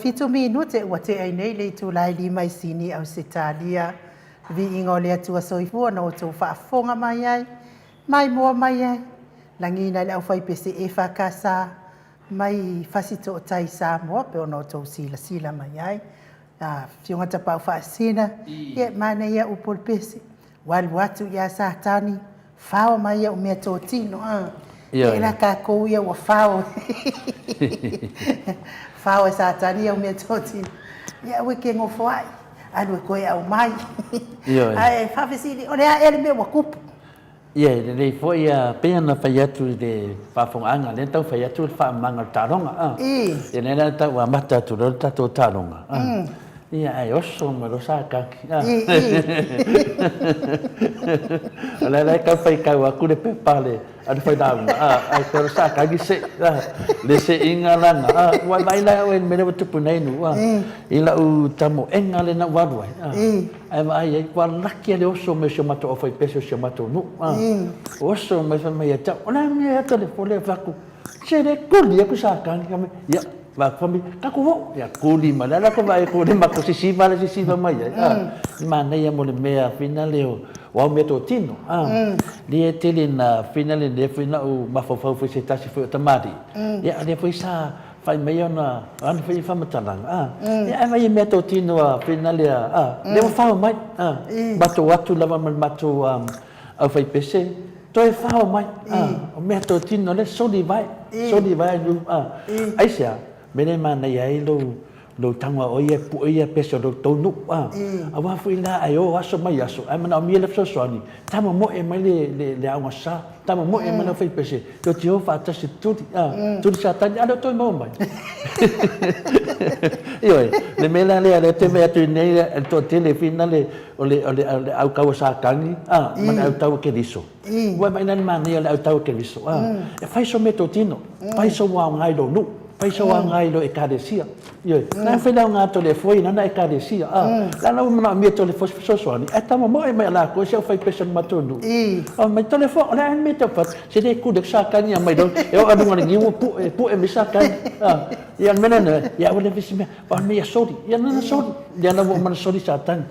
27 minute ua tea ai nei le itula e 5 i Sini, Ausetalia. Viiga o le Atua soifua na outou faafofoga mai ai, maimoa mai ai, lagiina e le aufaipese EFKS mai Fasitootai Samoa, pei ona outou silasila mai ai. Afioga Tapaau Faasisina, ia manaia upu o le pese, ua alu atu ia Satani, fao mai au mea totino. Ia la tatou ia ua fao. Fao e Satani au mea totino. Ia aua e te nofo ai, alu e toe aumai. Ae faafesili, o le a ea le mea ua tupu? Ia, e lelei foi a pei ona fai atu i le faafofogaaga, lea na tau fai atu le faamamaga o le taaloga. Ia lea la tau amata atu loa le tatou taaloga. Ia, ae oso mai loa Satani. O lea la e tau faitau atu le pepa a le a le failauga, ae toe o le Satani se le seiga lana. Ua vaai la oe i le mea lea ua tupu nei nuu, i lau tamoega lea na ou alu ai, ae vaai ai, ua laki lava le oso mai o si o matou aufaipese o si o matou nuu. Oso mai fai mai ia te au, o le a le mea ea Telefole? Ou fai atu, Se le kuli aku Satani. Ia, fai atu, fai mai, tatou oo. Ia, kuli mai. O le a la kou vaai atu i le matou sisiva lea e sisiva mai ai. Manaia mo le mea finale o au meatotino. Lea e tele ina finale lea foi na ou mafaufau foi i se tasi foi o tamalii. Ia, lea foi sa fai mai ona ana foi faamatalaga. Ia, ae vaai i meatotino a finale a, lea ua fao mai. Matou atu lava ma le matou aufaipese, toe fao mai. O meatotino lea soli vae, soli vae nu. Aisea? Mea lea e manaia ai lou lou tago a oe ia e pue ia pese o lou tou nuu a. Aua foi la ae o aso mai aso ae manaomia le fesoasoani, tamomoe mai le le aoga sa, tamomoe mai le aufaipese tou te o faatasi tuli a, tuli Satani a lea ua toe maua mai. Ioe, le mea la lea lea ou te vaai atu nei le toatele finale o le o le o le autau a Satani a ma le autau a Keriso. Ua vaai la i le manaia o le autau a Keriso a, e fai sou meatotino, fai sou aoga i lou nuu. Fai sau aga i lo ekalesia. Ioe, na fai lau ngā tole foi na na ekalesia. A, la lau mana mia tole foi fesoasoani. Ai tama mo e mai la ko se fai pesa ma tonu. O mai tole fo o le ai me te fat. Se le ku de sa kani mai do. E o alu ngani ngiu pu e pu e mi sa kani. A, ia mena na ia o le visi me. O me ia sori. Ia na sori. Ia na wo mana sori sa tani.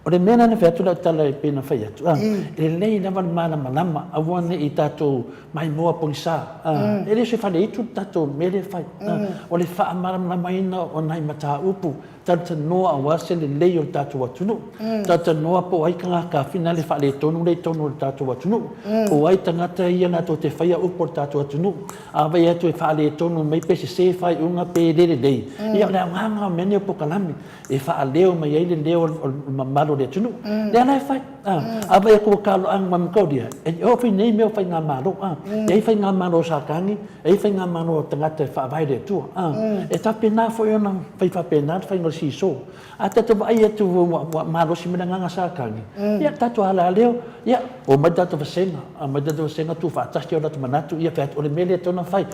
O le mea lena na fai atu lau tala e pei ona fai atu, e lelei lava le malamalama, aua ne i tatou maimoa pogisa, e le o se faleaitu le tatou mea lea e fai. O le faamalamalamaina o nai mataupu talatalanoa aua se lelei o le tatou atunuu, talatalanoa po o ai tagata finale faaletonu lea i totonu o le tatou atunuu, po o ai tagata ia latou te faia upu o le tatou atunuu. A vaai atu e faaletonu mai pe sese faaiuga pe le lelei, ia o le aoga lena o mea nei o polokalame. e faaleo mai ai le leo o le mamalu o le atunuu. Lea la e fai. A vaai atu ua taloaga mai ma Kaulia, e oo foi nei mea o faigamalo. E i ai faigamalo a Satani, e i ai faigamalo a tagata e faavae i le Atua. E faapena foi ona fai faapena le faiga o le seesaw. A tatou vaai atu ua malosi mai le agaga Satani, ia tatou ala lea, ia omai le tatou vasega, aumai le tatou vasega tuufaatasi o latou manatu, ia fai atu o le mea lea e tatau ona fai.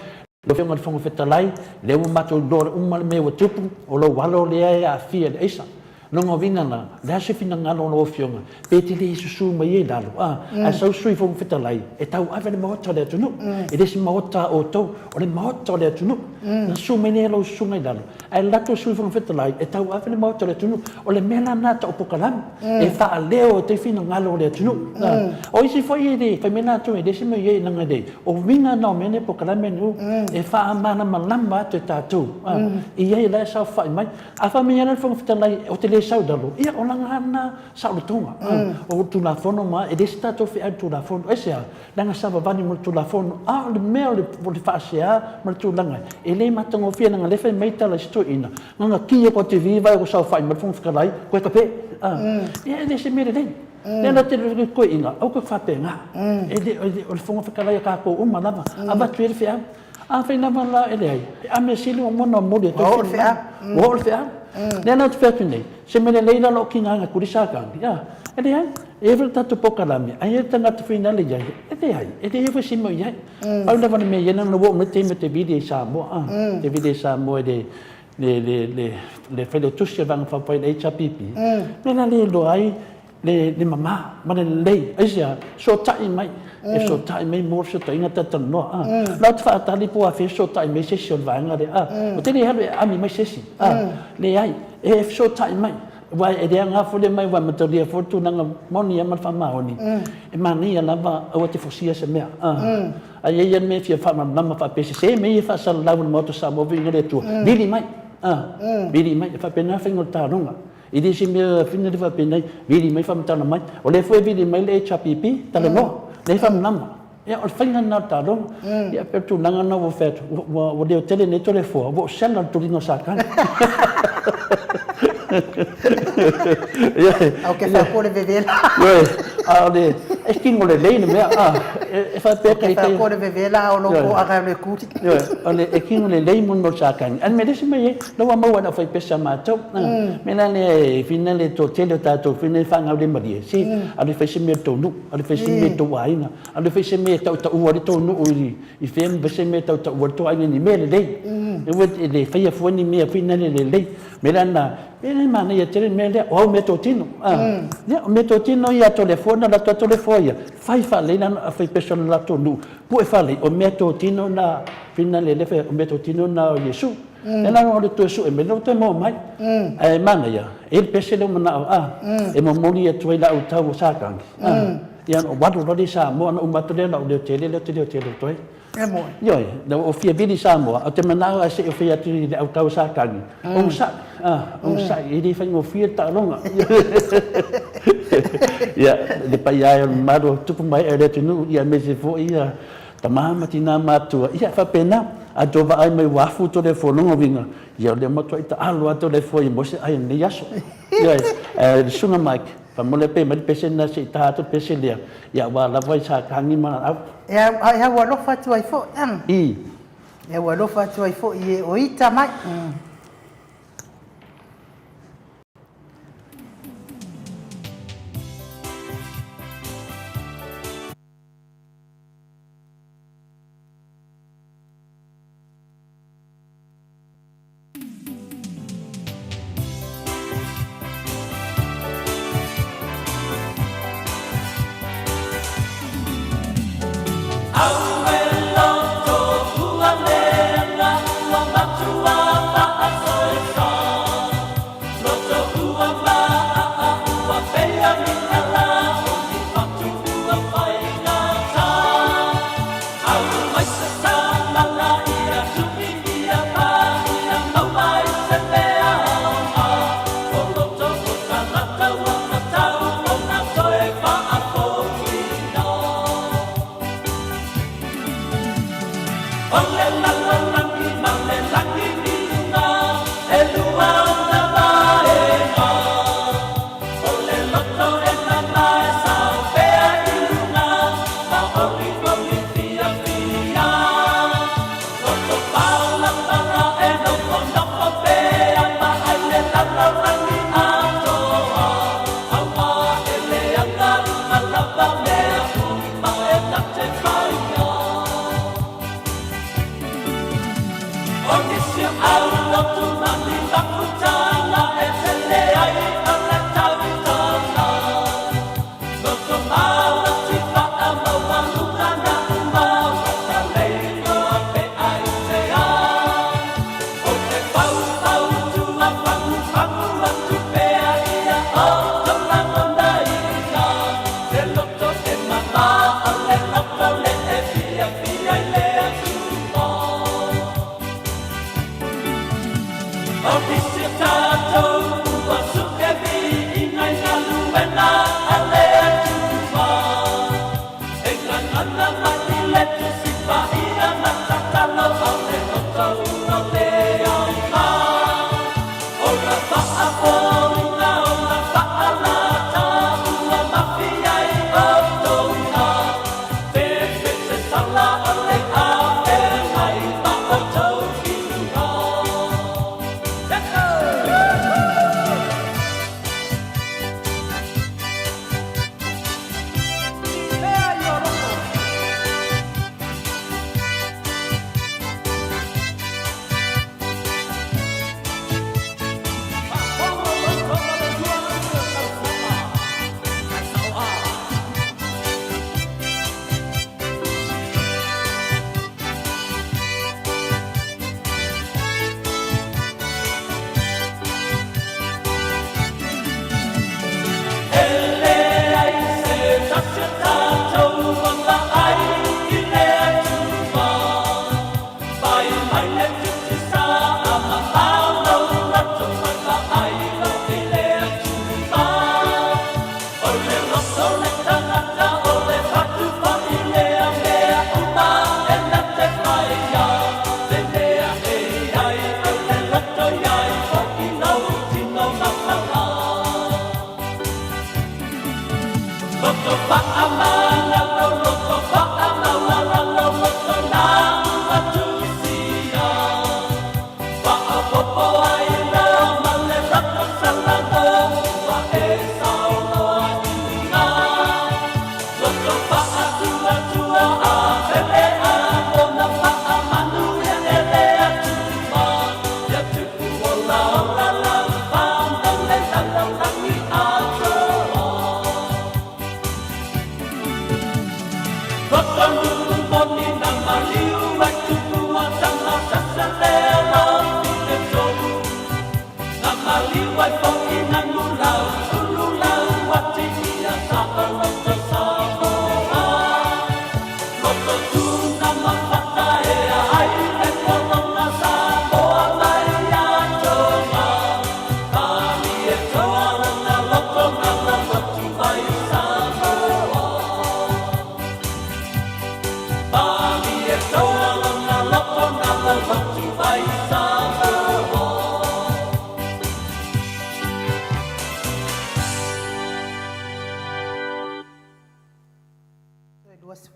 Lau Afioga i le Fofoga Fetalai, lea ua matou iloa uma le mea ua tupu, o lou alo lea e aafia i le aisa. Lona uiga la, o le a se finagalo o lau Afioga, pe te le susu mai ai i lalo, a, ae sau Sui Fofoga Fetalai e tauave le Maota o le atunuu. E le se Maota a outou, o le Maota o le atunuu. Na susu mai nei lau susuga i lalo, ae alu atu le Sui Fofoga Fetalai e tauave le Maota o le atunuu. O le mea la lena tau polokalame, e faaleo e te finagalo o le atunuu. O isi foi e le, fai mai latou e leai se mea o i ai, leaga e le, O uiga na o mea nei polokalame nei e faamalamalama atu e tatou i ai la e saofai mai. A fai mai lava le Fofoga Fetalai ou te le sau i lalo, ia o lana lava lena saolotoga. O Tulafono ma e le se tatou feau i le Tulafono. Aisea? Leaga savavali mo le Tulafono. A o le mea o le faasea ma le tulaga e le matagofie leaga o lea e fai mai tala i si toeaina, na ona ki atu lava i le TV vaai ua saofai mai le Fofoga Fetalai, koe kape. Ia e le se mea lelei. Lea la te koeina, aua koe faapena. E le, o le Fofoga Fetalai a tatou uma lava, avatu ai le feau. Afai lava la e leai, a mea sili ua uma ona momoli atu ai. Ua oo le feau. Ua oo le feau. Lea la ou te fai atu nei, se mea lelei la lou tigaga e kuli Satani, a, e leai, e i ai foi le tatou polokalame, a i ai le tagata finale i ai, e leai, e leai foi se mea o i ai. Pau lava le mea e i ai, leaga ua oo mai le taimi ou te vili ai i Samoa, a, ou te vili ai i Samoa i le, le, le, le, le Failautusi o le Vaega Faaupufai le HRPP, mea la lea e iloa ai le, le mama ma le lelei. Aisea? Fesootai mai, e fesootai mai mo le fesootaiga talatalanoa. A, la ou te faatali po o afea e fesootai mai se isi o le vaega lea. A, ou te le alu e aami mai se isi. A, leai, e fesootai mai. Aua e leaga foi le mai, aua e mataulia foi le tulaga moni lava ma le faamaoni, e manaia lava aua te fosia se mea. A, A i ai lava le mea e fia faamalamalama faapea sese mea ia e faasalalau e le Maota o Samoa viiga le Atua, vili mai, a, vili mai, e faapena le faiga o le taaloga. E le o se mea fina le faapena, vili mai faamatala mai. O lea foi e vili mai le HRPP, talanoa, lea e faamalamalama. Ia, o le faiga lena o le taaloga. Ia, pei o le tulaga lena ua ou fai atu, ua leo tele nei Toleafoa, ua ou sela le toliga o Satani. Au ke whakole vevela. A o le, e kino lelei le mea, a, e faapea kai... Ke whakole vevela a o lo ko aga le kuri. O le, e kino lelei mo no sakani. An me lesi mai e, lau a maua na whai pesa mātou. Me la le, e whina le tō tele o tātou, whina e whangau le marie. Si, a le whai se mea tō nu, a le whai se mea tō wāina, a le whai se mea tau tau ua le tō nu i, i whea me se mea tau tau ua le tō aina ni mea lelei. E ua e le whaia fua ni mea whina le lelei. Me la na, e le manaia tele le mea lea, o au mea totino. Ia, o mea totino ia a Toleafoa na latou a Toleafoa ia, fai faalelei lana fai pesa o le latou nuu, pue faalelei, o mea totino na, whina le le o mea totino na o Iesu. Lea la o le toe sue mai, lea ua toe maua mai. Ae manaia, e i ai le pese lea ua manao, e momoli atu ai lau tau o Satani. Ia, ona ou alu loa lea i Samoa, ona uma atu lea o lau leo tele lea ou te leo tele atu ai. E moni. Ioe, na ua ou fia vili i Samoa, ou te manao ae se i ou fai atu i le autau o Satani, onosai, onosai, e le faigofie le taaloga. Ia, le paia e o le mamalu o tupu ma ee o le atunuu, ia aemaise foi ia tama ma tina matutua, ia faapena, a outou vaai mai ua afu Toleafoa lona uiga, ia o lea matuai taalo lava Toleafoa ia maua se ai o lenei aso. Ioe, ae le Susuga Mike, Faamole pe mai le pese lena se i ta atu le pese lea, ia aua lava i Satani ma au. E au alofa atu ai foi. I. E au alofa atu ai foi i e o ita mai.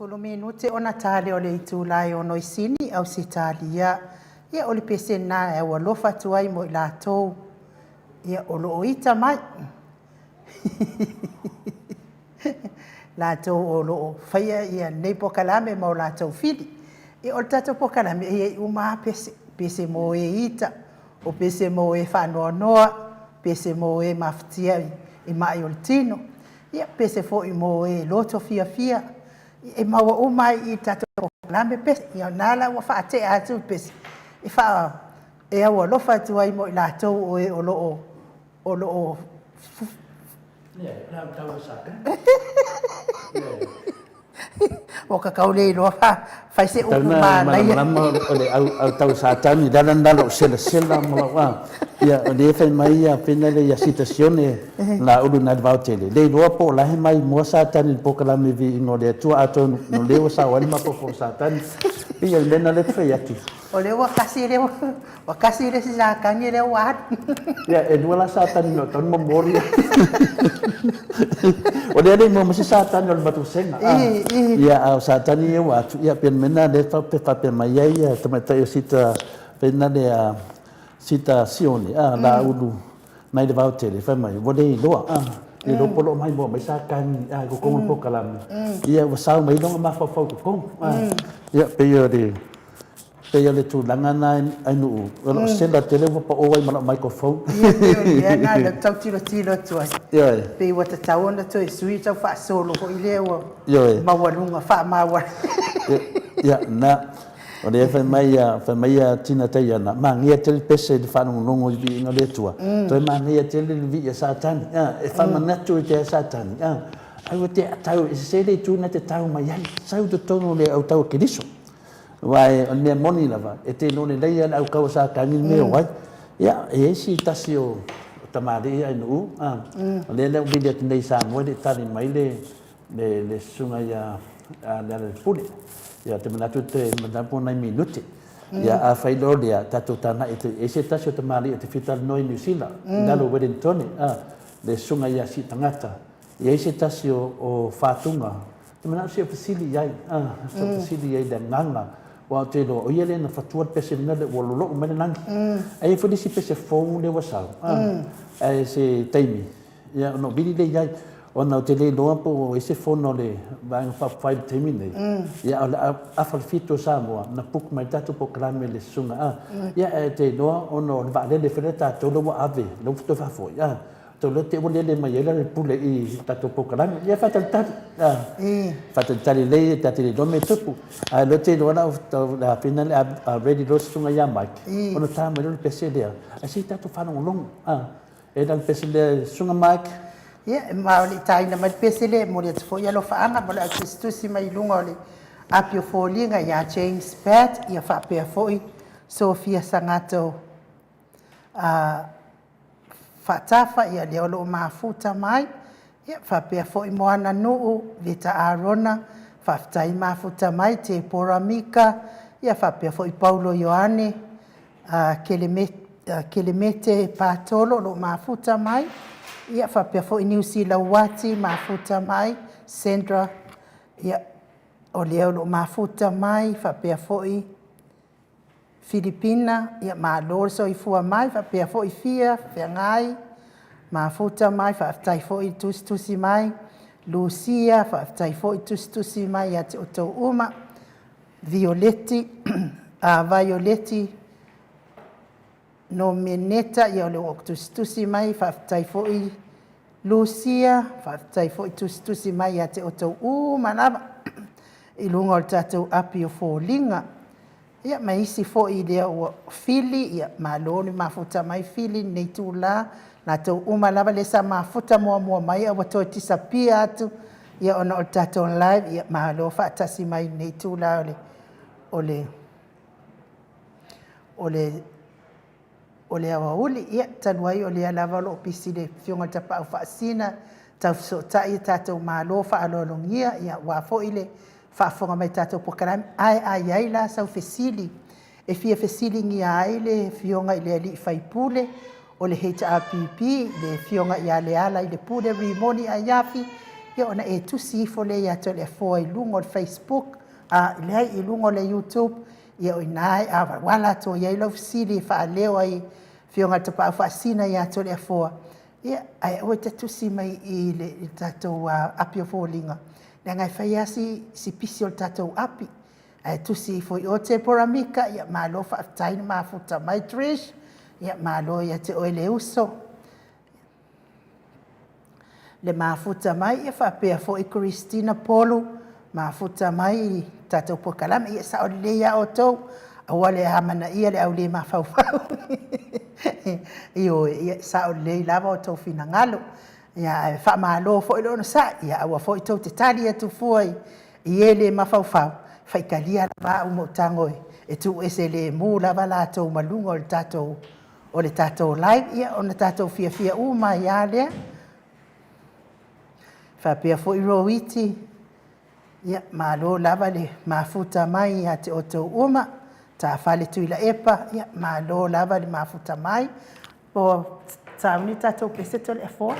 Toe 20 minute ona ta lea o le itula e 6 i Sini, Ausetalia. Ia, o le pese lena e aualofa atu ai mo i latou ia, o lo o ita mai. Latou o lo o faia ia lenei polokalame ma o latou fili. Ia, o le tatou polokalame e i ai uma lava pese. Pese mo e ita, o pese mo e faanoanoa, pese mo e mafatia i mai o le tino, ia pese foi mo e loto fiafia. E maua uma ai i tatou polokalame pese. Ia, na la ua faatea atu pese e faa e aualofa atu ai mo i latou o e o lo o o lo o Ua kakau le iloa fa fai se upu manaia. Malamalama o le au au tau Satani le ala lena lou selasela ma lou a ia o lea fai mai ia pena le ia citazione la ulu nai le vaotele le iloa po o la he mai moa Satani i le polokalame viiga o le Atua atonu no lea ua sao ai le mafaufau o Satani pei o le mea lena lea ou te fai atu. O lea ua kasi lea ua kasi le isi Satani lea ua alu. Ia e lua la Satani no tau momoli. O lea le mo ma se Satani o le matusega. Ia a o Satani ia ua atu ia pe mena le fa pe fa pe mai ai ia tamaitai o sita pena le a sita sione a la ulu mai le vaotele fai mai ua le iloa a le iloa po o lo o maimoa mai Satani a i totonu o le polokalame ia ua sao mai loga mafaufau i totonu a ia pei o le. Pei o le tulaga na Ainuu, o lou sela tele ua pao ai ma lau microphone. Ia, pei o le mea lena lea ou te tau tilotilo atu ai. Ioe. Pei ua tatau ona toe sui tau faasolo foi lea ua Ioe. maualuga, faamaualuga. Ia, na, o lea fai mai a, fai mai a Tina Taiana, manaia tele pese i le faalogologo i le viiga o le Atua, toe manaia tele le vii a Satani, a, e faamanatu i te a Satani, a, ai ua te tau, e sese le itu na te tau mai ai, sau i totonu o le autau a Keriso. Aua o le mea moni lava, e te iloa lelei lava le aukau a Satani le mea o ai. Ia, e i ai si tasi o tamalii Ainuu, a, o lea na ou vili atu nei i Samoa e le i tali mai le, le, le susuga ia Lealailepule. Ia, ou te manatu e manatu po o nai minute. Ia, afai loa lea, tatou tagai atu i ai se tasi o tamalii ou te fia talanoa i Niu Sila, i lalo o Wellingtone, a, le susuga ia Siitagata. E i ai se tasi o Fatuga, Te manao se fesili i ai, se fesili i ai i le agaga, aua ou te iloa, o ia lea na fatua le pese lena lea ua lolou mai le lagi. Ae i ai foi le isi pese fou lea ua sau, ae se taimi, ia ona ou vili lea i ai, ona ou te le iloa po o i ai se fono a le Vaega Faaupufai i le taimi lenei, ia ae o le afa le 7 o Samoa, na book mai ai le tatou polokalame i le susuga, ia ae ou te iloa ona o le vaalele foi lea a tatou lea ua ave, lea ua toe faafoi, Tau loa te ua lele mai ai le pule i tatou polokalame. Ia faatalitali. Faatalitali lelei ta te le iloa mea e tupu. Ae loa te iloa la le afina le a ready loa le susuga ia Mike, ona ta mai loa le pese lea. Ae se i tatou faalogologo. E la le pese lea susuga Mike. Ia, ma o le i taina mai le pese lea, e momoli atu foi alofaaga ma le au tusitusi mai luga o le api o foliga ia James Pat, ia faapea foi Sofia Sagato Faatafa, ia lea o lo o mafuta mai, ia faapea foi Moana Nuu, Veta Arona, faafetai mafuta mai, Tepora Mika, ia faapea foi Paulo Ioane, Kelemete Patolo o lo o mafuta mai, ia faapea foi Niusila Uati mafuta mai, Sandra, ia o lea o lo o mafuta mai, faapea foi Filipina, ia malo le soifua mai, faapea foi Fia, Feagai, mafuta mai, faafetai foi le tusitusi mai, Lucia, faafetai foi tusitusi mai ia te outou uma, Violeti, Vaioleti Nomeneta, ia o lea ua ou tusitusi mai, faafetai foi Lucia, faafetai foi tusitusi mai ia te outou uma lava i luga o le tatou api o foliga. Ia ma isi foi lea ua fili, ia malo le mafuta mai fili lenei itula, latou uma lava lea sa mafuta muamua mai a ua toe disappear atu ia ona o le tatou live, ia malo faatasi mai lenei itula o le o le o le o le aoauli. Ia, talu ai o lea lava o lo o pisi le Afioga i le Tapaau Faasisina, tau fesootai e tatou malo faaaloalogia, ia, aua foi le faafofoga mai i tatou polokalame. Ae a i ai la sau fesili e fia fesiligia ai le Afioga i le Alii Faipule o le HRPP, le Afioga ia Lealailepule Rimoni Aiafi, ia ona e tusi ifo lea ia Toleafoa i luga o le Facebook, a, leai, i luga o le YouTube, Ia o i ina e awalawala atu ai lau fesili e faaleo ai Afioga i le Tapaau Faasisina ia Toleafoa, ia, ae aua e te tusi mai i le tatou api o foliga, leaga e fai lava si pisi o le tatou api. Ae tusi ifo i o Tepora Mika, ia malo faafetai le mafuta mai Trish, ia malo ia te oe le uso. Le mafuta mai, ia faapea foi Christina Polu, mafuta mai i tatou polokalame. Ia sao lelei lava outou, aua le amanaia le au le mafaufau. Ioe, ia sao lelei lava outou finagalo. Ia ae faamalo foi le onosai, ia aua foi tou te tali atu fua i e le mafaufau, faitalia lava au ma ou tago e tuu ese lemu lava latou ma luga o le tatou o le tatou live, ia ona tatou fiafia uma ai lava lea. Faapea foi Roiti, ia malo lava le mafuta mai ia te outou uma. Tafale Tuilaepa, ia malo lava le mafuta mai. Ua sauni tatou pese Toleafoa.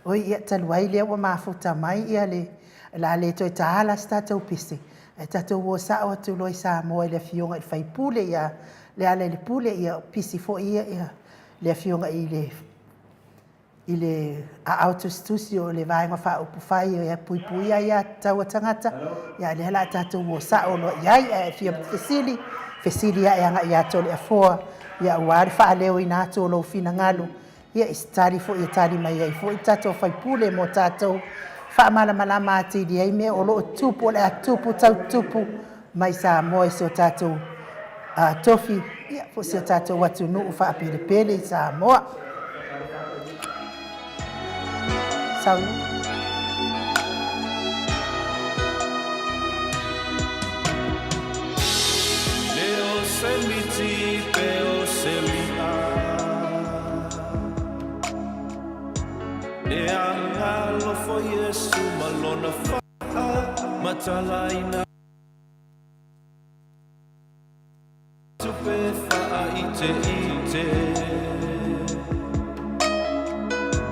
Oi, ia, talu ai lea ua mafuta mai ia le, o le a le toe taala se tatou pese, ae tatou o sao atu loa i Samoa i le Afioga i le Sui Usufono ia Lealailepule, ia pisi foi ia, ia le Afioga i le i le aao tusitusi o le Vaega Faaupufai e Puipuia Aiatatau a Tagata, ia lea o le a tatou o sao loa i ai. Ae fia fesili, fesili ae agai ia Toleafoa, ia aua le faaleoina atu o lou finagalo, ia i se tali foi e tali mai ai foi le tatou faipule mo tatou faamalamalama atili ai mea o lo o tupu, o le a tupu tau tupu mai Samoa i si o tatou tofi, ia, po o si o tatou atunuu faapelepele i Samoa. Saunoa. Leo se miti pe o se li'a E agalofo Iesu ma lona faamatalaina Tupe faaiteite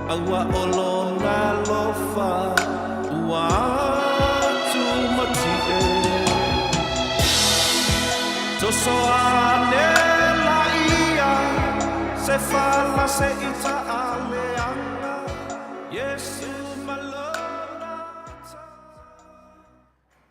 Aua o lona alofa ua atu matie Toso ane laia se fala se i taaleaga Iesu ma lona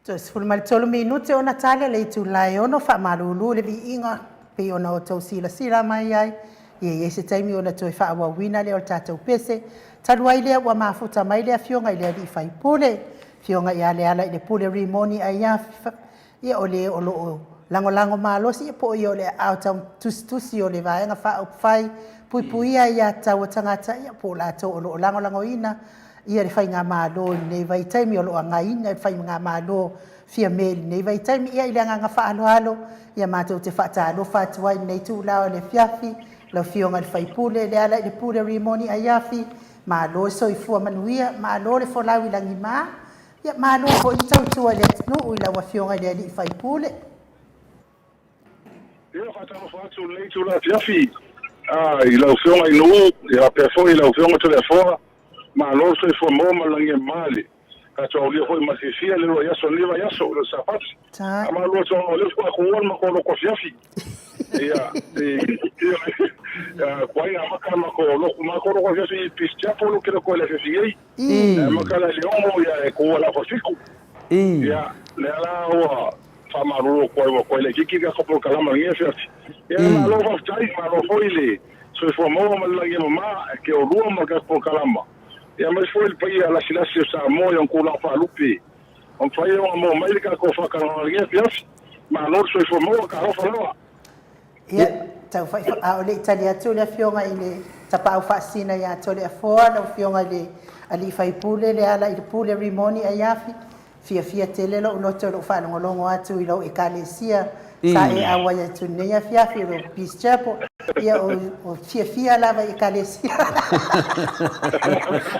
Toe 13 minute ona tali a le itula e 6 faamalulu i le viiga pei ona outou silasila mai ai, ia i ai se taimi ona toe faaauauina lea o le tatou pese. Talu ai lea ua mafuta mai le Afioga i le Alii Faipule, Afioga ia Lealailepule Rimoni Aiafi, ia o le o lo o lagolago malosi ia po o ia o le aao tau tusitusi o le Vaega Faaupufai Puipuia Aiatatau a Tagata, ia po o latou o lo o lagolagoina ia le Faigamalo i lenei vaitaimi, o lo o againa le Faigamalo Fiame i lenei vaitaimi. Ia, i le agaga faaaloalo, ia matou te faatalofa atu ai i lenei itula o le afiafi, lau Afioga i le sui usufono Lealailepule Rimoni Aiafi, malo le soifua manuia, malo le folau i lagima, ia malo foi le tautua i le atunuu i lau Afioga i le alii sui usufono. Ia, faatalofa atu i lenei itula afiafi i lau Afioga i Nuu, ia faapea foi i lau Afioga Toleafoa. Malo le soifua maua ma le lagi e mama le tatou aulia foi ma le fiafia le uluai aso o lenei vaiaso i le Sapati. A malulu atu ona o lea faatoa tuua le matou lotu afiafi. Ia, ia, tuai na amata le matou lotu, matou lotu afiafi i Peace Chapel ou te le o toe i le afiafi nei. E amata la i le 6, ia e tuua i le afa 7. Ia, lea la ua faamalulu atu ai ua toe laitiiti le tatou polokalama i lenei afiafi. Ia, malo faafetai, malo foi le soifua maua ma le lagi e mama e te oulua ma le tatou polokalama. Ia, aemaise foi le paia lasilasi o Samoa i ona tulaga faalupe ua mafai ona maua mai le tatou faatalanoaga i lenei afiafi. Malo le soifua maua, talofa lava. Ia, tau fai, a o le i tali atu le Afioga i le Tapaau Faasisina ia Toleafoa, lau Afioga i le Alii Faipule Lealailepule Rimoni Aiafi, Fiafia tele lou loto i lou faalogologo atu i lou Ekalesia sa e auai atu i lenei afiafi o lou Peace Chapel. Ia, o fiafia lava i Ekalesia.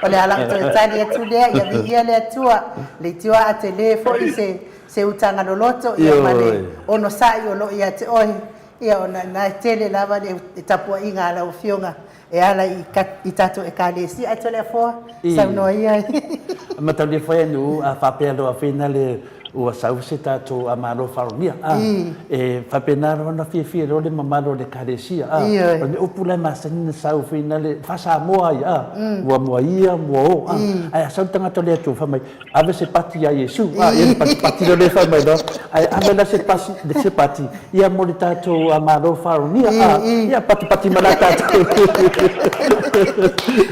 O le ala o toe tali atu lea, ia viia le Atua, leitioa a tele foi se, se utaga loloto, ia ma le onosai o lo o ia te oe, ia ona na e tele lava le tapuaiga a lau Afioga E ala i tatou Ekalesia. Ae Toleafoa, saunoa ia. Mataulia foi e nuu a faapea loa fina le ua sau se tatou a Malo faalogia a e faapena loa ona fiafia loa le mamalu o le Ekalesia a o le upu la e masani na sau fina le faa-Samoa ai a ua mua ia mua o a ae a sau le tagata o le Atua fai mai ave se pati ia Iesu a ia ona patipati loa lea fai mai loa ae ave la se pasi se pati ia mo le tatou Malo faalogia a ia patipati ma la tatou.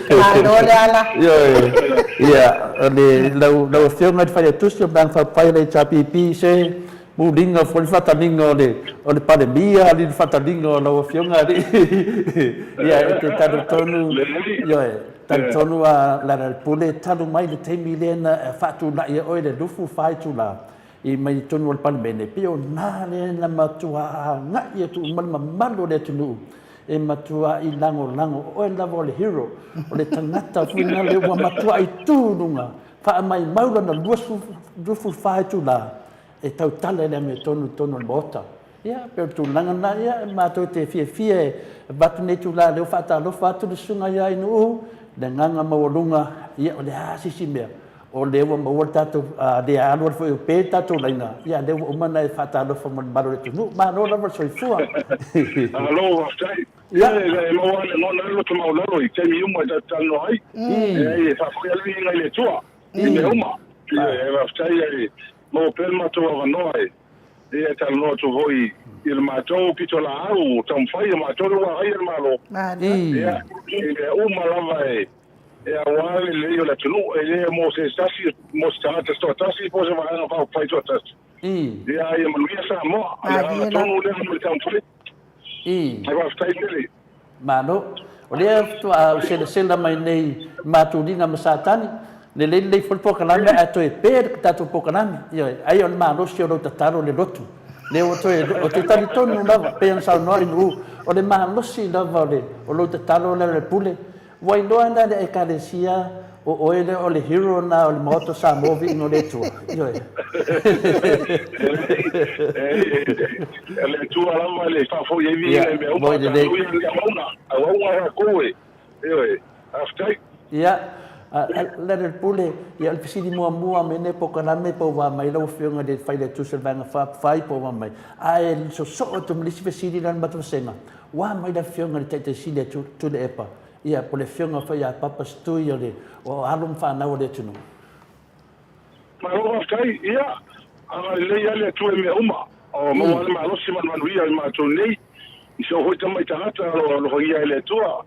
Malo le ala. Ioe. Ia o le lau lau Afioga i le Failautusi o le Vaega Faaupufai a le HRPP se muliga foi le faataliga o le o le Palemia ali le faataliga o lau Afioga alii ia e te talitonu ioe Talitonu a Lealailepule, talu mai le taimi lea na faatulai e oe le 24 itula i mai totonu o le Palemene, pei o na lea na matua agai atu uma le mamalu o le atunuu e matuai lagolago, o oe lava o le hero, o le tagata foi lea ua matuai tu i luga, faamaimau lana 24 itula e tautala i le amiotonu i totonu o le Maota. Ia, pei o le tulaga lena, ia, matou te fiafia e avatu lenei itula lea ua faatalofa atu le Susuga ia Ainuu, le agaga maualuga, ia, o le a se isi mea, O lea ua maua le tatou, le alu alu foi o pe le tatou laina, ia lea ua uma ona e faatalofa ma le mamalu o le atunuu. Malo lava le soifua. Malo, faafetai. Ia, e maua lava le lagona ai le loto maualalo i taimi uma e tatou talanoa ai. E faafoi lava le viiga i le Atua i mea uma. E faafetai e maua pea le matou avanoa e e talanoa atu foi i le matou pitolaau o taumafai a matou le ua agaia le Malo. Ia, i mea uma lava e E aua le lelei o le atunuu, e le mo se tasi, mo se tagata se toatasi po o se vaega faaupufai toatasi. Ia, ia manuia Samoa. O le agaga tonu lea mo le taumafai. Ae faafetai tele. Malo. O lea faatoa ou selasela mai nei i matuliga ma Satani, lelei lelei foi le polokalame ae toe pe le tatou polokalame. Ioe, ai o le malosi o lou tatalo le lotu. Lea ua toe, ou te talitonu lava, pei ona saunoa i Nu'u, o le malosi lava o le, o lou tatalo lea o le pule, Ua iloa la le Ekalesia o oe lea o le hero na o le Maota o Samoa viiga o le Atua. Ioe. O le Atua lava le faafoi ai viiga i mea uma. Moi lelei. Auauna, auauna tatou e. Ioe. Faafetai. Ia, le le pule, ia o le fesili muamua me nei polokalame po ua mai lau Afioga i le Failautusi o le Vaega Faaupufai po ua mai. Ae sosoo atu ma le isi fesili lea o le matou vasega, Ua mai le Afioga i le Taitaisili a Tuilaepa, ia, po o le Afioga foi ia Papa Setui o le, o alo ma fanau a le atunuu. Malo faafetai, ia, agalelei lava le Atua i mea uma, o maua lava le malosi ma le manuia i matou nei, i si ou foi tamai tagata o lo o alofagia e le Atua,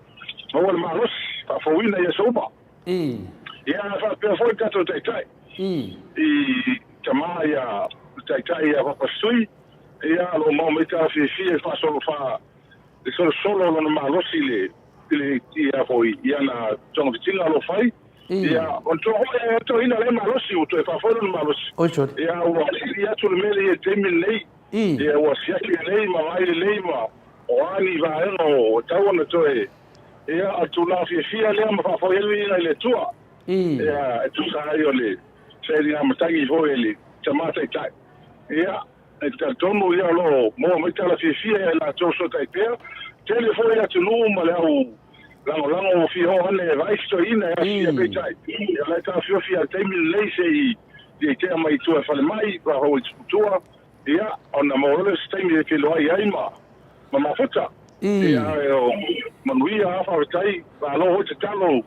maua le malosi, faafouina i aso uma. Ia, a faapea foi le tatou Taitai, i tama ia, le Taitai ia Papa Setui, Ia, o lo o maua mai tala fiafia i faasolo fa, le solosolo o lona malosi i le, i le, ia foi, i ana togafitiga o lo o fai. Ia, ona toe foi e toeaina lea malosi, ua toe faafoi lona malosi. Oi sole. Ia, ua sili atu le mea lea i le taimi lenei. Ia, ua siaki lelei ma vaai lelei ma o a ni vaega o tatau ona toe, ia, o le tulaga fiafia lea ma faafoi ai le viiga i le Atua. Ia, e tusa ai o le sailiga matagi foi e le tama taitai. Ia, e talitonu ia o lo o maua mai tala fiafia ia i latou fesootai pea. Tele foi atunuu ma le au lagolago ua fia oo ane e vaai se toeaina e asia peitai. Ia o la e taofiofi lava i le taimi lenei se i i tea mai i tua e falemai, pa fau i tua, ia, ona maua loa lea o se taimi e feiloai ai ma ma mafuta. Ia, e o manuia lava faafetai, malo foi tatalo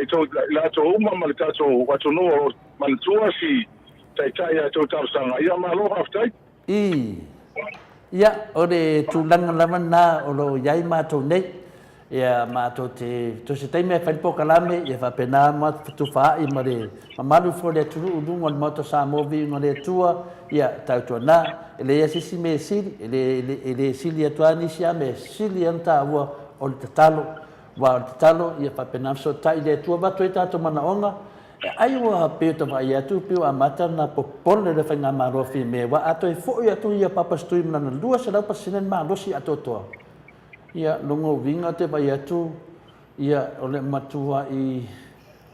i tou i latou uma ma le tatou atunuu o lo o manatua si Taitai a tou talosaga. Ia malo faafetai. Ii. Ia, o le tulaga lava lena o lo o i ai matou nei. Ia, matou te, so se taimi e fai le polokalame, ia faapena ma fetufaai ma le mamalu foi o le atunuu i luga o le Maota o Samoa Viiga o le Atua, ia, tautuana, e leai lava se isi mea e sili, e le, e le sili atu lava nisi a mea e sili lava ona taua o le tatalo. Aua o le tatalo, ia faapena ona fesootai i le Atua, avatu ai tatou manaoga, Ai ua pei o ta vaai atu pei ua amata ona popole le faigamalo a Fime aua a toe foi atu ia Papa Stui ma lana 200% le malosi atoatoa. Ia lona uiga ou te vaai atu ia o le matuai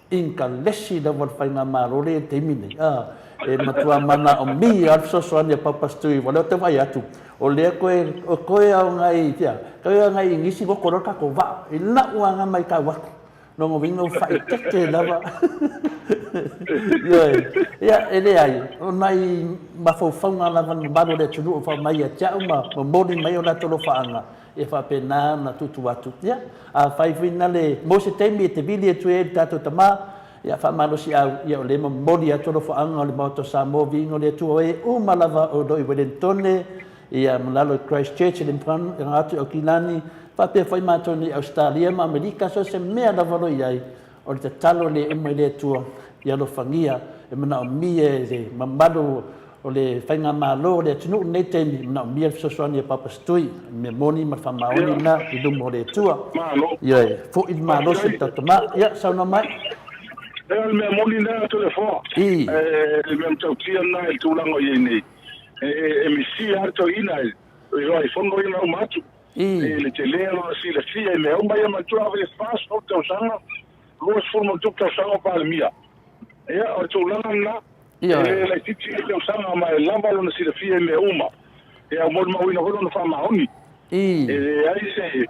inkalesi lava le faigamalo lea i le taimi nei. A e matua manaomia lava le fesoasoani a Papa Stui aua o lea ou te vaai atu o lea koe o koe aoga i fea? Koe aoga i Igisi goto loa le tatou vaa i lau lava matau atu. Lona uiga ua faaeteete lava. Ioe. Ia, e leai, o nai mafaufauga lava le mamalu o le atunuu e faamai ia te au ma momoli mai o latou alofaaga, e faapena ona tuutuu atu. Ia, afai foi na le maua se taimi e te vili atu ai i le tatou tama, ia faamalosiau, ia o lea e momoli atu alofaaga o le Maota o Samoa, viiga o le Atua, o e uma lava o lo o i Wellingtone, Ia, ma lalo i Christchurch, i le mpana atu i Aukilani, faapea foi matou nei i Ausetalia ma Amerika, so o se mea lava o lo o i ai, o le tatalo le uma i le Atua, ia alofagia, e manaomia e le mamalu o le faigamalo o le atunuu i lenei taimi, e manaomia le fesoasoani a Papa Setui, o le mea moni ma le faamaoni lena i luma o le Atua. Ioe, foi le malosi o le tatou tama. Ia, saunoa mai. Ia, o le mea moni lena Toleafoa, le mea matautia lena i le tulaga o i ai nei. E misia lava le toeaina e iloa ai fono ia na uma atu. I le tele o lona silafia i mea uma ia manatua ave le 40 tausaga, 20 ma ona tupu tausaga o Palemia. Ia, o le tulaga lena. E le laitiiti le tausaga ma e lava lona silafia i mea uma. Ia, ua molimauina foi lona faamaoni. E leai se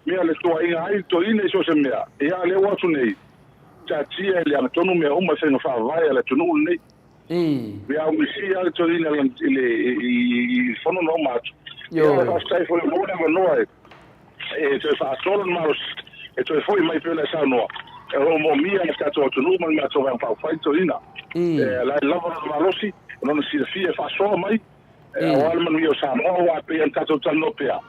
mea o le tuuaiga ai le toeaina i so o se mea. Ia, a lea ua atu nei. Taatia i le agatonu mea uma i faiga faavae a le atunuu lenei. Ia au misi lava le toeaina i le i fono na uma atu. Ia faafetai foi ua maua le avanoa e e toe faasola le malosi e toe foi mai pei ona e saunoa. O lo o moomia e le tatou atunuu ma le matou Vaega Faaupufai le toeaina. E la e lava lona malosi, lona silafia e faasoa mai aua le manuia o Samoa aua e pei ona tatou talanoa pea,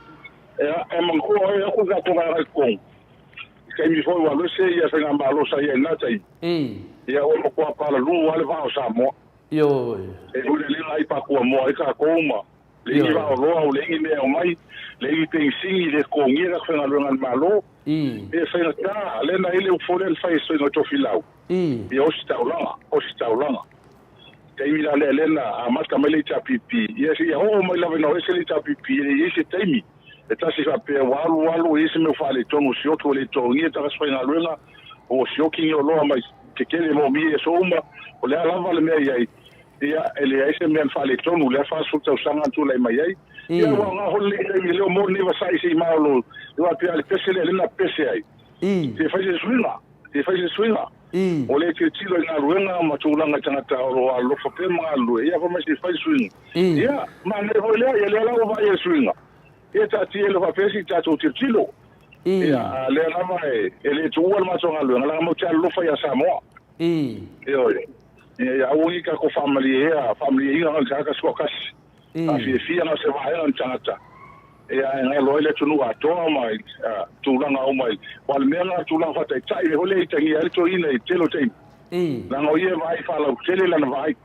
e manatua oe e oko le tatou vaega i totonu. I taimi foi ua alu ese ia faigamalo sa i ai i lena taimi, ia ua matua palalū lava le vaa o Samoa. E ui le lega ai pakuamoa ai tatou ma le igi vaa oloa, le igi mea e omai, le igi pegisini, le totogia le faigaluega a le Malo. E faigata, lea na i ai le upu foi lea na fai e Soiga Tofilau, ia ositaulaga, ositaulaga. Taimi la lea lea na amata mai le HRPP, ia seia oo mai lava ina o ese le HRPP, e le i ai se taimi e tasi faapea ua alu alu e i ai se mea ua faaletonu ua sioki ua le totogia tagata faigaluega, ua sioki ni oloa mai tetele moomia i aso uma, o le a lava le mea i ai, ia e leai se mea na faaletonu i lea 40 tausaga na tulai mai ai. Ia ua aoga foi lenei taimi, e le o mo lenei vasai se i maolo, ia pei a le pese lea lea na pese ai, se i fai se suiga, se i fai se suiga. O le tilotilo i galuega ma tulaga i tagata o lo o alolofa pea ma galulue, ia fai mai se i fai le suiga. Ia, manaia foi lea, ia lea la ua vaaia le suiga, ia taatia i le faapea se i tatou tilotilo. Ia, a lea lava e le tuua le matou galuega, leaga matou te alolofa ia Samoa. Ioe. Ina ia aua ne i tatou faamalieina na o le tagata toatasi. A fiafia na o se vaega o ni tagata, ia e galo ai le atunuu atoa ma tulaga uma i aua o le mea lena o le tulaga faataitai mea foi lea e itagia ai le toeaina i le tele o taimi. Leaga o ia e vaai faalautele lana vaai.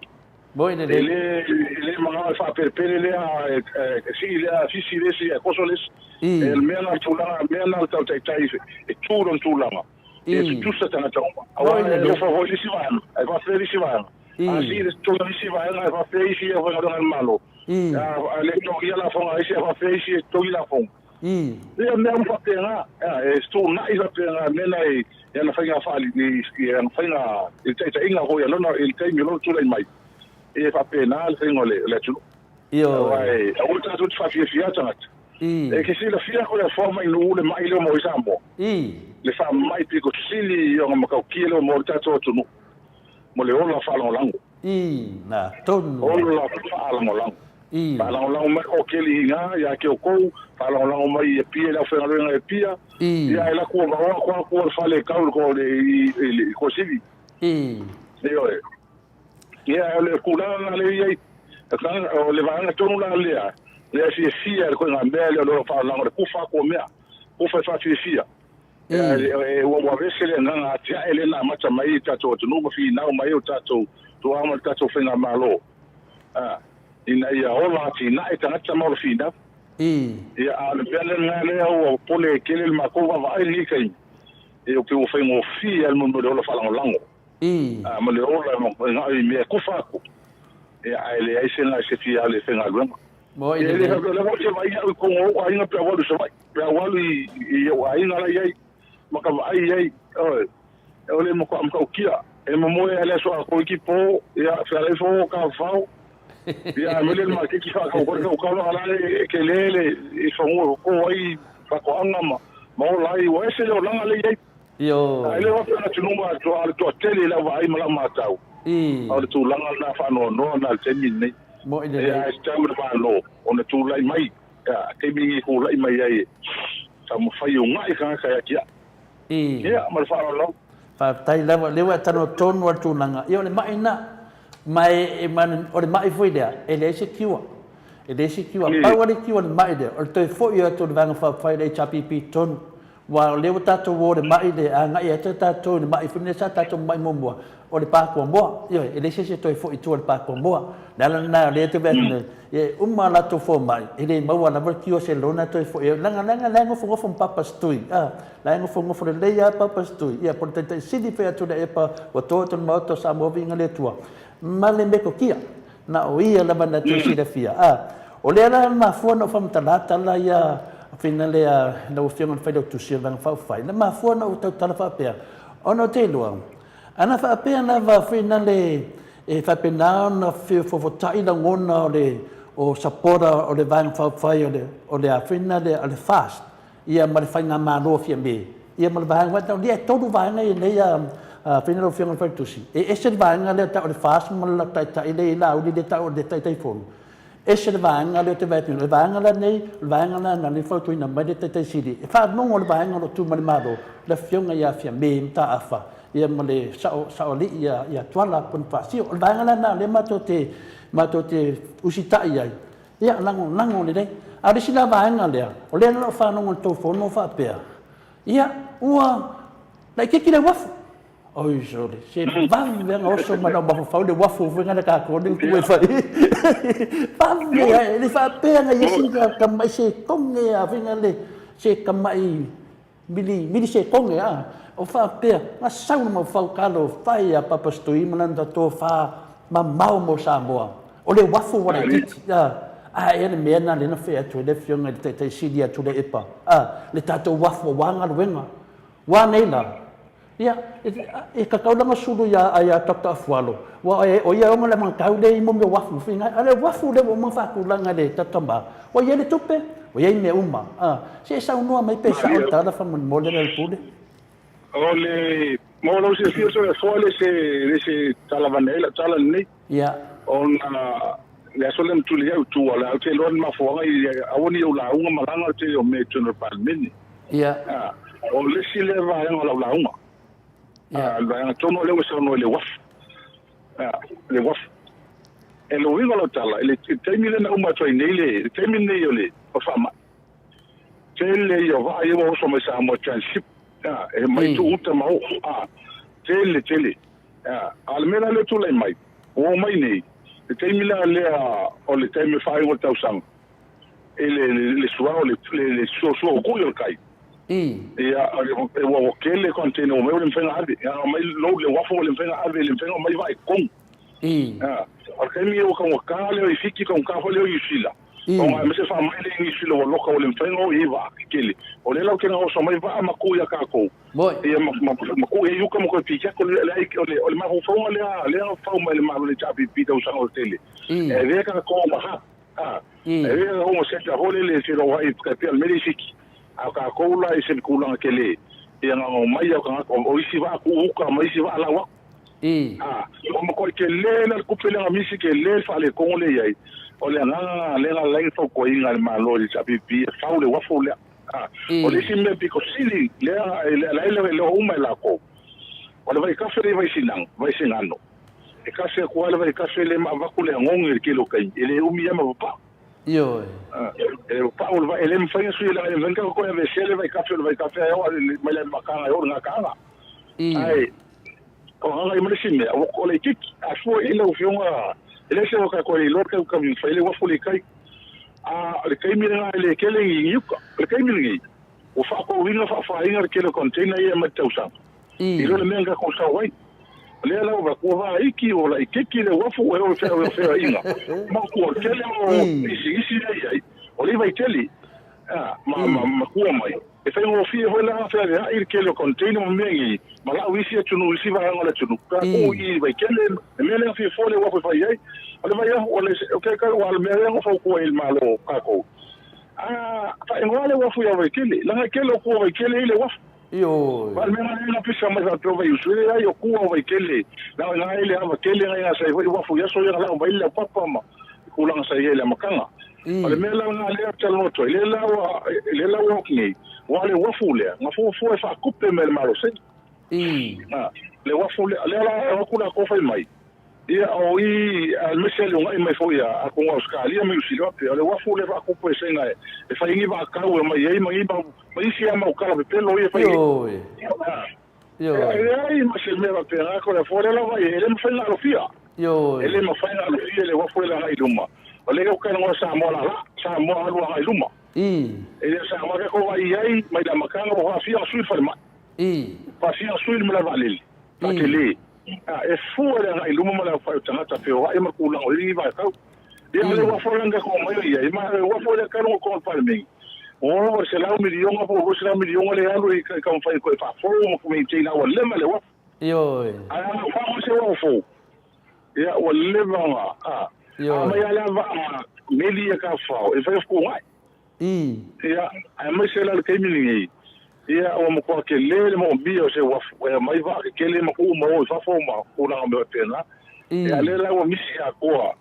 E le e le manao e faapelepele lea e sii lea sisi le isi ae koso le isi. O le mea lena o le tulaga mea lena o le tau taitai e tu lona tulaga. E tutusa tagata uma. Aua e alofa foi i le isi vaega, ae faafefea le isi vaega. A sii le totogi o le isi vaega, ae faafefea isi e faigaluega a le Malo. A le totogia lafoga a isi, ae faafefea isi e totogi lafoga. Ia, mea uma faapena, e fetuunai faapena mea na i ana faiga faa-alii, i ana faiga, i le taitaiga foi a lona, i le taimi o lona tulai mai. E faapena le faiga o le atunuu. Aua aua tatou te faafiafia tagata. E ke silafia ko le afoa mai nuu le mai lea mo i Samoa. Le faamai piko sili i ona matautia lea mo le tatou atunuu. Mo le ola faalagolago. Na tonu. Ola faalagolago. Faalagolago mai o keli inga ia ke oukou, faalagolago mai i Apia i le aufaigaluega i Apia. Ia e laku o vaoa ko aku o le fale kau ko le i le Tuasivi. Ioe. Ia, o le tulaga lena lea e i ai, o le vaega tonu la lea, lea e fiafia i le koiga mea lea o le ola faalalaga, o le kufa atu o mea, kufa e faafiafia. Ia, ua aveese le agaga atiae lea na amata mai ai i tatou atunuu ma finau mai ai o tatou tuaa ma le tatou faigamalo, ina ia ola atinae tagata ma ola finau. Ia, a o le mea lena lea ua popole tele le matou vaavaai i lenei taimi, e pei ua faigofie lava le mea o le ola faalagolago. A ma le ola e i mea e kufa atu, ia, ae leai se na e sefi ale e faigaluega. Moi E le faapea lava ou te vaai au i totonu o ou aiga pe a ou alu i Savaii, pe a ou alu i ou aiga la e i ai, ma ka vaai i ai, ioe, o le matua matautia. E momoe lava i le aso atoa iki po, ia, fealai fo tafafao, ia, ae maile le maketi faatau ai le tautala, a la e tele le fanua e toto ai faatoaga ma ola ai, ua ese le olaga lea e i ai. Ae le faapea na atunuu ma a o le toatele i lau vaai ma lau matau, o le tulaga lena faanoanoa lena i le taimi lenei. Ae tatau i le Malo ona tulai mai, taimi lenei e tulai mai ai e taumafai e uunai tagata e atiae. Ia, ma le faaaloalo lava. Faafetai lava, o lea ua e talanoa tonu lava i le tulaga, ia o le mai lena, ma e, o le mai foi lea, e leai se cure. E leai se cure. Pau lava le cure o le mai lea, o le toe foi atu o le Vaega Faaupufai o le HRPP tonu. Aua o lea ua tatou o i le ma'i lea, agai atu tatou i le ma'i foi lea sa tatou mamai muamua, o le pa kuamoa. Ioe, e leai se isi e toe foi i tua i le pa kuamoa. O le ala lena o lea e te vaai atu nei, ia e uma a latou fomai, e le maua lava le cure se lona e toe foi ai. Leaga, leaga la e nofonofo ma Papa Setui, a, la e nofonofo lelei lava Papa Setui, ia po o le Taitai Sili foi a Tuilaepa ua to atu i le Maota o Samoa viiga le Atua, ma le metotia. Na o ia lava na te silafia. A, o lea la e mafua ona ou faamatala tala ia finale a lau Afioga i le Failautusi o le Vaega Faaupufai, na mafua ona ou tautala faapea, ona ou te iloa, ana faapea lava finale e faapena ona fefofota'i lagona o le o supporter o le Vaega Faaupufai o le o le a finale o le FAST, ia ma le Faigamalo Fiame, ia ma le vaega, ia e tolu vaega ia nei a Fina lau Afioga i le Faletusi, e ese le vaega lea e tau o le FAST ma le Taitai lea e i ai Laauli lea e tau o le Taitaifono, ese le vaega lea ou te vaai atu nei, o le vaega lenei, o le vaega lena na fautuaina mai le Taitai Sili, e faalogo le vaega o lo o tu mai le Malo, le Afioga ia Fiame Mataafa, ia ma le Saoalii ia Tuala Ponifasio. O le vaega lena lea matou te, matou te usitai ai, ia lagolago lelei. A o le isi la vaega lea, o lea na ou faalogo i le tou fono o faapea, ia, ua laitiiti le uafu. Oi sole, se vave ona oso mai lau mafaufau le uafu foi na tatou le utu e fai. Vave e le faapea na ia si tamai sekone a foi le se tamai mili mili sekone a. O faapea, na sau le mafaufau talo fai a Papa Stui ma lana tofa mamao mo Samoa. O le uafu ua laitiiti. A ea le mea na lea na fai atu ai le afioga i le Taitai Sili ia Tuilaepa, a, le tatou uafu aua galuega. Ua nei la, ia, e tatau la ona sulu ia ia Doctor Afualo, ua o ia e ona le matau lea i mea o uafu fina, a o le uafu lea ua uma ona faatulaga e le Tama, ua i ai le tupe, ua i ai mea uma. A, se i saunoa mai pe sao le tala faamolemole Lealapule. O le, mo lou silafia Toleafoa le se, le se tala avane ai lau tala lenei. Ia. Ona le aso lea na tuli ai tua, o le a ou te iloa ni mafuaaga i aua ne i ou lauga malaga le tele o mea i totonu o le Palemene. Ia. O le isi lea vaega o lau lauga. Ia. Le vaega tonu lea ua saunoa i le uafu. Le uafu. E le uiga o lau tala, i le taimi lea na uma atu ai nei le taimi lenei o le faamai, tele ia o vaa ia ua oso mai Samoa tranship, e mai tu uta ma o, tele tele. A o le mea la lea e tulai mai, ua omai nei, le taimi la lea o le taimi e faaiu o le tausaga, i le suao, le suasua kukui o le kai. Ia, ua tele container ua omai ua le mafai ona ave. Ia, omai load le uafu ua le mafai ona ave, le mafai ona omai vaa i totonu. O le taimi ua taugata lea i Fiti, taugata foi lea i Niu Sila. Ona aemaise faamai lea i Niu Sila ua loka ua le mafai ona o i ai vaa tetele. O lea la ua tele ona oso mai vaa ma tuu ia tatou. Ia ma tuu i ai uka ma toe piki atu. O le mafaufauga lea lea na fau mai e le Malo i le HRPP tausaga o tele. E avea tatou ma hub. E avea tatou ma centre foi lele e feloai tai pei o le mea lea i Fiti. A o tatou la i se tulaga tele, ia na ona omai lava o tagata, o isi vaa tuu uka ma isi vaa lau atu. Ua matuai tele la le tupe lea na misi, tele le faaletonu lea e i ai. O le agaga lena lea na ala ai ona fautuaina e le Malo i le HRPP e fau le uafu lea. O le isi mea pito sili lea la e iloa uma e latou, o le vaitafe lea i Vaisigano, Vaisigano, e tasi atu lava le vaitafe lea ma avatu le anogi i le tele o taimi, e le umi lava ma papau. Ioe. E papau le vai, e le mafai ona sui, e le mafai ona toe aveesea le vaitafe o le vaitafe e oo mai le amataga e oo i le gataaga. Ae o aga ai ma le isi mea, ua o laitiiti. A fua i ai lau Afioga, e le se o tatou e iloa le taimi fai le uafu le i tai. A o le taimi lena e le tele ni uka. O le taimi lenei, ua faatoluina faafaina le tele o container ia e aumai i le tausaga. I lo le mea na tatou sau ai. O lea la ua vaai atu, ua vaiti, ua laitiiti le uafu, ua o i feoaiga. Ma ua tele o pisinisi lea e i ai, o lea e vaitele ma matua mai. E faigofie foi la ona feaveai le tele o container ma mea nei, ma lau isi atunuu, isi vaega o le atunuu, pe a tuu i i Vaitele, le mea lea na fia fua le uafu e fai ai. O le vai o le, o ke kai ua le mea lea na fautua ai i le Malo o tatou. A faaigoa le uafu ia Vaitele, leaga e tele o tua o Vaitele i le uafu. Ioe. Ma le mea lea na pisa mai faapea o Vaiusu, e leai o tua o Vaitele, na o i ina i le ava tele na i sa i foi uafu i aso ia na lau mai le laupapa ma tulaga sa i ai i le amataga. O le mea la lena lea ou te talanoa atu ai, lea la ua, lea la ua oti nei, aua o le uafu lea, na fuafua e faatupe mai e le Malo Saini. Le uafu lea, lea la e o atu latou fai mai, ia o i, aemaise le uunai mai foi a atonu Ausetalia ma Niu Sila faapea, o le uafu lea e faatupe e Saina e fai ai ni vaatau e omai ai ma ni mau, ma isi lava mau tala pepelo ia e fai ai. E leai ma se mea faapena, Toleafoa, lea lava e le mafai ona alofia. Ioe. E le mafai ona alofia le uafu lea agai i luma. O lea ou talanoa Samoa lala, Samoa alu agai i luma. E le o Samoa tatou vaai i ai mai le amataga ua faafia ona sui le falemai. Faafia ona sui le malae vaalele. Faatele. E fua le agai i luma ma le aofai o tagata feoai ma le tulaga o i ai lenei vaitau. Ia o le uafu lea na tatou omai ai i ai, ma o le uafu lea talu ona totogi le Palemene, ua ova i le 100 miliona po o le 200 miliona lea e alu i taumafai e toe faafou ma maintain a ua leva le uafu. Ioe. Ae a fao se uafu fou, ia ua leva ona, a aumai lava le vaa meli ia tafafao e fai o fetuunai. Ia, aemaise la le taimi lenei, Ia, ua matua telē le moomia o se uafu e aumai vaa tetele ma tuu ma o i fafo ma tulaga o mea faapena. Ia, a o lea la ua misi atoa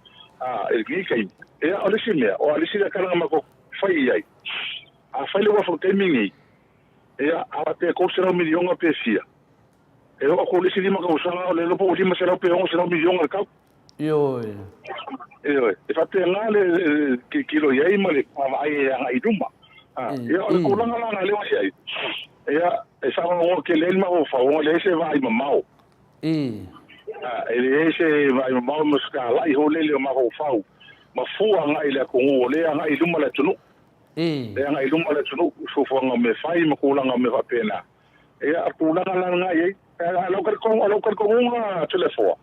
i lenei taimi. Ia, o le isi mea, o a le isi tala na matou fai i ai, a fai le uafu i le taimi lenei, ia, a faapea e $300 miliona pe fia, e oo atu i le isi 5 tausaga, o le iloa po ua $500 pe $600 miliona le tau. Ioe. Ioe. E faapena le tilotilo i ai ma le vaavaai e agai i luma. Ia, o le tulaga la lea ua i ai, ia, e faanoanoa tele ai le mafaufau ona e leai se vaai mamao. E leai se vaai mamao ma se talai foi lele o mafaufau ma fua agai i le atunuu, o lea e agai i luma le atunuu. E agai i luma le atunuu i fuafuaga o mea fai ma tulaga o mea faapena. Ia, o le tulaga la lena e i ai. A o lou talitonuga Toleafoa,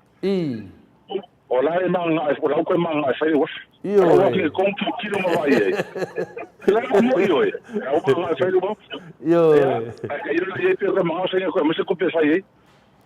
o la e magaga, o la ua toe magaga e fai le uafu. O lau atu i tonu tilotilo ma vaai i ai. La e moni oe, a ua magaga e fai le uafu. Ia, ae tailo la i ai pe toe magaga saina toe aumai se tupe e fai ai.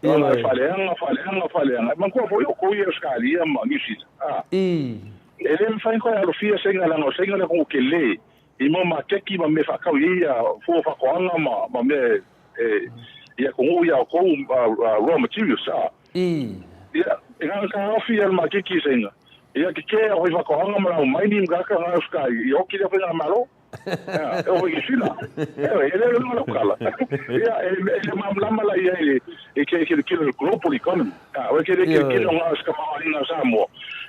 Ona e faaleaga, faaleaga, faaleaga. Manatua foi o outou ia i Ausetalia ma Niu Sila, e le mafai ona toe alofia saina leaga o saina le atunuu tele i mau maketi ma mea faatau i ai ia fua o faatoaga ma mea e i atunuu ia outou raw materials a. Ia, e na ona taofi ia le maketi i Saina, ia tetē au faifaatoaga ma le au mining ma tagata na Ausetalia, ia oti lea faigamalo. Ia, e oo foi i Niu Sila. Ioe, e le o le uiga o lau tala. Ia, e le malamalama la i ai e te tilotilo i le global economy. A, e te le tilotilo na o se tamaoaiga o Samoa,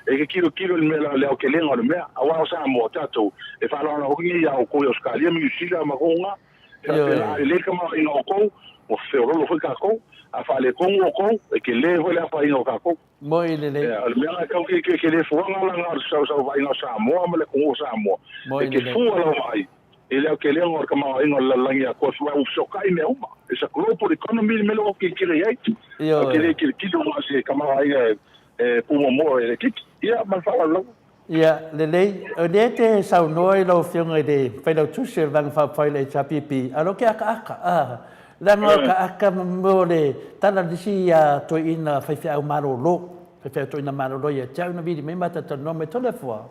e te tilotilo i le mea le aotelega o le mea. Aua o Samoa, tatou, e faaaloalo foi nei ia outou i Ausetalia ma Niu Sila ma Koga, e faapena, a lelei le tamaoaiga o outou, ua feoloolo foi tatou. A faaletonu outou, e tele foi le afaina o tatou. Moi lelei. Ia, o le mea lena e tau ke le fuaga la na o le sauvaaiga o Samoa ma le atunuu o Samoa. Moi E te lelei. fua lau vaai i le aotelega o le tamaoaiga o le lalolagi atoa, ua fesootai mea uma. It's a global economy le mea lea ua tilotilo i ai. Ou te Ioe. le tilotilo na o se tamaoaiga e pūmomoa e le kiki. Ia, ma le faaaloalo lava. Ia, lelei. O lea e te saunoa i lau Afioga i le Failautusi o le Vaega Faaupufai o le HRPP, a o lea ou te akaaka, a, leaga o akaaka ma mea o le tala a le isi toeaina faifeau malolo, faifeau toeaina malolo ia te au na vili mai ma talatalanoa mai, Toleafoa,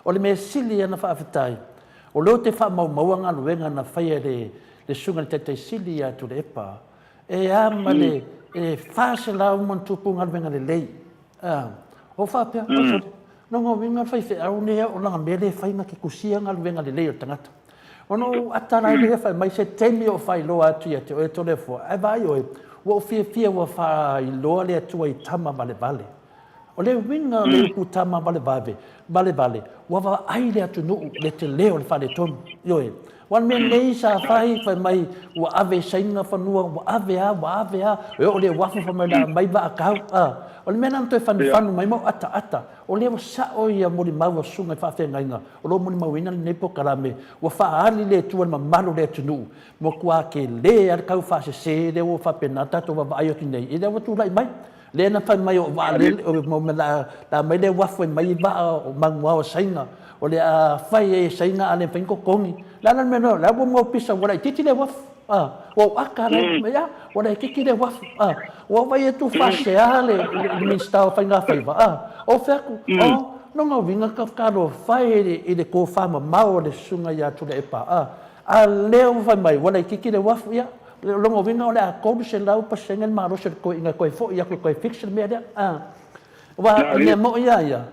o le mea sili ia na faafetai, o lea ou te faamaumaua galuega na faia e le, le Susuga i le Taitai Sili ia Tuilaepa, e a ma le, e 400 ma ona tupu galuega lelei. A, o faapea, o sole, no ngā uiga faifeau nei o langa mea le fai na ke kusia galuega lelei o le tagata. Ona ou ata la lea fai mai se taimi o faailoa atu ia te oe Toleafoa, ae vaai oe, ua ou fiafia ua faailoa le Atua i tama valevale. O le uiga o le upu tama valevave, valevale, ua vaai le atunuu le tele o le faaletonu. Ioe. Aua o le mea nei sa fai, fai mai ua ave i Saina fanua, ua ave a, ua ave a, e oo i le uafu fai mai o le a aumai vaa kau, a. O le mea lena na toe fanufanu mai ma ou ataata, o lea ua sao ia molimau a susuga i faafeagaiga o lo o molimauina lenei polokalame, ua faaali le Atua i le mamalu o le atunuu, matua tele lava le tau faasese lea ua faapena tatou vaavaai atu nei i lea ua tulai mai. Lea na fai mai o vaalele, o le a aumai le uafu e aumai vaa o manuao a Saina, o le a fai ai e Saina a le mafai ona totogi. O le a la le mea lea ua maua pisa ua laitiiti le uafu, a, ua ou aka la i a, ua laitiiti le uafu, a, ua ou vaai atu faasea le Minisita o Faiga Faiva, a, ou fai atu, o, lona uiga talofa e i le tofa mamao a le Susuga ia Tuilaepa, a, a lea ua fai mai ua laitiiti le uafu, ia, O lona uiga o le a 300% le malosi o le toeaina e toe foi atu e toe fix le mea lea. Aua o le mea moni lava ia,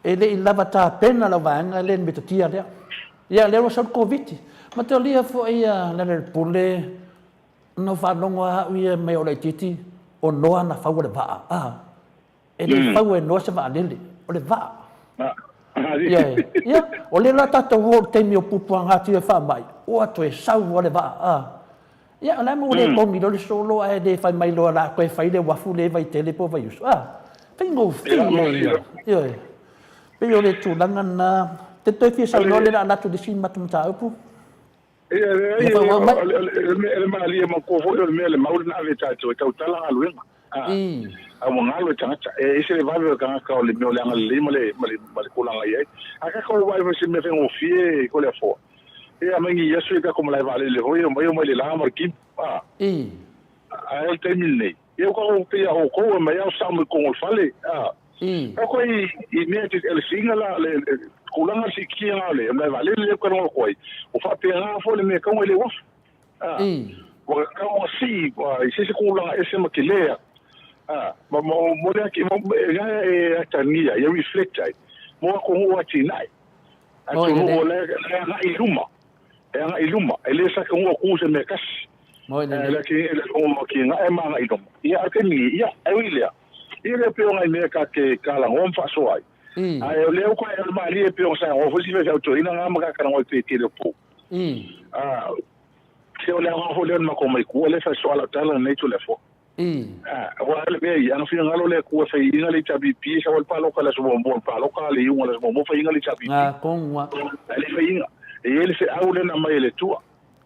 e le i lava tapena lau vaega lea i le metotia lea. Ia lea ua sau le Koviti. Mataulia foi ia Lealailepule, na ou faalogo lava au ia mai ou laitiiti, o Noa na faua le vaa. A, E le i fau e Noa se vaalele, o le vaa. Ia, ia, o lea la tatou o i le taimi o puapuaga atu ia faamai, ua toe sau lava le vaa, a. Ia, o le a mea ua le kogi loa le solo ae le fai mai loa o le a toe fai le uafu lea i Vaitele po o Vaiusu, a. Faigofie ia. Ioe. Pei o le tulaga lena. Te toe fia saunoa lea o le a alu atu i le isi matou mataupu. Ia, leai, Ia faaauau mai. o le malie manatua foi o le mea le mau lena ave e tatou e tautala galuega. A ua galo i tagata. E ese le vave o le tagata o le mea o le agalelei ma le, ma le, ma le tulaga i ai. A tatou vaai foi i se mea faigofie i Toleafoa, ia mai ni aso i tatou malae vaalele foi, omai omai i le la ma le timu. A o le taimi lenei, ia ua tatou pei a outou e omai lava o sao mai totonu o le fale. Tatou i mea o le siiga la, le tulaga o le siitia o le malae vaalele lea ou te talanoa atu ai, ua faapena foi le mea e tatau ona i le uafu. Ua tatau ona sii i se isi tulaga ese ma tele atu. Ma mo le e atagia, ia reflect ai, mo atunuu atinae. Atunuu o la e agai i luma, e agai i luma, e le sa atunuu o tu i se mea e tasi. Le atunuu atinae ma agai i luma. Ia, a o le taimi nei, ia, e ui i lea, ia le pei o nai mea ta te talanoa ma faasoa ai. Ae o lea ua o le malie pei ona saunoa foi si faifeau toeaina na ma ta talanoa i le tele o pou. Se o le aoga foi lea o le matou maikua lea e faisoa lau tala lenei Toleafoa. Aua le mea ia, ana finagalo le Atua e faiina le HRPP, e sau ai le palota i le aso muamua o le palota, a le iuga i le aso muamua faiina le HRPP. Ae le faiina. E i ai le feau lea na aumai e le Atua.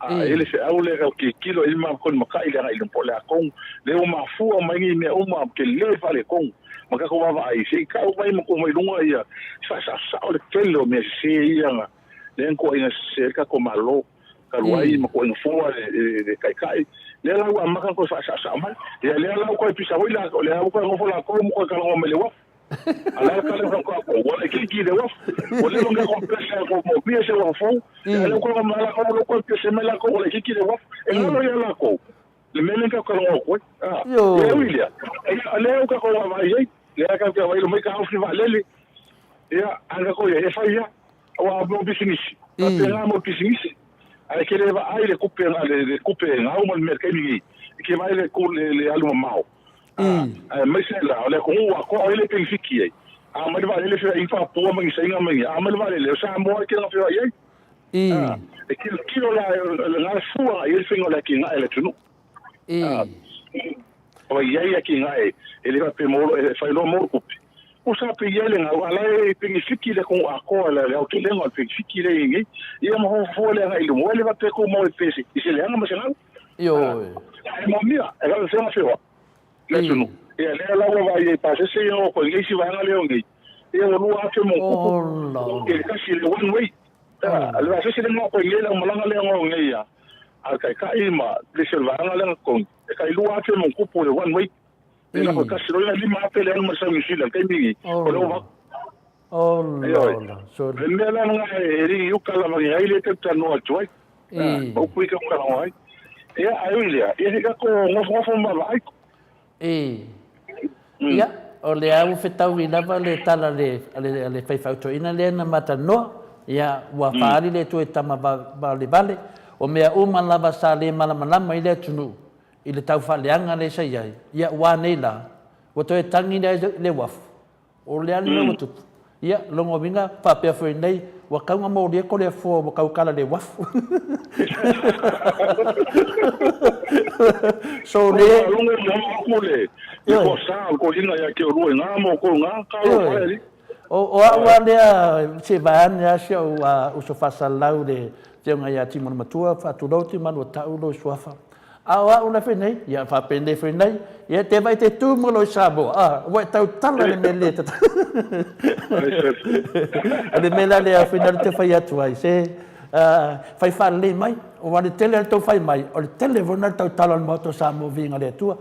E i ai le feau lea tau tilotilo i ai ma matai i le agai i luma po o le a tonu. Lea ua mafua mai nei mea uma tele faaletonu ma tatou vaavaai se i tau mai ma tuu mai luga ia faasaosao le tele o mea sese ia na lea na tuuaiina sese ai le tatou Malo talu ai ma tuuaiina fua le Taitai. Lea la ua amata ona toe faasaosao mai. Ia lea la ua toe pisa foi latou, lea ua toe nofo latou ma toe talanoa mai i le uafu. A la tala fa ko ko wala ki ki le waf. Wala lo nga ko pese ko mo pia se wa fo. Ya le ko ma la ko lo ko pese me la ko wala ki ki le waf. E ngalo ya la ko. Le mele ka ko ngo ko. Ah. Le William. E le ka ko wa vai. Le ka ka vai lo mai ka au va lele. Ya anga ko ye fa ya. Wa mo bisinisi. Ka pena mo bisinisi. Ai ke le va ai le kupe le kupe ngau mo le merka ni. Ke vai le ko le alu mamao. Aemaise la, o le atunuu atoa o ai le penefiti ai. A mai le vaalele feoai faapoa ma ni saina ma ni, a mai le vaalele, o Samoa e tele na feoai ai. E tilotilo la, lena le fua i ai le faiga o le atinae a le atunuu. O i ai atinae, e le faapea mo, e fai loa mo le tupe. Ua sa pe i ai le gau, a la e penefiti le atunuu atoa, le aotelega o le penefiti lea e i ai nei. Ia ma fua le agai i luma, ua le faapea tuu mau e pese i se leaga ma se gau. Ioe. E mōmia, e kala whenga whewa, le tunu. Ia, lea la ua vai e pasese ia o koe ngeisi vaega lea o nei. Ia, ua lua afe mō kupu. E le kasi le one way. Le pasese le ngā koe ngei lau malanga lea ngō ngei ia. A kai kai ma le se vaega lea ngā E kai lua afe mō kupu le one way. Le la koe kasi roina lima afe le anu ma sau New Zealand. Kai mingi, o le ova. Ola, sorry. Le mea la ngā e ringi uka lava ngi ai le te tanoa atu ai. Ma upu i ka uka lava ai. Ia, ai ui lea, ia he kako ngofongofo ma vaai. Ia, o le au fetaui lava le tala le, le, le faifautoina lea na matanoa, ia, ua faali le Atua i tama valevale, o mea uma lava sa le malamalama i le atunuu, i le taufaaleaga lea sa i ai, ia, ua nei la, ua toe tagi le uafu, O le a le mea ua tupu? Ia, lona uiga, faapea foi nei, ua tau na molia ko le afoa ua tau kala le uafu. So le... Longo mo aku le, le ko sa, ko inga ia ke o rua i ngā mō kou ngā, ka ro whae ali. O au a lea, se vaeane a si au uso faasalau le afioga ia Timona Matua, faatulou Timanu o tau lou suafa. A o au la fenei, ia faapenei foi nei, ia te vai te tu mo lou Samoa, a, ua e tautala le mea le tatau. O le mea la lea fina le te fai atu ai, se fai faalelei mai, aua le tele o le tou fai mai, o le tele foi lena o le tautala o le Maota o Samoa viiga le Atua.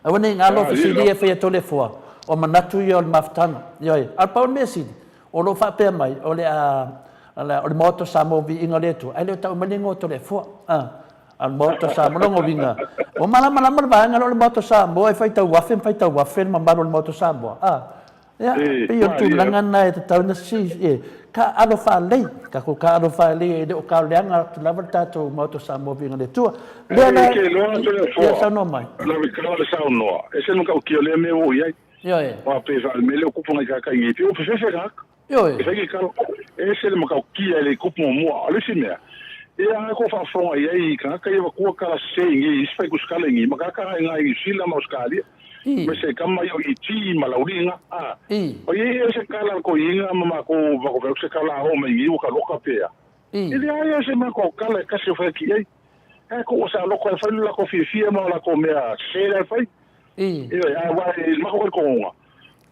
Aua ne i galo fesili e fai atu le foa, o manatu ia o le mafutaga. Ioe, a o le pau o le mea sili, O lo o faapea mai, o le a, o le Maota o Samoa Viiga o le Atua, ae le o tau mai le igoa o Toleafoa. A, a le Maota o Samoa, lona uiga, ua malamalama le vaega lea o le Maota o Samoa e faitau afe ma faitau afe le mamalu o le Maota o Samoa. A, ia, pei o le tulaga lena e tatau ona si, e, taaalo faalelei, tatou taaalo faalelei e le o taoleaga atu lava le tatou Maota o Samoa Viiga o le Atua. Lea la, ia saunoa mai. Lau Afioga le saunoa, e se matautia o lea mea ua i ai. Ioe. Aua pei fa le mea lea o kupu ngai kaka i ngi pei o fefefe kaka. Ioe. E fai ke kalo. E se le matautia le kupu muamua. O le isi mea, e a ko faafofoga i ai i kaka ia vatua kala sese i ngi isi fai kusikala i ngi ma kaka ngai ngai New Zealand ma Australia. Ma se kama i o i ti ma lauliga. A. O i e se kala ko inga ma ma ko ma ko se kala o mai ngi o ka loka pea. E leai e se ma ko kala e kasi o fai ki ai. E ko o sa loko e fai la ko fiafia ma la ko mea se le fai. Ioe, aua e mako koe kongonga.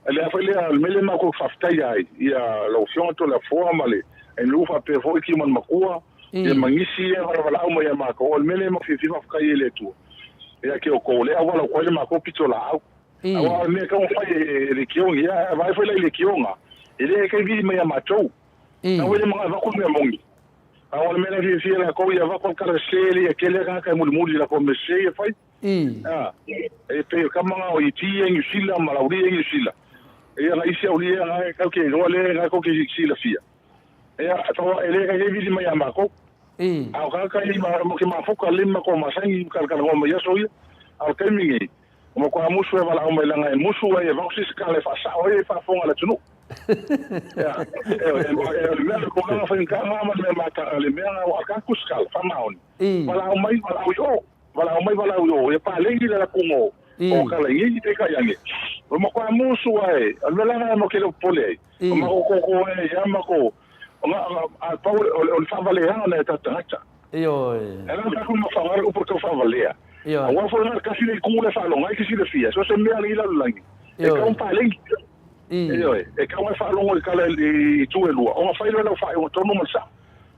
Le a fai lea, le mea lea makou faafetaia ai ia lau Afioga Toleafoa ma le nuu faapea foi Kimani Makua, ia ma nisi ia e valavalau mai ia makou. O le mea lea e fiafia faafetai ai i le Atua ia te outou, lea auala ua ai le makou pitolaau. Aua o le mea e tatau ona fai e le kiogi, ia vaai foi la i le kioga, e le kai vili mai ia matou. Aua e le manao e avatu le mea moni. A o le mea la fiafia lakou ia avatu le kala sese le ia tele tagata e mulimuli i latou mea sese ia e fai. A, e pei o tama na o Iti ia i Niu Sila ma Lauli ia i Niu Sila. Ia na isi aulia ia na e tatou te iloa lea na tou te silafia. Ia, e le taitai vili mai ia matou. A o tagata ia ma ke mafuta le ma ko masani kalakalanoa mai aso ia. A o le taimi nei, ua matua musu e valaau mai leaga e musu ai e avatu se isi kala e faasao ai e faafofoga le atunuu. Ia, e, e, o le mea, le tulaga faigata ma le mea mata, le mea na ua tatou sikala, faamaoni. Valaau mai, valaau i o. Valaau mai, valaau i o. Ia paleni le latou o o kala i nei, peitai ane. O le matua musu ae, o le mea la lena matou te le o popole ai. O matou koko e ia matou, a pau o le faavaleaga nai o tatou tagata. Ioe. E ala ona tatou mafaga le upu o le tau faavalea. Ioe. Aua foi na o le tasi le itu la e faaloga ai ke silafia, so o se mea i lalolagi, e tau ona paleni. Ioe. E tau ona e faalogo i tala i itu e lua, ona fai lea o lau faaiuga tonu ma le sao.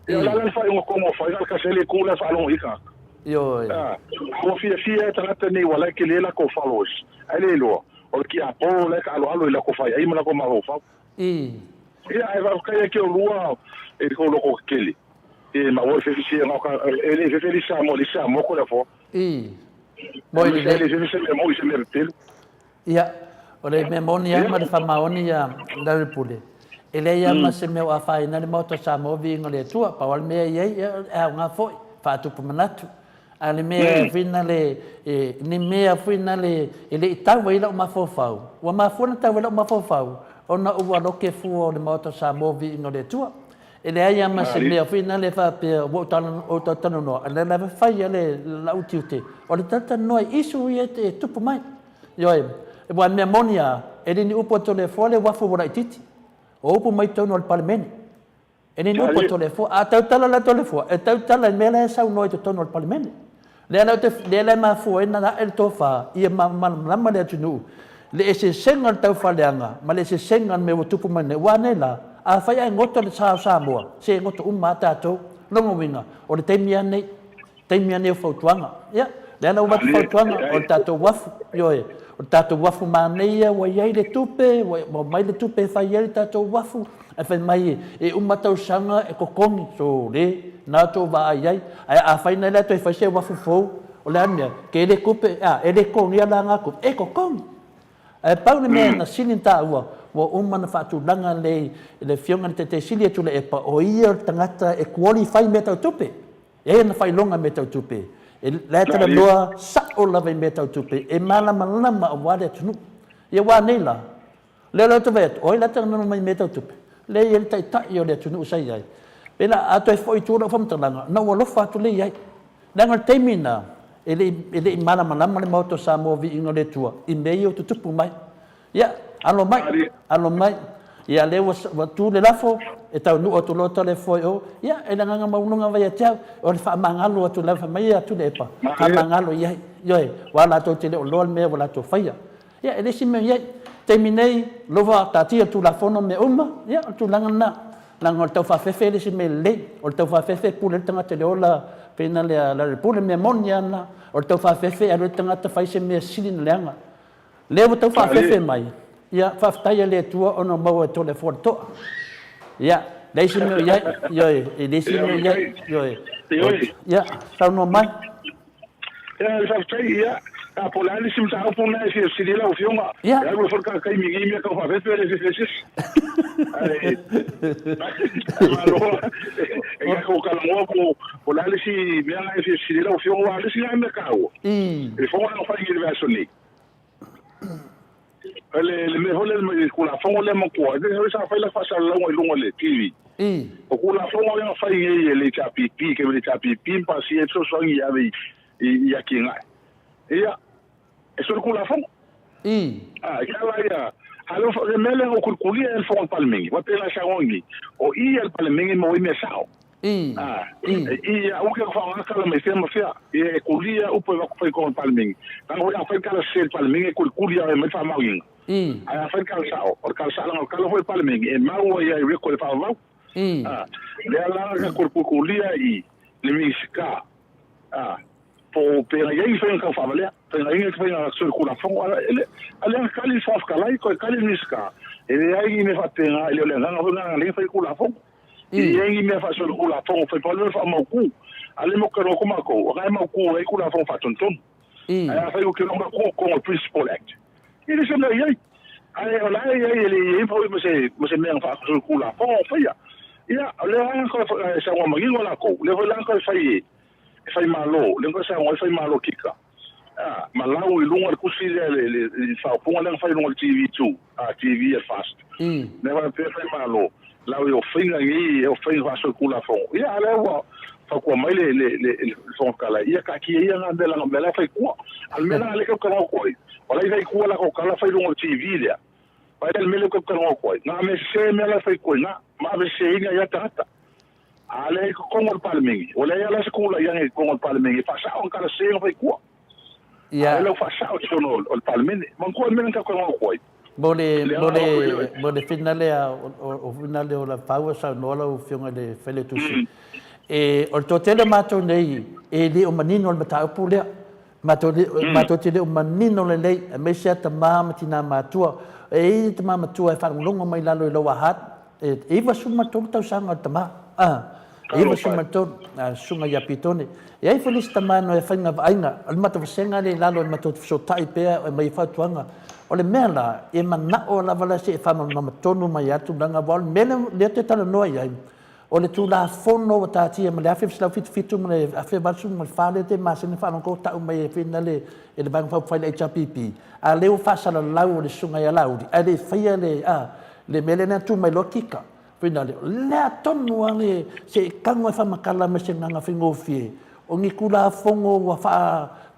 Ia, o le a la le faaiuga tonu ua fai, na o le tasi lava le itu la e faalogo i ai tagata. Ioe. Ua fiafia tagata nei ua la e tele latou followers, ae le iloa, o le tiapolo la e taaloalo i latou faiai ma latou mafaufau. Ia, ae faafetai ia te oulua i le tou loto tetele. E maua le fefe sia e le fefe le Samoa le Samoa ko le afoa. Mo i le le fefe se mea mo i se mea pepelu. Ia, o le mea moni lava ma le faamaoni ia Lealailepule, e leai lava ma se mea o afaina le Maota o Samoa viiga o le Atua, pau lava le mea e i ai, ia, e aoga foi, faatupu manatu. A o le mea foi lena e, ni mea foi lena e le i tau ai lau mafaufau, ua mafua ona tau ai lau mafaufau, ona ua loke fua o le Maota o Samoa viiga o le Atua. E leai lava ma se mea foi lena faapea ua ou talatalanoa, a o lea lava e fai lava lau tiute, o le talatalanoa i issue ia e tupu mai. Ioe, aua o le mea moni lava, e le ni upu a Toleafoa le uafu ua laitiiti. O upu mai totonu o le Palemene. E le ni upu a Toleafoa. A tautala la Toleafoa, e tautala i le mea la e saunoa i totonu o le Palemene. Lea la ou te, lea la e mafua ai ona ae le tofa ia malamalama le atunuu le eseesega o le taufaaleaga ma le eseesega o le mea ua tupu mai nei. Ua a nei la? Afai ae goto le sa o Samoa, se e goto uma lava tatou. Lona uiga, o le taimi lava lenei, taimi lava lenei o fautuaga. Ia, lea la ua avatu fautuaga, o le tatou uafu, ioe, o le tatou uafu manaia ua i ai le tupe, ua aumai le tupe e fai ai le tatou uafu, Ae fai mai e uma tausaga e totogi, sole, na outou vaai i ai. Ae afai nei la e toe fai se uafu fou, o le a le mea? Tele tupe, a, e le totogia la na tupe, e totogi. Ae pau le mea na sili ona taua, ua uma ona faatulaga lelei e le Afioga i le Taitai Sili a Tuilaepa, o ia o le tagata e qualify i mea tau tupe. E i ai ana faailoga i mea tau tupe. E, la e talanoa sao lava i mea tau tupe, e malamalama aua le atunuu. Ia ua a nei la? Lea la ou te vaai atu, o ai la te talanoa mai i mea tau tupe? Lea e i ai le taitai o le atunuu sa i ai. Pēlā, a toe foi i tua lau faamatalaga, na ou alofa atu lea i ai. Leaga o le taimi lena, e le i, e le i malamalama le Maota o Samoa Viiga o le Atua i mea ia ua tutupu mai. Ia, alo mai, alo mai. Ia, lea ua, ua tu le lafo, e taunuu atu loa Toleafoa i o. Ia, e le agaga maualuga lava ia te au, o le faamagalo atu lava, fai mai ia Tuilaepa, faamagalo i ai. Ioe, aua latou te le o iloa le mea ua latou faia. Ia, e le isi mea o i ai. Taimi nei, lova taatia le Tulafono ma mea uma, ia, o le tulaga lena. Leaga o le taufaafefe e le isi mea lelei. O le taufaafefe e pule ai le tagata i le ola, pei na le le pule, mea moni lava lena. O le taufaafefe e alu ai le tagata fai se mea sili ona leaga. Lea ua taufaafefe mai, ia, faafetai i le Atua ona ua maua e Toleafoa le toa. Ia, leai se mea o i ai, ioe, e leai se mea o i ai, ioe. Ia, saunoa mai. Ia, faafetai, ia, a po o le a le isi mataupu lena e fia fesili ai lau Afioga. Ia. E alu ai foi le tagata taimi nei i mea tau faafefe e le fefe se isi. Ae, malo, e tatou talanoa po o le a le isi mea lena e fia fesili ai lau Afioga, aua o le isi lena mea taua, i le fono lea na fai i le vaiaso nei, le mea foi lea i le Tulafono lea matua, e sa fai la faasalalauga i luga o le TV. O Tulafono lea na fai nei e le HRPP, ke le HRPP ma pasia ai fesoasoani e ave i atinae. Ia, e soli Tulafono. A, e kala ia, a le mea lea na ou kulikulia e le Fono a le Palemene, aua pei ona e saunoa nei, o i a le Palemene maua ai mea sao. Ia, aua ke faaaoga tala mai fea ma fea. Ia, e kulia upu e avatu fai i totonu o le Palemene. Leaga foi a fai le tala sese i le Palemene, e kulikuli lava e aumai le faamaoniga. Ae a fai le tala sao, o le tala sao, leaga o le tala foi a le Palemene, e mau ai lava i record e faavavau. Lea la na kulikulia i le Minisita, po o pe na i ai ni faiga tau faavalea, faiga i ai ni faiga solitulafono, a lea na tali le Fofoga Fetalai, toe tali le Minisita, e leai ni mea faapena, e le o le agaga foi lena na ala ai ona fai le Tulafono. I ai ni mea faasolitulafono fai pau le faamautu. A le mo ke ko makou, o ga mautu ai tulafono faatonutonu. Ae afai ua kiloga makou kogo Principal Act. I le se mea i ai. Ae o la e i ai e le i ai foi ma se mea na faasolitulafono o faia. Ia, o lea lava na saunoa manino lakou, lea foi la na toe fai e fai malo, lea na toe saunoa ai fai malo kika. Ma lau i luga le tusi lea le faaupuga lea na fai i luga o le TV2, TV e fast. Lea faapea fai malo, lau i o faiga nei, o faiga faasolitulafono. Ia, a lea ua fautua mai le le Fofoga Fetalai, ia taatia ia na mea leaga o mea la e fai i tua. A o le mea la lea e tautala atu ai, o la e fai i tua latou tala fai i luga o le TV lea. Vaai la i le mea lea ou te tautala atu ai, na ave sese mea la e fai i tua i ina, ma ave seseina ai lava tagata. A lea i totonu o le Palemene, ua leai lava la se tulai ane i totonu o le Palemene e faasao ni tala sese na fai i tua. A lea ua faasao i totonu o le Palemene. Manatua le mea lea na tautala atu ai. Mo le, mo le, mo le finale a, o finale o la fau e saunoa lau Afioga i le Failautusi. E, o le toatele o matou nei, e le o manino le mataupu lea. Matou, matou te le o manino lelei, aemaise lava tama ma tina matua. E i ai tama matua e faalogologo mai lalo i Lower Hutt, e 93 tausaga o le tama. E 93, a susuga ia Pitone. E i ai foi le isi tama e faiga vaaiga, o le matou vasega lea i lalo e matou te fesootai pea e aumai ai fautuaga. O le mea la, e manao lava la se i faamalamalama tonu mai lava tulaga, aua o le mea lea ou te talanoa i ai, o le Tulafono ua taatia mai le 1977 ma le 1984 lea te masani faalogologo tau mai e fina le e le Vaega Faaupufai le HRPP, a lea ua faasalalau o le susuga ia Laauli, ae le i faia le, a, le mea lea na tu mai loa Kika. Fina le, o lea tonu lava le, se i tago e faamatala mai se agaga faigofie, o ni Tulafono ua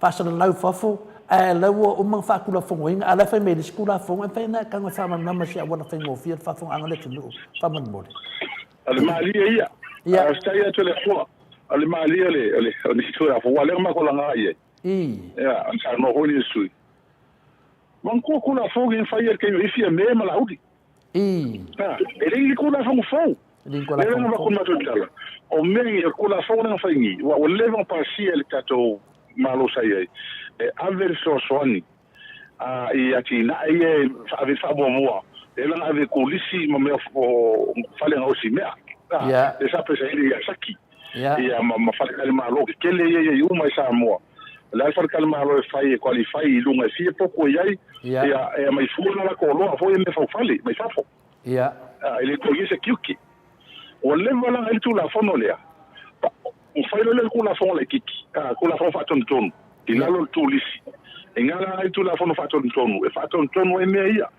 faasalalau i fafo, ae la ua uma ona faatulafonoina, a o la e fai mai e le isi Tulafono, e mafai ona e tago e faamalamalama i se auala faigofie le faafofogaaga a le atunuu, faamolemole. O le malie ia. Ia. Faafetai atu i le Atua. O le malie o le, o le, o le Tulafono, aua o lea na matou laga i ai. Ia, saunoa foi le sui. Manatua Tulafono e fai e le taimi e fia me ma Laauli. E le i Tulafono fou. Le Lea na avatu matou tala. O mea nei, o Tulafono lea na fai nei, ua leva ona pasia e le tatou Malo sa i ai, e ave le fesoasoani i atinae ia e ave faamuamua, lea la na ave i kolisi ma mea o fale gaosi mea. Lea sa pesaili ia Saki. Ia ma faletalimalo tetele ia i ai uma i Samoa. O le a le faletalimalo e fai e qualify i luga e fia potu e i ai, ia e aumai fua na latou oloa foi ia mea faufale mai fafo. E le toe i ai se tiute. Ua leva la i le Tulafono lea, ua fai loa lea le Tulafono laitiiti, Tulafono Faatonutonu i lalo o le Turisi. E gala ai le Tulafono Faatonutonu e faatonutonu ai mea ia,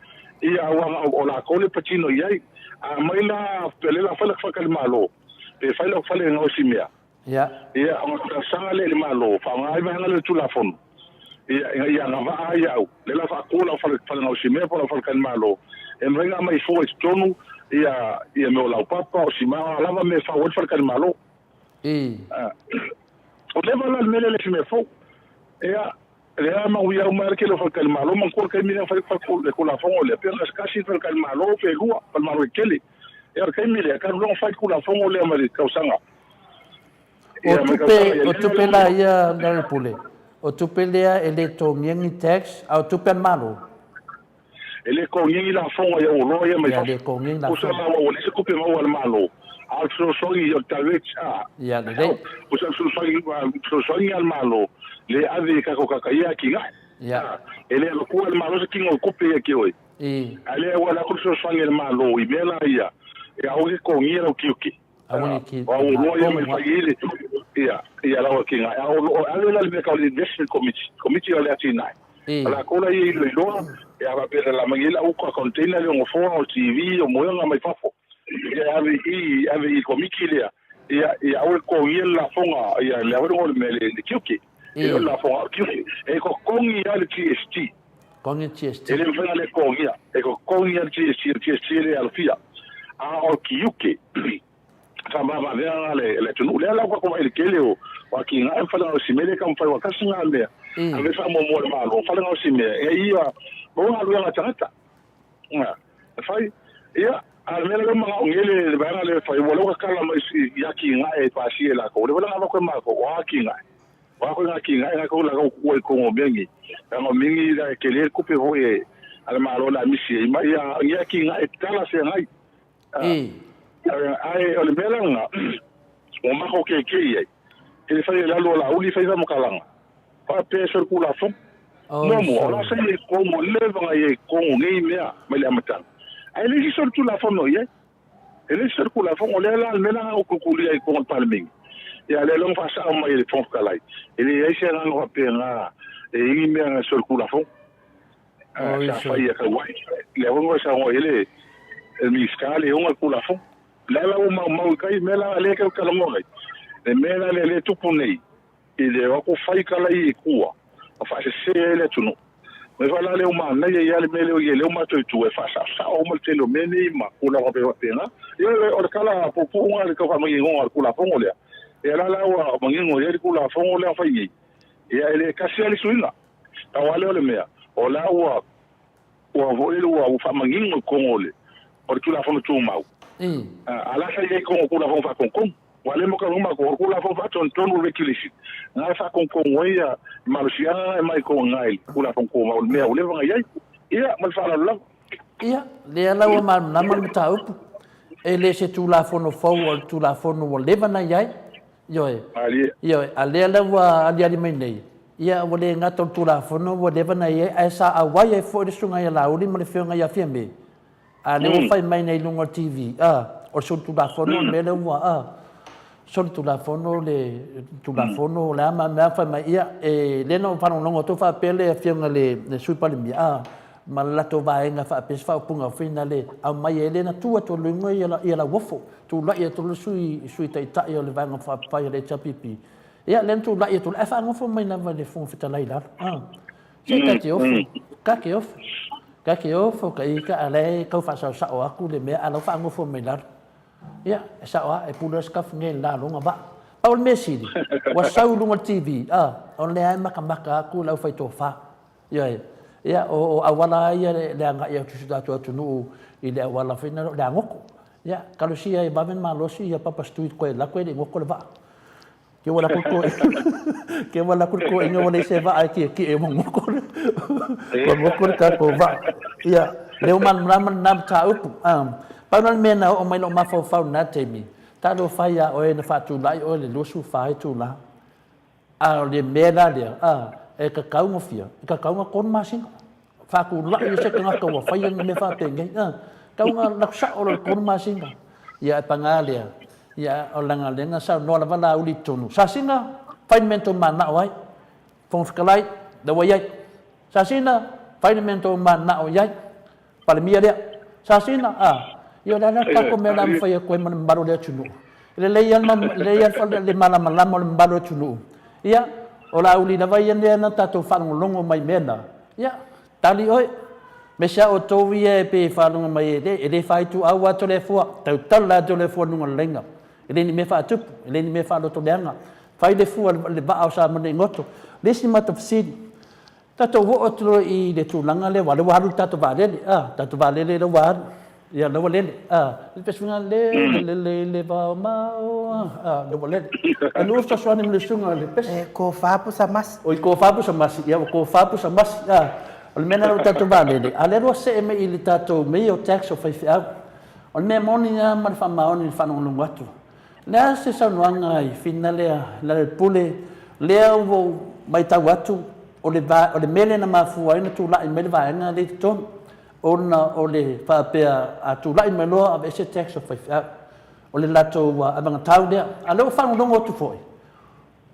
ia aua o latou lea e patino i ai. A aumai la, pe le la fai la faletalimalo, pe fai lau fale e gaosi mea. Ia, ona talosaga lea i le Malo, faaaoga ai vaega lea o le Tulafono, ia, ina ia agavaa ai au, lea la faatu lau fale, fale gaosi mea po o lau faletalimalo, e mafai ona aumai fua i totonu ia, ia mea o laupapa, o sima, o a lava mea e fau ai le faletalimalo. O leva la le mea lea e le se mea fou. Ia, lea manuia uma ai le tele o faletalimalo, manatua le taimi lea na fai ai le Tulafono lea, pe na tasi le faletalimalo pe lua, falemalo tetele. Ia, o le taimi lea, talu loa ona fai le Tulafono lea mai le tausaga. O tupe, o tupe la ia Larry Pule, o tupe lea e le totogia ni tax, a o tupe a le Malo? E le totogia ni lafoga i au oloa ia mai fafo. Ia, le totogia ni lafoga. Tusa la ua leai se tupe maua a le Malo, a o le fesoasoani o le direct, a. Ia, lelei. Tusa o le fesoasoani a le Malo, lea e ave i tatou tagata ia atinae. Ia. E le avatua e le Malo se tino o le tupe ia te oe. A lea ua alu atu le fesoasoani a le Malo i mea la ia, e aua e totogia lau tiute. O au oloa ia mai fai ai le ia ia lau atinae. A o lo o ave la le mea tau le investment committee, komiti o le atinae. O latou la ia e iloiloa, ia faapea la mai ai la uka container lea o nofoa, o TV, o moega mai fafo. Ia ave i ave i komiti lea, ia ia aua le totogia le lafoga, ia le aua le mea le tiute. E le o le lafoga o le tiute. E totogi lava le GST. Totogi le GST. E le mafai ona le totogia. E totogi lava le GST, o le GST e le alofia. A o le tiute, faamavaavea le atunuu. Lea la ua tatou vaai i le tele o atinae ma fale gaosi mea lea e taumafai aua tasi na mea, ave faamuamua e le Malo, fale gaosi mea, e ia maua galuega a tagata. E fai, ia, a o le mea lea ua manaomia le vaega lea e fai, ua leva ona tatala mai i atinae e pasia e latou. Lea foi la na avatu e matou, o a atinae? O a foi ngā atinae ngā kou lākou kua i totonu o mea nei. Leaga o mea nei la e tele le tupe foi e a le Malo o le a misi ai ma ia ia atinae talafeagai. Ae o le mea la lena ua matou keikei ai, e le fai e lalo o Laauli fai faamatalaga faapea e solitulafono. Muamua, o la sa i ai totonu, ua leva ona i ai totonu nei mea mai le amataga, ae leai se solitulafono i ai. E leai se solitulafono. O lea la le mea la na ou tutulia ai i totonu o le Palemene, ia lea la na faasao mai e le Fofoga Fetalai, e leai se agaga faapena e i ai ni mea na solitulafono. Sa fai ia tauai. Lea foi na saunoa i ai le Minisita le ona le Tulafono. Lea la ua maumau i tai mea la lea e talanoa nei. Le mea la lea lea e tupu nei, i le o atu fai tala ia i tua, ma faasese ai le atunuu. Mea foi la lea ua manaia ia le mea lea ua i ai lea ua matou i tua e faasaosao uma le tele o mea nei ma tulaga faapena. Ia o le tala puupuu lena i le tau faamaninoga o le Tulafono lea. Ia la la ua manino i ai le Tulafono lea na fai nei. Ia e le tasi lava le suiga. Pau lava lea o le mea, o la ua ua foi lele ua faamanino i totonu o le o le Tulafono Tumau. A la sa i ai i totonu o Tulafono Faatonutonu. Aua o lea e mautau matou, o le Tulafono Faatonutonu o le Regulation, na e faatonutonu ai le malosiaga na e aumai i totonu i ina i le Tulafono Tumau o le mea ua leva ona i ai. Ia, ma le faaaloalo lava. Ia, lea la ua malamalama le mataupu. E le se Tulafono fou o le Tulafono ua leva ona i ai. Ioe. Malie. Ioe, a lea la ua aliali mai nei, ia ua le gata o le Tulafono ua leva ona i ai, ae sa auai ai foi le Susuga ia Laauli ma le Afioga ia Fiame. A lea ua fai mai nei i luga o le TV, a, o le solitulafono le mea lea ua, a, solitulafono le Tulafono, o le a ma mea fai mai, ia, e, lea na ou faalogologo atu faapea le Afioga i le Sui Palemia, a, ma le latou vaega faapea se faaupuga foi na le aumai ai lea na tu atu i luga ia Lauofo. Tulai atu le Sui, Sui Taitai o le Vaega Faaupufai a le HRPP, ia lea na tulai atu, ae faagofo mai lava i le Fofoga Fetalai i lalo. Ah, se ta te ofo, ta te ofo, ta te ofo ka ika, a la e tau faasaosao atu le mea, a la ua faagofo mai i lalo. Ia, e sao lava, e pule se kafu nei i le laloga vaa. Pau le mea sili, ua sau i luga o le TV, ah, o lea e makamaka atu le aufaitofa. Ioe. Ia, o auala lava ia le agai atu i si o tatou atunuu i le auala foi lena o le agoto. Ia, talosia e vave ona malosi ia Papa Stewart koe alu atu e le i goto le vaa. Ke ua alu atu le ke ua alu atu le toeaina ua leai se vaa e tietie ua goto le ua goto le tatou vaa. Ia, lea ua malamalama lena mataupu. Pau la le mea na oo mai lou mafaufau i lena taimi, talofa e ia oe na faatulai oe i le 24 itula. A o le mea la lea, a, e tatau ona fia, e tatau ona 3 masina. Faatulai se tagata ua faia ni mea faapenei, a, tatau ona alu atu sao loa i le 3 masina. Ia, ae paga lea, ia, o leaga lea na saunoa lava Laauli i totonu, Sasina, fai le mea na tou mananao ai. Fofoga Fetalai, lea ua i ai. Sasina, fai le mea na tou mananao i ai. Palemia lea. Sasina, a, ia o le a la le tatou mea o le a mafai atu ai ma le mamalu o le atunuu? E lelei lava lelei lava le malamalama o le mamalu o le atunuu. Ia, o Laauli lava ia lea na tatou faalogologo mai i mea na. Ia, tali oe. Aemaise lava outou ia e pei e faalogo mai e le, e le faaituau lava Toleafoa, tautala lava Toleafoa i luga o le laina. E le ni mea faatupu, e le ni mea faalotoleaga. Fai le fua i le vaa o Samanainoto. O le isi matou fesili, Tatou oo atu loa i le tulaga lea, aua o lea ua alu le tatou vaalele, a, tatou vaalele lea ua alu, ia lea ua lele, a, le fesuiga lele, lele i le vao mao, a, lea ua lele. E lua fesoasoani ma le susuga i le pese. E tofa pusa masi. Oi, tofa pusa masi, ia ua tofa pusa masi, a. O le mea lena o le tatou vaalele, a o lea ua see mai i le tatou mea ia o tax o faifeau. O le mea moni lava ma le faamaoni i le faalogologo atu, O le a se saunoaga i Fina lea, Lealailepule, lea ua ou matau atu, o le, o le mea lea na mafua ai ona tulai mai le vaega lea i totonu, ona o le faapea a tulai mai loa aveese tax o faifeau. O le latou avagatau lea. A o lea ua faalogologo atu foi,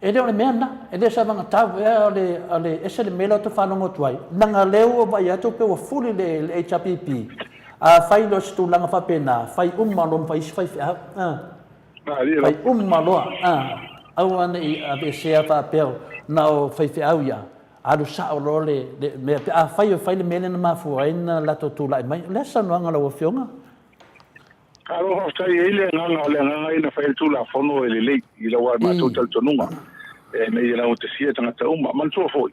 e le o le mea lena, e le o se avagatau ea, o le, o le ese le mea lea ou te faalogo atu ai, leaga o lea ua vaai atu pei ua fuli le, le HRPP, a fai loa se tulaga faapena, fai uma loa ma isi faifeau. Fai uma loa, aua ne i aveesea faapea na o faifeau ia, alu sao loa le, le mea, pe afai o fai le mea lea na mafua ai ona latou tulai mai. O le a se saunoaga a lau Afioga? Malo faafetai, e i ai le agaga, o le agaga ia na fai ai le Tulafono e lelei i lau a matou talitonuga ina ia laugatasia tagata uma. Manatua foi,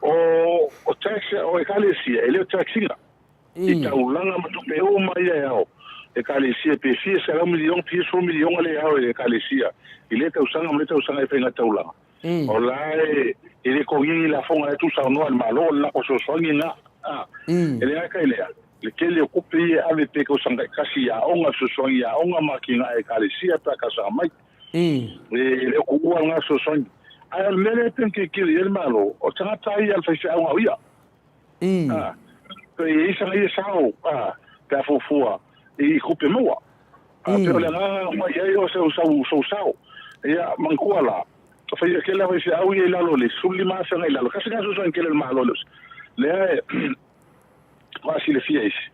o, o tax o Ekalesia e le o tax ina i taulaga ma tupe uma ia e ao Ekalesia pe fia selau miliona, fia sefulu miliona lea e ao e le Ekalesia i lea tausaga ma lea tausaga e faiga taulaga. O la e, e le kogigi lafoga e tuusaunoa e le Malo, o le lako fesoasoani lena. E le gata i lea. Le tele o tupe ia e ave pe tausaga taitasi i aoga, fesoasoani i aoga ma atinae ekalesia pe a talosaga mai. E le o tuua lena fesoasoani. Ae o le mea lea e pei ona tilotilo i ai le Malo, o tagata ia a le faifeau na o ia. A, pe i ai sana ia sao, a, pe a fuafua i tupe maua. A, pei o le agaga na fai ai o seu sau sou sao. Ia, manatua la, fai, e tele lava faifeau ia i lalo o le 15,000 agai i lalo. Tasi lena fesoasoani tele a le Malo i le lea e faasilafia isi.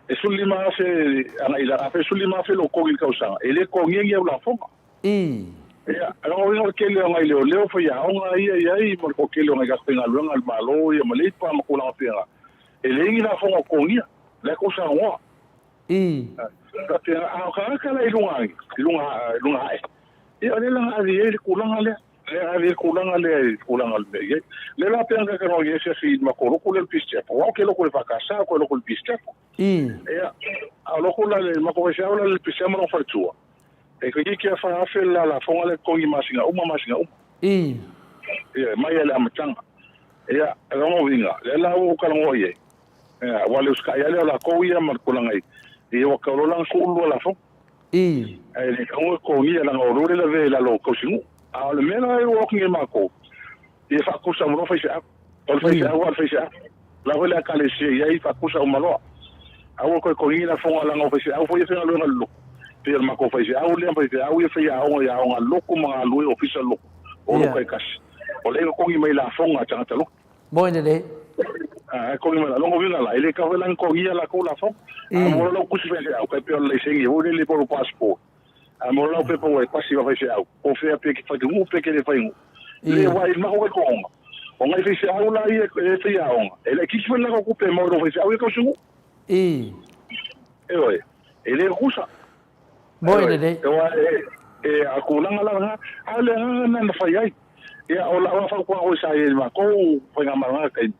E 15,000 agai i lalo, afai e 15,000 lou togi i le tausaga, e le totogia ni au lafoga. Ia, o lona uiga o le tele o nai leoleo faiaoga ia e i ai ma le toatele o nai tagata faigaluega a le Malo ia ma Leipa ma tulaga faapena, e leai ni lafoga o totogia, la e tou saunoa. Faapena, a o tagata la i luga i luga i luga ae, ia o lea la na ave i ai le tulaga lea. Lea ave i ai le tulaga lea i le tulaga o le mea i ai. Lea la pei ona talanoa i ai asiasi i le matou lotu lea o le Peace Chapel. O au ou te lotu i le EFKS, ou te lotu i le Peace Chapel. Ia, a o lotu la le matou faifeau la le Peace Chapel ma lona faletua, e toeitiiti lava 4,000 le lafoga lea e totogi masina uma masina uma. Ia, mai lava i le amataga. Ia, o lona uiga, lea la ua ou talanoa i ai, ia, aua le usitai lava lea o latou ia ma le tulaga i, ia ua tatau loa la ona tuu le lua lafoga. Ae le tatau ona totogia leaga o lea ua lavea i lalo o tausinuu. A o le mea la ua o atu nei matou, ia faatusa uma loa faifeau. O le faifeau lava o le faifeau. O la foi le ekalesia i ai faatusa uma loa. Aua toe totogi lafoga leaga o faifeau foi ia faigaluega i le lotu. Pei o le matou faifeau lea ma faifeau ia faiaoga i aoga lotu ma galulue i ofisa lotu o lotu taitasi. O lea e totogi mai lafoga a tagata lotu. Moi lelei. A, e totogi mai la. Lona uiga la, e le tatau foi la ona totogia latou lafoga. A maua loa lau tusi faifeau, tai pei o le laisene foi lele po o le passport. A maua loa lau pepa ua e pasi ma faifeau, po o fea pe e fai nuu pe e le fai nuu. Le aua i le matou talitonuga, o nai faifeau la ia e faiaoga, e laitiiti foi le latou tupe e maua i lou faifeau ia tausinuu. Ioe, e le tutusa. Moi lelei. Aua e a tulaga la lena, a o le agaga lena na fai ai. Ia, o lau fautuaga foi sa i ai i le matou faigamalo i lena taimi,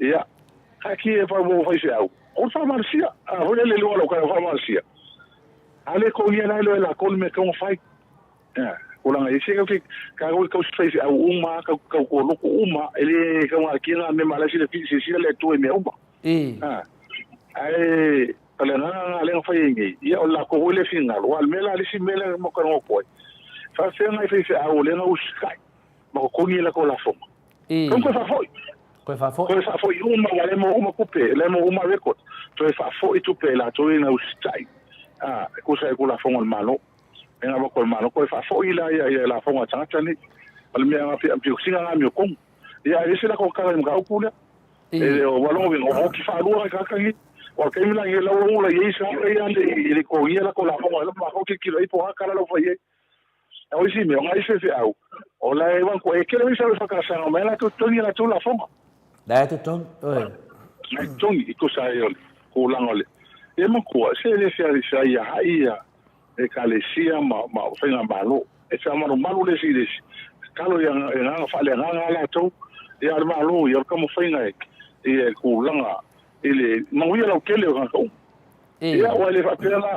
ia, taatia e fai mo faifeau, o le faamalosia. A foi lea le lua o lau tala o faamalosia, a le totogia la e latou le mea e tatau ona fai. Ia, tulaga i se ke ka go ka faifeau uma, ka ka ko loko uma, e le taugatia na mea ma la silafia silasila le Atua i mea uma. Ae o le agaga lena lea na fai ai nei, ia o le latou foi lea finagalo. Aua o le mea la, le isi mea lea na talanoa atu ai, e faapefea nai faifeau o lea na usitai ma totogi a latou lafoga, Toe toe faafoi. Toe faafoi. Toe faafoi uma, ua le maua uma tupe, le maua uma record. Toe faafoi tupe e latou ia na usitai, a, e tusa ai Tulafono a le Malo. E ngā wako le Malo, toe faafoi la ia ia lafoga a tagata nei. O le mea ngā pia pia singa ngā mio kongu. Ia e ese la ko kala i mkaupu lea. E le o walongo winga, o ki whaalua ngai kakagi. O le taimi la nge lau rongo la iei sa ia le i le kogia la ko lafoga la ma ko ki kilo i po ha kala lau fai ai. O isi mea, o ngai faifeau, o la e wan ko e kele wisa le whakasanga mai la totogi la tau lafoga. La e totogi, oe. La e totogi i tusa ai o le kūlanga o le. E makua, se le fia fia ia hai ia ekalesia ma ma faigamalo. E faamalumalu le isi i le isi. Tatalo ia e agaga faaleagaga a latou ia a le Malo ia o le taumafaiga e i le tulaga i le manuia lautele o tagata uma. Ia aua e le faapea la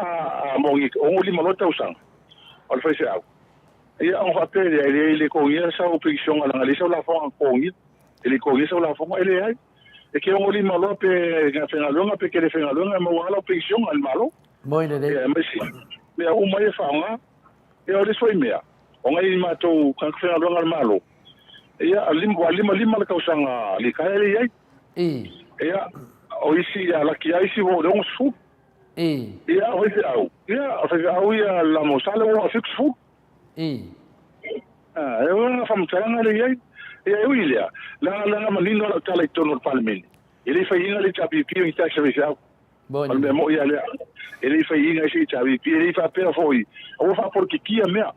a moni 65 loa tausaga o le faifeau. Ia ona faapea lea e le le totogia sau penisione leaga e leai sau lafoga na totogia. E le totogia sau lafoga, e leai. E te 65 loa pe faigaluega pe te le faigaluega e maua lava lau penisione e le Malo. Moi lelei. Ia ma isi mea uma ia e faaaoga. Ia o le isi foi mea, o nai matou tagata faigaluega a le Malo, ia ua 55 le tausaga litaea lea e i ai. Ia, o isi ia laki lava isi ua oo i le 60. Ia, o faifeau, ia, o faifeau ia le lamosale ua oo i le 70. A, e ua faamatalaga lea e i ai. Ia, e ui i lea, leaga leaga manino lau tala i totonu o le Palemene, e le i faiina le HRPP o ni tax a faifeau. O le mea moni lava lea, e le i faiina ai se HRPP, e le i faapea foi, aua faapolokikia mea.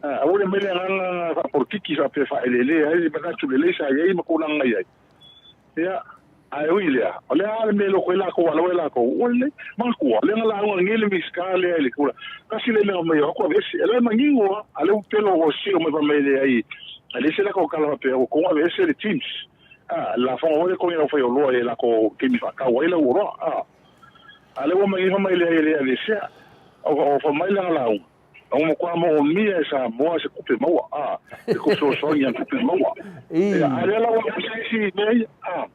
Aua le aumai le agaga faapolokiki faapea faaeleelea ai le manatu lelei sa i ai ma tulaga na i ai. Ia, ae ui i lea, o le a le mea e loko ai latou a lawe latou, ua lelei. Manatua, lea na lauga nei le Minisita lea i le tulaga, tasi lea mea na fai mai, o atu aveese. O la e manino lava, a o lea ua pelo ua sio mai fai mai e leai, e leai se latou tala faapea ua tatau ona aveese le TIMS. A, le lafoga foi lea e totogi e le aufaioloa i latou taimi faatau ai lau oloa. A, a o lea ua manino fai mai e leai e le aveesea. O fai mai lana lauga, Ua matua moomia e Samoa se tupe maua, a, e ko fesoasoani ia tupe maua. Ia, a o lea la ua ese isi mea ia, a,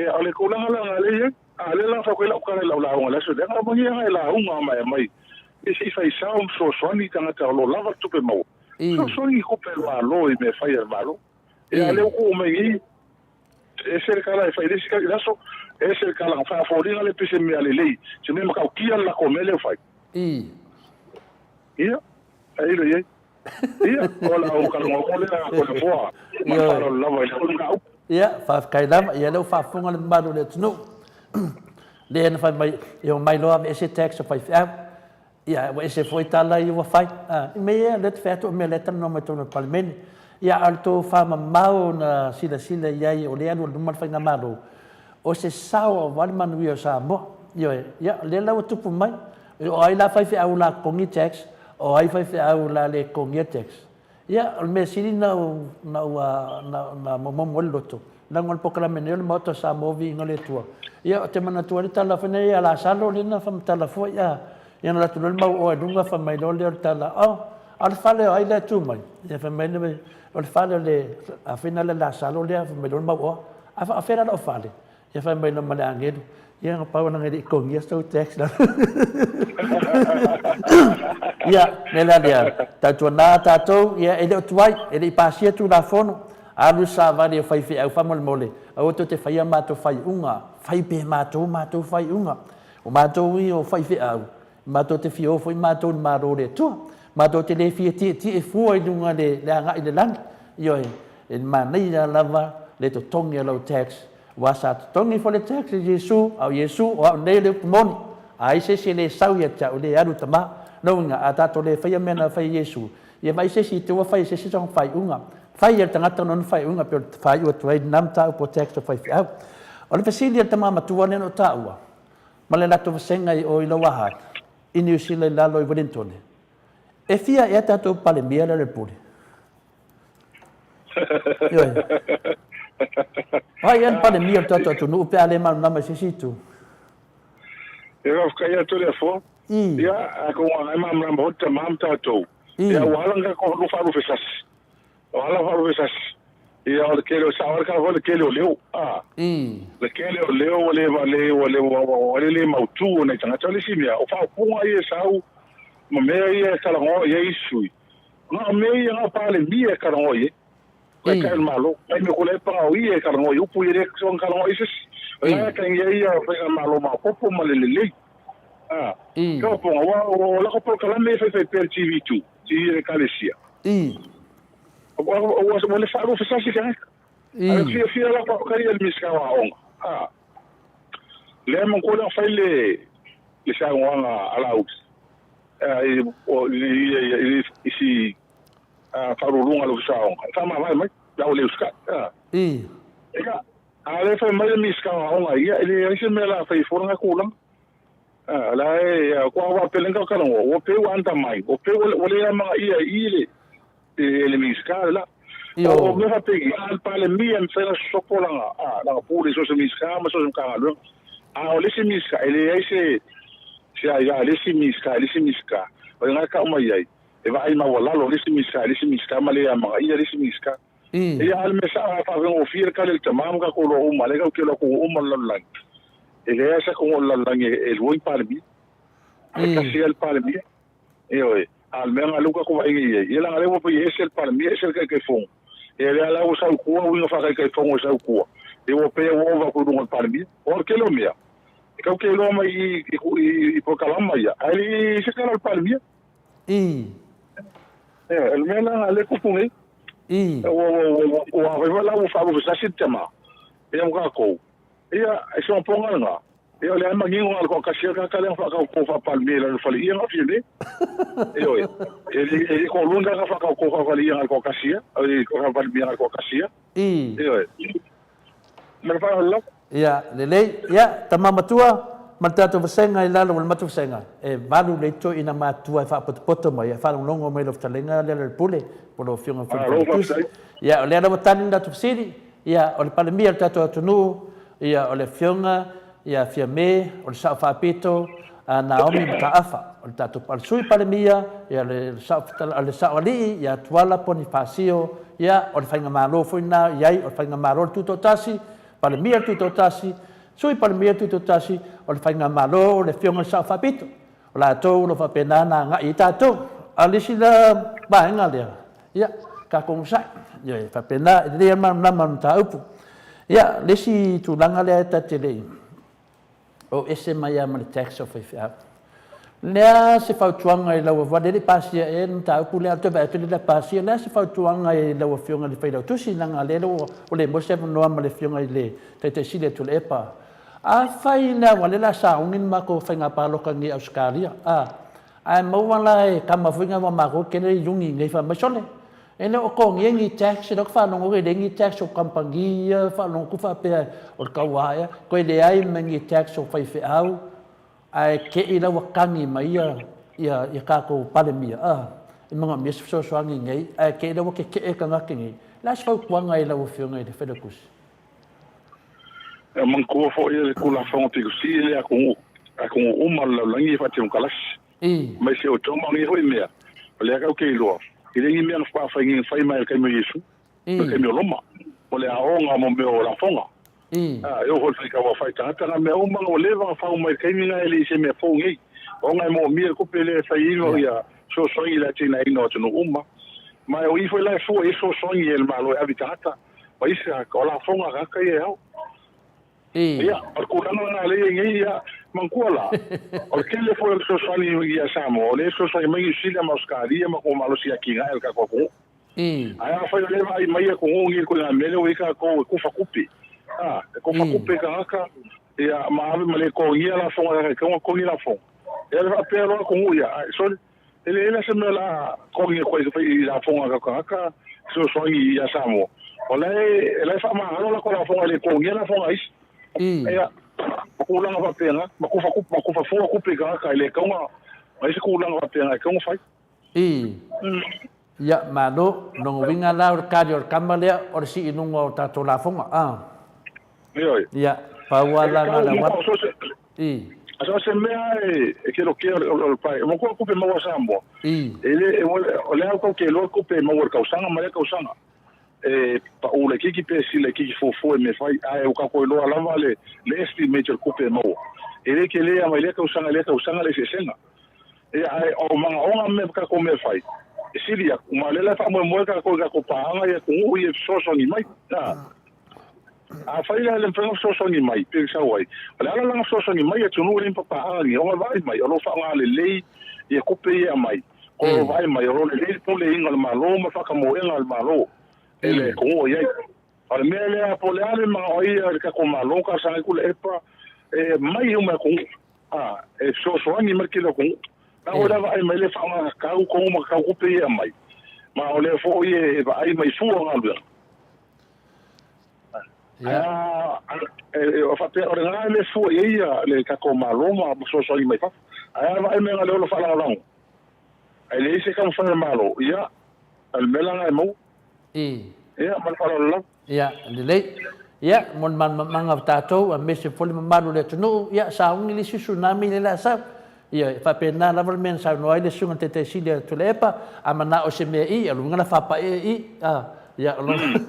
ia, o le tulaga la lea e i ai, A lea la fai atu ai lau tala i lau lauga i le aso lea, na manuia lava e lauga mai aumai e se i fai sao ma fesoasoani i tagata o lo o lava le tupe maua. Fesoasoani i tupe a le Malo i mea e fai a le Malo. Ia a o lea ua tuu mai nei, e ese le tala e fai i le isi le aso, ese le tala na fai a foliga lea pei se mea lelei, se mea matautia le latou mea lea ua fai. Ia, tailo i ai. Ia, o lau talanoa lea Toleafoa, ma le faaaloalo lava i le mataupu. Ia, faafetai lava. Ia, lea ua faafofoga le mamalu o le atunuu. Lea na fai mai, e omai loa aveese tax a faifeau. Ia, ua ese foi tala ia ua fai. I mea ia, lea te fai atu o mea lea e talanoa mai totonu o le Palemene. Ia, a o le tofa mamao na silasila i ai o lea e alu i luma le Faigamalo, o se sao aua le manuia o Samoa. Ioe. Ia, o lea la ua tupu mai, o ai la faifeau o le a totogi tax, o ai faifeau o le a le totogia tax. Ia, o le mea sili na ou, na ou, na momomo ai le loto, leaga o le polokalame nei o le Maota o Samoa Viiga o le Atua. Ia, ou te manatua ai le tala foi nei ia Lasalo lea na faamatala foi, a, ia na alu atu loa le mauoa i luga fai mai loa lea o le tala, Oh, a o le fale o ai lea e tu mai? Ia fai mai le, o le fale o le, a fai na le Lasalo lea, fai mai loa le mauoa, a faafefea la lou fale? Ia fai mai loa ma le agelu, ia na pau leaga e le i totogia sou tax la. Ia, mea la lea, tautuana tatou, ia e le o tuai, e le i pasia Tulafono, alu le savali o faifeau faamolemole, aua tou te faia matou faaiuga, fai pea e matou matou faaiuga. O matou ia o faifeau, matou te fia o foi matou i le Malo o le Atua. Matou te le fia tietie fua i luga le agai i le lagi. Ioe, e manaia lava le totogi o lau tax, aua sa totogi foi le tax e Iesu, a o Iesu, o au nei le upu moni, a ai se isi e le sau ia te au, e le alu i Tama. Lona uiga, a tatou le faia mea na fai e Iesu, ia vaai se isi i te ua fai e se isi sona faaiuga. Fai e le tagata lona faaiuga, pei o le faaiu atu ai lena mataupu o tax a faifeau. O le fesili a le tama matua lea na ou taua, ma le latou vasega i o i Lauaha, i Niu Sila i lalo i Welintone, e fia ea tatou Palemia lea o le Pule? Ioe. O ai ea le Palemia o le tatou atunuu pe a le malamalama i se isi itu? E faafetai atu le Afoa. Ia, atonu e malamalama foi le tama ma tatou. Ia, ua ala ona tatou faalufesasi. O ala faalufesasi. Ia, o le tele o sao ai le tele o leo. Le tele o leo ua le ua le ua le le mautu o nai tagata. O le isi mea, o faaupuga ia e sau ma mea ia e talanoa i ai isi sui, Na o mea ia na o Palemia e talanoa i ai. Taitai o le Malo. Mai mea kula e panga o ia e talanoa i upu ia le soona talanoa i se isi. O la e tagia ia o faigamalo maopoopo ma le lelei. A. Ka ponga, ua o lako polokalame e faifai pea le TV2, TV a le Ekalesia. Ua ua le faalufesasi tagata. A fiafia la faafetai ia le Minisita o Aoga. A. Lea manatua lea na fai le le saunoaga a Laauli. I isi faauluuluga o le Ofisa o Aoga, e faamavae mai, pe a ua le usitai. Ia, a o lea e fai mai le Minisita o Aoga ia, e leai se mea o le a fai ai fua lena tulaga. O la e, aua pei o lea na talanoa, ua pei ua undermine, ua pei ua le amanaia i i le le Minisita le la. O mea faapei, a o le Palemia e mafai ona sosopo lana, lana pule i so o se Minisita ma so o se Matagaluega. A o le isi Minisita, e leai se se aia a le isi Minisita i le isi Minisita. O lena e tau mai ai, e vaai maualalo le isi Minisita i le isi Minisita ma le amanaia le isi Minisita. Ia, a o le mea sao, a faafaigofie le tali a le tama ma tatou iloa uma, lea tatou te iloa atu uma le lalolagi, e leai se atunuu o le lalolagi e lua ni Palemia. E tasi lava le Palemia. Ioe. A o le mea lena lea ua tatou vaai nei i ai, ia leaga o lea ua pei e ese le Palemia ese le Taitaifono. Ia lea la ua sau i tua uiga faa-Taitaifono e sau i tua, ia ua pei ua ova atu i luga o le Palemia. O le tele o mea, e tatou te iloa mai i i i polokalama ia, ae le i i se tala a le Palemia. Ioe, o le mea la lea e tupu nei. Ua ua ua ua afai foi la ua faalufesasi le tama, ia ma tatou, Ia, e se mapoga lena. Ia, o lea e manino na o le toatasi lava le tagata lea na faatautō faa-Palemia i lalo o le faleia na o Fiamē. Ioe. E le, e le toalua ni tagata faatautō faa-faleia na o le toatasi lava, oi, faa-Palemia na o le toatasi lava. Ioe. Ma le faaaloalo lava. Ia, lelei. Ia, tama matua, ma le tatou vasega i lalo o le matou vasega, e valu lelei toeaiina matutua e faapotopoto mai, e faalogologo mai i lau fetalaiga Lealailepule, po o lau Afioga foi i le Malo Faletautusi. faafetai. Ia, o lea lava ua tali le tatou fesili. Ia, o le Palemia o le tatou atunuu, ia, o le Afioga ia Fiame, o le Sao Faapito a Naomi Mataafa, o le tatou, o le Sui Palemia, ia, o le Sao, o le Sao Alii ia Tuala Ponifasio, ia, o le Faigamalo foi lena i ai, o le Faigamalo le Tutoatasi, Palemia le Tutoatasi, Sui Palemia Tutoatasi, o le Faigamalo, o le Afioga i le Sao Faapito. O latou o lo o faapena ona agai i ai tatou. A o le isi la vaega lea, ia, tatou onosai. Ioe, e faapena, e lelei lava le malamalama o le mataupu. Ia, le isi tulaga lea ta te le i o ese mai lava ma le tax o faifeau. O le a se fautuaga i lau Afioga, e le i pasia ea le mataupu lea, ou te vaai atu e le i pasia, o le a se fautuaga i lau Afioga i le Failautusi, leaga o lea ua le maua se avanoa ma le Afioga i le Taitai Sili a Tuilaepa. Afai la ua lea o le a sauni le matou faiga palota nei i Ausetalia, a, ae maua la e tama foi na ma matou e tele iuni i inei fai mai, sole, e le o totogia ni tax, o lea ou te faalogo e leai ni tax o kamupani ia, faalogo atu faapea o le tauā ea, toe leai ma ni tax o faifeau, ae te i la ua tagi mai ia tatou Palemia, a, e manaomia se fesoasoani nei, ae te i la ua tetee tagata nei. O le a se fautuaga i lau Afioga i le Failautusi? E manatua foi le Tulafono pito sili lea a atunuu uma o le lalolagi e faatemokalasi. Mai se o toma nei foi mea, o lea kau te iloa, e le ni mea na faafai ni fai mai le taimi o Iesu, le taimi o Roma, o le aoga mo mea o lafoga. A, e oo foi i le faitau fai tagata na mea uma ua leva ona fau mai le taimi na e le i se mea fou nei. Ona e moomia le tupe lea e fai ai ia fesoasoani i le atinaeina o atunuu uma. Ma o i foi la e fua i ai fesoasoani e le Malo e ave i tagata. Ma isi o lafoga a tagata ia e ao. Ia, o le tulaga lena lea e i ai nei, ia, manatua la, o le tele foi o le fesoasoani ia Samoa, o lea e fesoasoani mai Niu Sila ma Ausetalia ma tua malosi atinae a le tatou atunuu. Ae afai o lea e vaai mai atunuu nei i le ituaiga mea lea ua i ai tatou e tufa tupe, a, e tufa tupe tagata, ia, ma ave ma le totogia lafoga e tatau ona totogi lafoga. Ia, le faapea loa atunuu ia, ai, sole, E leai la se mea o le a totogi atu ai i lafoga a tagata fesoasoani ia Samoa. O la e, la e faamagalo latou lafoga e le totogia lafoga a isi. Ia, o tulaga faapena, ma tufa ma tufa fua tupe i tagata e le tatau ona i ai se tulaga faapena e tatau ona fai. Ia, malo. Lona uiga la o le kali o le tama lea, o le sii i luga o tatou lafoga, a? Ioe. Ia, pau lava la na o le auala. So o se mea e kelokea o le pae. Ua kua kupe maua Samoa. E le, o le au kau ke loa kupe e maua le kausaga ma lea kausaga. E pau le kiki pe sila le kiki fuafua e mea fai. Ae ua tatou iloa lava le, le estimate o le kupe e maua. E le kele mai lea kausaga i lea kausaga le eseesega. Ia, ae o manaoga ma tatou mea fai, e sili atu. Ma o lea la e faamoemoe tatou i tatou paaga i atunuu ia e fesoasoani mai. Afai la e le mafai ona fesoasoani mai, pe sau ai, o le ala la ona fesoasoani mai atunuu e le papaaga nei, ona vaai mai o lo o faaaoga lelei ia tupe ia e aumai, o lo o vaai mai o lo o lelei le puleaina o le Malo ma le faakamoega a le Malo e le atunuu o i ai. O le mea lea, po o le a le manao ai le tatou Malo, talosaga ai Tuilaepa, e aumai uma e atunuu, e fesoasoani mai le tele o atunuu. A o le vaai mai le faaaoga tatau tonu ma tatau tupe ia e aumai, ma o lea foi e vaai mai fua o galuega. Ia. Faapea, o lena e le fua i ai le tatou Malo ma fesoasoani mai fafo. Ae a vaai mai na o le ola faalagolago, ae leai se taumafai a le Malo, ia, o le mea la lena e maua. Ia, ma le faaaloalo lava. Ia, lelei. Ia, mo le malamalamaga o tatou, aemaise foi le mamalu o le atunuu, ia, sauni le isi tsunami lea o le a sau. Ia, e faapena lava le mea na saunoa ai le Susuga i le Taitai Sili a Tuilaepa, a manao i se mea i, o lona uiga la faapaee i, a, ia, o lona,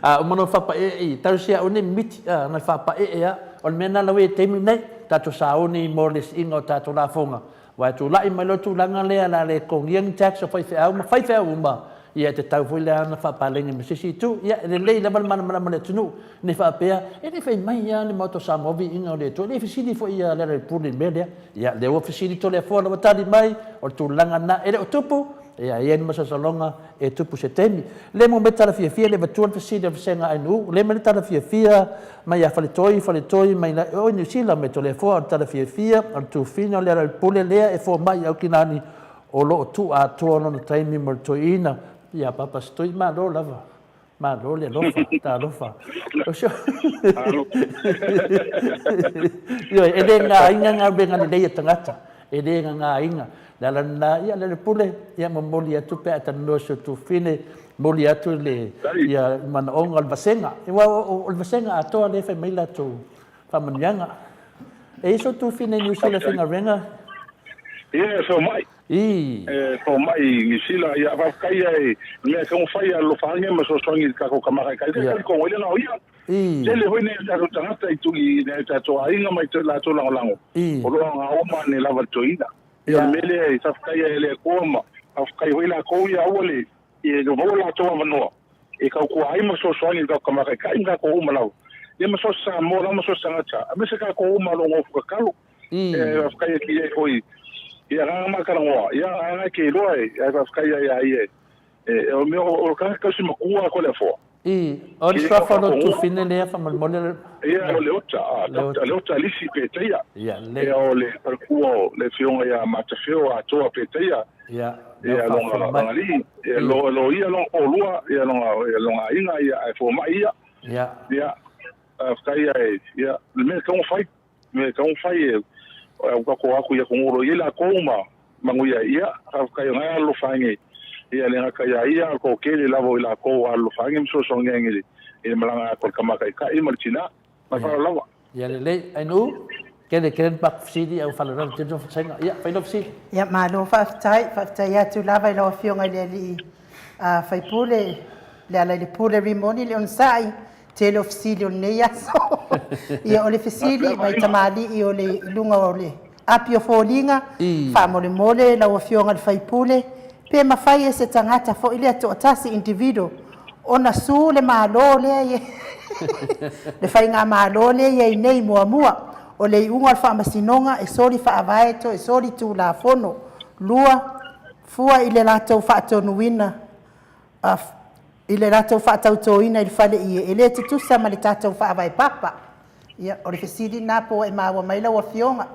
a uma loa faapaee i, talosia aua ne i mimiti, a, na faapaee lava. O le mea lena la ua i ai i le taimi lenei, tatou sauni mo le siiga o tatou lafoga, Aua e tulai mai loa le tulaga lea o le a le totogia ni tax a faifeau ma faifeau uma, ia e tatau foi la ona faapaleni ma se isi itu. Ia e lelei lava le malamalama o le atunuu, ne i faapea, e le i fai mai lava le Maota o Samoa viiga o le Atua, e le i fesili foi ia Lealailepule i le mea lea. Ia lea ua fesili Toleafoa la ua tali mai, o le tulaga lena, e le o tupu, ia e i ai le masalosaloga e tupu se taimi. Le mo me tala fiafia le avatua le fesili a le vasega ANU, le me le tala fiafia mai ia Faletoi, Faletoi mai la oi Niu Sila mai Toleafoa o le tala fiafia o le tufina o le Lealailepule lea e fomai i Aukilani o lo o tuu atoa lona taimi mo le toeaina ia Papa Setoi malo lava malo le alofa talofa Ioe, e le gagaina galuega lelei a tagata e le gagaina. Le ala lena, ia Lealepule, ia momoli atu pe a e talanoa si o Tufine, momoli atu le ia manaoga o le vasega. Aua o le vasega atoa lea e fai mai latou faamanuiaga. E i ai so Tufine i Niu Sila e faigaluega? Ia, e fomai. E fomai i Niu Sila. Ia, faafetai ia i mea e taumafai ia alofa ane ma fesoasoani i le tatou tama taitai. Ia talitonu ai le na o ia. Tele foi nai o tatou tagata i tui nai o tatou aiga ma i latou lagolago o lo o agaoma ne lava le toeaina. Ia o le mea lea e faafetai ai i le Atua ma faafetai foi latou ia aua le ia maua latou avanoa e tautua ai ma fesoasoani i le tatou Tama Taitai ma tatou uma lava. Ia ma so o se Samoa lava ma so o se tagata aemaise tatou uma o lo o nofo tatalo. E faafetai atu i ai foi i agaga ma talanoa, ia aga e te iloa e, ae faafetai ai ia ia e, o mea o tagata tausi matua ko le afoa. I, o le suafa o lo tufine lea faamolemole le. Ia, o Leota, a, Doctor Leota Alisi Petaia. Ia, lelei. Ia, o le falekua o le afioga ia Matafeo Atoa Petaia. Ia, lea ua faafofoga mai. Ia, longa alii, ia, lo, lo ia longa toalua, ia longa, ia longa aiga, ia, ae fomai ia. Ia. Ia, faafetai ae, ia, le mea e tatau ona fai. Me ka fai e au ka ko aku ia ko i la ko ma manguia ia faafetai o ngai alofa ia le ngaka ia ia ko kele lavo i la ko alofa nge so so nge nge e malanga ko ka maka ka i martina ma fa lava. Ia lelei ainu kele kele pak fisili au fala lava tino fasenga ia fai no fisili. Ia malo faafetai, faafetai atu lava i lau Afioga i le Alii Faipule Lealailepule Rimoni le onosai tele o fesili o lenei aso. Ia o le fesili mai tamalii o le i luga o le api o foliga, faamolemole lau Afioga i le Faipule, pe mafai e se tagata foi lea toatasi, individual, ona su le Malo lea i le faigamalo lea i ai nei muamua, o le iuga o le faamasinoga e soli faavae toe soli tulafono, lua, fua i le latou faatonuina i le latou faatautoina i le fale ie, e le tutusa ma le tatou faavae papa. Ia, o le fesili lena po ua e maua mai lau Afioga.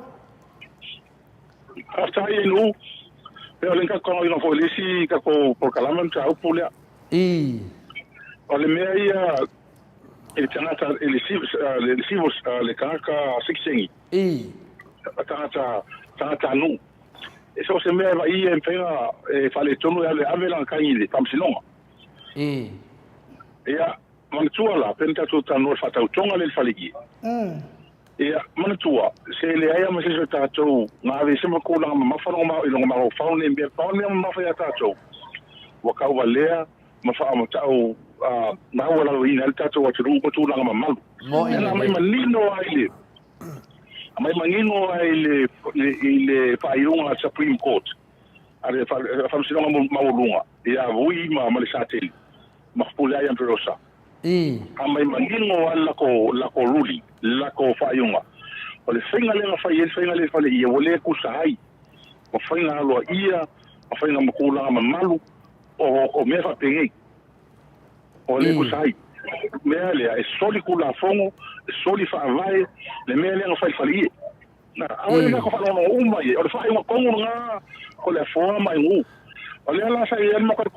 Faafetai e Lu. Pei o le tatou foi le isi tatou polokalame mataupu lea. I. O le mea ia i le tagata i le civil le tagata sitiseni. I. Tagata tagata nuu. E so o se mea e vaai e mafai ona e faaletonu e alu e ave lana tagi i le faamasinoga. Ia, manatua la, pei ona tatou talanoa i le faatautoga lea i le faleie. Ia, manatua, se leai lava ma se isi o tatou na aveese ma tulaga mamafa i lona mafaufau nei mea. Pau le mea mamafa ia tatou, ua tauvalea ma faamatau maualaloina ai le tatou atunuu ma tulaga mamalu. Lea na aumai manino lava i le Aumai manino ai i le faaiuga a le Supreme Court, a le Faamasinoga Maualuga ia Vui ma le Sateli ma Fepuleai Amperosa. Aumai manino lava le latou ruling, le latou faaiuga. O le faiga lea na fai ai le faiga lea i Faleia ua le tusa ai ma faiga aloaia ma faiga ma tulaga mamalu o mea faapenei. O le tusa ai mea lea e soli tulafono, e soli faavae le mea lea na fai i Faleie. Na, aua le tatou faalogologo uma i ai. O le faaiuga tonu lena o le afoa ma Aigū. O lea la sa i ai le matou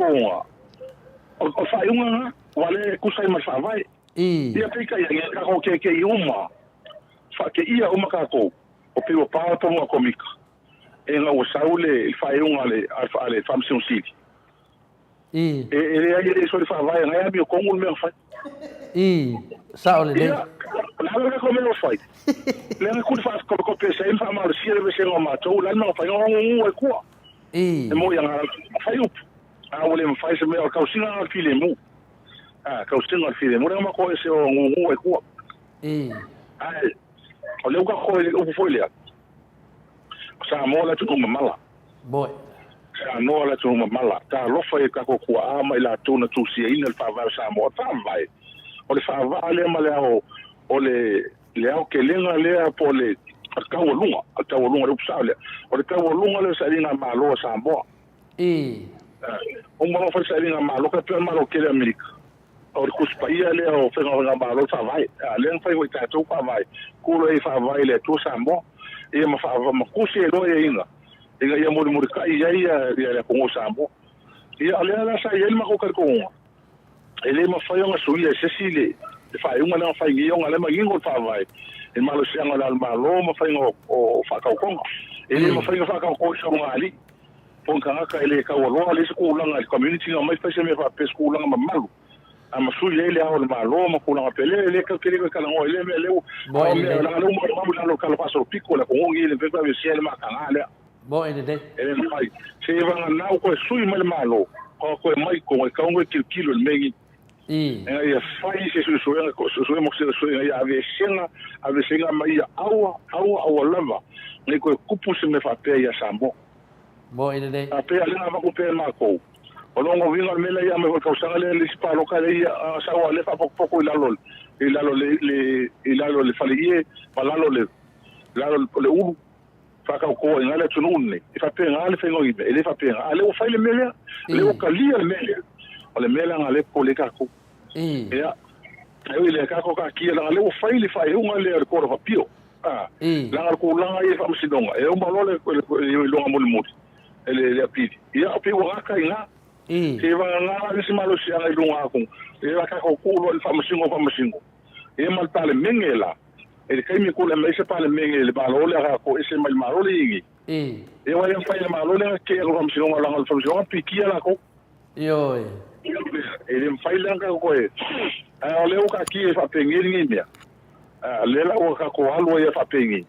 o le faaiuga lena, ua le tusa ai ma le faavae. Ia peitai ane, tatou keikei uma, faateia uma tatou, o pei ua pa le pomu atomika, ina ua sau le faaiuga a le Faamasino Sili. I. E leai e le soli faavae ngai amio tonu le mea na fai. I. Sao lelei. Ia, o le a le latou mea na fai? Lea na tuli faatopetope se ai ma faamalosia le vasega o matou, o le a le mea na fai? Na gugu ai kua. I. E moi ana fai upu. A ua le mafai se mea o le tausiga o le filemu. A, tausiga o le filemu. Lea na matou ese o gugu ai kua. I. Ae, o lea ua tatou i le upu foi lea, o Samoa le atunuu mamala. Moi. Samoa le atunuu mamala. Talofa i tatou tuaa ma i latou na tusiaina le faavae o Samoa. O le faavae, o le faavaa lea ma le ao, o le, le aotelega lea po o le taualuga, o le taualuga, le upu sao lea. O le taualuga lea o le sailiga malo a Samoa. I. Uma loa fai le sailiga malo, tai pei o le Malo tele o Amerika. O le Tusi Paia lea o faiga malo le faavae. A lea na fai foi tatou faavae, tu loa i faavae i le Atua Samoa. Ia ma faava ma tusi ai loa aiaiga ina ia mulimulitai ai ia le atunuu o Samoa. Ia o lea la sa i ai le matou talitonuga, e le mafai ona suia e se isi le faaiuga lea na fai nei ona o lea e manino le faavae i le malosiaga o le Malo ma faiga o faatautoga. E le mafai ona faatauto i se ulugalii. Po o ni tagata e le taualoa le isi tulaga i le community na omai fai se mea faapea se tulaga mamalu a ma sui ai le ao o le Malo ma tulaga faapea le le tau tele toe talanoa i lea mea lea Moe a o mea lelei. leaga lea ua maumau i lalo o le tala faasolopito o le atunuu lenei e le mafai ona aveesea le mataga lea Moe lelei. e le mafai se vagana ua toe sui mai le Malo o toe mai i totonu e tatau ona toe tilotilo i le mea lenei. Ina ia fai se suesuega, suesuega ma suesuega ia aveesega, aveesega ma ia aua, aua, aua lava nei koe kupu se mea faapea ia Samoa. Moe lelei. Faapea lea na avatu pea e matou. O lona uiga o le mea lea ia aumai foi i le tausaga lea le isi palota lea ia sau lava lea faapotupotui i lalo i lalo le le i lalo le faleie ma lalo le lalo le ulu faatautoa i ina le atunuu lenei. E faapena le faiga o mea, e le faapena. A o lea ua fai le mea lea, o lea ua talia le mea lea. O le mea la lena lea e popole ai tatou. Ia, e ui i lea, tatou taatia leaga o lea ua fai le faaiuga lea o le Court of Appeal. Leaga o le tulaga ia i faamasinoga, e uma loa le iloiloga mulimuli e le apili, ia pei ua gata i ina. Seivagana la nisi malosiaga i luga atu, ia tatou tuu loa i le faamasino o faamasino. Ia ma le Palemene la, i le taimi e tulai mai ai se Palemene i le Malo lea tatou ese mai le Malo lea i nei. Ia aua e le mafai e le Malo lea ona tetee atu i le Faamasinoga leaga o le Faamasinoga na pikia latou. Ioe. E le mafai la ona tatou toe, ae o lea ua taatia e faapenei lenei mea, a lea la ua tatou alu ai e faapenei,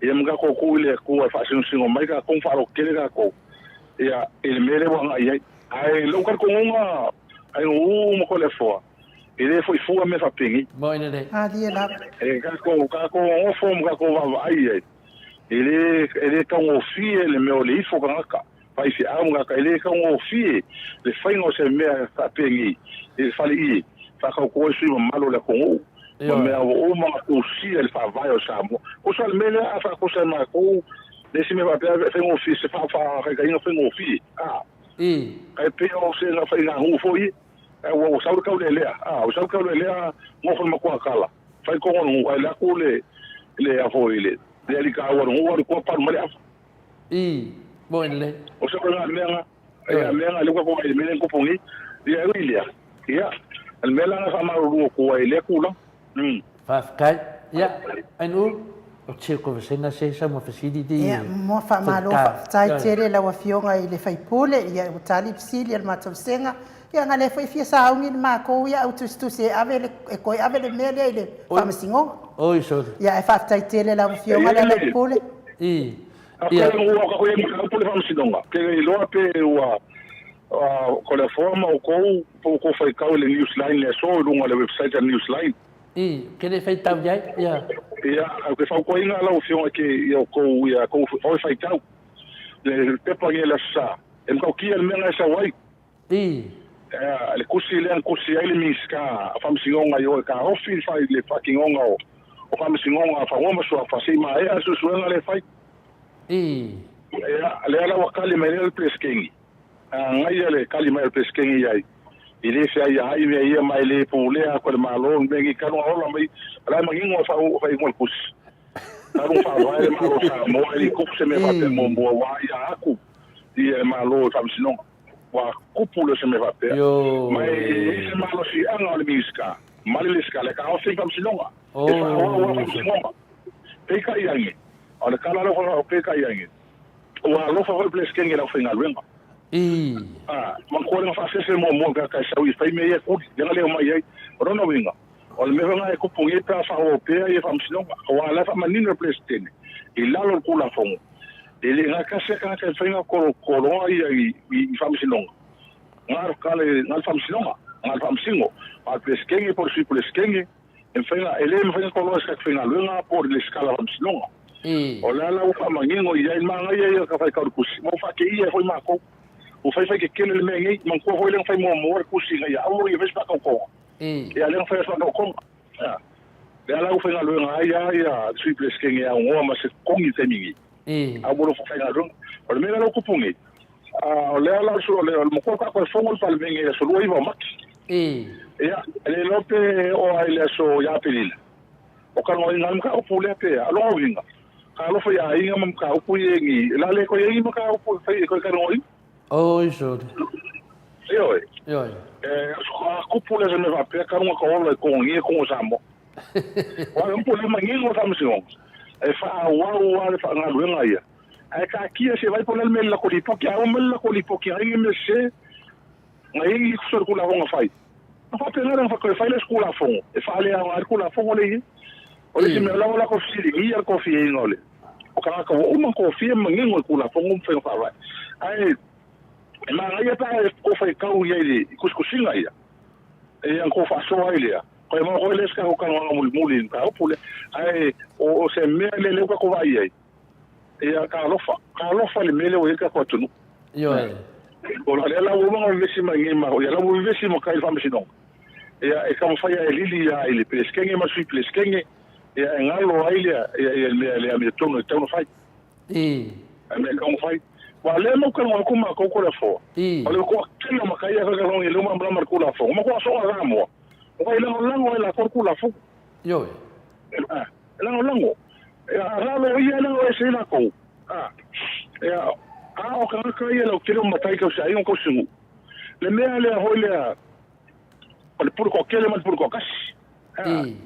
ia ma tatou tuu i le Atua e faasinosino mai tatou ma faalototele tatou, ia, i le mea lea ua agai ai. Ae i lou talitonuga, Ainuu ma Toleafoa, E le foi fua mea faapenei. Moi lelei. Malie lava. E tatou, tatou nonofo ma tatou vaavaai i ai. E le, e le taugofie le mea o le ifo tagata, faifeau ma tagata, e le taugofie le faiga o se mea faapenei i le faleie, faatauto ai sui mamalu o le atunuu ma mea ua uma ona tusia i le faavae o Samoa. Tusa o le mea lea a faatusa e matou le isi mea faapea e faigofie, se faataitaiga faigofie, a, e pei o se faiganuu foi Ae ua sau le taulelea, a, ua sau le taulelea nofo le matua tala, fai toga o le nuu, ae alu atu le, le, a foi, le, le alii taua o le nuu, alu i tua palu mai le afa. I, moe lelei. O se koe mea na, ia mea na lea ua tatou vaai i le mea lea na tupu nei, ia e ui i lea, ia, o le mea la na faamalulu atu ai i lea tulaga. Faafetai. Ia, Ainuu, o te conversation se sa ma fesili di. Ia, mo faamalo faafetai tele lau Afioga i le sui usufono, ia ua tali fesili a le matou vasega. Ia na lea foi e fia sauni le matou ia au tusitusi e ave le, e toe ave le mea lea i le Faamasinoga. Oi, sorry. Ia, ae faafetai tele lau Afioga le sui usufono. I. Ia. Ua ka koe mataupu le Faamasinoga, ke iloa pe ua Toleafoa ma outou po outou faitau i le Newsline le aso i luga o le website a le Newsline. I, ke le faitau i ai, ia. Ia, ou te fautuaina lau Afioga ke ia outou ia tou oe faitau le pepa nei le Aso Sa, e matautia le mea na e sau ai. I. Ia, le kusi lea na kusi ai le Minisita o Faamasinoga i o e taofi le faatinoga o Faamasinoga Fanua ma Suafa se i maea le suesuega lea e fai. I. Ia, lea la ua tali mai lea le Peresetene. Agaia le tali mai a le Peresetene i ai, E le feaiaai mea ia ma e le pulea atu e le Malo le mea nei talu ona ola mai, o la e manino e faaigoa le tusi. Talu ona faavae le Malo o Samoa e le i tupu se mea faapea muamua ua aia atu ia le Malo i Faamasinoga. Ua tupu lea o se mea faapea. Ma e i ai se malosiaga o le Minisita ma le Lesitala e taofi ai Faamasinoga. E faaauau lava Faamasinoga. Peitai ane, o le tala lea ua peitai ane, Ua alofa foi le Peresetene i le aufaigaluega. A, manatua le na faasese muamua i le tagata e sau e fai mea ia e kuli, lea na le omai ai. O lona uiga, o le mea foi lena e tupu nei pe a faaauau pea ia faamasinoga, aua o la e faamanino e le Peresetene i lalo o le Tulafono, e le gatasi lava tagata e mafai ona toloa ia i faamasinoga, na o le faamasinoga, na o le faamasino, a o le Peresetene po o le Sui Peresetene, E mafai ona, e le mafai ona toloa e se tagata faigaluega po o le lesitala o faamasinoga. O le a la ua faamanino i ai, manaia ia ka faitau i le tusi, ma ua faateia ai foi matou. Ua faifai tetele le mea nei, manatua foi lea na fai muamua le tusi ina ia aua ia fai se faatautoga. Ia lea na fai se faatautoga. Lea la ua faigaluega ai lava ia le Sui Peresetene e aunoa ma se totogi i le taimi nei. A ua nofo faigaluega. O le mea la ua tupu nei, o lea la o le matua ka koe fono le Palemene i le aso 29 o Mati. Ia, e le iloa pe oo ai i le aso ia Aperila. O kanoaina ai le mataupu lea pe a. O lona uiga, ka alofa i aiga ma mataupu ia i la le koe ai mataupu e fai e koe kanoaina. Oi sole. Ioe. Ioe. E, a kupu lea se mea faapea, kaluga ka ola i kogogia kogo Samoa. O ai upu lea manino le Faamasinoga, e faaauau lava le faagaluega ia. Ae taatia se vai po o le a le mea i le lako lipoti, a oo mai le lako lipoti ai ni mea sese, na i ai ni solitulafono na fai. Na faapena lea ona toe fai le isi Tulafono e faaleaoga ai le Tulafono lea e i ai. O le isi mea, o la ua latou fesiligia le tofiaina o le o tagata ua uma ona tofia ma manino i Tulafono ma faiga faavae. Ae e manaia pe a e faitau i ai i tusitusiga ia. Ia na kou faasoa ai lea. Koe mau koe le isi tatou talanoaga mulimuli i le mataupu lea. Ae o se mea lea lea ua tatou vaai ai, ia talofa, talofa i le mea lea ua i ai le tatou atunuu. Ioe. O lea la ua uma ona vevesi mai nei ma, ia la ua vevesi matai i le faamasinoga. Ia e taumafai lava e lili lava i le Peresetene ma le Sui Peresetene, ia e galo ai le, ia, ia le mea le amiotonu e tatau ona fai. I. A mea e tatau ona fai. Aua o lea e mautinoa atu matou Toleafoa, I. o le toatele o matai ia tautalogi e le o malamalama i le Tulafono, matua soa Samoa, matua lagolago ai latou i le Tulafono. Ioe. A, e lagolago. A lalo ia e lalo ese ai latou. A, ia, a o tagata ia lautele o matai tausiaiga ma tausinuu. Le mea lea foi lea, o le pule toatele ma le pule toatasi. I.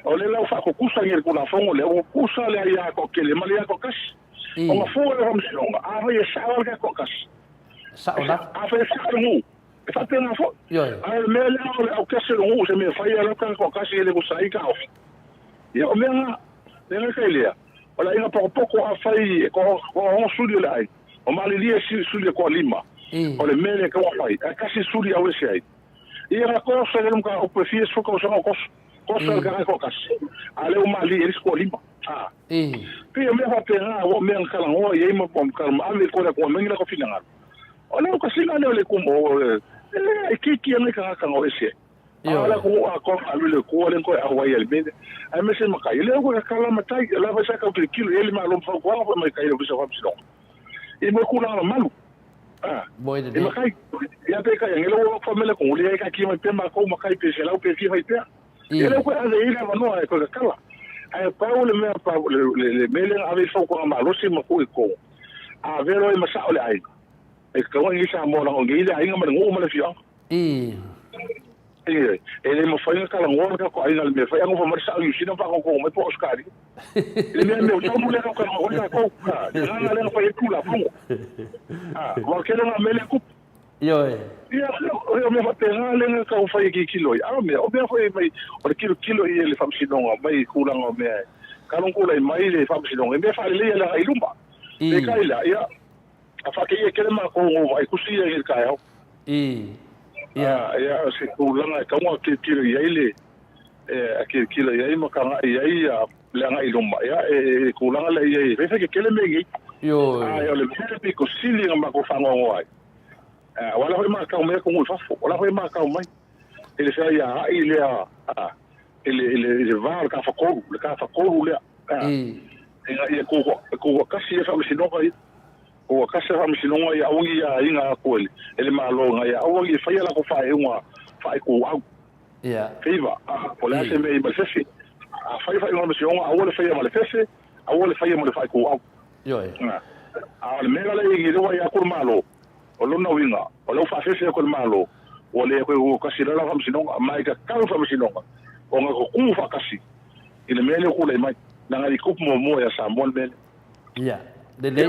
O lea la ua faatutusa nei le Tulafono lea, ua tutusa le aia toatele ma le aia toatasi. I. O gafua le Faamasinoga, afai e sao lava le aia toatasi, Sao lava. afai e sao le nuu, e faapena foi. Ioe. Ae o le mea lea o le aukese o le nuu i se mea e fai ai lau tagata toatasi e le tusa ai taofi. Ia o mea na, le gata i lea, o le aiga potopoto afai e toaono suli o le aiga, o malilie suli e toalima, I. o le mea lea e tatau ona fai, ae tasi suli e auese ai. Ia na toso le mataupu e fia sefulu tausaga o toso. Toso le tagata toatasi. A lea ua malie i le isi toalima. A. Pei o mea faapena ua o mea na talanoa i ai ma ave i kona atunuu e aumai ni latou finagalo. O le aukasiga lea o le itumalo, o le, e itiiti lava nai tagata na o ese ai. A o le atunuu atoa na alu i le Atua lea na toe auai ai i le mea lea. Aemaise matai, lea ua tatala matai, o la foi sa tau tilotilo i ai le Malo ma fautuaga foi mai tai i le Ofisa o Faamasinoga. I mo tulaga mamalu. Ah, Mo e e lelei. matai. Ia pe kai ange ua fa mele ko le ka ki mai pe ma ko makai pe se lau pe fi fai pea. E le ko ave i le avanoa e ko kala. Ae pau le mea pa le le le mele ave fau ko malosi ma ko i ko. A vero e masao le aiga. E ka ngi sa mo la ngi le aiga ma le nuu ma le fioanga. I. E e le mafai ona talanoa le tatou aiga i le mea e fai, a nofo mai le sao i Niu Sila ma faagaogogo mai po o Ausetalia. I le mea mea o tonu lea tau talanoa ai tatou. A, le agaga lea na fai ai le Tulafono. A, aua o le tele o nā mea lea e tupu. Ioe. Ia, o mea faapena lea na tau fai e tilotilo ai. A o mea, o mea foi mai, o le tilotilo i ai le Faamasinoga mai tulaga o mea e talu ona tulai mai le Faamasinoga i mea faaleleia le agai i luma. Peitai la, ia, A faateia tele matou o vaai tusi ia i le taeao. I. Ia. Ia, o se tulaga e tatau ona tilotilo i ai le, e tilotilo i ai ma tagai i ai ia le agai i luma, ia, e tulaga lea i ai, e fai fai tetele mea nei. Ioe. Ae o le mea e pito sili ona matou faanoanoa ai, aua o la foi e matau mai atunuu i fafo, o la foi e matau mai i le feaiaai lea, i le, i le, i le va o le tafatolu, le tafatolu lea. I. Ina ia tutoatasi ia faamasinoga ia. Tutoatasi ia faamasinoga ia aua ne i aiga atu e le Malo ina ia aua ne i faia latou faaiuga faaituau. Ia. Feiva, po o le a se mea i ma le fefe. A fai faaiuga faamasinoga, aua le faia ma le fefe, aua le faia ma le faaituau. Ioe. A o le mea la lea e i ai nei, lea ua ia atu le Malo, o lona uiga, o lea ua faafefe atu e le Malo, ua le toe tutoatasi loa la faamasinoga, ma e tatau le faamasinoga ona tutu faatasi i le mea lea ua tulai mai, leaga e le i tupu muamua ia Samoa le mea lea. Ia, lelei.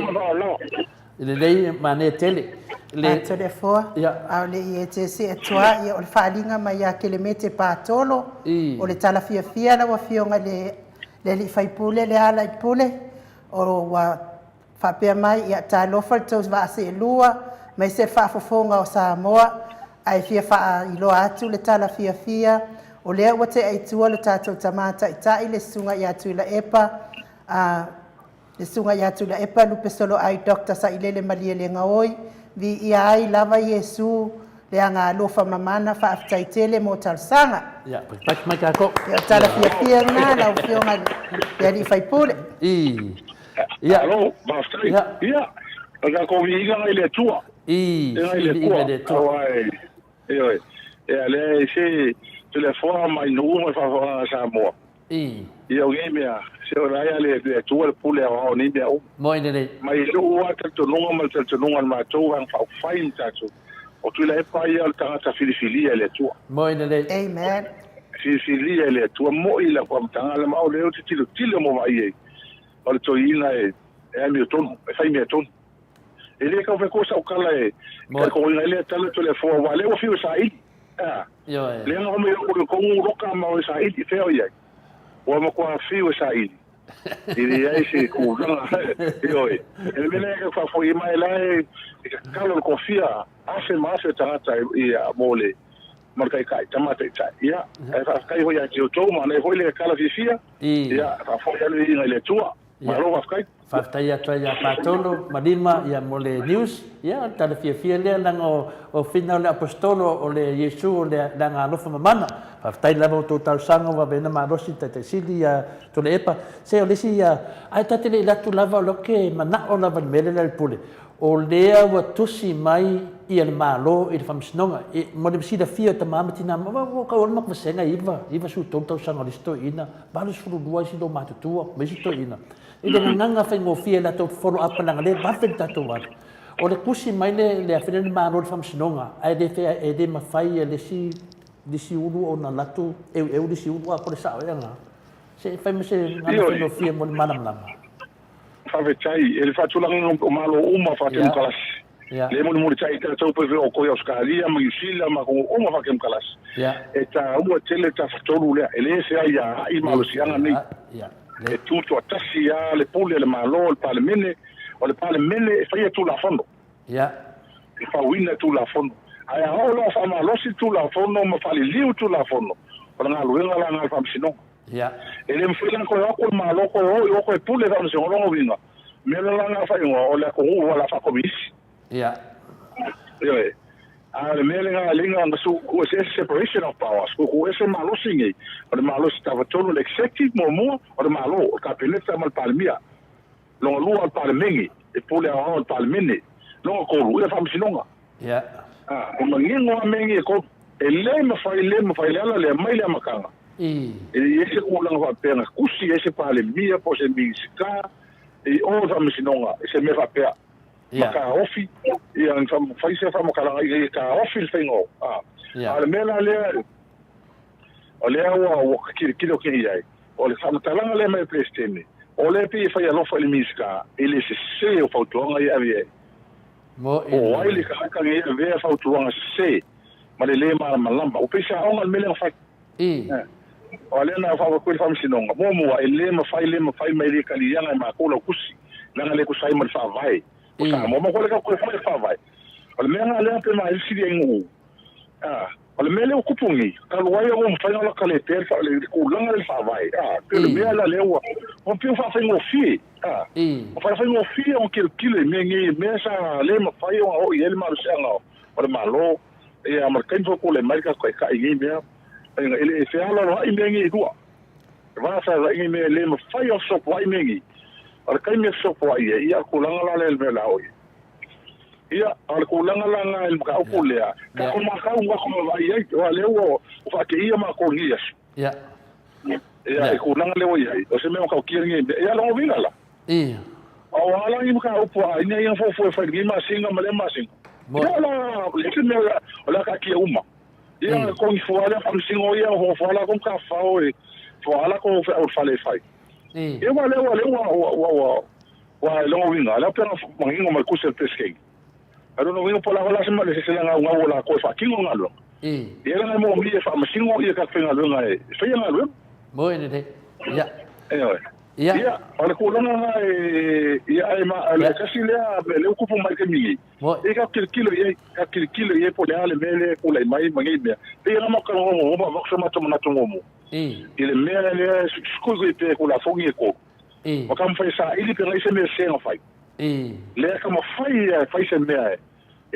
Lelei, manaia tele. Le... A Toleafoa, Ia. a o le i e te see atu a, ia o le faaaliga mai ia Kelemete Patolo, I. o le tala fiafia lau Afioga i le le alii faipule le Alaaipule, o ua faapea mai, ia talofa le tou vaa seelua, aemaise le faafofoga o Samoa, ae fia faailoa atu le tala fiafia, o lea ua tea i tua le tatou tama taitai le Susuga ia Tuilaepa, a le Susuga ia Tuilaepa Lupesoloai Doctor Sailele Malielegaoi, viia ai lava Iesu le agaalofa mamana, faafetai tele mo talosaga. Ia, pakipaki mai tatou. Ia, o le tala fiafia lena lau Afioga i le alii faipule. I. Ia. Alo, faafetai. Ia. Ia, o le tatou viiga i le Atua. I. Ia, i le Viiga Atua. i le Atua. Aua e, ioe, ia, lea e se Toleafoa mai nuu ma le faafofogaaga a Samoa. I. Ia, o nei mea, se o la ia le Atua le pule aoao o nei mea uma. Moi lelei. Mai lou lava talitonuga ma le talitonuga o le matou vaega faaupufai ma tatou, o Tuilaepa ia o le tagata filifilia e le Atua. Moi lelei. Amen. Filifilia e le Atua, moi lau faamatalaga lea, ma o lea ou te tilotilo ma vaai ai, o le toeaina e amiotonu, e fai meatonu. E le tau fai koa sau tala e talitonuina ai lea tala Toleafoa, aua o lea ua fiu e saili. A, lea na omai au i tonu loka ma o e saili, fea o i ai? Ua matua fiu e saili. E leai se tulaga, ioe. E le mea lea e tau faafoi mai la e tatalo le kofia afe ma afe o tagata i mo le ma le Taitai, Tama Taitai. Ia, ae faafetai foi ia te outou, manaia foi le tala fiafia, ia, faafoi atu le viiga i le Atua. Malo faafetai. Faafetai atu ai ia Patolo ma Lima ia mo le news. Ia, o le tala fiafia lea leaga o Fina o le Aposetolo o le Iesu o le aga alofa mamana. Faafetai lava o tou talosaga ua aveina malosi le Taitai Sili ia Tuilaepa. Se o le isi ia, ae ta te le i alu atu lava o lea ou te manao lava i le mea lea le pule. O lea ua tusi mai ia le Malo i le Faamasinoga, e, mo le silafia e tama ma tina, ua ua tau alu matou vasega e iva, 93 tausaga o le isi toeaina, 82 isi loomatutua ma isi toeaina. I le gagaga faigofie latou te follow up leaga lea e vave le tatou alu. O le tusi mai le le afe lea le Malo i le Faamasinoga, ae le fea e le mafai e le isi le isi ulu ona alu atu eueu le isi ulu a po o le sao ea lena. Se i fai ma se gagana faigofie mo le malamalama. Faafetai e le faatulagaina o Malo uma faatemokalasi. Lea e mulimulitai ai tatou pe o koi Ausetalia ma Niu Sila ma atunuu uma faatemokalasi. E taua tele le tafatolu lea, e le feaiaai malosiaga nei. E tutoatasi lava le pule a le Malo, le Palemene. O le Palemene e faia Tulafono. E fauina Tulafono. Ae a oo loa faamalosi Tulafono ma faaliliu Tulafono, o le galuega la lena a le Faamasinoga. E le mafai la ona toe o atu le Malo toe o i o toe pule faamasinoga. O lona uiga, mea la lana faaigoa o le atunuu ua la faakominisi. Ioe. A o le mea lena e lina ona tuueseese separation of powers, tuutuuese malosi nei, o le malosi tafatolu, le executive muamua, o le Malo, o le Kapeneta ma le Palemia. Lona lua o le Palemene, e pule aoao e le Palemene. Lona tolu, ia le Faamasinoga. A, e manino lava mea nei e tolu. E le mafai, le mafai, le ala lea mai le amataga, e le i ai se tulaga faapea na tusi ai se Palemia po o se Minisita i o i le Faamasinoga i se mea faapea. Ma taofi, ia, fai se faamatalaga ina ia taofi le faiga o, a. A o le mea la lea, o lea ua, ua tilotilo atu i ai, O le faamatalaga lea mai le Peresetene, o lea pei e fai alofa i le Minisita i le sese o fautuaga ia e ave i ai. Po o ai le tagata nei e avea fautuaga sese ma le lē malamalama. Ua pei se aoga le mea lea na fai. O lea na faaauau i le Faamasinoga, muamua, e lē mafai, lē mafai ma e le taliaga e matou lau tusi, leaga e le tusa ai ma le Faavae o Samoa. Ma ua le tatou toe fai le Faavae. O le mea lena lea pe maisili ai nuu. A, o le mea lea ua tupu nei, talu ai ua mafai ona lata le pea le tulaga lea i le faavae, a, pei o le mea la lea ua, ua pei ua faafaigofie, a, ua faafaigofie ona tilotilo i mea nei, mea sa le mafai ona oo i ai le malosiaga o le Malo, ia, ma le taimi foi tulai mai le tatou Taitai i nei mea, e le fealoaloai mea nei e lua. E va feaveai nei mea, e le mafai ona fesopoai mea nei. O le taimi e fesopoai ai, ia, o le tulaga la lea i le mea o le a oo i ai. Ia, o le tulaga la lena i le mataupu lea, tatou matau ma tatou vaavaai i ai, aua o lea ua faateia matou i lenei aso. Ia, i le tulaga lea ua i ai, o se mea matautia lenei mea. Ia, lona uiga la, aua la ni mataupu a aiga ia na fuafua e fai i lenei masina ma lea masina, ia la, le isi mea o le a taatia uma. Ia, togi fua lea faamasino ia, fuafua latou matafao e fua latou feau i le fale e fai. Ia, aua lea ua, lea ua, ua, ua, Aua i lona uiga, lea pei ona manino mai kusi a le Peresetene. A i lona uiga po o le a la se mea se gaugau o latou e faatino le galuega. Ia leaga e moomia e faamasino ia tagata faigaluega e faia galuega. Moi lelei. Ia. Ioe. Ia. Ia, o le tulaga lena e, ia, ae ma, o le tasi lea mea lea ua tupu mai i le taimi nei. Moi. Ia tatou tilotilo i ai, tatou tilotilo i ai po o le a le mea lea e tulai mai ma nei mea. Pei ona matou talanoa muamua ma avatu so matou manatu muamua. I le mea lea e suisui pea i Tulafono nei e tolu. Ua taumafai e saili pe na i se mea sese na fai. Lea taumafai ia e fai se mea e,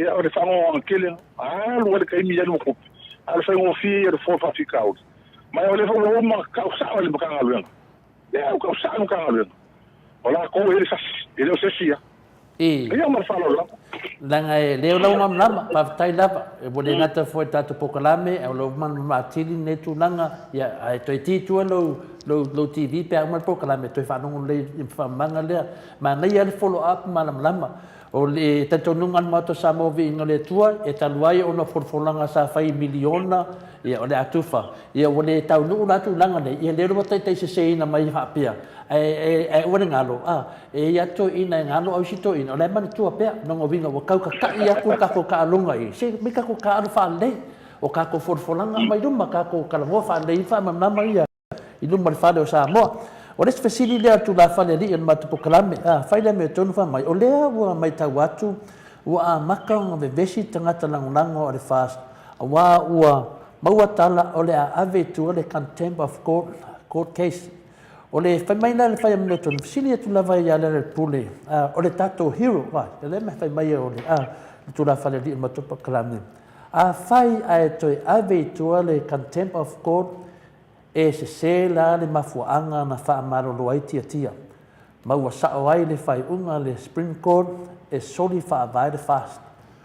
ia o le faanoanoaga tele, alu ai le taimi alu ma tupe, a o le faigofie ia o le fua o le faafitauli. Ma o lea foi ua uma tau sao e le Matagaluega. Lea ua tau sao e le Matagaluega. O latou e i ai le sasi, e le o se isi ia. Ia ma le faaaloalo lava. Leaga e le o lau malamalama, faafetai lava. Ua le gata foi i le tatou polokalame, ae o lau malamalama atili lenei tulaga, ia, ae toe ti i tua lou, lou, lou TV pe a uma le polokalame, toe faalogo lelei i le faamamaga lea. Manaia lava le follow up malamalama. O le talitonuga a le Maota o Samoa Viiga o le Atua, e talu ai ona o folafolaga sa fai i miliona, ia, o le a tufa. Ia, ua le taunuu la tulaga nei, ia lea ua taitaiseseina mai faapea, ae, ae aua le galo, a. E i ai toeaiina e galo au isi toeaiina, o la e manatua pea, lona uiga ua tau tata'i atu le tatou taaloga i, se mai tatou taaalo faalelei, o tatou folafolaga mai luma, tatou talanoa faalelei ai faamalamalama ia i luma o le fale o Samoa. O le isi fesili lea a le tulafale alii o le matou polokalame, a fai le amiotonu fai mai, o lea ua maitau atu ua amata ona vevesi tagata lagolago a le FAST aua ua. Maua tala o le a ave i tua le contempt of court, court case. O le fai mai la le fai a Milton, fesili atu lava ia Lealailepule, a, o le tatou hero, vai, o lea mea fai mai o le, a, le tulafale alii o le matou polokalame. Afai ae toe ave i tua le contempt of court, e sese la le mafuaaga na faamalolo ai Tiatia, ma ua sao ai le faaiuga a le Supreme Court e soli faavae le FAST.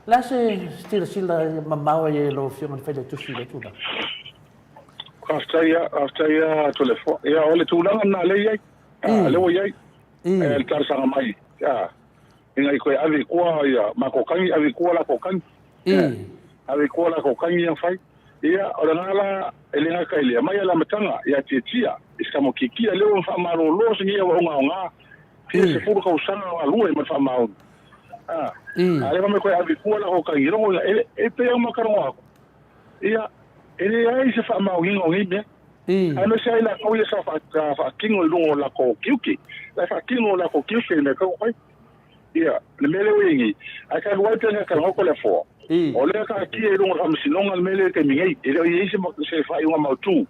O le a se silasila mamao ai e lau Afioga i le Failautusi i lea tulaga? Faafetai lava, faafetai lava Toleafoa. Ia, o le tulaga lena lea e i ai, a, lea ua i ai, le talosaga mai, a, ina ia toe ave i tua ia matou tagi, ave i tua latou tagi. Ave i tua latou tagi ia fai. Ia, o lena la, e le gata i lea, mai a le amataga ia Tiatia, i Samokikia, lea ua faamalolo se ia ua ogaoga, fia 10 tausaga o galue ma le faamaoni. A, a lea mai koe ave i tua latou tagi, logo ia, e, e pei au makaloga aku. Ia, e leai se faamaoniga o nei mea. Aemaise ai latou ia sa faatino i luga o latou tiute. La e faatino o latou tiute i mea tau fai. Ia, le mea lea ua i ai nei, ae talu ai pe na talanoa Toleafoa, o lea taatia i luga o le faamasinoga le mea lea i le taimi nei. E le o i ai se faaiuga mautu.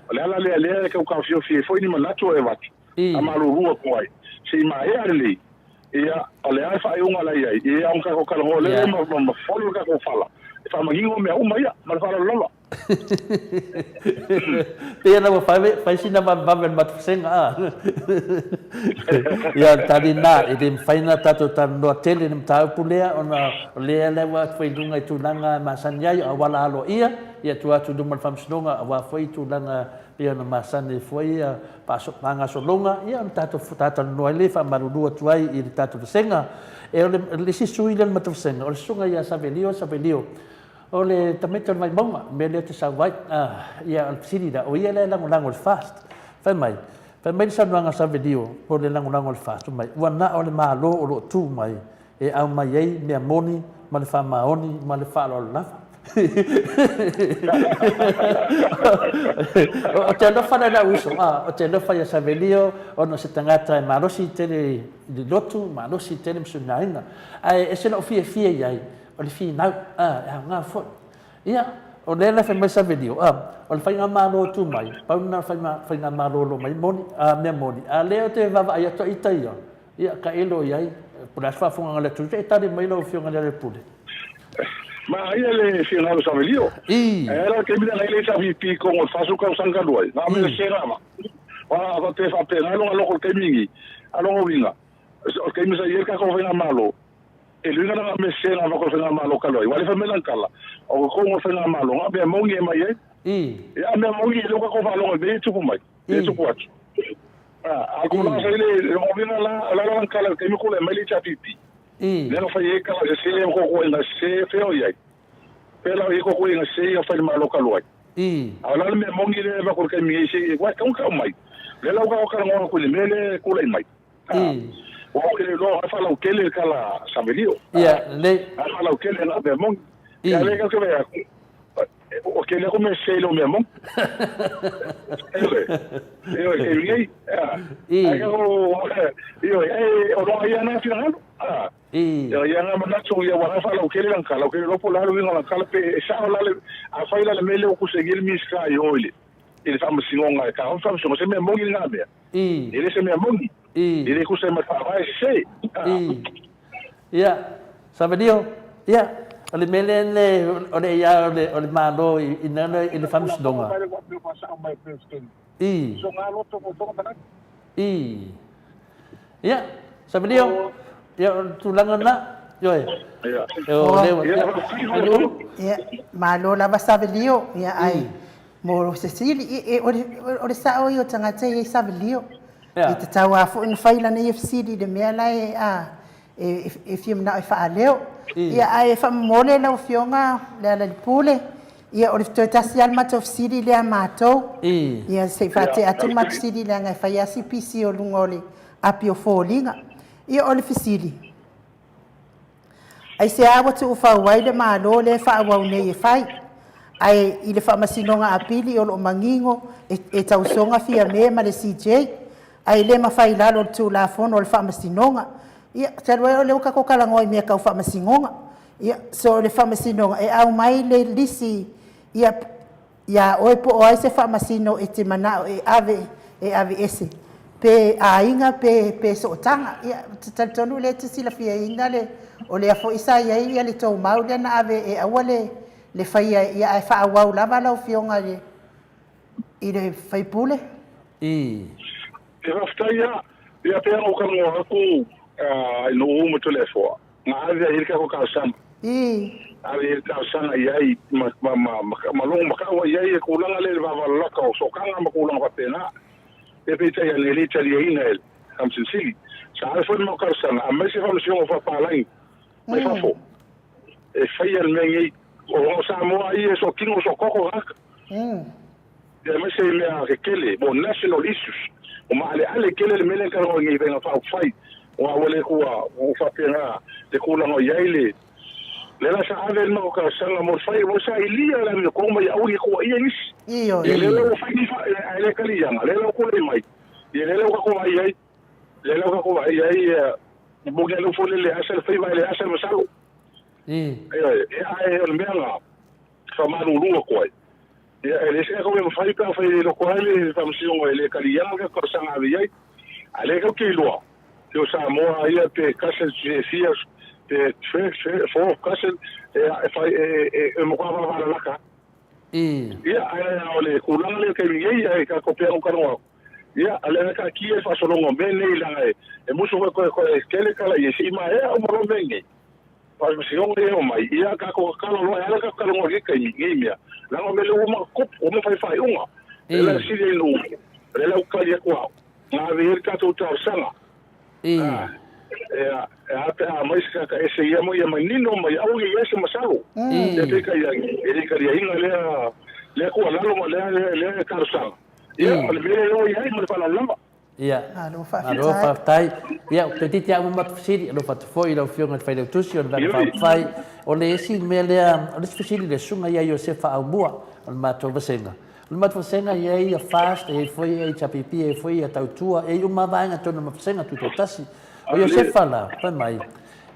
O le ala lea lea e tau taofiofi ai foi ni manatu e avatu, a malulu atu ai, se i maea lelei. Ia, o le a le faaiuga la i ai, ia ona tatou talanoa lea ma foli le tatou fala, e faamanino mea uma ia, ma le faaaloalo lava. Pei ona ua fai, fai sina vavevave o le matou vasega, a. Ia, o le tali lena, e le mafai ona tatou talanoa tele i le mataupu lea, ona o lea la ua atu ai i luga i tulaga e masani ai, o auala aloaia, ia tua atu i luma o le Faamasinoga, aua foi tulaga pei ona masani ai foi faagasologa, ia ona tatou talatalanoa ai lea, e faamalulu atu ai i le tatou vasega. E o le isi sui lea o le matou vasega, o le Susuga ia Savelio Savelio. O le tamaiti o le Vaimauga, le mea lea ou te sau ai, ia, o le fesili lea, o ia lea e lagolago i le FAST. Fai mai, fai mai le saunoaga a Savelio po o le lagolago i le FAST, fai mai, ua na o le Malo o lo o tu mai e aumai ai mea moni ma le faamaoni ma le faaaloalo lava. Ou te alofa la i lau uso, ou te alofa ia Savelio ona o se tagata e malosi tele i le lotu, malosi tele ma suigaina. Ae ese lou fiafia i ai, O le finau, a, e aoga foi. Ia, o lea la e fai mai Savelio, a, o le faigamalo e tu mai, pau lena o le faigamalo o lo o mai moni, a, mea moni, a lea ou te vaavaai atu ai ita ia, ia, tailo i ai, po o le a se faafofogaaga a le atunuu, se i tali mai lau Afioga i le Aleipule. Manaia le finagalo o Savelio. I. Ae ala le taimi lena i le HRPP i totonu o le 40 tausaga talu ai, na o mea sese na. Aua a faapena lona loko i le taimi lenei, a lona uiga, o le taimi sa i ai le tatou faigamalo, E luiga lana mea sese na avatu e le faigamalo talu ai, ua le fai mai lana tala, o totonu o le faigamalo, na o mea moni e aumai ai. Ia, a mea moni, e le o tatou faalogo i mea ia e tupu mai, e tupu atu. A, a o le tulaga sa i ai le lona uiga la, o le a la lana tala i le taimi tulai mai le HRPP, lea na fai ai tala sese ma toatuaiga sese, fea o i ai? Fea la o i ai toatuaiga sese ia fai i le Malo talu ai? A o le a le mea moni lea e avatu i le taimi nei, se i, uai, e tatau ona tau mai. O lea la ua tatou talanoa atu i le mea lea e tulai mai. Ua ou le iloa e faalautele le tala Savelio. Ia, lelei. A faalautele na mea moni. Ia lea ka te atu. O ke lea ko me se lo mea moni. Ioe. Ioe, ke nei. Ai ka ko ioe, e o roa ia na finagalo. Ia ia na manatu ia ua faalautele lan kala, o ke lopo la lo winga lan kala pe e sao la le a fai la le mele o kusegi le miska i o ile. I le faamasinoga e ka o faamasinoga se mea moni na mea. E le se mea moni. E le tusa ai ma le faavae sese. Ia, Savelio, ia, o le mea lea le, o le ia o le, o le Malo i, i nana i le faamasinoga. I. Ia, Savelio, ia, o le tulaga lena, ioe. O lea ua, ia, Ia, malo lava Savelio, ia, ai, Mo Cecily, e, o le, o le sao ia o tagata e i ai savalio. E tatau lava foi ona fai lana ia fesili i le mea la e, a, e, e fia manao e faaleo. Ia, ae faamomole lau Afioga Lealailepule, ia, o le toe tasi lava le matou fesili lea a matou. Ia, se i faatea atu le matou fesili leaga e fai lava si pisi o luga o le api o foliga. Ia, o le fesili, Aisea ua tuufau ai le Malo lea e faaauau nei e fai? Ae i le Faamasinoga Apili o lo o manino e tausoga Fiame ma le CJ, ae le mafai i lalo o le Tulafono o le Faamasinoga. Ia, talu ai o lea ua tatou talanoa i mea tau Faamasinoga. Ia, so o le Faamasinoga e aumai le lisi, ia, Iā oe po o ai se faamasino e te manao e ave e aveese pe aiga pe sootaga. Ia, ou te talitonu o lea e te silafiaina le o lea foi sa i ai le tou mau lea na ave e aua le faia, ia ae faaauau lava lau Afioga i le sui usufono. I. E faafetai lava. Ia pei ona ou talanoa atu i nuu ma Toleafoa, na ave ai le tatou talosaga. I. Ave ai le talosaga i ai ma, ma, ma, ma, ma logo matau ai i ai le tulaga lea i le vavalalata o sootaga ma tulaga faapena. Ia peitai ane e le taliaina e le Faamasino Sili. Sa ave foi le mau talosaga, aumai se faamasinoga faapalagi mai fafo e faia le mea nei. O Samoa ia e soatino soatoko tagata. Ia aemaise i mea tetele mo national issues. O maaleale tele le mea lea na talanoa nei i Vaega Faaupufai. Aua ua le tua ua faapena le tulaga o i ai le lea la sa ave ai le matou talosaga mo le fai ua sailia le amiotonu mai aua ne i tuuaia nisi. Ioe. Ia lea la ua fai ni fa ae le taliaga lea la ua tulai mai. Ia lea la ua tatou vaai ai. Lea la ua tatou vaai ai ia moni a le ufo le asa le faiva e le asa le masalo. Ioe, ia ae o le mea na faamalulu atu ai. Ia, e leai se mea e mafai pe afai e le loto ai le Faamasinoga e le taliaina le talosaga ave i ai. A o lea tatou te iloa, se o Samoa ia pe cousin pe fia pe fourth cousin e fai e matua valavala lata. Ia, ae o le tulaga lea i le taimi nei, ae tatou pei ona ou talanoa atu, ia, o lea e taatia le faasologa o mea nei leaga e musu foi toe tele tala i ai se i maea uma loa mea nei. Faamasinoga ia e omai, ia tatou tatalo loa, e ala tatou talanoa i lenei taimi, nei mea, leaga o mea lea ua uma ona tupu, ua uma ona fai faaiuga. O le ala e sili ai ona ou, o le ala ua tali atu au, na ave i ai le tatou talosaga. A, e a, e a pe a aumai se tagata ese ia ia manino mai, aua ne i i ai se masalo. Ia peitai ane, e le taliaina lea, lea tuualalo ma lea, lea, lea talosaga. Ia, o le mea lea ua i ai ma le faaaloalo lava. Ia, Malo malo faafetai. Faafetai. Ia, ou toeitiiti lava uma matou fesili, alofa atu foi i lau Afioga i le Failautusi o le Vaega Faaupufai. O le isi mea lea, o le isi fesili i le Susuga ia Iosefa Aumua o le matou vasega. O le matou vasega e i ai ia FAST, e i ai foi ia HRPP, e i ai foi ia Tautua, e i ai uma lava vaega i totonu o le vasega tutoatasi. O Iosefa la, fai mai,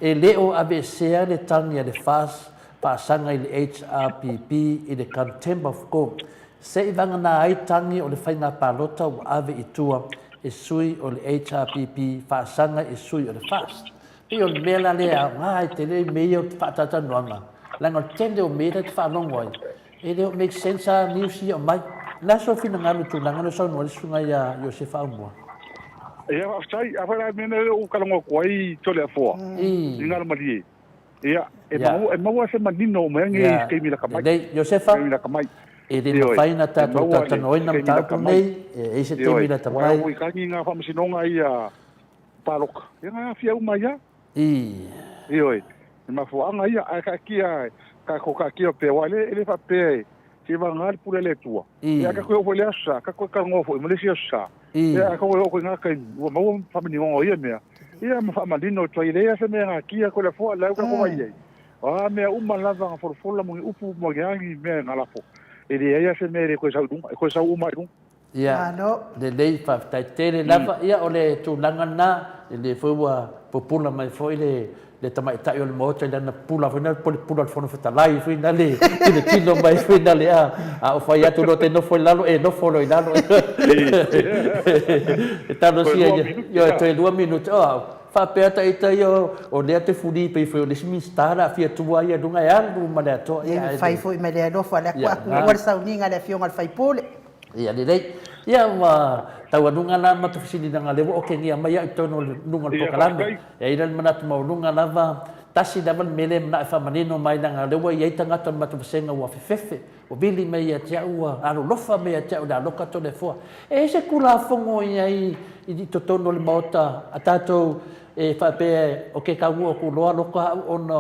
e le o aveesea le tagi a le FAST faasaga i le HRPP i le Contempt of Court Se i vagana ai tagi o le faiga palota ua ave i tua e sui o le HRPP faasaga i sui o le FAST. Pei o le mea la lea e aoga ai tele i mea ia o faatalatalanoaga, leaga o le tele o mea ia ta te faalogo ai, e le o make sense lava news ia e aumai. O le a sou finagalo i tulaga lea ua saunoa ai le susuga ia Iosefa Aumua? Ia faafetai, afai la mea lea ua talanoa atu ai Toleafoa i Galumalie, Ia, e maua, e maua se manino o mea nei i se taimi laka mai. Lelei, Iosefa, Taimi laka mai. e le Ioe, mafai ona e tatou maua le talatalanoaina taimi laka mataupu mai. nei, e i ai se Ioe, taimi lata aua mai. e oo i tagi ngā faamasinoga ia paloka, ia ngā aafia uma ai lava. I. Ioe, e mafuaaga ia, ae kaatia, ka ko kaatia pea, aua e le, e le faapea e seivagana le pule a le Atua. I. Ia, a tatou e oo foi i le aso sa, tatou e talanoa foi ma le isi aso sa. I. Ia, a tatou e oo foi i ngā taimi, ua maua faamaninoga o ia mea, ia ma faamanino atu ai, e leai lava se mea e natia atu e le Afoa, la e ua tatou vaai i ai. O a mea uma lava na folafola ma ni upu ma ni a ni mea na lafo, e leai lava se mea e le toe sau i luga, e toe sau uma lava i luga. Ia, Malo. lelei, faafetai tele lava. Ia, o le tulaga lena, lelei foi ua pupula mai foi le le tamaitai o le Maota i lana pula foi lena, po o le pula o le Fofoga Fetalai foi lena le tilotilo mai foi lena le a, a o fai atu loa te nofo i lalo, e nofo loa i lalo. E talosia Toe lua ia, minute ioe, la. toe lua minute. Oh, faapea ta ita ia o lea te fuli pei foi o le isi Minisita o le a fia tua ia i luga e alu ma le atoa. Ia, Ia, ae fai le foi mai le alofa, le ia, akuaku ua le sauniga a le Afioga i le sui usufono. Ia lelei. Ia ua taualuga la matou fesilinaga lea ua okegia mai au i totonu o le luga o le Ia polokalame. faafetai. E ai la le manatu maualuga lava, tasi lava le mea lea e manao e faamanino mai leaga o lea ua i ai tagata o le matou vasega ua fefefe, ua vili mai ia te au, ua alolofa mai ia te au i le aloka Toleafoa. E ai se Tulafono i ai i totonu o le Maota a tatou e faapea o ke kaua o ku loa loko a'u ona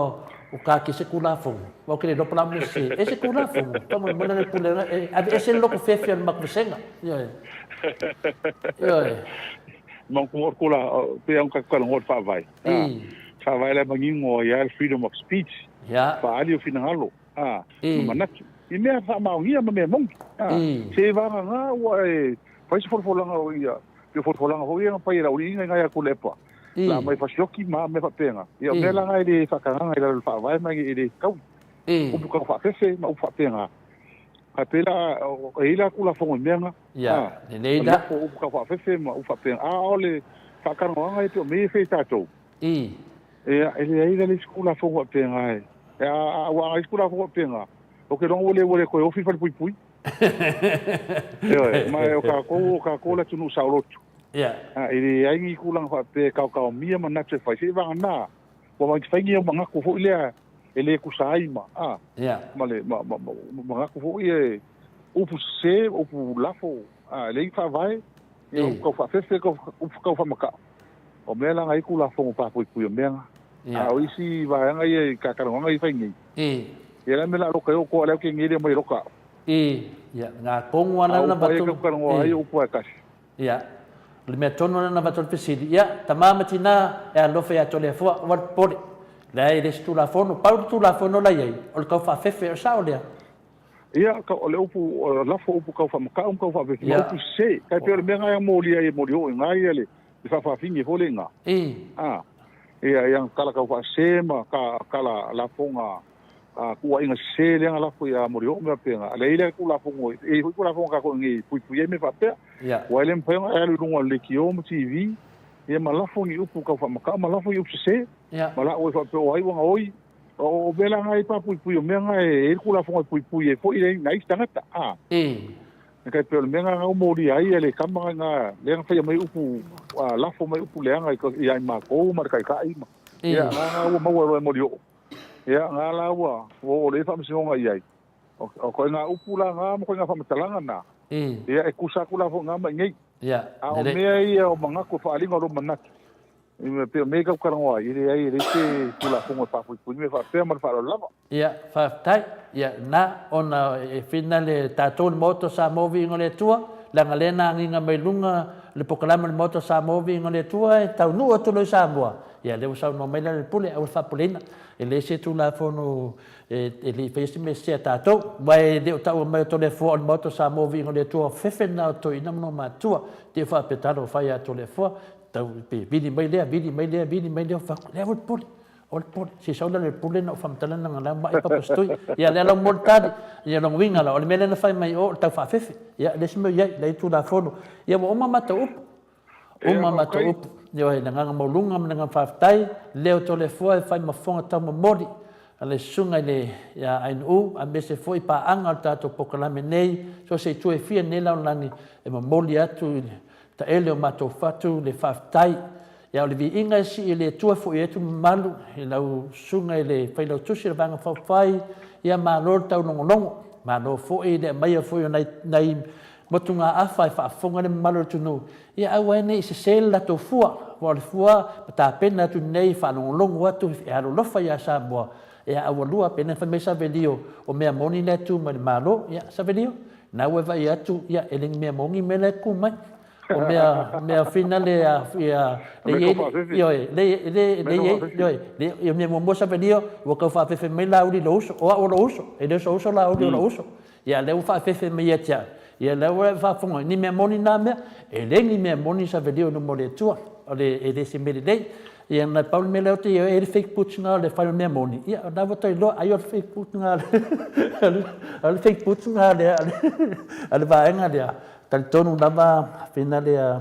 o ka ke se Tulafono? Aua ou te le iloa po o le a mea sese. E se Tulafono, faamolemole le pule e aveese le loko fefe o le matou vasega. Ioe. Ioe. Manatua o le tula, pei ona tatou talanoa i le Faavae. Faavae la e manino ai lava le freedom of speech, faaali o finagalo, ma manatu i mea faamaonia ma mea moni. Seivagana ua e fai se folafolaga o ia, pei o folafolaga foi ia na fai e Lauiliina i nai a Tuilaepa, la aumai fasioki ma mea faapena. Ia o mea la na e le faatagaga i lalo o le Faavae ma e le tatau. Upu tau faafefe ma upu faapena. Kai pela e ila ku la fongo menga. Ia, lelei la. Lafo upu ka faafefe ma upu faapena. A o le faakanoaga e pei o mea ia e fai e tatou. Ia, e leai la le isi Tulafono faapena e. A ua agai isi Tulafono faapena, ou te iloa ua le toe ofi le falepuipui. Ioe, ma o tatou, o tatou le atunuu saoloto. E leai ni tulaga faapea e taotaomia manatu e fai, seiavagana ua fai ni au manatu foi lea e le tusa ai ma, a, ma le ma, ma, ma, manatu foi e upu sese, upu lafo, a, e leai ni faavae, ia, upu tau faafefe, upu tau faamata'u. O mea la na i ai Tulafono papuipui o mea na. A o isi vaega ia i katalanoaga ia e fai nei, ia la mea la loka ai outou a o lea ou te ngeli mai loka au. Ia, na tonu lava A lena upu ai vatu. e talanoa ai o upu lava e tasi. Ia, o le mea tonu lena na avatu ai le fesili, ia, tama ma tina, e alofa ia Toleafoa, aua le popole. Leai, e le o se Tulafono. Pau le Tulafono la e i ai, o le tau faafefe, o le sao lea. Ia, o le upu, lafo upu tau faamata'u ma tau faafefe, ma upu sese. Tai pei o le mea na e molia ai e moli oo i ina ia le faafaafine foi lea i ina. A, ia, ia tala tau faasese ma tala lafoga, tuuaiga sese lea na lafo ia moli oo mea faapena. A leai la Tulafono, e i ai foi Tulafono a tatou i inei e puipui ai mea faapea. Aua e le mafai ona e alu i luga o le leitio ma TV, ia ma lafo ni upu tau faamata'u ma lafo ni upu sese, ma la'u ai faapea o ai ua gaoi. O mea la na e papuipui, o mea na e i ai le Tulafono e puipui ai foi nai isi tagata, a. E tai pei o le mea na na molia ai le tama na lea na faia mai upu, lafo mai upu leaga ia i matou ma le taitai ma, ia, na na ua maua loa e Molioo. Ia, na la ua oo lelei faamasinoga i ai. O ituaiga upu la na ma ituaiga faamatalaga na, ia, e tusa atu la foi na ma i inei. A o mea ia o manatu e faaaliga o lou manatu, E pei o mea ia tau talanoa ai, e leai, e leai se Tulafono e faapuipui mea faapea ma le faaaloalo lava. Ia, faafetai. Ia, na, ona e fina le tatou le Maota o Samoa Viiga o le Atua, leaga lea na agiga mai luga le polokalame o le Maota o Samoa Viiga o le Atua e taunuu atu loa i Samoa, ia lea ua saunoa mai le Pule, aua le faapopoleina, e leai se Tulafono e le i faia se mea sese a tatou. Aua e le o taua mai o Toleafoa o le Maota o Samoa Viiga o le Atua, fefe lena o toeaiina ma matua, te i faapea talofa ia Toleafoa, Tau pe vili mai lea, vili mai lea, vili mai lea, fai atu, lea ua le pule, o le pule. Se sau lea le pule na ou faamatala na lau mai papa stui. Ia lea lau mo le tali. Ia lona uiga la, o le mea lea na fai mai o, o le tau faafefe. Ia le isi mea o i ai, leai Tulafono. Ia ua uma matou upu. Uma matou upu. Ioe, le agaga maualuga ma le agaga faafetai, leo Toleafoa e fai ma fofoga taumomoli a le susuga i le ia Ainuu aemaise foi paaga o le tatou polokalame nei, so o se itu e fia i lenei lalolagi e momoli atu i le Taele o matou fatu le faafetai. Ia o le viiga e sii e le Atua foi atu mamalu i lau susuga i le Failautusi o le Vaega Faaupufai, ia malo le taulogologo, malo foi le aumaia foi o nai nai motugaafa e faafofoga le mamalu o le atunuu, ia aua ai ne i sese le latou fua, aua o le fua na tapena atu nei e faalogologo atu e alolofa ia Samoa, ia aua lua pei ona fai mai Savelio, o mea moni la e tu mai i le Malo, ia Savelio, Na ua e vaai atu, ia, e le ni mea moni mea la e tu mai. O mea, mea fina le, ia, le i ai, ioe, le, le, le i ai, ioe, le, o mea muamua Savelio, ua tau faafefe mai Laauli i lou uso, o au o lou uso, e le o sou uso Laauli o lou uso. Ia, lea ua faafefe mai ia te au. Ia, lea ua e faafofoga, ni mea moni na mea, e le ni mea moni Savelio i luma o le Atua, o le, e le se mea lelei. Ia, na pau le mea lea ou te i ai, e i ai le fake boots na o le fai o mea moni, ia, o lena ua toe iloa, ai o le fake boots na a le fake boots na a le vaega lea. Talitonu lava, fina lea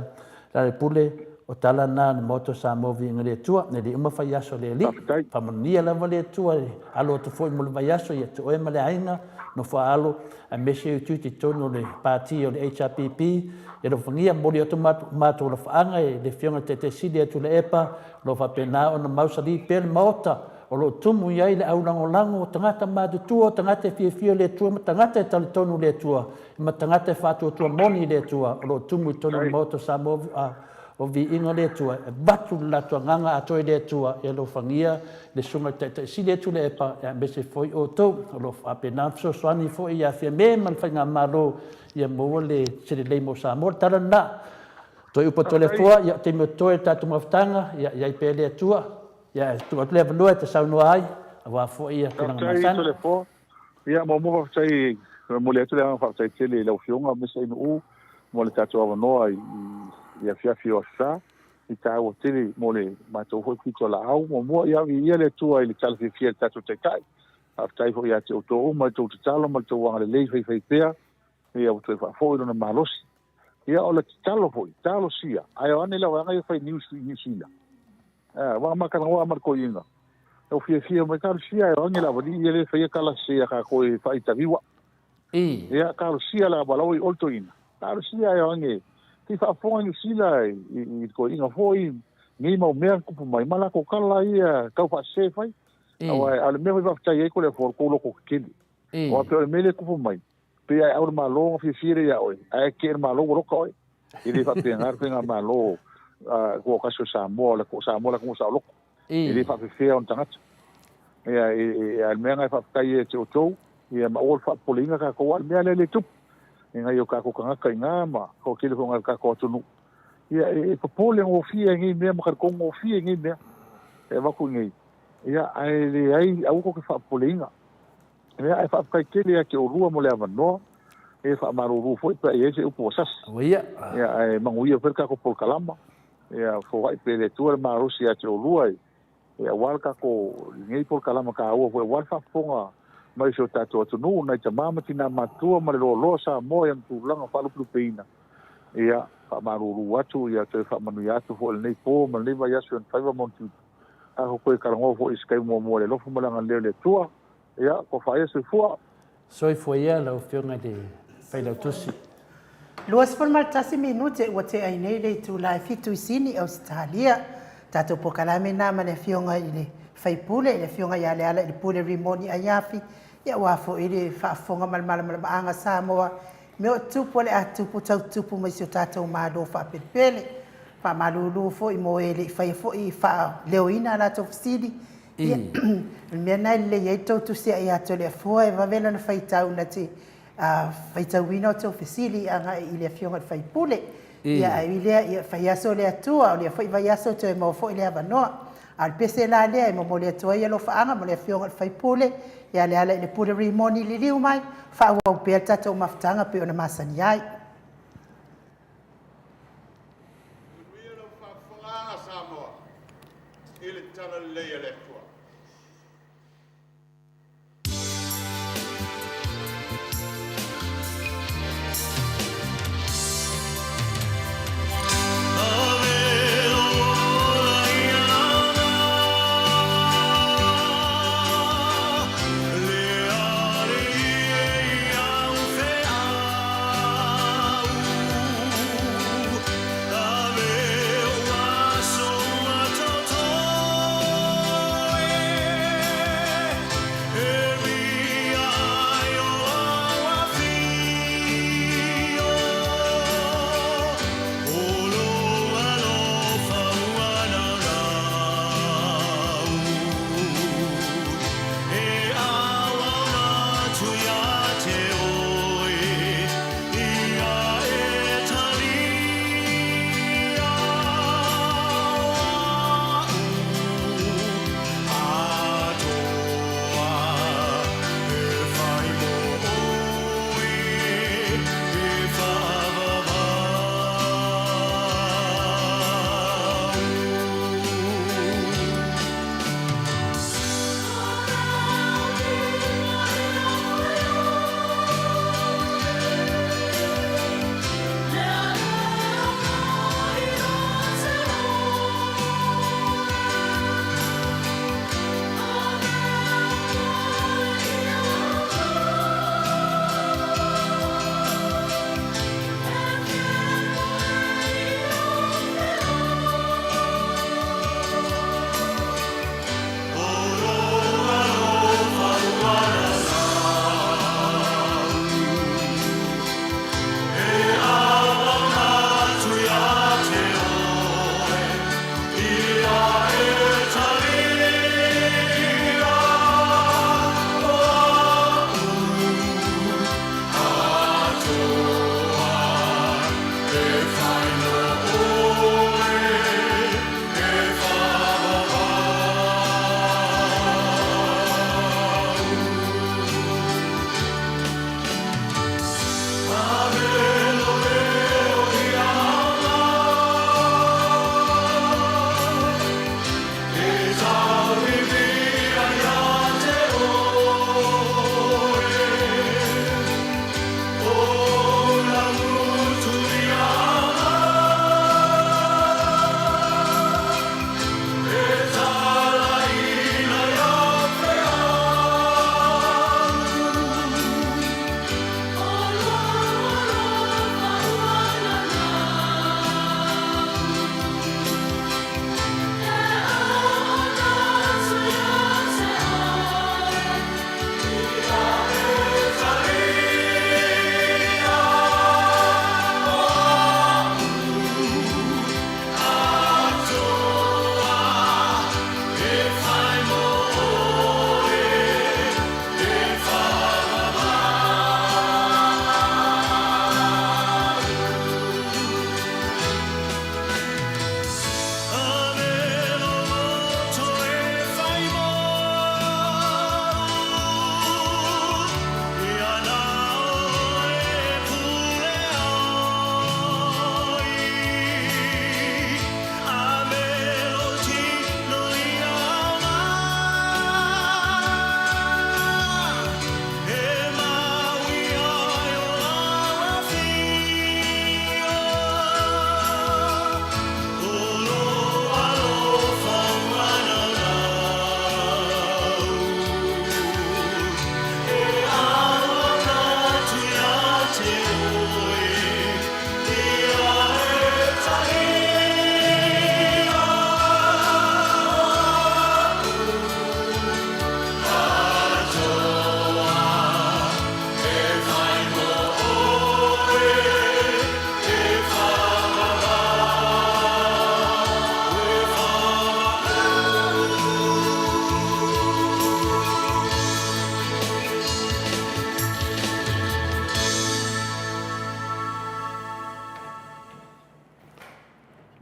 le pule, o tala na a le Maota o Samoa Viiga i le Atua, e le uma faiaso a le Alii. Faamanuia lava le Atua e alo atu foi mo le vaiaso ia te oe ma le aiga, nofo a alo, aemaise o itu i totonu o le Pati o le HRPP, e alofagia, momoli atu matou alofaaga i le Afioga i le Taitai Sili ia Tuilaepa, o lo o faapena ona mausali pea le Maota o lo o tumu i ai le aulagolago o tagata matutua, o tagata e fiafia i le Atua ma tagata e talitonu i le Atua, ma tagata e faatuatua moni i le Atua, o lo o tumu i totonu o le Maota o Samoa o viiga o le Atua, e avatu le latou agaga atoa i le Atua, ia alofagia le Susuga i le Taitai Sili a Tuilaepa, aemaise foi outou o lo o faapena ona fesoasoani foi ia Fiame ma le Faigamalo ia maua le se lelei mo Samoa. O le tala lena. Toe upu atu a le Atua, ia o taimi o totoe o le tatou mafutaga, ia i ai pea le Atua, ia e tuu atu le avanoa e te saunoa ai, aua foi ia tulaga masani. Faafetai Toleafoa. Ia muamua faafetai, e momoli atu le agaga faafetai tele i lau Afioga aemaise Ainuu mo le tatou avanoa i afiafi o Aso Sa. I taua tele mo le matou foi pitolaau. Muamua, ia viia le Atua i le tala fiafia i le tatou Taitai. Faafetai foi ia te outou uma i le tou tatalo ma le tou agalelei faifaipea, ia ua toe faafoi lona malosi. Ia o le tatalo foi, talosia, ae o ane lau aga ia fai Niu Sila. Ua ma talanoa ma le toeaina, ua fiafia mai, talosia ae o ane le avalii ia le faia tala sese ia tatou e faaitaviua. Ia talosia le avalao i o le toeaina, talosia ae o ane se i faafofoga Niu Sila i le toeaina foi nei mau mea na tupu mai ma latou tala ia tau faasese fai. Aua a o le mea foi faafetai ai Toleafoa o le tou loto tetele. Aua pei o le mea lea e tupu mai, pei a e au i le Malo ona fiafia lea ia oe, ae tetee i le Malo ua loka oe. E le faapena le faigamalo tuatasi o Samoa, o le Samoa le atunuu saoloto. E le faafefea ona tagata. Ia, a o le mea lena e faafetai ai ia te outou, ia ma aua le faapopoleina tatou, a o le mea lea e le tupu i nai o tatou tagata i ina ma toatele foi o nai o tatou atunuu. Ia, e popole gofie ai nei mea ma talitonu gofie i nei mea e avatu i nei. Ia, ae leai, aua tou te faapopoleina. Ia, ae faafetai tele ia te oulua mo le avanoa. E faamalulu foi pe a i ai se upu ua sasi. Ia, ae manuia foi le tatou polokalama. Ia, foai pea e le Atua le malosi ia te oulua e aua le tatou lenei polokalama taua foi aua le faafofoga mai o si o tatou atunuu, nai tama ma tina matutua ma le loaloa Samoa i ona tulaga faalupelupeina. Ia, faamalulu atu, ia toe faamanuia atu foi i lenei po ma lenei vaiaso i ona faiva ma ona tiute. Tatou toe talanoa foi i se taimi muamua i le alofa ma le agalelei o le Atua. Ia, kua faaia soifua. Soifua ia lau Afioga i le Failautusi. 21 minute ua tea ai nei le itula e 7 i Sini, Ausetalia. Tatou polokalame na ma le Afioga i le Faipule, le Afioga ia Lealailepule Rimoni Aiafi, ia aua foi le faafofoga ma le malamalamaaga Samoa mea o tupu o le a tupu tau tupu mai si o tatou Malo faapelepele. Faamalulu foi mo e le i faia foi faaleoina a latou fesili. Ia, o le mea lena e lelei ai le tou tusia'i ia Toleafoa e vave lana faitau na te faitauina o tou fesili agai i le Afioga i le Faipule. Ia, ae ui i lea, ia, fai aso le Atua, o lea foi vaiaso toe maua foi le avanoa. A o le pese la lea e momoli atu ai alofaaga mo le Afioga i le Faipule ia Lealailepule Rimoni liliu mai, faaauau pea le tatou mafutaga pei ona masani ai. Manuia lau faafofogaaga Samoa i le Talalelei a le Atua.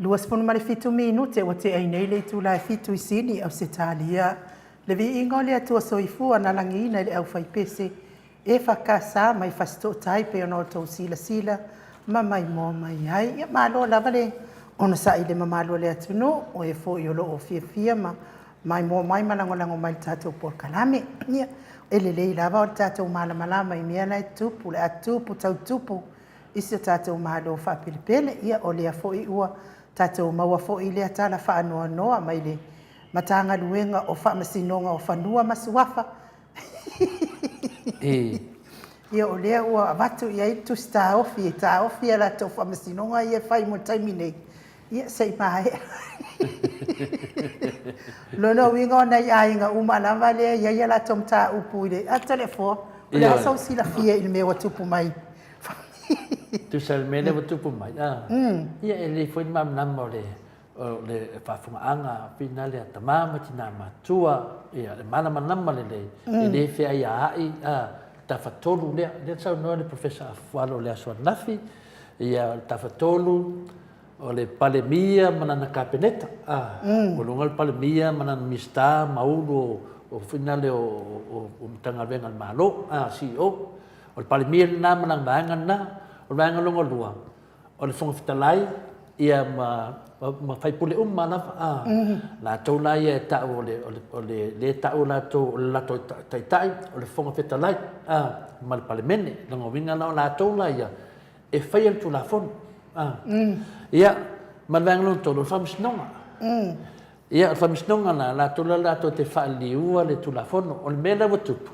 27 minute ua tea ai nei le itula e fitu i Sini, Ausetalia. Le viiga o le Atua Soifua na lagiina i le aufaipese EFKS mai Fasitootai pei ona outou silasila ma maimoa mai ai. Ia malo lava le onosai i le mamalu o le atunuu, o e foi o lo o fiafia ma maimoa mai ma lagolago mai i le tatou polokalame. Ia, e lelei lava o le tatou malamalama i mea la e tutupu, le a tupu tau tupu i si o tatou Malo faapelepele. Ia, o lea foi ua tatou maua foi lea tala faanoanoa mai le Matagaluega o Faamasinoga o Fanua ma Suafa. Ia, o lea ua avatu i ai le tusi taofi e taofi a latou faamasinoga ia e fai mo le taimi nei, ia se i maea. O lona uiga o nai aiga uma lava lea e i ai a latou mataupu i le Toleafoa, o le a sou silafia i le mea ua tupu mai? Tusa i le mea lea ua tupu mai, ia e lelei foi le malamalama o le O le faafofogaaga finale a tama ma tina matua, ia le malamalama lelei, e le feaiaai a tafatolu lea. Lea na saunoa le Professor Afualo i le aso ananafi, ia o le tafatolu o le Palemia ma lana Kapeneta, a, ua luga le Palemia ma lana Minisita ma Ulu o finale o Matagaluega a le Malo, a, CEO. O le Palemia lena ma lana vaega lena. O le vaega lona lua, O le Fofoga Fetalai, ia ma, ma faipule uma lava, a, latou la ia e tau o le, o le, o le, lea e tau latou o le latou taitai, o le Fofoga Fetalai, a, ma le Palemene. Lona uiga la o latou la ia e faia le Tulafono, a. Ia, ma le vaega lona tolu, o le Faamasinoga. Ia, o le Faamasinoga la, latou la latou te faaliliua le Tulafono. O le mea la ua tupu,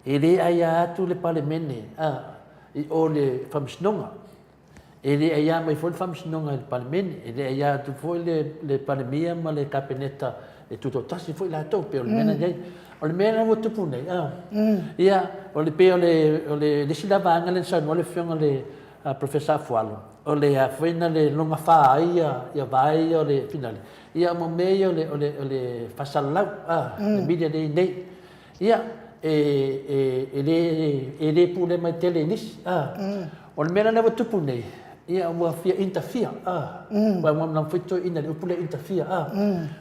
e le aia atu le Palemene, a, i o le Faamasinoga. E le aia mai foi le Faamasinoga i le Palemene, e le aia atu foi le, le Palemia ma le Kapeneta e tutoatasi foi latou, pei o le mea na i ai. O le mea la ua tupu nei, a, ia, o le pei o le, o le, le isi la vaega lea na saunoa le Afioga i le Professor Afualo, o le a foi na le logafa ai ia, ia vae ia o le finale, ia ma mea ia o le, o le, o le faasalalau, a, le media lea e i ai nei. Ia, e, e, le, e le pule mai tele i nisi. A. O le mea la lea ua tupu nei, ia ua fia interfere. A. Ua ua na foi toe ina le upu lea interfere. A.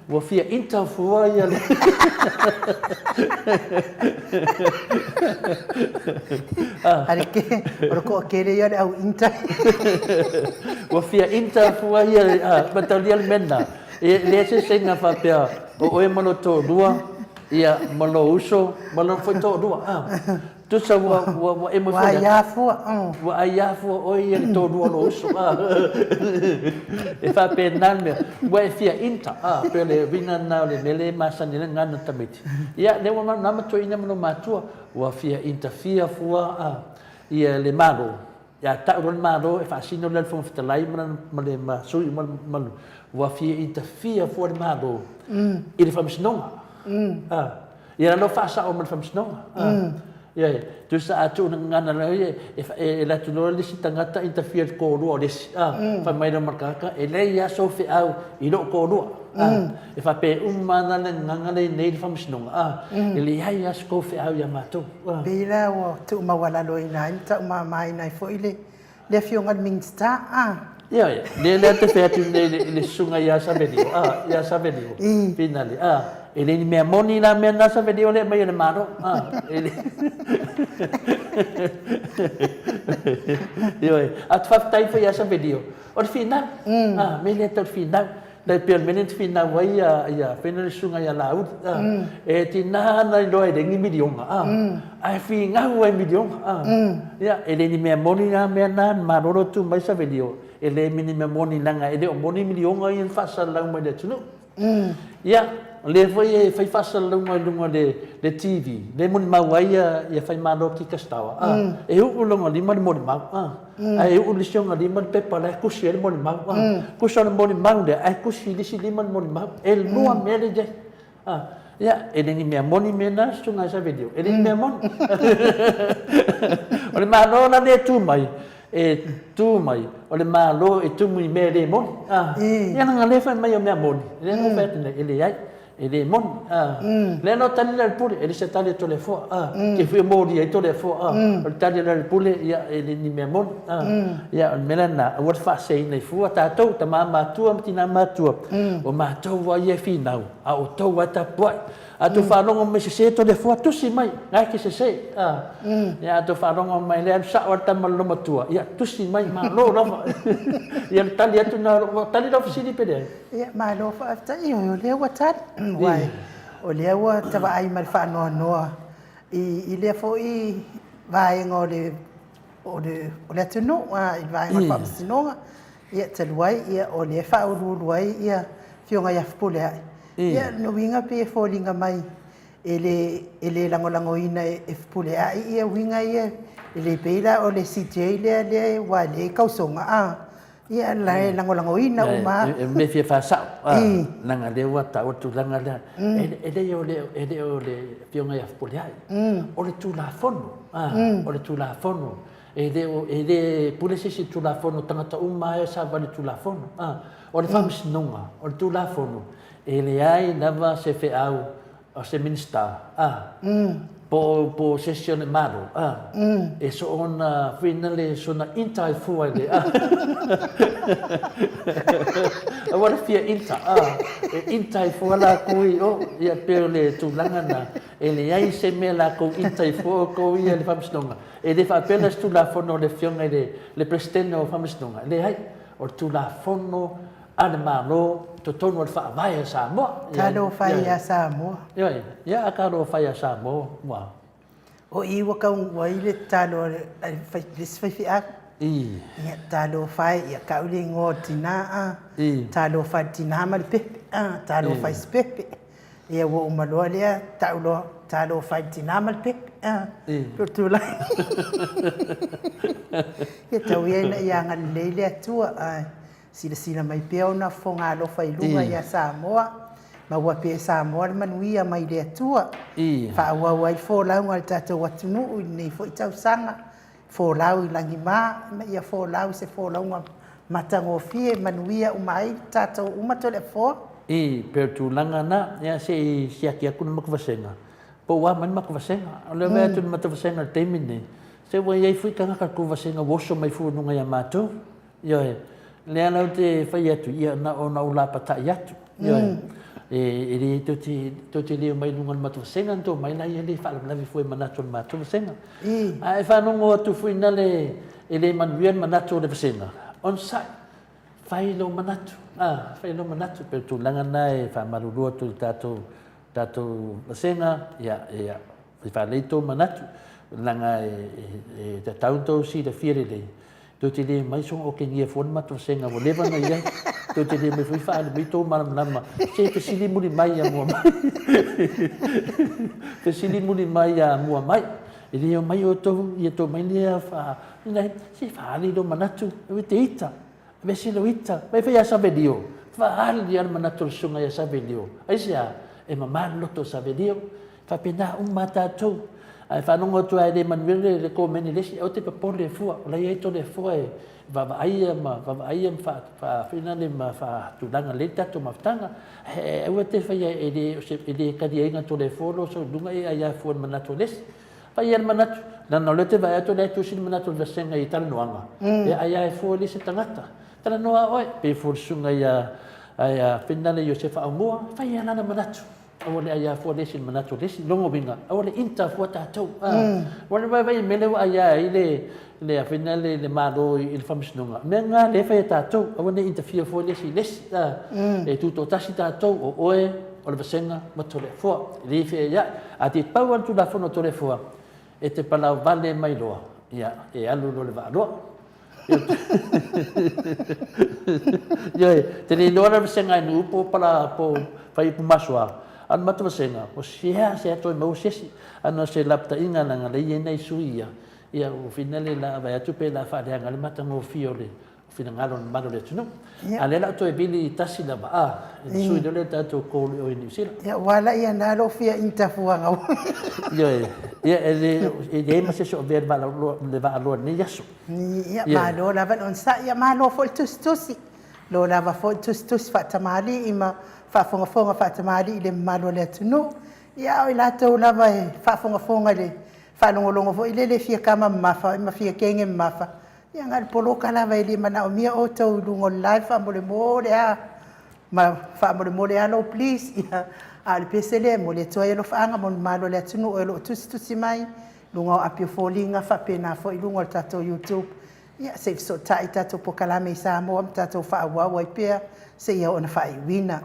Ua fia interfua ia le A. Ale ke, o le toatele ia o le au inter. Ua fia interfua ia le, a, mataulia le mea lena. E leai se seiga faapea o oe ma lo toalua, Ia, ma lou uso, ma lona foi toalua. Ah, tusa ua, ua, ua emo Ua foi. Aiā fua. Ua aiā fua oe ia le toalua o lou uso. Ah. E faapena le mea. Ua e fia inta. Ah, pei o le uiga lena o le mea lea e masani ai le gagana o tamaiti. Ia, lea ua malamalama toeaiina ma lou matua. Ua fia interfere fua, ah, ia le Malo. Ia tau loa le Malo e faasino lea le Fofoga Fetalai ma lana, ma le, ma sui uma ma le, ua fia interfere fua le Malo i le Faamasinoga. Ah, ia la faasao ma le Faamasinoga. Ah, ia, ia. Tusa a tuu na gagana la ia, e, e, e latu loa le isi tagata interfere le toalua o le isi. Ah, fai mai loa ma le tagata, e leai lava sou feau i lou toalua. Ah, e faapea uma ana le gagana lea i nei le Faamasinoga. Ah, e leai lava se tou feau ia matou. Pei la ua tuumaualaloina ai ma taumamaina ai foi le le Afioga i le Minisita, a. Ioe, lea lea te fai atu nei i le susuga ia Savelio, a, ia Savelio, finale, a, e le ni mea moni la mea na Savelio lea e aumai e le Malo, a, e le. Ioe, a te faafetai foi ia Savelio, o le finau, a, mea lea tau le finau. Tai pei o le mea lea na finau ai ia, ia fena le susuga ia Laauli, a, e tiga ana iloa e leai ni miliona, a, ae finau ai i miliona, a. Ia, e le ni mea moni la mea na, malolo tu mai Savelio, e le ni mea moni leaga e le o moni miliona ia na faasalalau mai i le atunuu. Ia, o lea foi e fai faasalalauga i luga o le TV, lea e molimau ai ia Faimalo Kika Stower, a, e uu lona lima le molimau, a. Ae uu le isi ona lima le pepa la e tusi ai le molimau. Tusa o le molimau lea, ae tusi i le isi lima le molimau. E lua mea lea e i ai. Ia, e le ni mea moni mea na, Susuga ia Savelio, e le ni mea moni. O le Malo la lea e tu mai, e tu mai, o le Malo e tumu i mea e le moni. Ia leaga o lea e fai mai o mea moni, lea na ou fai atu nei, e leai. E le moni, a. Lea la o tali le pule, e le se tali a Toleafoa, a. Ke fia molia ai Toleafoa, a. O le tali a le pule, ia, e le ni mea moni, a. Ia, o le mea lena, aua le faaseseina ai fua tatou, tama matua ma tina matua, o matou lava ia e finau, a o outou lava e tapuai. A outou faalogo mai sese Toleafoa, tusi mai, na e te sese, a. Ia, a outou faalogo mai lea, alu sao lava le tama i le loomatua, ia, tusi mai, malo lava. Ia, o le tali atu lena, ua tali lau fesili pe leai? Ia, malo faafetai. Ioe, o lea ua tali, aua o lea ua tavaai ma le faanoanoa i lea foi vaega o le o le o le atunuu, i le vaega o le Faamasinoga. Ia, talu ai, ia, o lea e faauluulu ai ia Afioga ia Fepuleai. Ia, o lona uiga pei e foliga mai e le e le lagolagoina e Fepuleai ia uiga ia, e le pei la o le CJ lea lea aua o lea e tausoga, a. Ia, la e lagolagoina uma lava. E mea fia faasao, leaga lea ua taua le tulaga lea, e leai o le e le o le Afioga ia Fepuleai, o le Tulafono, o le Tulafono, e le o e le pule se isi i le Tulafono, o tagata uma lava e savavali i le Tulafono. O le Faamasinoga, o le Tulafono, e leai lava se feau o se Minisita, a, po o se isi o le Malo, a, e soona fuina le soona inta e fua i le, a, aua le fia inta, a, e inta ai fua lakou i o, ia pei o le tulaga lena, e leai se mea lakou inta ai fua outou ia i le Faamasinoga. E le faapea la se Tulafono a le Afioga i le Peresetene o Faamasinoga, leai, o le Tulafono a le Malo totonu o le Faavae a Samoa. Talofa e ia Samoa. Ioe, ia a talofa ia Samoa ua. O i ua taunuu ai le tatalo a le isi faifeau. I. Ia, talofa e, ia tau le igoa o le tina a. I. Talofa i le tina ma le pepe a, talofa i si pepe. Ia ua uma loa lea, tau loa, talofa i le tina ma le pepe a. I. Pei o le tulaga. Ia tau ia ina ia agalelei le Atua, ae Silasila mai pea ona fofoga alofa i luga ia Samoa, maua pea e Samoa le manuia mai le Atua. Faaauau ai le folauga a le tatou atunuu i lenei foi tausaga, folau i lagima, ma ia folau i se folauga matagofie, manuia uma ai tatou uma Toleafoa. I, pei o le tulaga lena, ia se i siaki atu le matou vasega, po ua a mai le matou vasega. O lea e vaai atu i le matou vasega i le taimi lenei, se ua i ai foi tagata o le tou vasega ua oso mai fua i luga ia matou. Ioe, lea la ou te fai atu, ia na ona ou lapatai atu. Ioe, e le tou te, tou te le omai i luga o le matou vasega, na tou omai la ia le faalavelave fua i manatu o le matou vasega. Ae faalogo atu foi na le, e le manuia le manatu o le vasega, onosai, fai lou manatu, a, fai lou manatu. Pei o le tulaga lena e faamalulu atu i le tatou, tatou vasega, ia, ia, e faalelei tou manatu, leaga e tatau ona tou silafia lelei, Tou te le mai soona otegia fua le matou vasega ua leva ona i ai. Tou te le mai foi faaali mai tou malamalama. Se fesili muli mai ia mua mai. Fesili muli mai ia mua mai. E le omai outou ia tou mai lea fa ina se faaali lou manatu e te ita. Vesi lou ita. Mai fai ia Savelio. Faaali ia le manatu o le susuga ia Savelio. Aisea? E mama le loto o Savelio. Faapena uma tatou. Ae faalogo atu lava e le manuia le le komeni le isi, aua te popole fua, o la e i ai Toleafoa e vaavaaia ma vaavaaia ma faa ma faatulaga lelei le tatou mafutaga. Ae aua te faia e le o se e le taliaina Toleafoa lo so luga e aia fua i le manatu o le isi. Fai ia le manatu, leaga o lea ou te vaai atu o lea e tusi le manatu o le vasega i talanoaga, e aia fua le isi tagata. Talanoa oe, pei fua le susuga ia ia Finale Iosefa Aumua, fai ia lana manatu. Aua le aia fua le isi i le manatu o le isi. Lona uiga, aua le inta fua tatou. Aua le vaivai i le mea lea ua aia ai le le afina le le Malo i le Faamasinoga. Mea na lea e fai e tatou, aua ne i interfere fua le isi i le isi. E tutoatasi tatou, o oe, o le vasega ma Toleafoa. E le feaia'i. A te pau lava le Tulafono a Toleafoa, e te palauvale mai loa, ia, e alu loa le vaaloa. Ioe, te le iloa la vasega e nuu po pala po fai upu masoa, a o le matou vasega, o sea sea toe maua se isi. A na o se lapataiga leaga lea e i ai nai sui ia, ia ua finale la vaai atu pe la faaleaga le matagofie o le finagalo o le mamalu o le atunuu. A o lea o le a ou toe vili tasi lava a, e le sui lea o le tatou call i o i Niu Sila. Ia, ua ala ia na lou fia intafuaga. Ioe, ia e le e leai ma se isi o avea le vaaloa i lenei aso. Ia, malo lava le onosai, ia malo foi le tusitusi. Lo lava foi tusitusi faatamalii ma faafogafoga faatamalii i le mamalu o le atunuu. Ia, o i latou lava e faafogafoga i le faalogologo foi lele e fia kama mamafa ma fia kege mamafa, ia na o le poloka lava, e le manaomia outou i luga o le live faamolemole a. Ma faamolemole alo please. Ia, a o le pese lea e momoli atu ai alofaaga mo le mamalu o le atunuu o lo o tusitusi mai luga o api o foliga, faapena foi luga o le tatou YouTube. Ia, se i fesootai tatou polokalame i Samoa ma tatou faaauau ai pea seia oo ina faaiuina.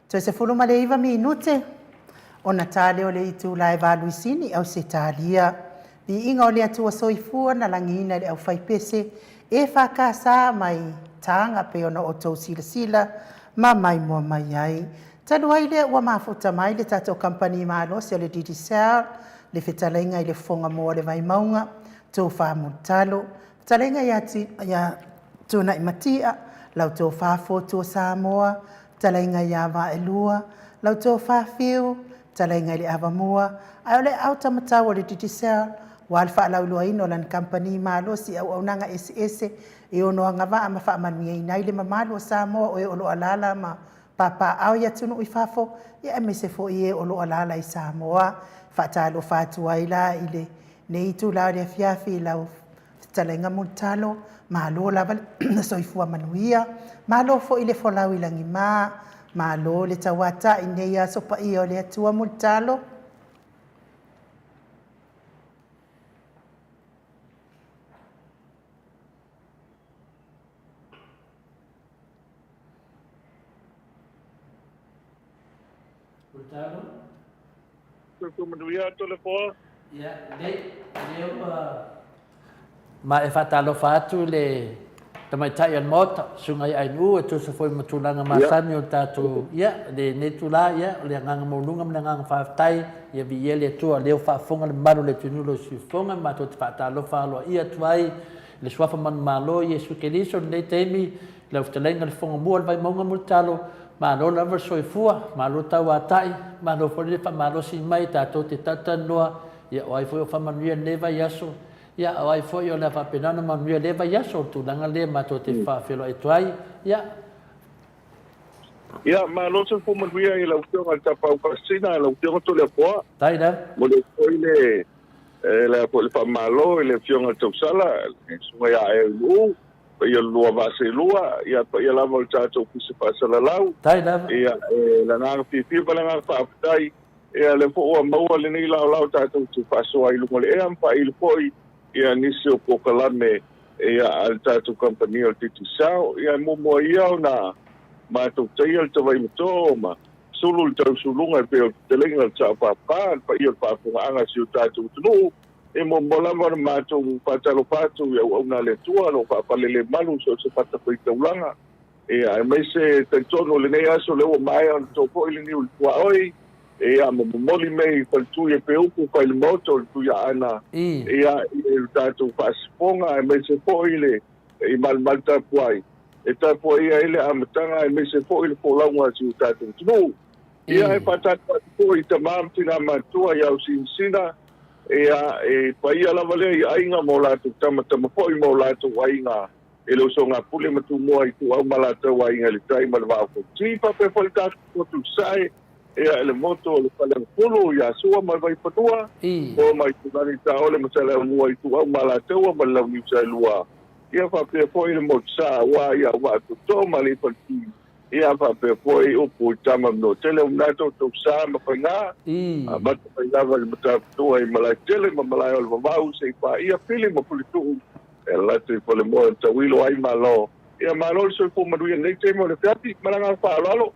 Toe 19 minute ona ta lea o le itula e 8 i Sini, Ausetalia. Viiga o le Atua soifua na lagiina i le aufaipese EFKS mai Taga pei ona outou silasila ma maimoa mai ai. Talu ai lea ua mafuta mai le tatou kamupani malosi o le Digicel, le fetalaiga i le Fofoga Moa o le Vaimauga, Tofa Mulitalo, fetalaiga ia Tunai Matia, lau tofa Fotua Samoa, fetalaiga ia Vaelua, lau tofa Fiu, Fetalaiga i le Avamua, ae o le aao taumatau o le Digicel, ua le faalauiloaina o lana kamupani malosi i auaunaga eseese e ono agavaa ma faamanuiaina ai le mamalu o Samoa o e o lo o alaala ma papaaao i atunuu i fafo, ia aemaise foi e o lo o alaala i Samoa. E faatalofa atu ai la i lenei itula o le afiafi i lau Fetalaiga Mulitalo, malo lava le soifua manuia, malo foi le folau i lagima, malo le tauatai i nei aso paia o le Atua Mulitalo. Mulitalo. Soifua manuia Toleafoa. Ia, lelei, lea ua ma e faatalofa atu i le tamaitai o le Maota, Susuga ia Ainuu e tusa foi ma tulaga masani o le tatou, ia, lenei itula, ia, o le agaga maualuga ma le agaga faafetai, ia viia le Atua o lea ua faafofoga le mamalu o le atunuu i lou siufofoga, matou te faatalofa aloaia atu ai i le Suafa manumalo o Iesu Keriso i lenei taimi, Lau fetalaiga le Fofoga Mua o le Vaimauga Mulitalo, malo lava le soifua, malo tauatai, malo foi le faamalosi mai tatou te talatalanoa, ia o ai foi o faamanuia i lenei vaiaso, ia o ai foi o le a faapena ona manuia i lea vaiaso, o le tulaga lea matou te faafeiloai atu ai, ia. Ia, malo soifua manuia i lau Afioga i le Tapaau Faasisina, lau Afioga Toleafoa. Faafetai lava. Momoli atu foi le le foi le faamalo i le Afioga i le Tausala, le Susuga ia Aeaulu'u, paia lua vaa seelua, ia paia lava o le tatou Ofisa Faasalalau. Faafetai lava. Ia, e le agaga fiafia ma le agaga faafetai, ia lea foi ua maua lenei laolao tatou te faasoa ai i luga o le ea ma faaili foi ia nisi o polokalame ia a le tatou kamupani o le Digicel. Ia e muamua ia ona matou taia le tavaimatoa ma sulu le tausuluga e pei o le fetalaiga o le Sao Papa, le paia o le faafofogaaga a si o tatou atunuu. E muamua lava ona matou faatalofa atu i auauna a le Atua o lo o faafalelemalu i so o se fatafaitaulaga, ia, aemaise e talitonu o lenei aso lea ua maea ona to foi le niu i le tuaoi, ia, ma momoli mei i faletui e peupu fai le maota o le Tuiaana, ia, i le tatou faasipoga, aemaise foi le i malumalu tapuai, e tapuaia ai le amataga aemaise foi le folauga a si o tatou atunuu. Ia, e faatalofa atu foi i tama ma tina matutua i Ausinasina, ia, e paia lava lea i aiga ma o latou tamatama foi ma o latou aiga i le usoga pule ma Tumua i Ituau ma latou aiga i le tai ma le vaa o Fonoti, faapea foi le tatou motu i Sasae, ia, i le motu o le Faleagafulu ia Sua ma le Vaifanua, Fofo ma Aitulagi Saole ma Saleaaumua i Ituau ma Alataua ma le Launiu Saelua, ia faapea foi le motu Sa aua ia Auvaa-toto ma Aleipaleti. Ia faapea foi upu i tama ma tele o manatu o tou sa ma faiga, amata mai lava i le Matautu i Malaetele ma Malae o le Vavau se i paia Pili ma Puletuu e ala atu i Falemoe o Tauilo ai Malo. Ia malo le soifua manuia i lenei taimi o le afiafi. Ma le agaga faaaloalo.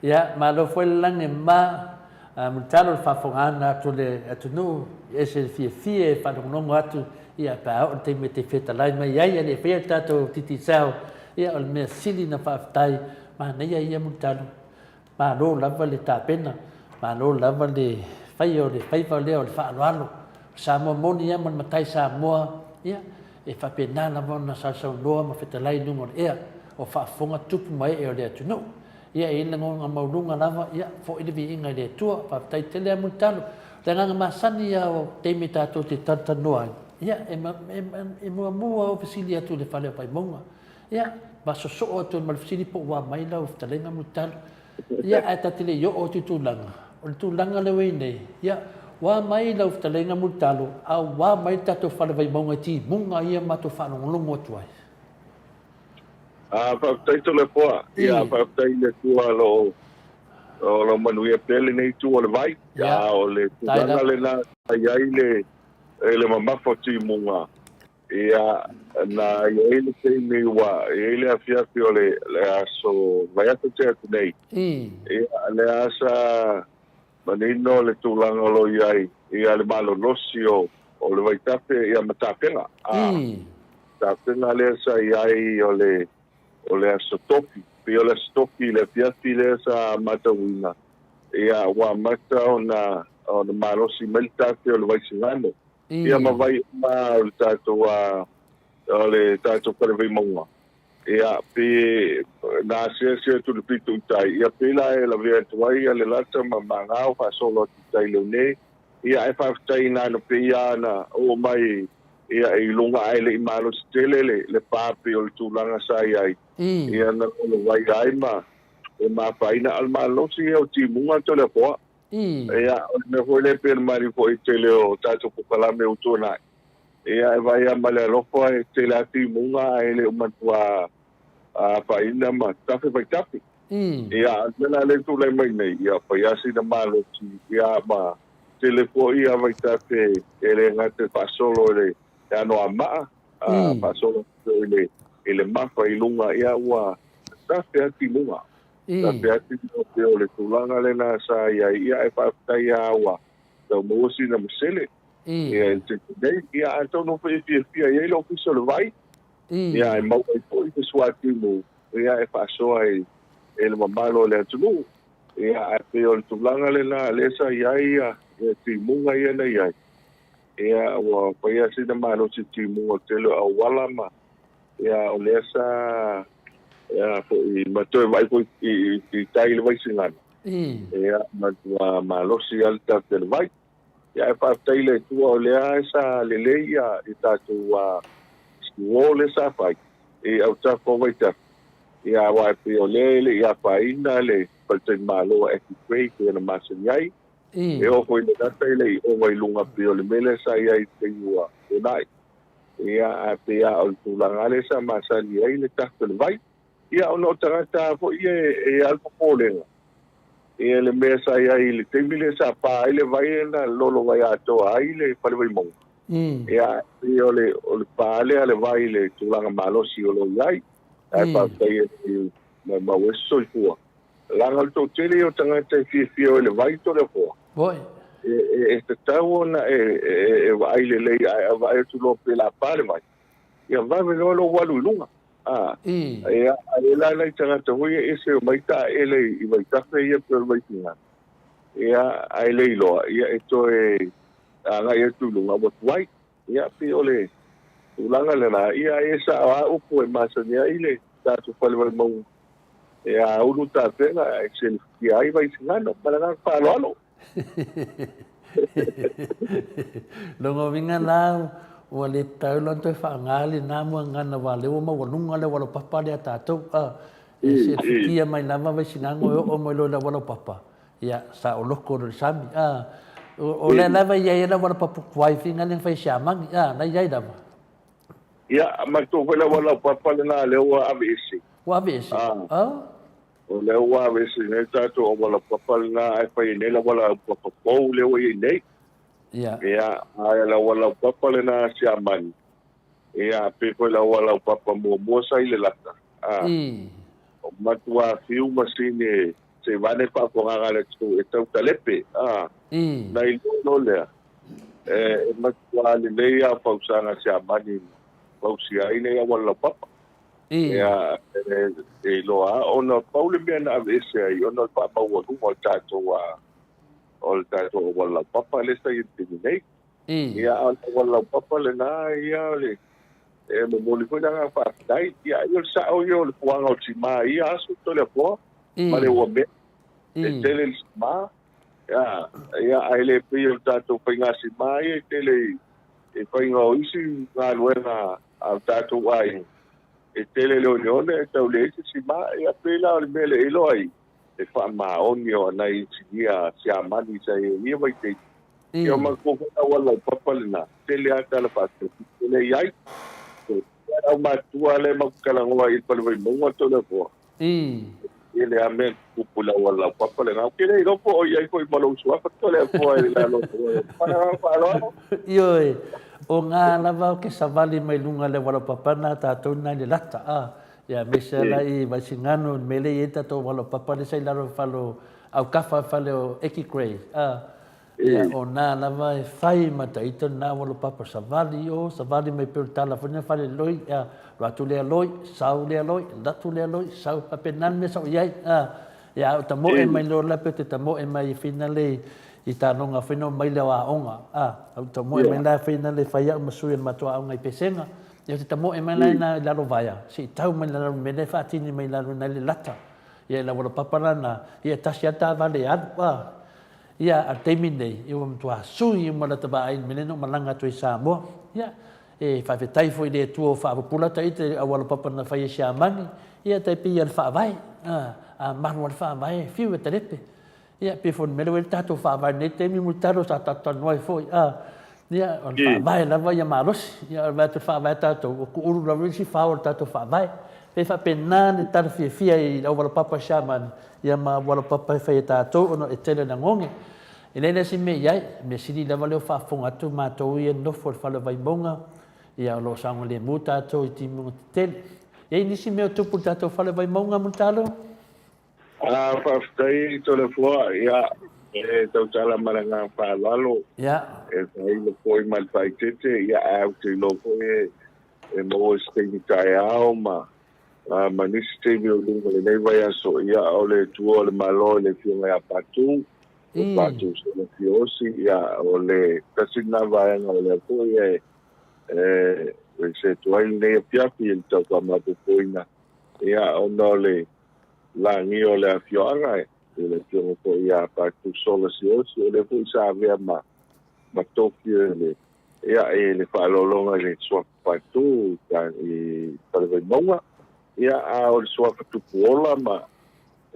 Ia, malo foi le lagi e mama, mulitalo le faafofogaaga atu o le atunuu, e ese le fiafia e faalogologo atu, ia pe a oo le taimi e te fetalai mai ai, e le faia le tatou Digicel, Ia, o le mea sili na faafetai, manaia ia mulitalo, malo lava le tapena, malo lava le faia o le faiva lea o le faaaloalo. O Samoa moni lava ma le matai Samoa, ia, e faapena lava ona sausaunoa ma fetalai i luga o le ea, o faafofoga tupu ma ee o le atunuu. Ia, e i ai le lagona maualuga lava, ia, foi le viiga i le Atua. Faafetai tele lava mulitalo. O le agaga masani lava o taimi tatou te talatalanoa ai, ia, e muamua ou fesili atu i le fale o Vaimauga. Ia, ma sosoo atu ai ma le fesili po ua mai lau fetalaiga mulitalo. Ia, ae ta te le i oo atu i tulaga, o le tulaga lea ua i ai nei, ia, ua mai lau fetalaiga mulitalo, a ua mai le tatou fale Vaimauga i timuga ia matou faalogologo atu ai. A, faafetai Toleafoa. Ia, faafetai i le Atua o lo o lo manuia pea lenei itu o le vai. A o le tulaga lena sa i ai le le mamafa o timuga, ia, na i ai le taimi ua i ai le afiafi o le le aso vaiaso tea atu nei. Ia, lea sa manino le tulaga o lo o i ai, ia le malolosi o o le vaitafe ia ma tapena. A, tapena lea sa i ai o le o le aso tofi, pei o le aso tofi i le afiafi lea sa matauina, ia ua amata ona ona malosi mai le tafe o le Vaisigano, ia ma vai uma o le tatou o le tatou fale Vaimauga. Ia, pe na asiasi atu i le pito i tai, ia pei la e lavea atu ai ia le lata ma magao faasolo atu i tai leunei. Ia ae faafetai ina na pei lava na oo mai ia i luga ae le i malosi tele le le pa pei o le tulaga sa i ai. Ia na kolovai ai ma e mafaina a o le malosi ia o timuga to le apoa. Ia o le mea foi lea pei ona maliu foi i le tele o tatou polokalame ua tuanai. Ia e vaai lava ma le alofa e tele lava timuga ae le o matua afaina ma tafe vaitafe. Ia a o le mea la lea e tulai mai nei, ia fai lava sina malosi ia ma tele foi ia vaitafe e le gata e faasolo i le anoamaa, a faasolo atu foi i le mafa i luga, ia ua tafe lava timuga. Tafe lava timuga pei o le tulaga lena sa i ai, ia ae faafetai lava ua tau maua sina masele. Ia i le taimi nei, ia atonu foi e fiafia i ai le Ofisa o le Vai, ia e maua ai foi se suatimu ia e faasoa i le mamalu o le atunuu. Ia ae pei o le tulaga lena lea sa i ai ia timuga ia na i ai, ia ua fai lava sina malosi timuga o le tele o auala ma ia o lea sa ia foi ma toe vaai foi i tai i le Vaisigano. Ia matua malosi lava le tafe o le vai. Ia ae faafetai i le Atua o lea sa lelei ia i tatou uo lea sa fai i autafa o vaitafe, ia aua e pei o lea e le i afaina le faletalimalo a Effie Gray pei ona masani ai. E oo foi i le data e le i ova i luga pei o le mea lea sa i ai i le taimi ua tuanai. Ia ae pei lava o le tulaga lea sa masani ai le tafe o le vai. Ia ona o tagata foi ia e i ai le popolega, ia le mea sa i ai i le taimi lea sa pa ai le vai na lolo vai atoa ai le fale Vaimauga. Ia pei o le o le pa lea a le vai i le tulaga malosi o lo o i ai. Ae faafetai e maumau ai se soifua. Leaga o le toatele ia o tagata e fiafia o i le vai to le apoa. E tatau ona e vaai lelei ae a vaai atu loa pe la pa le vai, ia vave loa lou alu i luga. A, ia, a e la nai tagata foi ia ese omai taele i vaitafe ia pei o le Vaisigano, ia, ae le iloa, ia e toe agai atu i luga ua tuai. Ia, pei o le tulaga lena, ia, e sao lava upu e masani ai le tatou fale Vaimauga, e a ulu tapena ae selefutia ai Vaisigano. Ma le agaga faaaloalo. Lona uiga la, ua le tatau la ona toe faaaoga lena muagana aua o lea ua maualuga le auala papa lea a tatou. E selefutia mai lava Vaisigano e oo mai loa i le auala papa, ia saoloko loa i le sami. O lea lava e i ai le auala papa tuai foi lea na fai e Siamani, la e i ai lava. Ia, matou foi le auala papa lena lea ua aveese. Ua aveese? O lea ua aveese nei le tatou auala papa lena ae fai ai nei le auala papa fou lea ua i ai nei. Ia, ae o le auala papa lena a Siamani, ia, pei foi le auala papa muamua sa i le lata, a, o matua fiu masini se i vaeane faafogaga a le atunuu e tau talepe, a, na iloa loa lea, e matua lelei lava fausaga a Siamani na fausia ai nei auala laupapa. Ia, e iloa lava, ona pau le mea na aveese ai, ona o le faamaualuga o le tatou, o le tatou auala laupapa lea sa i ai i le taimi nei. Ia, a o le auala laupapa lena, ia, o le, e momoli foi le agaga faafetai. Ia, ai o le sao ia o le puaga o Tima i ia aso, Toleafoa, ma le ua mea, e tele le sima, ia, ia, ae le pei o le tatou faiga sima ia e tele i faiga o isi galuega a o tatou aiga, e tele le oneone e tau leai se sima, ia pei la o le mea le iloa ai, e faamaoni o nai inisinia Siamani sa i ai i ia vaitaimi. Ia o matou foi auala laupapa lena, tele lava tala faatasi, e le i ai. Le aumatutua lea matou te talanoa ai i le Fale Vaimauga Toleafoa, e tele lava mea e tutupu i le auala laupapa lena. Ou te le iloa po o i ai foi ma lou suafa Toleafoa i lalo o Ma le agaga faaaloalo. Ioe, o nga lava o ke savali mai luga le auala papa na tatou na i le lata, a, ia aemaise lava i Vaisigano i le mea lea e i ai le tatou auala papa lea sa i lalo o le fale o autafa o le fale o Eki Gray, a, Ia, o na lava e fai ma taita lena ua lopapa savali i o, savali mai pei o le tala foi lena fale loi, ia, alu atu lea loi, sau lea loi, alu atu lea loi, sau, faapena le mea sa ou i ai, a. Ia, a ou tamoe mai loa la pei ou te tamoe mai finale i taloga foi na omai lea o aoga, a, ou tamoe mai la finale fai au ma sui o le matou aoga i Pesega. Ia o te tamoe mai la ina i lalo vaea, se i tau mai lalo mea lea e faatini mai lalo ina le lata. Ia i le auala papa la na, ia e tasi lava le taavale e alu, a. Ia, a le taimi lenei, ia ua matua sui uma lata vaai i le mea lea na ou malaga atu ai i Samoa. Ia, e faafetai foi i le Atua ua faapupula ata ita i le auala papa na fai e Siamani, ia tai pei o le Faavae, a, a malu lava le Faavae, e fiu e talepe. Ia, pei foi o le mea lea ua i ai le tatou Faavae i lenei taimi, Mulitalo, sa tatou talanoa ai foi, a, ia, o le Faavae lava ia malosi. Ia, o le vaai atu i le Faavae a tatou, ua tuulu lava le isi fao o le tatou Faavae. E pei e faapena le tala fiafia i le auala papa i Siamani, ia ma auala papa e fai e tatou ona e tele lagone. E leai la se mea i ai, mea sili lava lea ua faafofoga atu matou ia e nofo i le fale o Vaimauga, ia o lo o saogalemu tatou i timuga tetele. E i ai nisi mea o tupu i le tatou fale o Vaimauga, Mulitalo? Ah, faafetai Toleafoa, ia, e tautala ma le agaga faaaloalo. Ia. E faailo foi ma le faaeteete, ia, ae ou te iloa foi e maua se taimi taeao ma ma nisi taimi o luma i lenei vaiaso, ia, o le Atua o le Malo i le Afioga ia Patu, o Patu Sola Fiosi, ia, o le tasi lena vaega o lea foi e e se atu ai lenei afiafi i le tau faamaopoopoina, ia, ona o le lagia o le afioaga i le Afioga foi ia Patu Sola Siosi, o lea foi sa avea ma ma tofi le ia i le faaaloaloga i le suafa Patu i Fale Vaimauga, ia a o le suafa Tupuola ma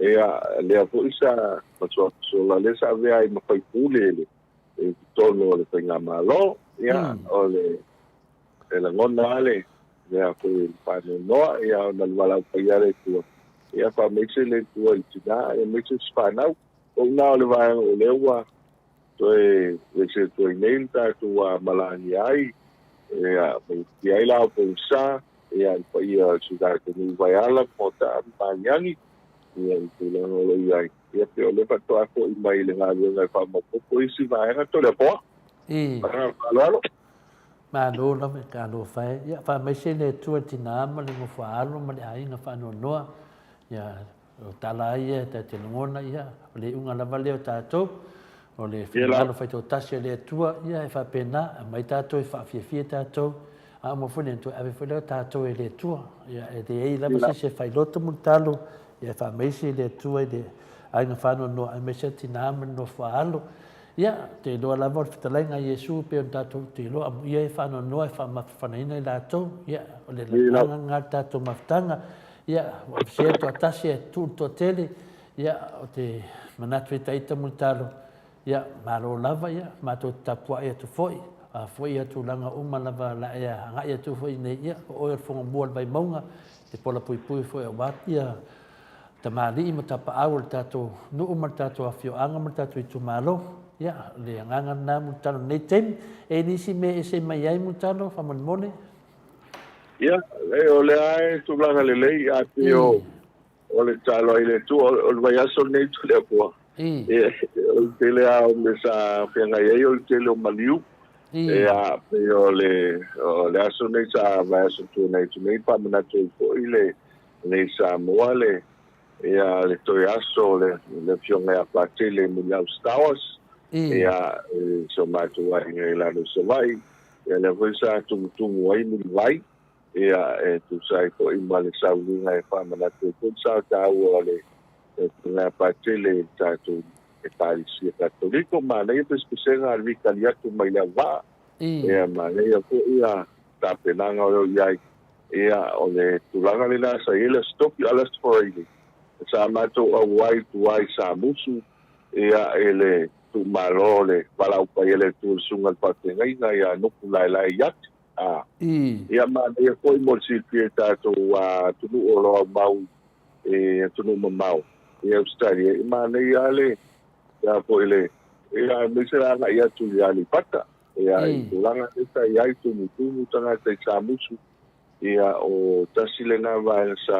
ia lea foi sa ma suafa Sola lea sa avea ai ma faipule i le i totonu o le faigamalo, ia o le e lagona lava le mea foi le faanoanoa, ia ona le valaau paia a le Atua, ia faamaise le Atua i le tina, aemaise si fanau. O ina o le vaega o lea ua toe ese atu ai nei le tatou malagia ai, ia malutia ai la o pogisa, ia i paia o si tatou nuu Vaiala, Motaa ma Magiagi, ia i tulaga o lo o i ai. Ia pei o lea faatoa foi mai le galuega e faamaopoopo isi vaega Toleafoa. Faaaloalo. Malo lava e talofa e. Ia faamaise le Atua i le tina ma le nofo a alo ma le aiga faanoanoa. Ia o tala lava ia ta te lagona, ia o le iuga lava lea o tatou, o le finagalo faitoatasi o le Atua, ia e faapena, aumai tatou e faafiafia tatou, a uma foi lea, toe ave foi lea o tatou e le Atua. Ia e leai lava se isi e failoto mulitalo, ia e faamaise le Atua i le aiga faanoanoa, aemaise le tina ma le nofo a alo. Ia, ou te iloa lava o le fetalaiga a Iesu e pei ona tatou te iloa, amuia e faanoanoa e faamafafanaina i latou. Ia, o le agaga lena o le tatou mafutaga. Ia, ua aveesea le toatasi ae tuu le toatele. Ia, ou te manatu e ita mulitalo. Ia, malo lava, ia, matou te tapuai atu foi. O a foi ia tulaga uma lava la e agai atu foi nei, ia, o oe o le fogomua o le Vaimauga, te pola puipui foi aua ia tamalii ma tapaau o le tatou nuu ma le tatou afioaga ma le tatou itumalo. Ia, o le agaga lena Mulitalo i lenei taimi. E i ai nisi mea e ese mai ai Mulitalo, faamolemole? Ia, o lea lava e tulaga lelei, ae pei o o le tatalo ai le Atua, o le vaiaso lenei Toleafoa, o le tele lava o mea sa feagai ai o le tele o maliu. Ia, pei o le o le aso lenei sa vaiaso tuanai atu nei, faamanatu ai foi le nei Samoa le ia le toe aso o le le Afioga ia Patele Muliau Stowers, ia i so matou aiga i lalo i Savaii, ia lea foi sa tumutumu ai Mulivai, ia e tusa ai foi ma le sauliga e faamanatu ai foi le sao taua o le Afioga ia Patele i le tatou Ekalesia Katoliko. Manaia pesepesega a le vikali atu mai le auvaa, ia manaia foi ia tapenaga o lo o i ai. Ia, o le tulaga lena sa i ai le Aso Tofi, a o le Aso Faraile, sa matou auai tua i Samusu, ia, i le tuumalo o le valaau paia le Atua i le Susuga i le Faafeagaiga ia Nuku Laelae Iati. A. Ia, manaia foi mo le silafia e tatou atunuu o lo o aumau i atunuu mamao i Ausetalia, e manaia lava le, a foi le, ia, aemaise le agai atu i Aleipata. Ia, i tulaga lea sa i ai, tumutumu tagata i Samusu, ia, o tasi lena vaega sa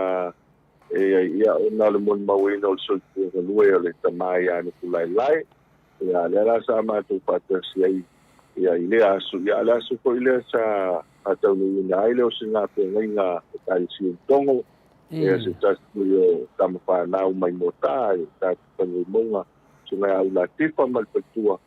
e i ai, ia, ona o le molimauina o le soifua galue o le tama ia Nukulaelae, ia, lea la sa matou faatasi ai, ia, i lea aso, ia, a o le aso foi lea sa faataunuuina ai le osigafeagaiga a Ekalesia i Togo, ia, se tasi foi o tama fanau mai Motaa i tatou Falevaimauga, Susuga ia Aulatifa ma le faletua,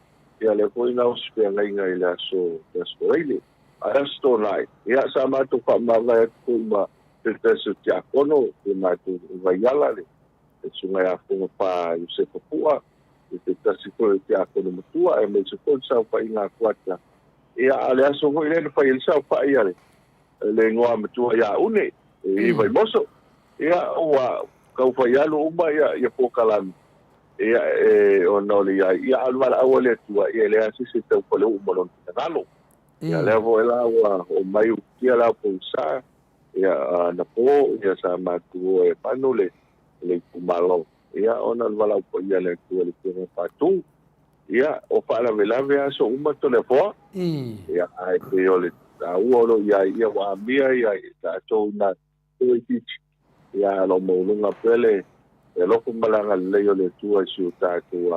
Ia lea foi na osi feagaiga i le aso le aso Faraile. A le Aso Toonai, ia, sa matou faamavae atu foi ma se tasi o tiakono i le matou i Vaiala, le Susuga ia Fogafa Iosefa Pua, i se tasi foi o tiakono matua, aemaise foi le saofaiga a Fuata. Ia, a o le aso foi lea na fai ai le saofai a le le igoa matua ia Une i Vaimoso. Ia, ua tau fai alu uma ia, ia polokalame, ia, e, ona o le iai, ia, a o le valaau a le Atua, ia, e leai lava se isi e tau faleuu ma lona finagalo. Ia, lea foi la ua oo mai utia la pogisa, ia, anapo, ia, sa matou o e manu le, le itumalo, ia, ona o le valaau paia a le Atua i le Afioga Patu. Ia, o faalavelave aso uma Toleafoa. Ia, ae pei o le taua o lo o i ai, ia ua amia ia tatou i nā toeitiiti, ia ae o lo o maualuga pea le alofa ma le agalelei o le Atua i si o tatou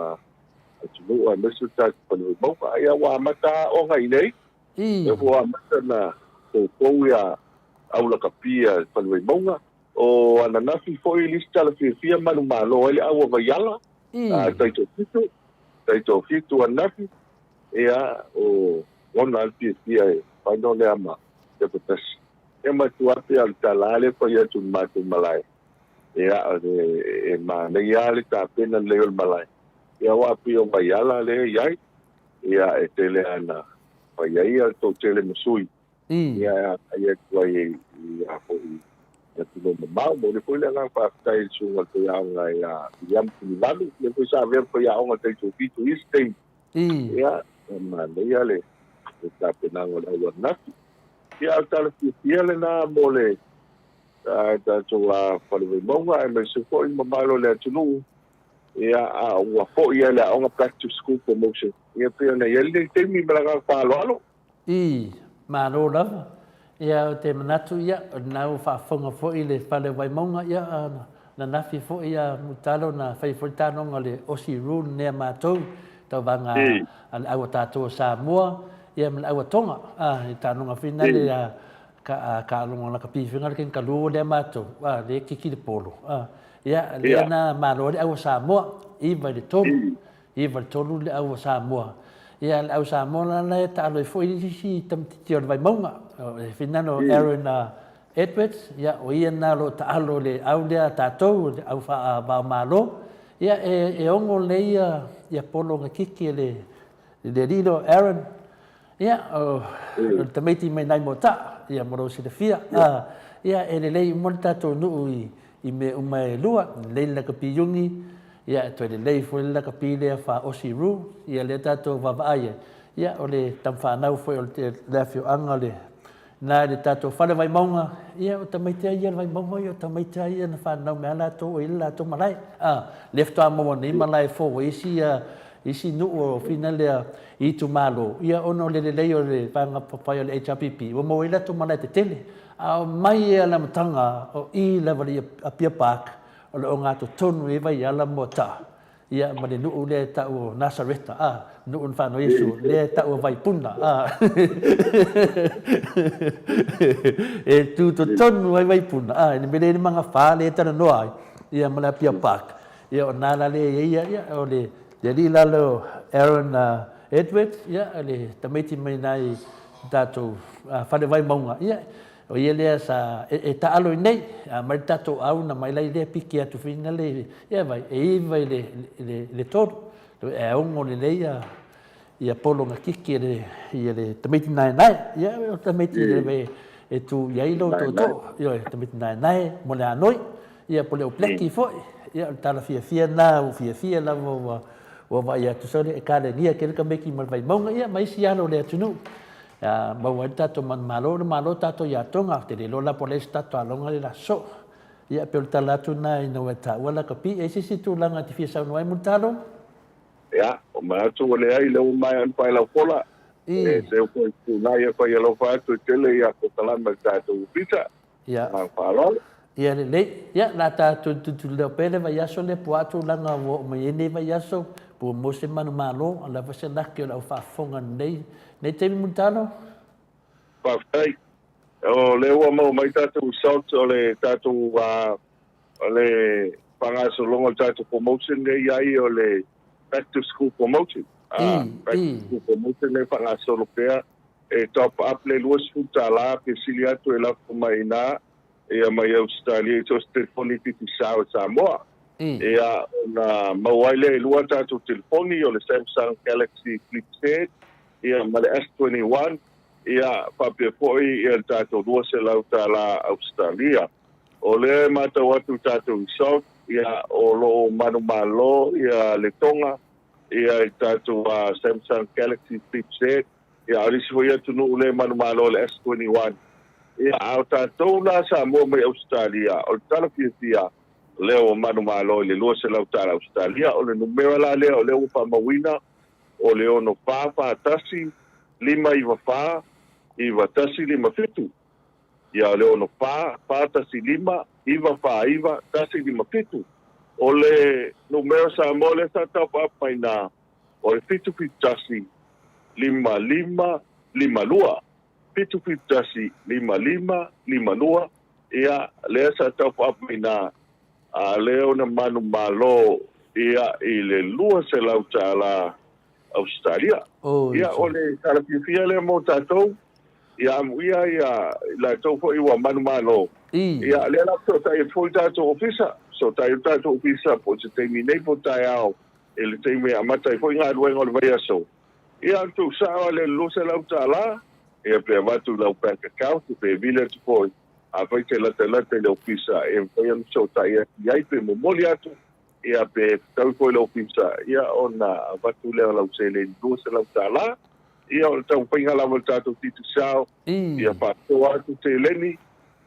atunuu aemaise o le tatou fale Vaimauga. Ia ua amata aoga i inei, lea foi ua amata ona poupou ia aulakapi a le fale Vaimauga. O ananafi foi le isi tala fiafia manumalo ai le au a Vaiala, taitoafitu, taitoafitu ananafi, ia o lona lava le fiafia e final lea ma Tepatasi. Ia matua pea o le tala lava lea e fai atu i le matou malae, ia e manaia lava le tapena lelei o le malae, ia aua pei o Vaiala lea e i ai, ia e tele lava ina fai ai le toatele ma sui, ia e agai atu ai i a foi i atunuu mamao. Momoli foi le agaga faafetai i le susuga i le faiaoga ia William Tinivalu, lea foi sa avea ma faiaoga taitoafitu i isi taimi, ia e manaia le tapenaga o le au ananafi. Ia, a o le tala fiafia lena mo le tatou Fale Vaimauga aemaise foi le mamalu o le atunuu, ia, a ua foi lava i le aoga Back to School Promotion, ia pei ona i ai lenei taimi ma le agaga faaaloalo. I, malo lava. Ia, ou te manatu, ia, o lena ua faafofoga foi le Fale Vaimauga, ia, ananafi foi ia Mulitalo na fai foi le tanoga o le Aussie Rule lenei a matou, tauvaga a le au a tatou o Samoa, ia ma le au a Tonga, a, i le tanoga foi lena a ka ka logo lakapi foi lena ke kalu lea matou, a, lea kiki le polo, a, ia, lea na malo ai le au a Samoa, 9-3, 9-3 le au a Samoa. Ia, le au Samoa la la e taalo ai foi isi tamaitiiti o le Vaimauga, o le finagalo o Aaron Edwards, ia, o ia lena o lo o taalo i le au lea a tatou, le au faavaomalo. Ia, e ogo lelei ia polo na kiki e le alii lea o Aaron. Ia, o le tamaiti mai nai Moataa, ia, mo lou silafia. Ia, e lelei uma le tatou nuu i mea uma e lua, lelei le lakapi iuni, ia, e toe lelei foi le lakapi lea faa-Aussie Rule, ia, lea tatou vaavaai ai. Ia, o le tamafanau foi o le afioaga o le Na i le tatou fale Vaimauga, ia o tamaiti lava ia o le Vaimauga, ia o tamaiti lava ia na fanau mai lava latou o i ai le latou malae. A, lea faatoa maua nei malae fou e isi isi nuu o fina lea i itumalo, ia ona o le lelei o le vaega papai o le HRPP, ua maua ai latou malae tetele. A o mai ia le amataga o i lava i le Apia Park, o le ogatotonu i ai Vaiala Moataa, Ia, ma le nuu lea e tau o Nasareta, a, nuu na whanau Iesu, lea e tau o Vaipuna, a. E tū totonu ai Vaipuna, a, e mele le manga whā le e talanoa ai, ia, ma le Apia Park. Ia, o nā la le e ia, ia, o le, le alii la leo Aaron Edwards, ia, o le tamaiti mai nā i tātou whare Vaimauga, ia, O ia lea sa e taalo i nei, a mai le tatou au na mai lai lea piki atu whina le, ia vai, e iva i le, le, le tolu. E ongo lelei ia, ia polo nga kiki e le, ia le tamaiti naenae. Ia, o tamaiti le ve e tu i ai lo toto. Ia, e tamaiti naenae mo le anoi. Ia, po le o pleki foi. Ia, o le tala fiafia na, ua fiafia lava ua, ua vai atu sole, e kale nia ke le tamaiti ma le Vaimauga, ia, ma isi alo o le atunuu. Ia maua ai le tatou manumalo, le malo tatou ia Tonga, ou te le iloa la po o le a se tatou aloga le la soo. Ia pei o le tala atu lena ina ua e taua la ka pi. E i ai se isi tulaga e te fia saunoa ai Mulitalo? Ia, ua manatu ua leai lea ua maea ona pae lau fola. E seu foi tulaga ia fai alofa atu e tele ia kokalama i le tatou ofisa. Ia. Ma le faaaloalo. Ia lelei. Ia, la tatou tulituli pea le vaiaso lea po o a tulaga ua oo mai ai lenei vaiaso, po ua maua se manumalo, a lava se laki o le au faafofoga i lenei, lenei taimi Mulitalo? Faafetai. O lea ua maua mai tatou results o le tatou o le faagasologa o le tatou promotion lea i ai o le back to school promotion. Back to school promotion lea e faagasolo pea. e top up le $20 pe sili atu e lafo mai i ina ia mai Ausetalia i so o se telefoni Digicel i Samoa. Ia ona maua ai lea e lua tatou telefoni o le Samsung Galaxy Flip Z ia ma le S21 ia faapea foi ia le tatou $200 Ausetalia. O lea e matau atu i tatou result ia o lo o manumalo ia le Toga ia i le tatou Samsung Galaxy Flip Z Ia, a o le isi foi atunuu lea e manumalo o le S21. Ia, a o tatou la Samoa mai Ausetalia, o le tala fiafia, lea ua manumalo i le $200 Ausetalia. O le numera la lea o lea ua faamauina, o le 6441 594 9157. Ia, o le 64 415 949 157. O le numera Samoa lea sa top up mai na, o le 771 55 52, 771 55 52, ia, lea sa tau faapaina, a lea ona manumalo, ia, i le $200 Ausetalia. Ia, o le tala fiafia lea mo tatou, ia, amuia, ia, i latou foi ua manumalo, ia, lea la fesootai atu foi le tatou ofisa, fesootai atu le tatou ofisa po o se taimi nei po o taeao, I le taimi e amata ai foi galuega o le vaiaso, ia o le tuusao lava lea i le $200, ia pe avatu i lau bank account pe vili atu foi, afai e te latalata i le ofisa e mafai ona fesootai atu i ai pe momoli atu, ia pe fetaui foi le ofisa, ia ona avatu lea o lau seleni $200. Ia o le taumafaiga lava o le tatou Digicel, ia faasoa atu seleni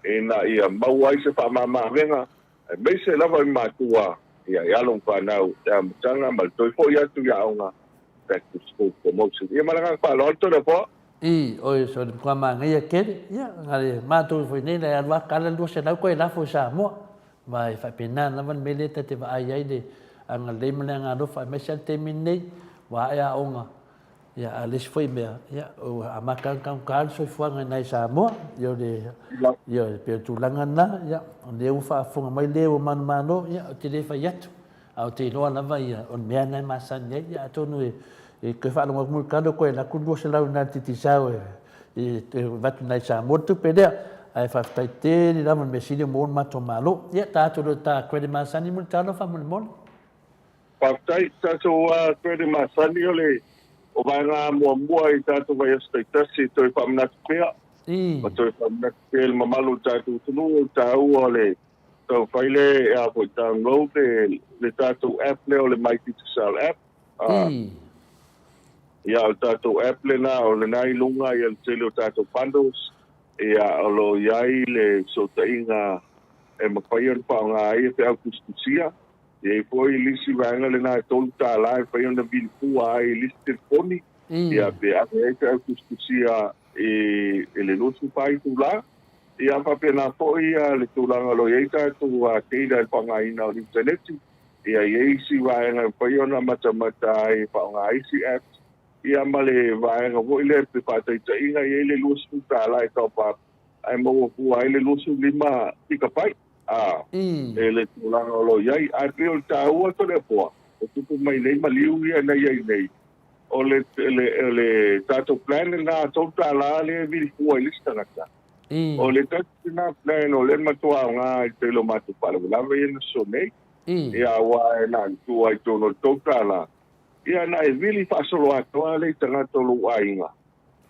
ina ia maua ai se faamama-avega aemaise lava i matua ia i alo ma fanau i le amataga ma le toe foi atu i aoga, back to school promotion. Ia ma le agaga faaaloalo Toleafoa. I, oi so le matua manaia tele, ia, na le matou ifo i nei le alu a kala 200 koe lafo i Samoa. Ma e faapena lava le mea lea ta te vaai ai le agalelei ma le agaalofa aemaise lava le taimi lenei ua ae aoga. Ia, a o le isi foi mea, ia, ua amata ona taugata le soifuaga i nai Samoa. Ia, o le, ia, e pei o le tulaga lena, ia, o lea ua faafofoga mai le ua manumalo, ia, ou te le fai atu. Ae ou te iloa lava, ia, o le mea lena e masani ai. Ia, atonu e, e toe faalogo atu Mulitalo toe alu atu le 200 i ina i le Digicel e, e, e avatu i nai Samoa le tupe lea. Ae faafetai tele lava i le mea sili ua maua le matou Malo. Ia, ta atu loa i le ta credit masani Mulitalo faamolemole. Faafetai tatou credit masani o le o vaega muamua i tatou vaiaso taitasi e toe faamanatu pea ma toe faamanatu pea i le mamalu o le tatou atunuu o le taua o le taumafai le a foi download le le tatou app lea o le My Digicel app. Ia o le tatou app lena o lena i luga ia le tele o tatou bundles ia o lo o i ai le fesootaiga e mafai ona faaaoga ai e feau tusitusia. E i ai foi le isi vaega lena e $3 e mafai ona vili fua ai i le isi telefoni, ia pe ave ai feau tusitusia i le 24 itula. Ia faapena foi le tulaga o lo o i ai tatou data i le faaaogaina o le initaneti. Ia e i ai isi vaega e mafai ona matamata ai e faaaoga ai isi apps, ia ma le vaega foi lea pe faataitaiga e i ai le $20 e top up ae maua fua ai le 25 gigabyte. A, e le tulaga o lo o i ai. Ae pei o le taua Toleafoa, o tupu mai nei maliu ia na i ai nei, o le, le, le tatou plan lena $3 lea e vili fua i le isi tagata. O le tatou lena plan o lea na matua aoga i le tele o matou faalavelave ia na sosoo nei. Ia aua e na o le tuu lava i totonu o le $3, ia na e vili faasolo atoa lea i tagata o lou aiga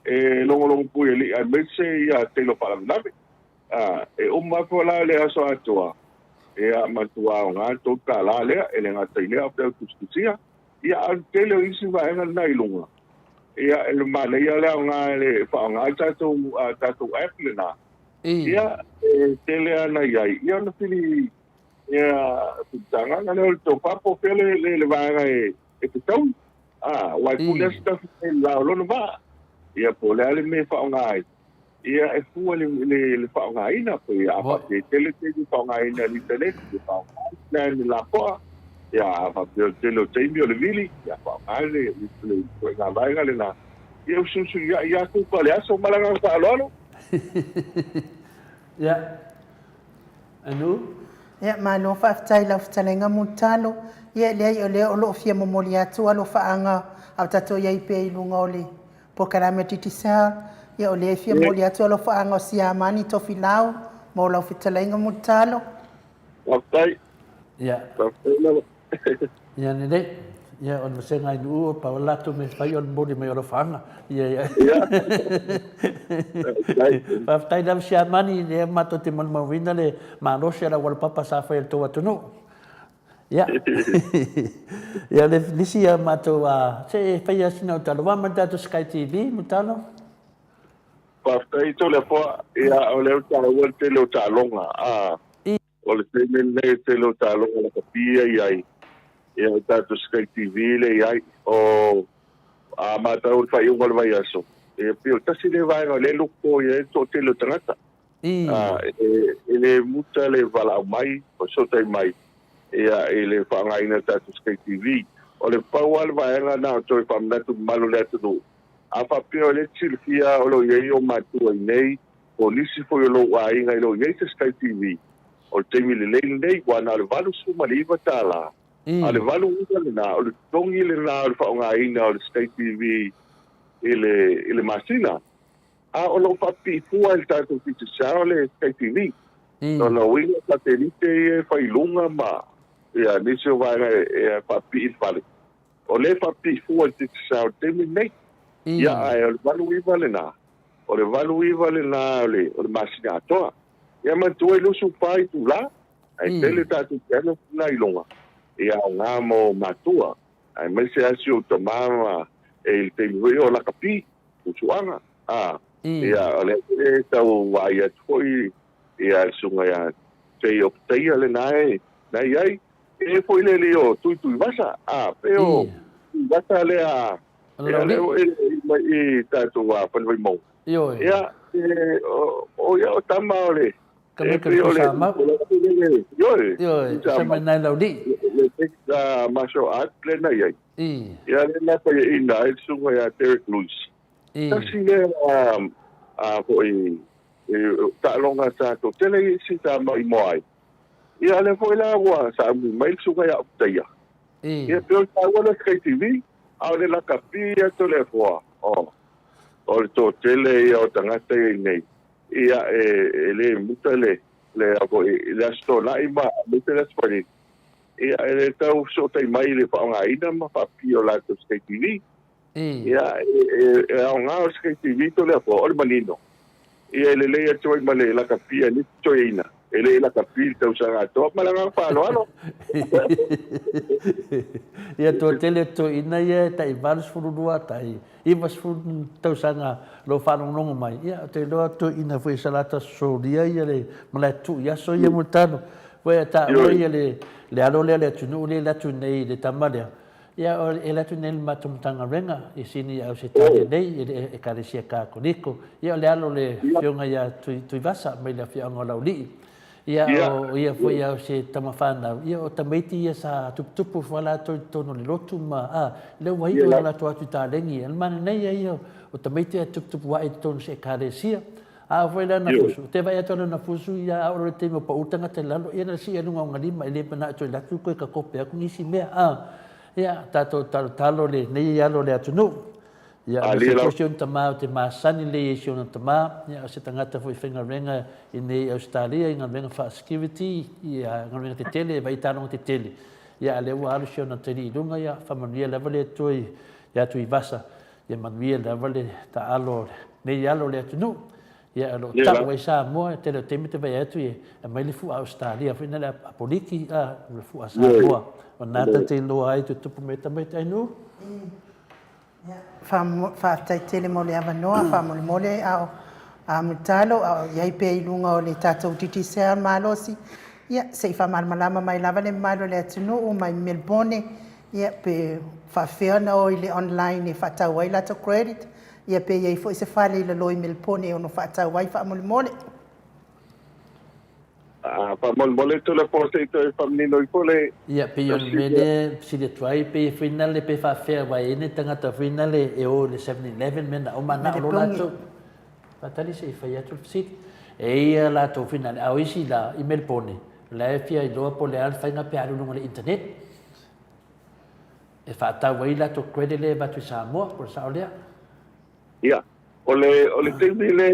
e logologo pui alii aemaise ia tele o faalavelave. A, e uma atu la le aso atoa, ia matua aoga le $3 lea, e le gata i lea o feau tusitusia, ia a o le tele o isi vaega lena i luga, ia e le manaia le aoga e le faaaoga le tatou, a tatou app lena, ia e tele lava na i ai, ia ona fili, ia filitagaga lea o le tofa po o fea le, le, le vaega e, e fetaui, a, aua e pule lava se tafi i le la o lona vaa, ia po o le a le mea e faaaoga ai. Ia, e fua i le faaaogaina, pei a faapea e tele taimi faaaogaina i le internet, ia faaaoga le plan lapoa. Ia, a faapea o le tele o taimi o le vili, ia faaaoga le ituaiga vaega lena. Ia usuusuiai lava kuka o le aso ma le agaga faaaloalo. Ia, Anu? Ia, malo faafetai i lau fetalaiga Mulitalo. Ia, leai o lea o lo o fia momoli atu alofaaga a o tatou i ai pea i luga o le. Polokalame a Digicel, ia o lea e fia momoli atu alofaaga o Siamani Tofilau mo lau fetalaiga Mulitalo. Faafetai. Ia. Faafetai lava. Ia lelei. Ia o le vasega i Nu'u o pau latou mea fai o le momoli mai o alofaaga. Ia ia. Faafetai lava Siamani, lea matou te molimauina le malosi o le aualapapa sa fai e le tou atunuu. Ia. Ia le nisi a matou a se e fai a sina o talo wa ma tatou Sky TV mo talo. Faafetai Toleafoa, ia o lea ua taua le tele o taaloga a o le taimi lenei le tele o taaloga lakapi ia i ai ia o tatou Sky TV lea i ai o a matau i le faaiuga o le vaiaso ia pei o le tasi lea vaega o lea e loko i ai le toatele o tagata E le muta le valaau mai, fesootai mai ia i le faaaogaina o tatou Sky TV. O le pau lava le vaega na o toe faamanatu mamalu i le atunuu, a faapea o lea e te silafia o lo o i ai ou matua i inei, po o nisi foi o lou aiga e le o i ai se Sky TV, o le taimi lelei lenei, aua na o le $89, a o le 89 lena, o le totogi lena o le faaaogaina o le Sky TV i le masina. A o lo o faapipii fua e le tatou Digicel le Sky TV. Lona uiga o satelite ia e fai i luga ma ia nisi o vaega e faapipii i le fale, o lea e faapipii fua e le Digicel i le taimi lenei. Ia ae o le 89 lena, o le 89 lena o le o le masina atoa. Ia manatua e 24 itula, ae tele tatou channels na i luga, ia aoga mo matua, aemaise lava si ou tama ma e i le taimi foi o lakapi. Usuaga, a, ia, o lea foi e tau vaai atu foi ia le susuga ia Jay Opetaia lena e na i ai, e foi le alii o Tuituivasa, a, pe o Tuivasa lea, ia, lea foi e mai i tatou a Fale Vaimauga. Ia, e, o, o ia o tama o le, Ka e pei o le, ioe, ioe, sa mai nai lauli. Le, le, martial art le na i ai. Ia lea na paiaina ai le susuga ia Derek Lewis. Tasi lea a foi taaloga sa toatele isi sa maimoa ai. Ia lea foi la ua sauni mai le susuga ia Opetaia. Ia pei o le taua lea Sky TV, a o le lakapi atu le afoa, o le toatele ia o tagata ia i nei. Ia e le muta le le le Aso Toonai ma aemaise le Aso Faraile. Ia, e le tau fesootai mai i le faaaogaina ma faapipii o latou Sky TV. Ia, e aoga o le Sky TV Toleafoa, o le manino. Ia, e lelei atu ai ma le lakapi a nisi toeaina, e le i lakapi i le tausaga atoa. Ma le agaga faaaloalo. Ia, toatele toeaina ia e tai 82, tai 90 tausaga o lo o faalogologo mai, ia, ou te iloa toeaina foi sa latou solia ia le malae tuu i aso ia Mulitalo. Ua e taua ia le, le alo lea le atunuu lea e alu atu nei le tama lea, ia e alu atu nei i le matou Matagaluega i Sini i Ausetalia nei i le Ekalesia Katoliko. Ia o le alo o le Afioga ia Tuivasa mai le afioaga o Laulii. Ia o ia foi a o se tama fanau, ia o tamaiti ia sa tuputupu foi latou i totonu o le lotu ma a, lea ua iu ina latou atu i taleni. O le manaia ia o tamaiti ae tuputupu ae i totonu o se Ekalesia. A foi la na fusu, te vaai atu ana fusu ia a o le taimi o pau tagata i lalo, ia na sii i luga o ona lima, e le manao e toe alu atu toe takope atu nisi mea, a. Ia, tatou talotalo lenei alo o le atunuu. Ia, aemaise foi si ona tama o te masani lelei ai si ona tama, ia, o se tagata foi faigaluega i nei i Ausetalia i galuega faa-security, ia, galuega tetele, e vaai i taaloga tetele. Ia, a o lea ua alu si ona atalii i luga, ia, faamanuia lava le Atua ia Tuivasa. Ia manuia lava le taalo o lenei alo o le atunuu. Ia o lo o tau ai Samoa, e tele o taimi e te vaai atu e aumai le fua Ausetalia foi lea a Poliki, a, o le fua Samoa. O lena ta te iloa ai tutupu mai tamaiti ai nuu. Faafetai tele mo le avanoa, faamolemole a o Mulitalo a o i ai pea i luga o le tatou Digicel malosi, ia se i faamalamalama mai lava le mamalu o le atunuu mai Melbourne Ia, pe faafefea ona o i le online e faatau ai latou credit, ia pe i ai foi se fale i lalo i Melbourne e ono faatau ai faamolemole. Faamolemole Tulafono se i toe faamanino ifo le. Ia, pei o le mea lea e fesili atu ai, pei e foi nale pe faafefea aua e i ai nai tagata foi nale e o i le 7-Eleven mea na uma na o lo latou. Faatali se i fai atu le fesili. E i ai latou foi nale, a o isi la i Melbourne, o la e fia iloa po o le a le faiga pe alu i luga o le internet. E faatau ai latou credit lea e avatu i Samoa, po o le sao lea? Ia, o le, o le taimi le,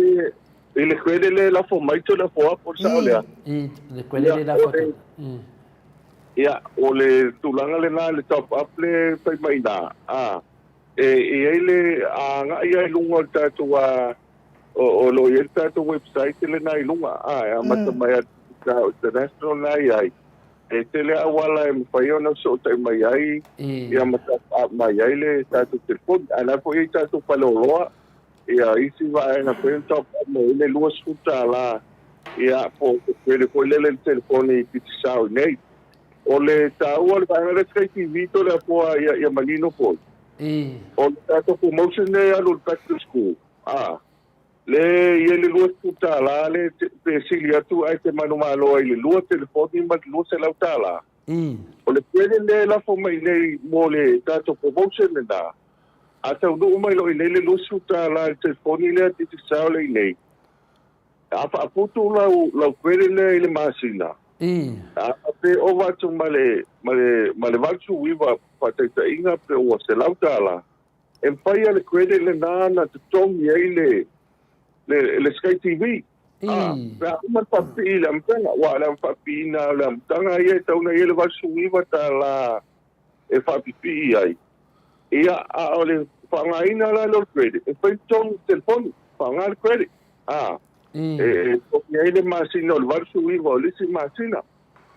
i le credit le lafo mai te lafo atu, o le sao lea. I, le credit le lafo atu. Ia, o le tulaga lena le top up le fai mai ina, a, e i ai le agai lava i luga o le tatou, a, o lo o i ai le tatou website lena i luga, a, e amata mai lava i le Digicel International lena e i ai. E tele auala e mafai ona fesootai mai ai ia ma top up mai ai le tatou telefoni. Ae la foi e i ai tatou faleoloa, ia isi vaega foi ona top up mai ai le $20 ia po o se credit foi lele i le telefoni i Digicel i inei. O le taua o le vaega lea Sky TV Toleafoa ia manino foi, o le tatou promotion lea e alu i le back to school, a. Le i ai le $20 le pe sili atu ae te manumalo ai i le lua telefoni ma le $200. O le credit lea e lafo mai nei mo le tatou promotion lena, a taunuu mai loa i nei le $20 i le telefoni lea Digicel lea i nei, a faaputu lau lau credit lea i le masina, a pe ova atu ma le ma le ma le 89 faataitaiga pe ua $100, E mafai lava le credit lena na totogi ai le le le Sky TV. Ah, pe a uma le faapipii i le amataga, aua o le faapipiina o le amataga ia e tatau ona i ai le $89 e faapipii ai. Ia, a o le faaaogaina la lea o le credit, e fai totogi i le telefoni, faaaoga le credit. Ah, e totogi ai le masina o le 89 o le isi masina.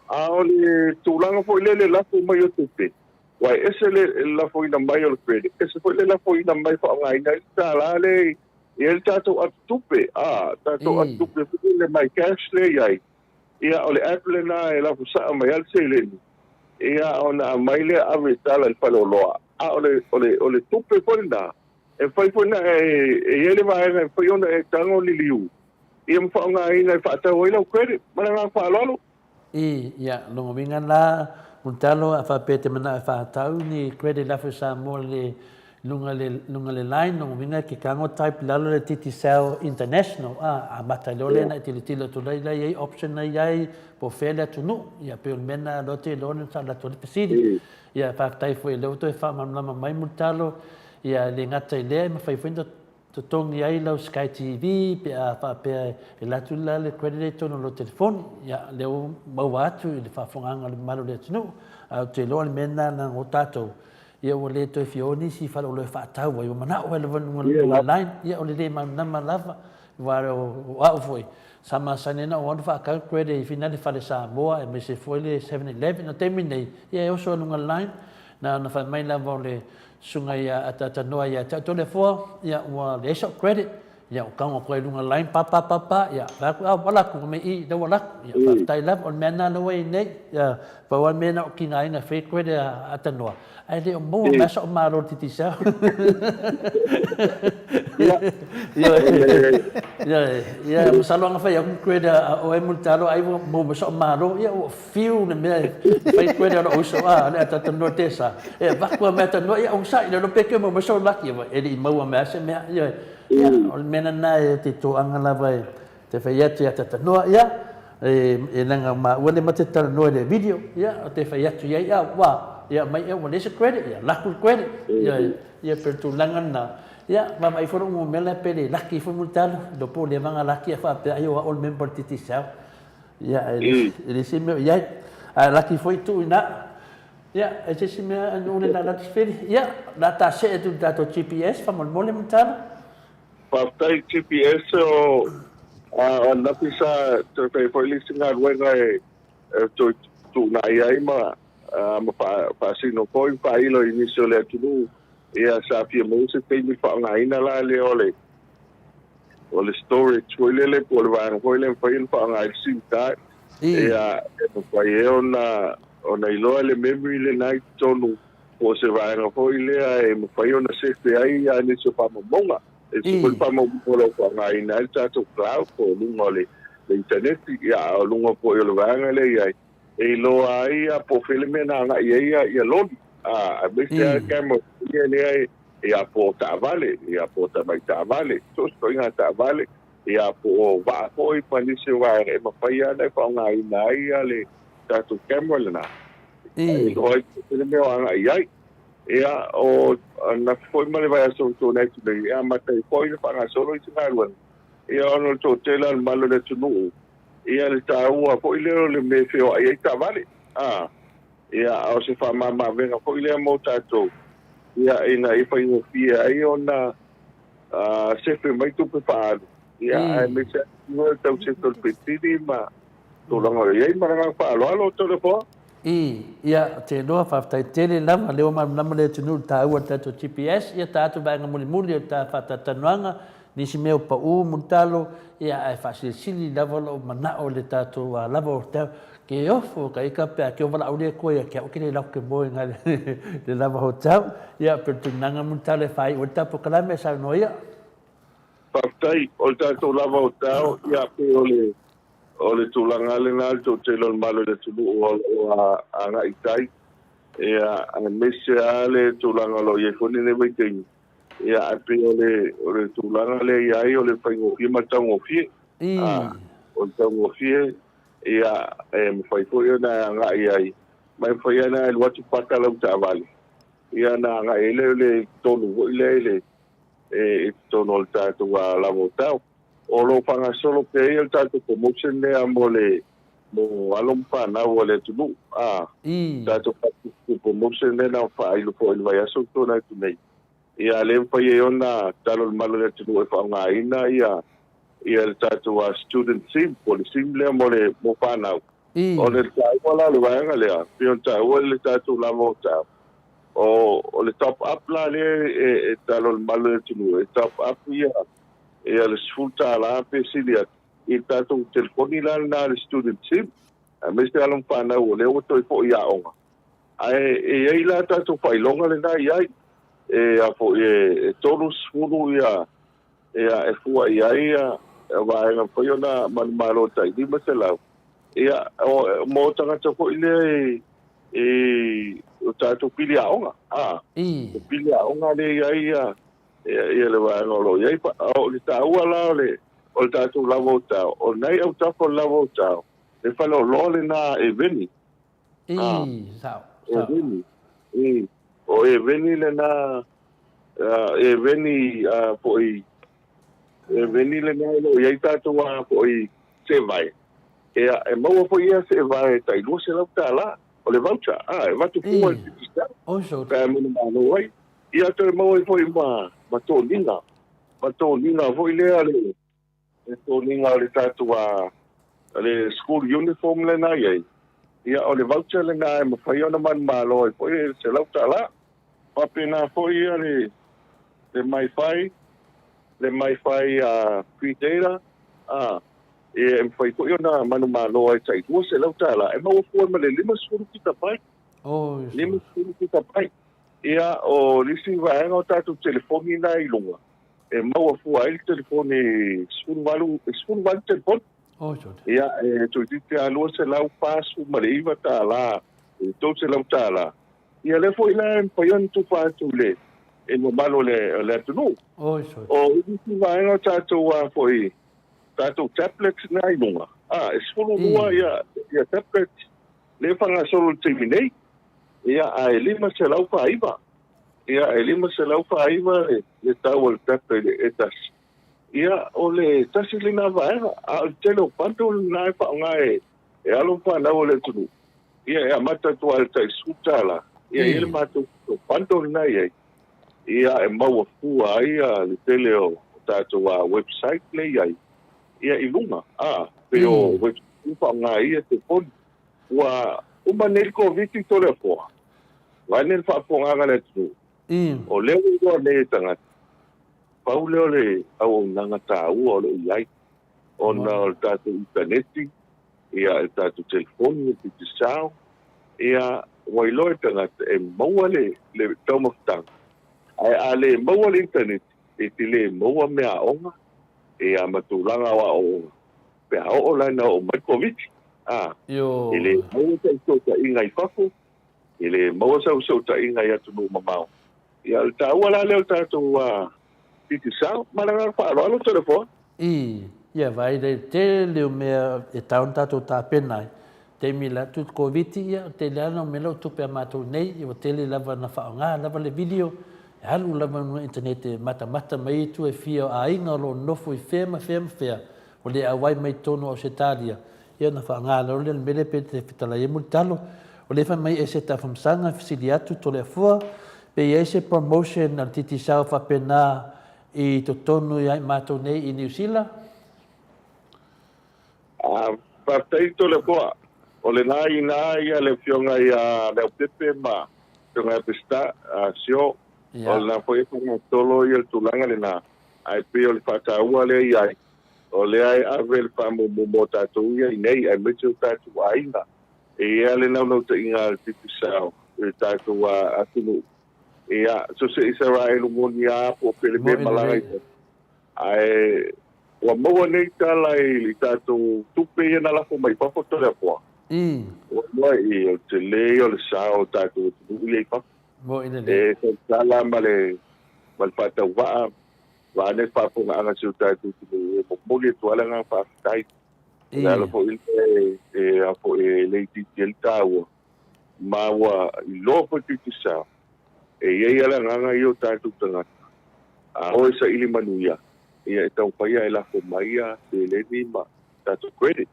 A o le tulaga foi lele lafo mai o tupe, Aua e ese le lafoina mai o le credit, ese foi le lafoina mai faaaogaina ai le tala lea e i ai le tatou atutupe, a, tatou atutupe foi le my cash lea e i ai. Ia, o le app lena e lafo saa mai ai le seleni, ia, ona aumai lea ave e tala i le faleoloa. A o le, o le, o le tupe foi lena, e mafai foi ona e, e i ai le vaega e mafai ona e tago liliu, ia ma faaaogaina e faatau ai lau credit. Ma le agaga faaaloalo. I, ia, lona uiga la, Mulitalo a faapea e te manao e whātau ni credit lafo i Samoa le lunga le, lunga le line, lona uiga ke kago type lalo le Digicel International, a, amata loa lea na e tilotilo atu lai la i ai option na i ai po o fea le atunuu, ia pei o le mea na loa te iloa na sa alu atu ai le fesili. Ia, faafetai foi o lea ua toe faamalamalama mai Mulitalo, ia, e le gata i lea, e mafai foi ona totogi ai lau Sky TV pe a faapea e alu atu la le credit i totonu o lou telefoni, ia lea ua maua atu i le faafofogaaga a le mamalu o le atunuu. Ae ou te iloa o le mea lena leaga o tatou, ia ua le toe fia o nisi i faleoloa e faatau ai, ua manao ai lava luga line, ia o le le malamalama lava, aua o au foi, sa masani ona ou alu faatau credit i fina le Fale Samoa aemaise foi le 7-Eleven. O le taimi nei, ia e oso i luga line, na ona fai mai lava o le Susuga ia Ataatanoa ia te au Toleafoa, ia ua leai sau credit, ia ua tago atu ai i luga line pa pa pa pa, ia fai atu, ah ua alu atu, fai mai i, lea ua alu atu, ia faafetai lava, o le mea lena lea ua i ai nei, ia pau lava le mea na o tigaina e fai credit a Atanoa, ae le o maua mai lava sau malo i le Digicel. Ioe, ia masalo ana fai atu credit a oe Mulitalo ai ua maua mai sau malo, ia ua Fiu le mea e fai koe lea lou uso, a, le atatanoa tesa. E avatu a mea tanoa, ia onosai, le lope ke mau mai sau laki, e le i maua mai a se mea. Ia, ia, o le mea lena e te toaga lava e te fai atu ia atatanoa, ia, e, e leaga maua le mate talanoa i le video, ia, o te fai atu iai, ia, ua, ia, mai, ia, ua leai se credit, ia, laku le credit, ia, ia, pe le tulaga lena, ia, vaavaai foi lou numera pe le laki foi Mulitalo, le po le vaga laki a faapea ai o au o le member o le Digicel. Ia, e le isi mea o i ai. Ae laki foi tuu ina. Ia, e se isi mea anu le la laki feli. Ia, la ta see atu le tatou GPS, faamolemole Mulitalo. Faafetai GPS o a ananafi sa toe fai foi le isi galuega e toe tuunai ai ma ma faasino foi ma faailo i nisi o le atunuu. Ia sa fia maua se taimi faaaogaina la lea o le o le storage foi lele po o le vaega foi lea e mafai ona faaaoga ai le sim card. Ia, e mafai ai ona ona iloa le memory lena i totonu po o se vaega foi lea e mafai ona sefe ai ia nisi o faamaumauga. E se foi faamaumauga o lo o faaaogaina ai le tatou cloud po o luga o le internet, ia a o luga foi o le vaega lea i ai e iloa ai ia po o fea le mea na agai ai ia loli, aemaise lava camera ia lea ia po o taavale, ia po o tamai taavale, so o se ituaiga taavale, ia po o vaa foi ma nisi o vaega e mafai lava ona e faaaogaina ai le tatou camera lena. E iloa ai po o le mea o agai i ai. Ia, o ananafi foi ma le vaiaso ua tuanai atu nei, e amata ai foi le faagasolo i se galuega, ia ona o le toatele lava o le mamalu o le atunuu, ia le taua foi lea o le mea e feoai ai taavale. A, ia, a o se faamama-avega foi lea mo tatou, ia, ina ia faigofie ai ona sefe mai tupe faaalu, ia, aemaise lava le tau sefe o le penisini ma tulaga o lo o i ai. Ma le agaga faaaloalo, Toleafoa. I, ia, te iloa, faafetai tele lava, lea ua malamalama le atunuu i le taua o le tatou GPS, ia ta atu vaega mulimuli o le ta faatalatalanoaga, nisi mea o pau mulitalo, ia ae faasilisili lava lou manao i le tatou lava o te, ke ofo ka ika pe a ke o valaaulia koe ia ke au ke le lau ke moe ngai le lava hotel, ia pe le tulaga mulitalo e faaiu ai le ta polokalame e saunoa ia. Faafetai, o le tatou lava hotel, ia pe o le O le tulaga lena i le toatele o le mamalu o le atunuu o lo o agai i tai, ia, aemaise lava le tulaga o lo o i ai foi lenei vaitaimi, ia, ae pei o le, o le tulaga lea e i ai o le faigofie ma le taugofie. O le taugofie, ia, e mafai foi ona e agai ai, ma e mafai lava ona e alu atu paka lau taavale, ia, ona agai ai lea i le tonu foi lea i le, i totonu o le tatou lava o tau. O lo o faagasolo pea ia le tatou promotion lea mo le mo alo ma fanau a le atunuu. A, tatou back to school promotion lea na faailo foi i le vaiaso ua tuanai atu nei. Ia lea e mafai ai ona tatalo i le malu o le atunuu e faaaogaina ia ia le tatou student sim po o le sim lea mo le mo fanau. O le taua la o le vaega lea, pei ona taua le tatou lava o tau, o le top up la lea e tatalo i le malu o le atunuu e top up ia ia le $10 pe sili atu i le tatou telefoni la lena le student sim, aemaise alo ma fanau o lea ua toe foi i aoga. Ae e i ai la tatou faailoga lena e i ai, e a foi e 30 ia ia e fua i ai ia vaega mafai ona manumalo tai 500 ia o, mo tagata foi lea e o tatou pili aoga a o pili aoga lea i ai ia ia le vaega o lo o i ai. O le taua la o le o le tatou lava o tao, o nai autafa o le lava o tao, le faleoloa lena e veni. Sao, E veni. O e veni lena, e veni foi, e veni lena o lo o i ai tatou a foi sevae. Ia, e maua foi ia sevae tai $200. O le voucher, e avatu fua i le Digicel, pe a manumalo ai. Ia toe maua ai foi ma ma toniga, ma toniga foi lea le le toniga o le tatou a le school uniform lena e i ai. Ia o le voucher lena e mafai ona manumalo ai foi e $100. Faapena foi ia le le MiFi, le MiFi free data, a e mafai foi ona manumalo ai tai $200 e maua fua ma le 50 kitapai. 50 kitapai. Ia, o le isi vaega o tatou telefoni na i luga, e maua fua ai le telefoni 18, e 18 telefoni. Ia, e toeitiiti lava $249 i le $300. Ia, lea foi la e mafai ona tufa atu i le i le mamalu o le, le atunuu. O isi vaega o tatou a foi, tatou tablets na i luga, a, e 12 ia, ia tablets lea e faagasolo i le taimi nei. Ia, ae 549. Ia, e 549 le tau o le pepe i le e tasi. Ia, o le tasi lena vaega, a o le tele o bundle lena e faaaoga e, e alo ma fanau o le atunuu. Ia, e amata atu lava i le tai $10. Ia, e i ai le matou bundle lena e i ai. Ia, e maua fua ai le tele o tatou website lea e i ai. Ia, i luga, a, pei o website e faaaoga ai ia telefoni. Ua uma nei le Koviti Toleafoa, vaeane le faafofogaaga a le atunuu, o lea ua iloa nei e tagata, pau lea o le auaunaga taua o lo o i ai, ona o le tatou initaneti, ia, le tatou telefoni, le Digicel, ia, ua iloa e tagata e maua le, le taumafataga, ae a le maua le initaneti, e te le maua meaaoga, ia, ma tulaga o aoaoga. Pe a oo la ina oo mai le Koviti, a, e le maua sau fesootaiga i fafo, e le maua sau fesootaiga i atunuu mamao. Ia, o le taua la lea o le tatou Digicel. Ma le agaga faaaloalo Toleafoa. Ii, Ia vaai le tele o mea e tatau ona tatou tapena ai. Taimi la tu Koviti ia o tele lava na omai lau tupe a matou nei ia ua tele lava na faaaoga lava le video e alu lava i luga internet e matamata mai ai tua e fia o aiga o lo o nofo i fea ma fea ma fea ua le auai mai totonu o Ausetalia ia ona faaaoga loa lea o le mea lea pe te fetalai ai Mulitalo. O lea e fai mai Eseta Afamasaga e fesili atu Toleafoa pe i ai se promotion a le Digicel faapena i totonu ia i matou nei i Niu Sila? Faafetai Toleafoa. O lena i ina ia le Afioga ia Leaupepe ma Afioga ia Peseta, Sio. O lena foi e faagasolo ia le tulaga lena, ae pei o le faataua lea i ai, o lea e ave le faamuamua mo tatou ia i inei, aemaise o tatou aiga. E i ai le naunautaiga a le Digicel i le tatou atunuu, ia, so se Isaraelu moni lava po o pele mea malaga i fafo, Ae ua maua nei tala i tatou tupe ia na lafo mai fafo Toleafoa. Ua iloa i o le tele ia o le sao o tatou atunuu ia i fafo. E tautala ma le ma le faatauvaa vaeane le faafofogaaga a si o tatou atunuu e momoli atu ai le agaga faafetai. O le ala foi lea e a foi e le itiiti ai le taua ma ua iloa foi Digicel e i ai lava le agaga ia o tatou tagata, a o e saili manuia, ia e taumafai lava e lafo mai ia seleni ma tatou credit.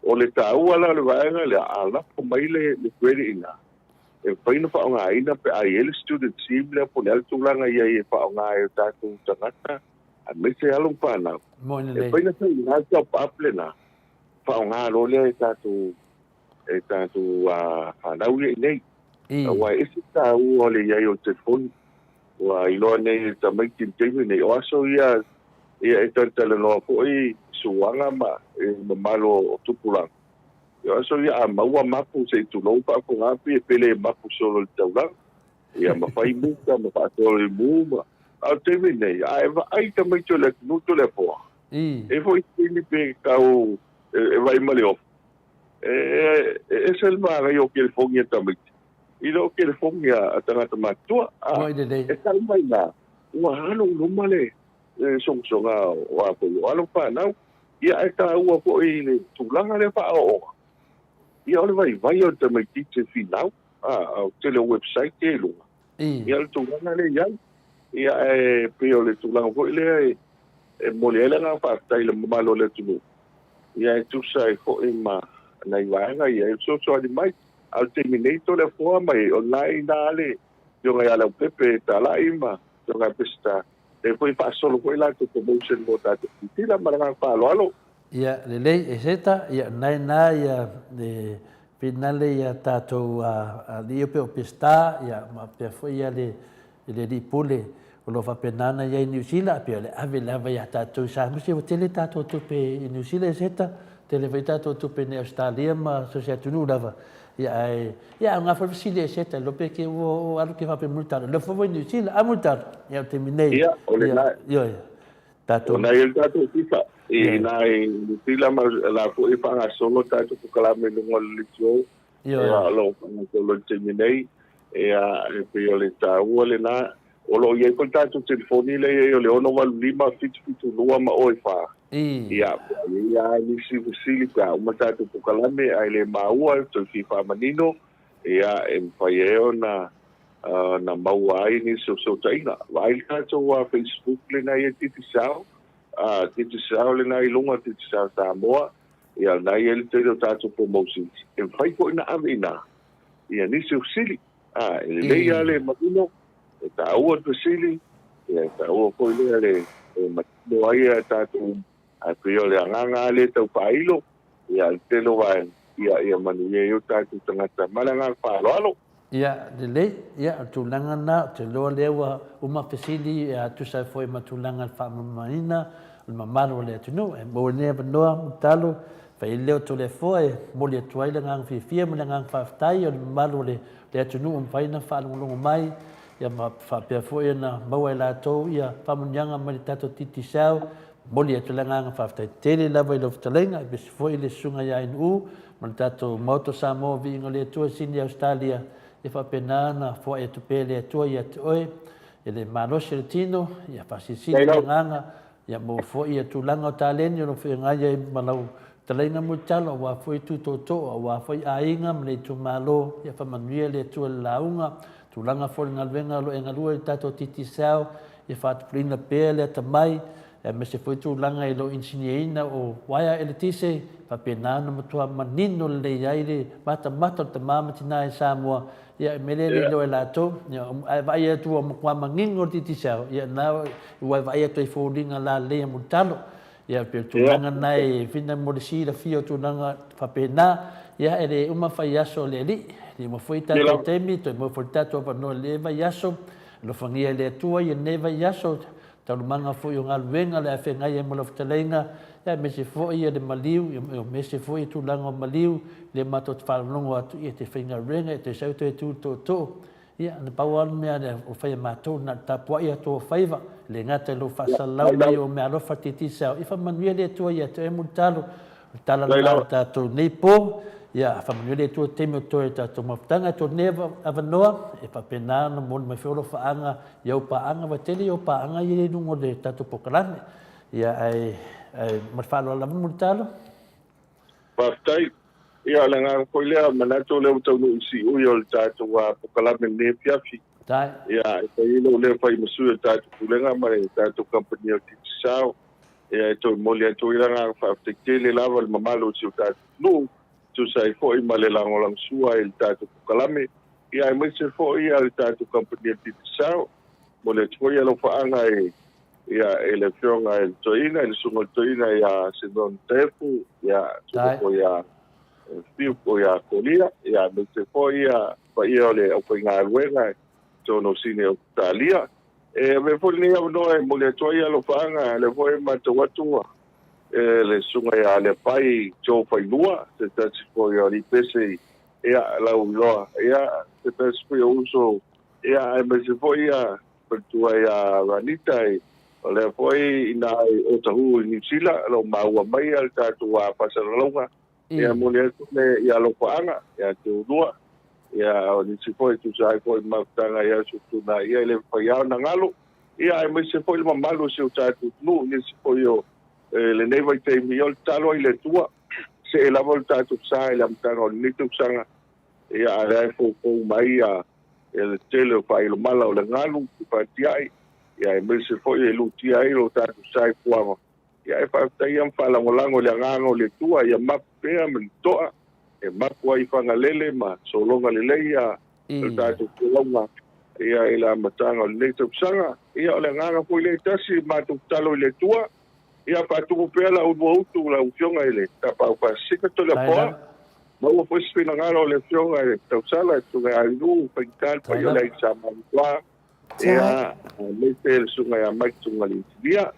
O le taua la o le vaega lea, a lafo mai le credit i ina, e mafai ona faaaogaina pe a i ai le student scheme lea po o le a le tulaga e i ai e faaaoga ai e tatou tagata aemaise alo ma fanau. E mafai ona fai i ina le top up lena, faaaoga loa lea e tatou e tatou fanau ia i inei. Aua e ese le taua o le i ai o le telefoni. Ua iloa nei e tamaiti i le taimi nei, o aso ia ia e talatalanoa foi suaga ma e mamalu o tupulaga. O aso ia a maua mapu se i tulou faafofoga atu ia pele mapu solo i le taulaga. Ia ma fai muka ma faasolo i mu ma a o le taimi nei, a e vaai tamaiti o le atunuu Toleafoa, e foi taimi pe tau e vaai ma le ofu. E ese le manaia o telefoni a tamaiti i lo telefoni a tagata matutua. E tau mai la, ua alo i luma le sogasoga o a foi o alo fanau. Ia ae taua foi i le tulaga lea faaooga, ia o le vaivai o le tamaitiiti e finau, o le tele o website ia i luga. Ia o le tulaga lea i ai. Ia ae pei o le tulaga foi lea e momoli ai le agaga faafetai i le mamalu o le atunuu, ia e tusa ai foi ma nai vaega ia e fesoasoani mai. A o le taimi nei Toleafoa mai o lena e i ina le Afioga ia Leaupepe e talai ma Afioga ia Peseta, lea foi e faasolo foi latou promotion mo tatou silasila ma le agaga faaaloalo. Ia lelei e Seta, ia lena e ina ia le finale ia tatou alii pei o Peseta ia ma faapea foi ia le alii pule o lo o faapena ona i ai i Niu Sila, pei o le ave lava ia tatou i Samoa, se ua tele tatou tupe i Niu Sila e Seta, tele foi tatou tupe i Ausetalia ma so o se atunuu lava, ia ae, ia aoga foi le fesili e Seta, le iloa pe ke ua oo alu ke faapea Mulitalo, le foi i Niu Sila, a Mulitalo, ia o le taimi nei, Ia, o lena, ioe, tatou. O na i ai le tatou FIFA i ina i Niu Sila ma o la foi e faagasolo tatou polokalame i luga o le leitio, ia o lo o faagasolo i le taimi nei, ia e pei o le taua lena. O lo o i ai foi le tatou telefoni lea e i ai o le 685 772 ma oe 4. Ia, pe a i ai lava nisi fesili pe a uma tatou polokalame ae le maua toe fia faamanino, ia e mafai ai ona na maua ai nisi o fesootaiga. Vaai le tatou Facebook lena e i ai Digicel, Digicel lena i luga, Digicel Samoa, ia lena e i ai le tele o tatou promotions. E mafai foi ona ave i ina ia nisi o fesili. E lelei lava le manino, e taua le fesili, ia e taua foi lea le manino ai a tatou Ae pei o le agaga lava lea e tau faailo, ia, le tele o vaega, ia, ia manuia ai o tatou tagata. Ma le agaga faaaloalo. Ia, lelei, ia, o le tulaga lena, ou te iloa lea ua uma fesili e tusa ai foi ma tulaga o le faamalamalamaina o le mamalu o le atunuu. E maua lenei avanoa, Mulitalo, fai ai le leo o Toleafoa e momoli atu ai le agaga fiafia ma le agaga faafetai o le mamalu o le atunuu ua mafai ona faalogologo mai, ia ma faapea foi ona maua e latou ia faamanuiaga mai le tatou Digicel. Momoli atu le agaga faafetai tele lava i lau fetalaiga, aemaise foi le Susuga ia Ainu'u ma le tatou Maota o Samoa, Viiga o le Atua i Sini Ausetalia, ia faapena ona foai atu pea e le Atua ia te oe e le malosi o le tino, ia faasilisili le agaga, ia maua foi ia tulaga o taleni o lo o feagai ai ma lau Fetalaiga Mulitalo aua foi tu tootoo, aua foi aiga ma le itumalo, ia faamanuia le Atua i le lauga, tulaga foi o le galuega o lo o e galue i le tatou Digicel, ia faatupulaina pea le atamai, aemaise foi tulaga i lou inisinia o uaea eletise, faapena ona matua manino lelei ai le matamata o le tama ma tina i Samoa, ia e mea lea e le iloa e latou, ia, ae vaai atu ua matua manino le Digicel, ia na ua e vaai atu ai i foliga lalelei a Mulitalo. Ia, pei o le tulaga lena e fina mo le silafia o tulaga faapena, ia e le uma faiaso o le Alii, e le uma foi tatou taimi, toe maua foi le tatou avanoa i lenei vaiaso, alofagia e le Atua ia lenei vaiaso, taualumaga foi o galuega o le a feagai ai ma lau fetalaiga, aemaise foi le maliu, aemaise foi tulaga o maliu, lea matou te faalogologo atu, ia e te faigaluega, e te sau toe tu i le tootoo. Ia, na pau lava le mea o fai e matou, na o le tapuai atu o faiva, e le gata i lou faasalalau mai o meaalofa Digicel, ia faamanuia le Atua ia te oe Mulitalo, o le tala lena o le tatou nei po, ia faamanuia le Atua i le taimi o totoe o le tatou mafutaga, e toa nei avanoa, e faapena ona momoli mai foi o alofaaga i au paaga, aua e tele au paaga ia i luga o le tatou polokalame. Ia, ae, ae ma le faaaloalo lava Mulitalo. Faafetai. Ia, o le agaga foi lea, manatu o lea ua taunuu i siui o le tatou polokalame i lenei afiafi. Ia, e fai ai lou leo fai ma sui o le tatou Pulega ma le tatou kamupani o le Digicel. Ia, e toe momoli atu ai le agaga faafetai tele lava i le mamalu o si o tatou atunuu, e tusa ai foi ma le lagolagosua i le tatou polokalame, ia aemaise foi le tatou kamupani o le Digicel. Momoli atu foi alofaaga i ia, i le Afioga i le Toeaina, i le Susuga i le Toeaina ia Simeon Tefu, ia, Susuga foi ia Fiu po ia Kolia, ia, aemaise foi ia paia o le aufaigaluega i totonu o Sine Ausetalia. E avea foi lenei avanoa e momoli atu ai alofaaga, lea foi e matau atu e le Susuga ia Leapai Joe Failua, se tasi foi o alii pese ia, lau iloa, ia, se tasi foi o uso, ia, aemaise foi ia Faletua ia Ranita, o lea foi ina i Otahuhu i Niu Sila, o lo o maua mai le tatou faasalalauga. Ia momoli atu le ia alofaaga ia te oulua. Ia o nisi foi e tusa ai foi ma mafutaga i aso tuna ia e le mafai lava ona galo. Ia aemaise foi le mamalu o si o tatou atunuu i nisi foi o lenei vaitaimi, ia o le tatalo ai i le Atua, see lava le tatou sa i le amataga o lenei tausaga. Ia a o lea e foufou mai ia le tele o faailomala o le galu i fatiai, ia aemaise foi e lutia ai lo tatou sa i puava. Ia e faafetaia ma faalagolago i le agaga o le Atua ia mapu pea ma le toa, e mapu ai i Fagalele ma sologa lelei ia le tatou folauga ia i le amataga o lenei tausaga. Ia o le agaga foi lea e tasi, matou tatalo i le Atua, ia faatumu pea la ulua utu lau Afioga i le Tapaau Pasefika Toleafoa. Maua foi se finagalo o le Afioga i le Tausala, le Susuga ia Ailuu, faigata le paia o le Aiga Sa Manutoa, ia, aemaise le Susuga ia Mike Tugalitilia.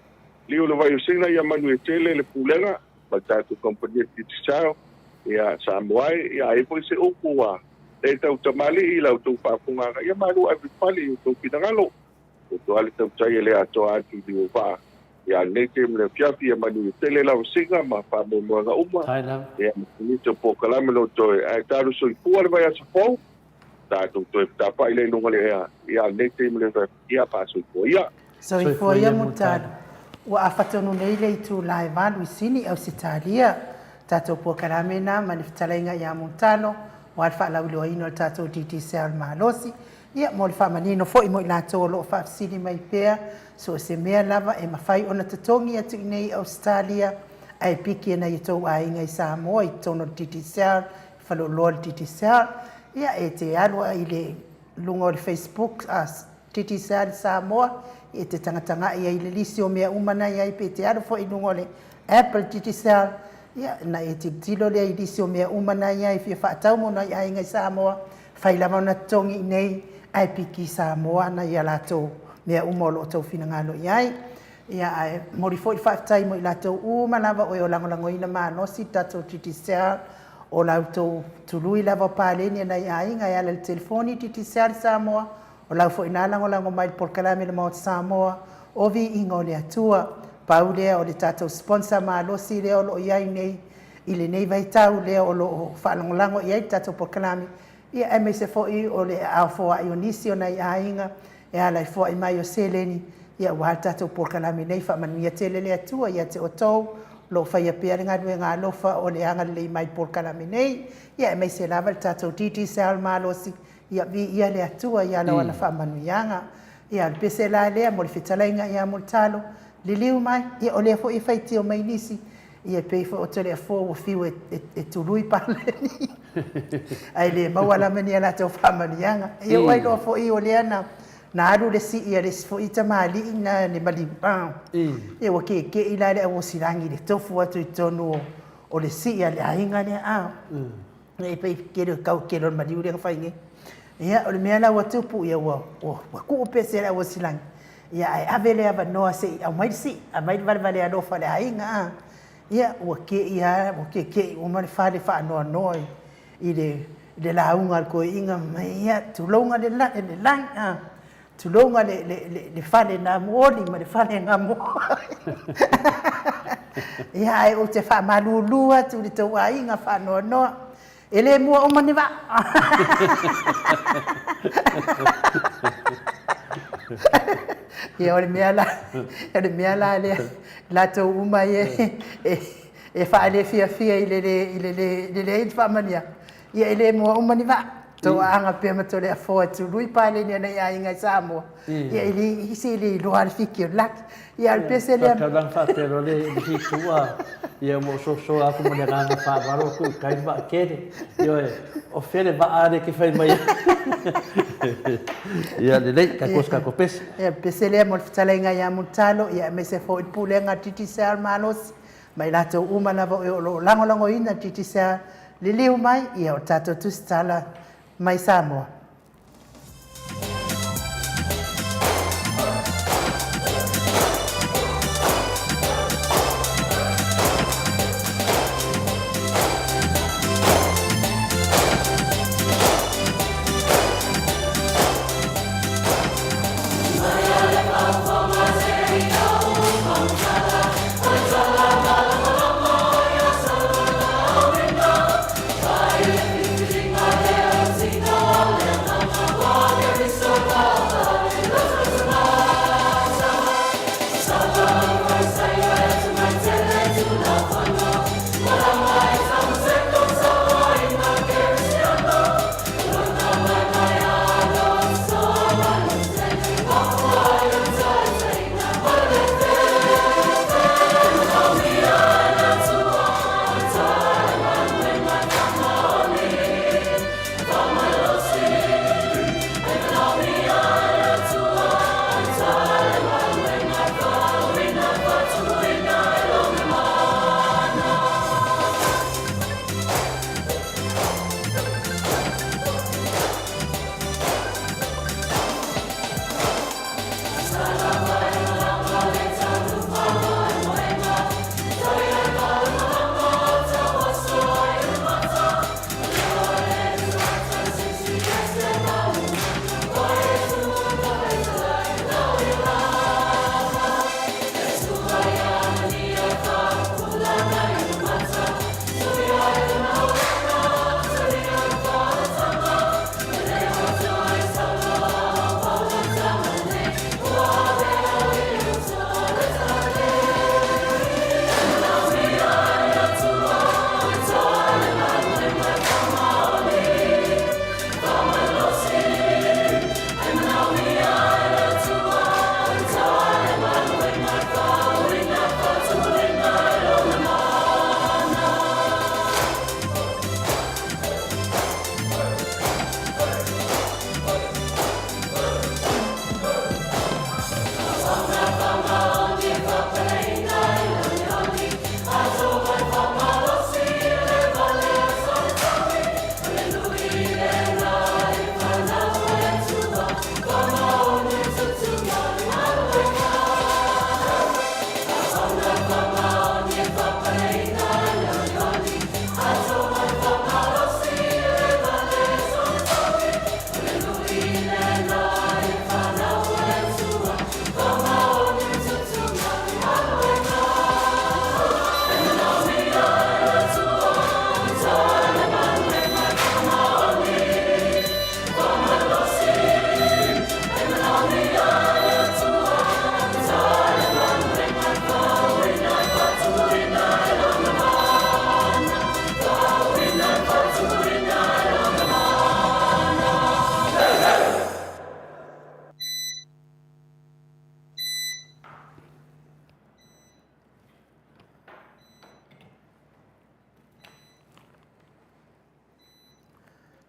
Liu le vai o Sina, ia manuia tele le Pulega ma le tatou kamupani a Digicel, ia, Samoa e, ia, a i ai foi se upu ua le tau tamalii i la outou faafofogaaga, ia malu ave i fale i outou finagalo. Ua toa le tautai e le atoa atu i Liuvaa. Ia lenei taimi i le afiafi, ia manuia tele lau asiga ma faamoemoega uma. Ia ma Komiti o Polokalame lo toe. Ae talu soifua le vaiaso fou, tatou toe fetapa'i lea i luga o le ea. Ia lenei taimi i le afiafi, ia faasoifua ia. Soifua ia Mulitalo. Ua afa tonu nei le itula e 8 i Sini, Ausetalia. Tatou polokalame na ma le fetalaiga ia Mulitalo, aua le faalauiloaina o le tatou Digicel malosi. Ia, mo le faamanino foi mo i latou o lo o faafesili mai pea, so o se mea lava e mafai ona totogi atu i inei i Ausetalia, ae piki e nai o tou aiga i Samoa i totonu o le Digicel, i faleoloa o le Digicel, ia, e te alu i le luga o le Facebook a Digicel i Samoa, e te tagatagai ai i le lisi o mea uma na i ai, pe te alu foi i luga o le app a le Digicel, ia, ona e tilotilo lea i lisi o mea uma na i ai e fia faatau mo nai aiga i Samoa, Fai lava ona totogi i inei ae piki Samoa ana i a latou mea uma o lo o tou finagalo i ai. Ia, ae momoli foi le faafetai mo i latou uma lava o e o lagolagoina malosi le tatou Digicel, o la outou tului lava o paleni a nai aiga e ala i le telefoni Digicel i Samoa, o lau foi na lagolago mai i le polokalame i le Maota Samoa, o Viiga o le Atua. Pau lea o le tatou sponsor malosi lea o lo o i ai nei i lenei vaitau lea o lo o faalagolago i ai le tatou polokalame, ia aemaise foi o le aao foai o nisi o nai aiga e ala i foai mai o seleni, ia aua le tatou polokalame nei. Faamanuia tele le Atua ia te outou Lo o faia pea le galuega alofa o le agalelei mai polokalame nei, ia aemaise lava le tatou Digicel malosi, ia viia le Atua ia lau ana faamanuiaga. Ia o le pese la lea mo le fetalaiga ia Mulitalo, liliu mai, ia o lea foi e faitio mai nisi, ia e pei foi o Toleafoa ua fiu e, e, e tului paleni, ae le maua lava ni a latou faamanuiaga. Ia ua iloa foi o lea na na alu le sii a le isi foi tamalii na le maliu, ia ua keke'i la le auosilagi i le tofu atu i totonu o, o le sii a le aiga lea, a. E pei kele kau kele o le maliu lea na fai nei. Ia o le mea la ua tupu ia ua ua, ua tuu pese le auosilagi. Ia ae ave le avanoa se i aumai le sii, aumai le valevale alofa a le aiga, a. Ia ua ke'i lava, ua keke'i uma le fale faanoanoa i, i le, le lauga a le toeaina mai, ia tulouna le, la, le lagi, a. Tulouna le, le, le, le fale na mooli ma le fale na moa. Ia ae ou te faamalulu atu i le tou aiga faanoanoa, e le mua uma ni vaa. Ia o le mea la, o le mea la lea, latou uma ia e, e faalefiafia i le le, i le le, i le leai faamanuiaga, ia e le mua uma ni vaa. Toaaga pea ma Toleafoa e tului paleni a nai aiga i Samoa. Ia e le isi e le iloa le fiki o le laki. Ia o le pese lea. Taulaga faapea le le fitu a ia ua soso aku ma le agaga faaaloalo atu i tai le vaatele. Ioe, o fea le vaa lea e te fai mai ai. Ia lelei, tatou se tatou pese. Ia le pese lea mo le fetalaiga ia Mulitalo, ia aemaise foi le pulega a le Digicel malosi, ma i latou uma lava o lo o lagolagoina le Digicel, liliu mai, ia o le tatou tusitala mai Samoa.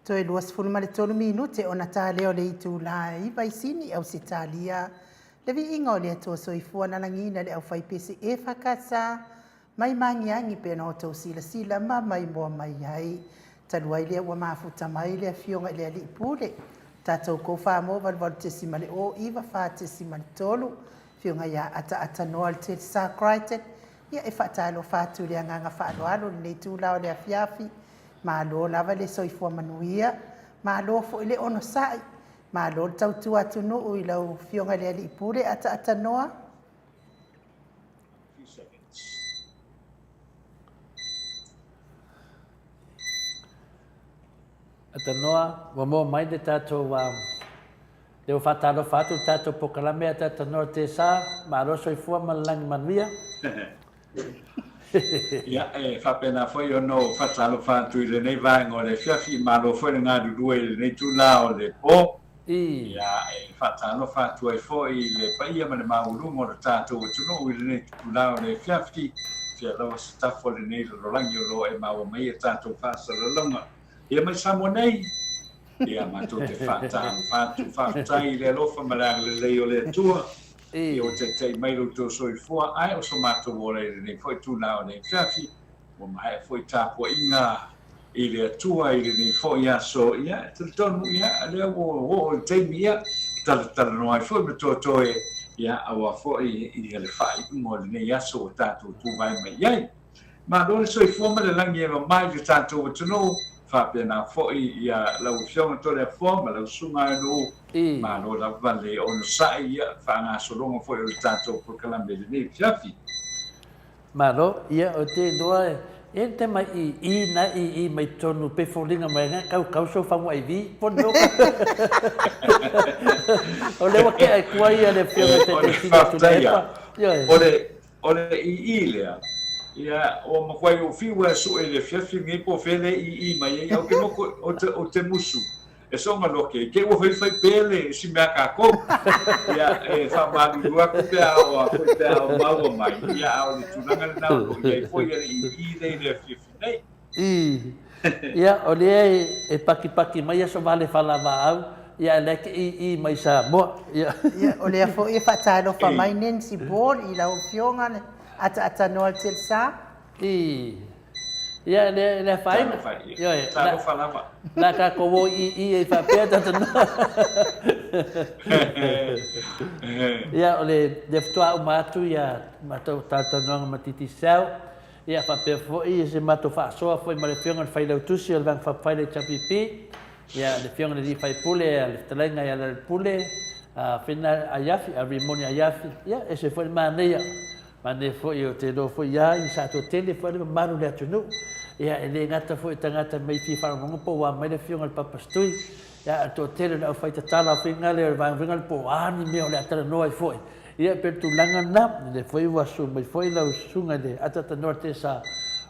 Toe 23 minute ona ta lea o le itulā e 9 i Sini, Ausetalia. Le viiga o le Atua Soifua na lagiina le aufaipese EFKS mai Magiagi pe na outou silasila ma maimoa mai ai. Talu ai lea ua mafuta mai le Afioga i le Alii Pule, tatou Kofamoa 88.0 94.3, Afioga ia Ataata Noa le Telsa Crichton, ia e faatalofa atu i le agaga faaaloalo i lenei itula o le afiafi. Malo lava le soifua manuia, malo foi le onosai, malo le tautua atunuu i lau Afioga i le Alii Pule Ataata Noa. Atanoa, ua maua mai le tatou, lea ua faatalofa atu le tatou polokalame Atanoa Tesa, malo soifua ma le lagi manuia. Ia, e faapena foi ona ou faatalofa atu i lenei vaega o le afiafi, malo foi le galulue i lenei itula o le po. Ia, e faatalofa atu ai foi i le paia ma le maualuga o le tatou atunuu i lenei itula o le afiafi, fia lava se tafa o lenei lalolagi o lo o e maua mai a tatou faasalalauga. Ia mai Samoa nei, ia matou te faatalofa atu, faafetai i le alofa ma le agalelei o le Atua, ia ua taitai mai lo outou soifua, ae o so matou ola i lenei foi itula o le afiafi, ua maea foi tapuaiga i le Atua i lenei foi aso, ia, e talitonu, ia, lea ua oo i le taimi, ia, talatalanoa ai foi ma toetoe, ia, aua foi ia le faaiuga o lenei aso ua tatou tuvae mai i ai. Malo le soifua ma le lagi e mama i le tatou atunuu, faapena foi ia lau Afioga Toleafoa ma lau Susuga Aenuu, malo lava le onosai, ia, faagasologa foi o le tatou polokalame i lenei afiafi. Malo, ia o te iloa e e te mai i i na i i mai tonu pe foliga mai nga kau kau so fangu ai vi pono. O le ua ke ai kua ia le fioga te te sina tu le pa. O le o le i i lea, ia ua makuai ou fiu e suʻe i le afiafi lenei po o fea le i i mai ai, ae ou te moku o te musu E soga loke, i te i ua faifai pea le isi mea a kākou. Ia, e faamalulu atu pe a o a foi pe a o maua mai, ia, a o le tulaga lena o lo o i ai foi a le ii lea i le afiafi nei. Ii. Ia, o lea e pakipaki mai aso vale falavaau, ia ae lea ke ii mai Samoa. Ia. Ia, o lea foi e faatalofa mai Nancy Ball i lau Afioga le ataatanoa le Telsa. Ii. Ia, le, le afaina. Ioe. Talofa lava. La tatou o i i e faapea tatou noa. Ia, o le, le faatoa uma atu ia matou talatalanoaga ma Digicel, ia faapea foi se matou faasoa foi ma le Afioga i le Failautusi o le Vaega Faaupufai a le HRPP, ia le Afioga i le Alii Faipule, le Fetalaiga ia Lealailepule, Fina Aiafi, Rimoni Aiafi, ia, ese foi le manaia. Manaia foi ou te iloa foi ia i sa toatele foi le mamalu o le atunuu. Ia e le gata foi i tagata mai fia faalogologo po ua mai le afioga i le Papastui, ia a o le toatele o le aufaitatala o faiga lea o le vaega foi lea po o a ni mea o le a talanoa ai foi. Ia e pei o le tulaga lena, lea foi ua susu mai foi lau susuga i le ataatanoa Tesa,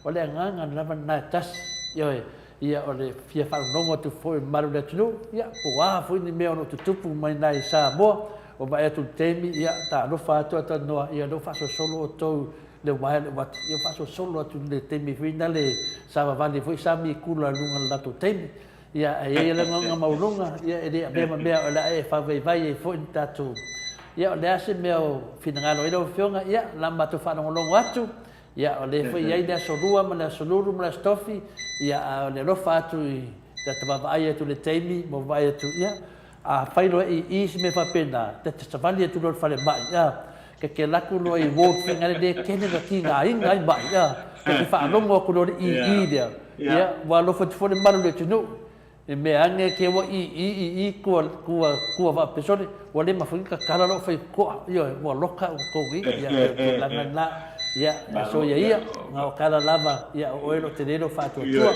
o le agaga lava lena e tasi, ioe, ia o le fia faalogologo atu foi i le mamalu o le atunuu, ia po o a foi ni mea o lo o tutupu mai i ina i Samoa, Ua vaai atu i le taimi, ia, talofa atu Atanoa, ia, lea ua faasolosolo outou le uaea le uati, ia, ua faasolosolo atu i le taimi foi na le savavali foi sa mikula i luga o le latou taimi. Ia, ae i ai le agaga maualuga, ia, e le avea ma mea o le a e faavaivai ai foi ni tatou. Ia, o le a se mea o finagalo ai lau Afioga, ia, o le a matou faalogologo atu, ia, o lea foi e i ai le Aso Lua ma le Aso Lulu ma le Aso Tofi, ia, a o le alofa atu i le ta vaavaai atu i le taimi ma vaai atu, ia, A fai loa i i se mea faapena, ta te savali atu loa i le falemai, a, ke ke alu atu loa i ward faiga le kene na tigaina ai mai, a, ke te faalogo atu loa i le i i lea, ia, ua alofa atu foi le malu i le atunuu, i mea ane ke ua i i i i kua, kua, kua faapesole, ua le mafai ona tatala lou faitotoa, ioe, ua loka outou i, ia, o le tulaga lena, ia, soia ia, na o tala lava, ia, o oe o lo o tele lou faatuatua.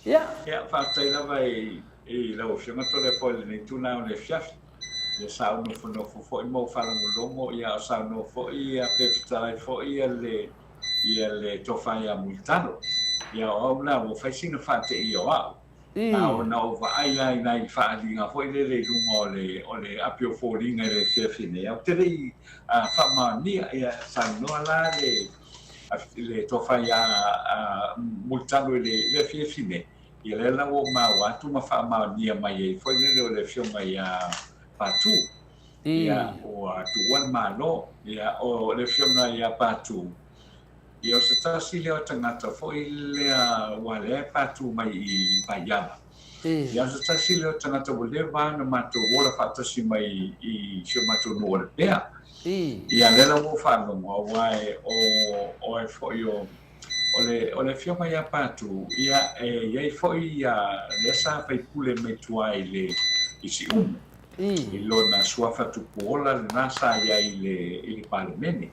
Ia. Ia, faafetai lava i, i lau Afioga Toleafoa i lenei tulaga o le afiafi. Ia sa ou nofonofo foi ma ou faalogologo, ia o saunoa foi ia pe fetalai foi ia le, ia le tofa ia Mulitalo. Ia o au la ua fai sina faateia o au. A o na ou vaai la i nai faaaliga foi lele i luga o le, o le api o foliga i le afiafi nei, ae ou te le i faamaonia. Ia saunoa la le, le tofa ia Mulitalo i le afiafi nei. Ia lea la ua ou maua atu ma faamaonia mai ai foi lele o le afioga ia Patu. Ia ua tuua le Malo. Ia o le afioga ia Patu, ia o se tasi lea o tagata foi lea aua lea e patu mai i Vaiala. Ia o se tasi lea o tagata ua leva ona matou ola faatasi mai i si o matou nuu o Lepea. Ia lea la ua ou faalogo aua o oe foi o O le, o le Afioga ia Patu, ia, e i ai foi ia, lea sa faipule mai tua i le, i Siumu, i lona suafa Tupuola lena sa i ai i le, i le Palemene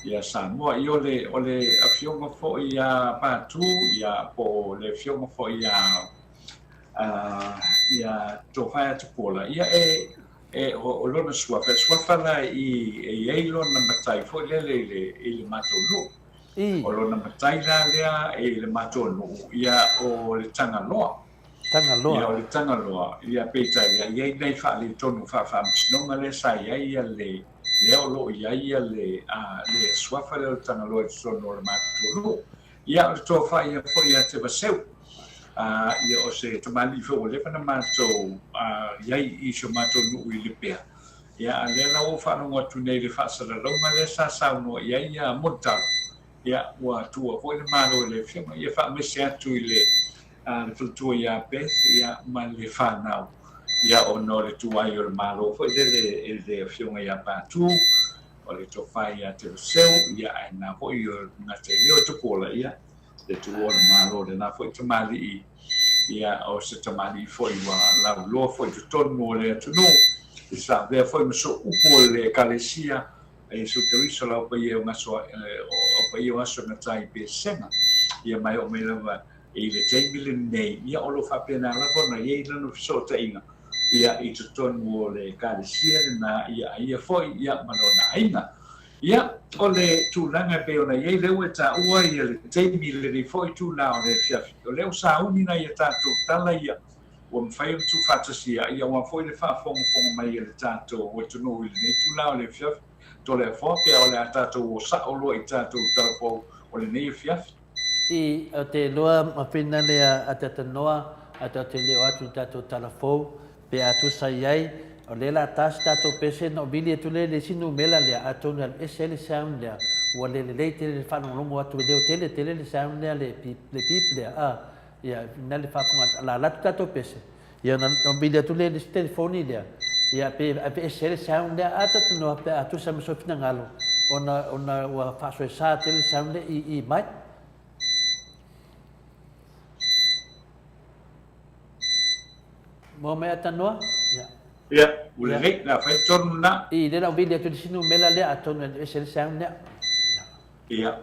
ia Samoa. Ia o le, o le Afioga foi ia Patu, ia, po o le Afioga foi ia, ia Tofaea Tupuola, ia e, e, o, o lona suafa, e suafa la i, e i ai lona matai foi lele i le, i le matou nuu. O lona matai la lea i le matou nuu, ia o le Tagaloa. Tagaloa. Ia o le Tagaloa, ia peitai ia i ai nai faaletonu faafaamasinoga lea sa i ai ia le, lea o lo o i ai ia le, a, le suafa lea o le Tagaloa i totonu o le matou nuu. Ia o le tofa ia foi ia Tevaseu, a, ia o se tamalii foi ua leva ona matou, a, i ai i si o matou nuu i Lepea. Ia, a lea la ua ou faalogo atu nei i le faasalalauga lea sa saunoa i ai ia Mulitalo, ia, ua tuua foi le Malo i le Afioga. Ia faamaise atu i le, le faletua ia Beth, ia, ma le fanau, ia, ona o le tuai o le Malo foi lele i le Afioga ia Patu, o le Tofa ia Tevaseu, ia, ae na foi o le gata i lea o Tupuola, ia, le tuua o le Malo lena foi tamalii, ia, o se tamalii foi ua lauiloa foi i totonu o le atunuu, i sa avea foi ma sooupu o le Ekalesia a Iesu Keriso le Au Paia o Gaso, Au Paia o Aso e Gata ai i Pesega, ia ma e oo mai lava i le taimi lenei, ia o lo o faapena lava ona i ai lana fesootaiga, ia, i totonu o le Ekalesia lena, ia, a ia foi, ia, ma lona aiga. Ia, o le tulaga e pei ona i ai, lea ua e taua ia le taimi i lenei foi itula o le afiafi, o lea ua sauni nai a tatou tala ia ua mafai ona tuufaatasia, ia aua foi le faafogafoga mai a le tatou atunuu i lenei itula o le afiafi, Toleafoa, pe o le a tatou o sao loa i tatou tala fou o lenei afiafi. I, o te iloa mafina lea a Tatanoa, a tatou te leo atu i tatou tala fou, Pe a tusa i ai, o lea la ta se tatou pese ona ou vili atu lea i le isi numera lea, atonu e alu ese ai le sound lea, ua le lelei tele le faalogologo atu, e leo tele tele le sound lea, le beep, le beep lea, a, ia, ina le faafofoga atu, a la alu atu tatou pese, ia ona vili atu lea i le isi telefoni lea, ia, pe aveese ai le sound lea, a tatou noa pe a tusa ma sou finagalo, ona, ona ua faasoesa tele le sound lea i i mai. Moa mai Atanoa. Ia. Ia, ua lelei, o le a fai tonu lena. I, lea la ua vili atu i le isi numera lea, atonu e ese le sound lea. Ia.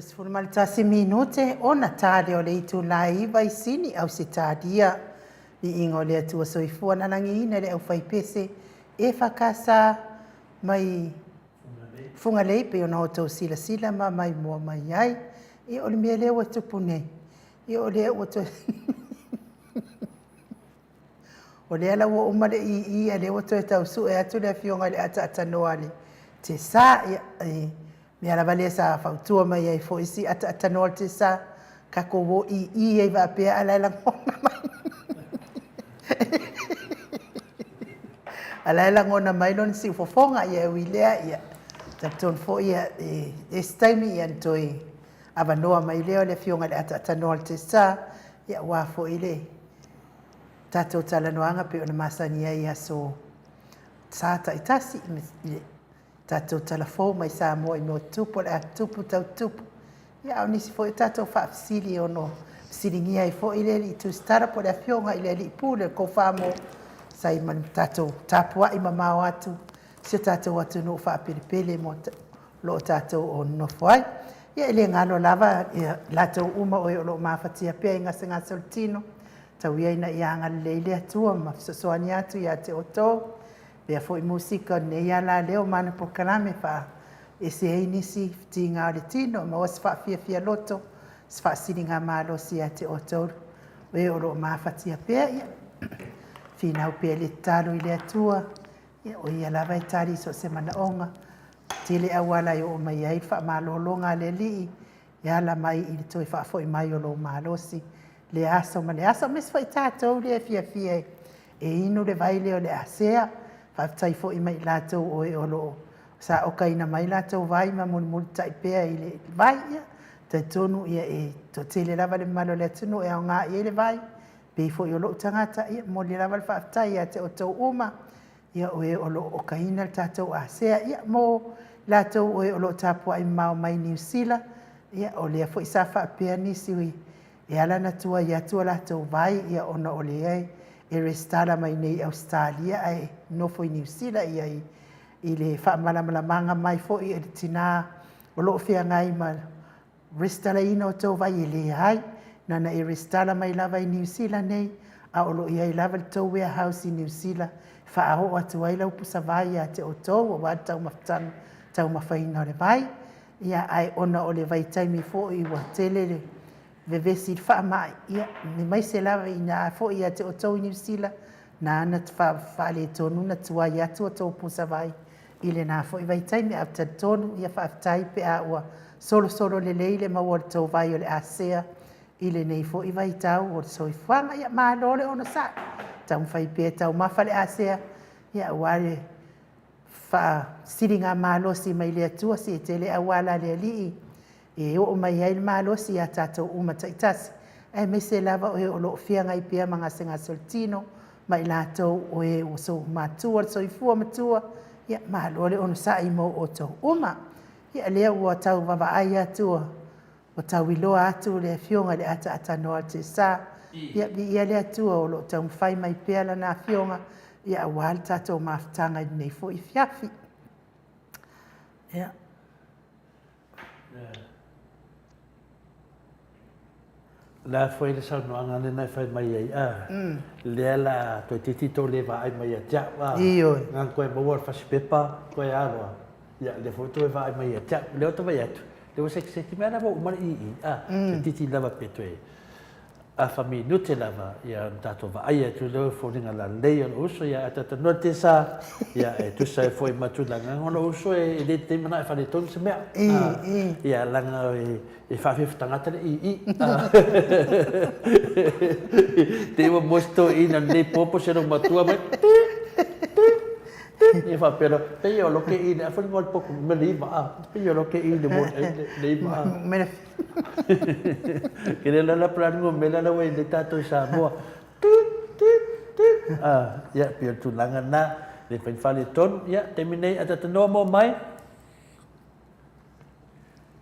31 minute ona ta lea o le itula e 9 i Sini, Ausetalia. Viiga o le Atua Soifua na lagiina le aufaipese EFKS mai Fugalei pei ona outou silasila ma maimoa mai ai. Ia o le mea lea ua tupu nei, ia o lea ua toe O lea la ua uma le ii, a lea ua toe tau sue atu le afioga i le ataatanoa a le Tesa. Ia, e mea lava lea sa fautua mai ai foi si ataatanoa le Tesa, tatou o ii ai faapea a la e lagona mai. A la e lagona mai lona siufofoga, ia e ui lea, ia, talitonu foi, ia, e isi taimi, ia, na toe avanoa mai lea o le afioga i le ataatanoa le Tesa, ia, aua foi le tatou talanoaga pei ona masani ai i aso sa taitasi i le tatou talafou mai Samoa i mea o tupu o le a tupu tau tupu. Ia, a o nisi foi o tatou faafesili e ono fesiligia ai foi le alii tusitala po o le afioga i le alii pule o le Kofamo sa i ma le tatou tapuai mamao atu si o tatou atunuu faapelepele mo lo o tatou o nonofo ai. Ia, e le galo lava ia latou uma o e o lo o mafatia pea i gasegase o le tino, tau ia ina ia agalelei le Atua ma fesoasoani atu ia te outou. Lea foi musika o lenei ala lea o mana polokalame faaese ai nisi fitiga o le tino, maua se faafiafia loto, se faasiliga malosi ia te outou o e o lo o mafatia pea. Ia finau pea le tatalo i le Atua, ia o ia lava e tali i so o se manaoga. Tele auala e oo mai ai le faamalologa a le Alii e ala mai i le toe faafoi mai o lou malosi le aso ma le aso. Aemaise foi tatou lea e fiafia e inu le vai lea o le asea. Faafetai foi mai i latou o e o lo o saokaina mai latou vai ma mulimulitai pea i le vai. Ia, talitonu ia e toatele lava le mamalu o le atunuu e aoga i ai le vai, pei foi o lou tagata. Ia, momoli lava le faafetai ia te outou uma, ia o e o lo o okaina le tatou asea. Ia, mo latou o e o lo o tapuai mamao mai Niu Sila, ia, o lea foi sa faapea nisi e ala ona tuai atu o latou vai, ia, ona o lea e resitala mai nei i Ausetalia ae nofo i Niu Sila. Ia, i le faamalamalamaga mai foi e le tina o lo o feagai ma resitalaina o tou vai, e leai, na ona e resitala mai lava i Niu Sila nei, a o lo o i ai lava le tou warehouse i Niu Sila e faaoo atu ai lau pusa vai ia te outou aua le taumafataga taumafaina o le vai. Ia, ae ona o le vaitaimi foi ua tele le vevesi i le faamai, ia, aemaise lava ina foi ia te outou i Niu Sila, na ana faaletonu na tuai atu a tou pusa vai i lena foi vaitaimi. Ae ou te talitonu, ia faafetai pe a ua solosolo lelei le maua o le tou vai o le asea i lenei foi vaitau o le soifuaga. Ia malo le onosai, taumafai pea e taumafa le asea, ia aua le faasiligamalosi mai le Atua se tele auala a le Alii e oo mai ai le malosi iā tatou uma taitasi, aemaise lava o e o lo o feagai pea ma gasegase o le tino, ma i latou o e ua matua le soifua matua. Ia malo le onosai mo outou uma. Ia lea ua tau vaavaai atu ua tau iloa atu le afioga i le ataatanoa o le Tesa. Ia viia le Atua o lo o taumafai mai pea lana afioga, ia aua le tatou mafutaga i lenei foi afiafi. Ia. La foi le saunoaga lena e fai mai ai, a, lea la toeitiiti tou le vaai mai ia te au, a, Ioe. na ona toe maua le fasipepa, toe aloa, ia, lea foi ua toe vaai mai ia te au. Lea ou te vaai atu, lea ua sekiseki mai lava ua uma le ii, a, toeitiiti lava pe toe afa minute lava, ia ona tatou vaai atu lea o foliga lalei o lou uso, ia ae talanoa le Tesa, ia e tusa ai foi ma tulaga o lou uso e le taimi na e faaletonu se mea. Ia leaga e faafiafi tagata le ii. Te i ua moe se toeaina lenei po po se matua mai ia faapea loa, pei o loke i le afa le popo me le iva a, pei o loke i le mo le iva a. Ke le la la plan me la la wai le tatou i Samoa. Ah, ia pei o le tulaga lena, le fai faaletonu, ia taimi nei a talanoa mo mai.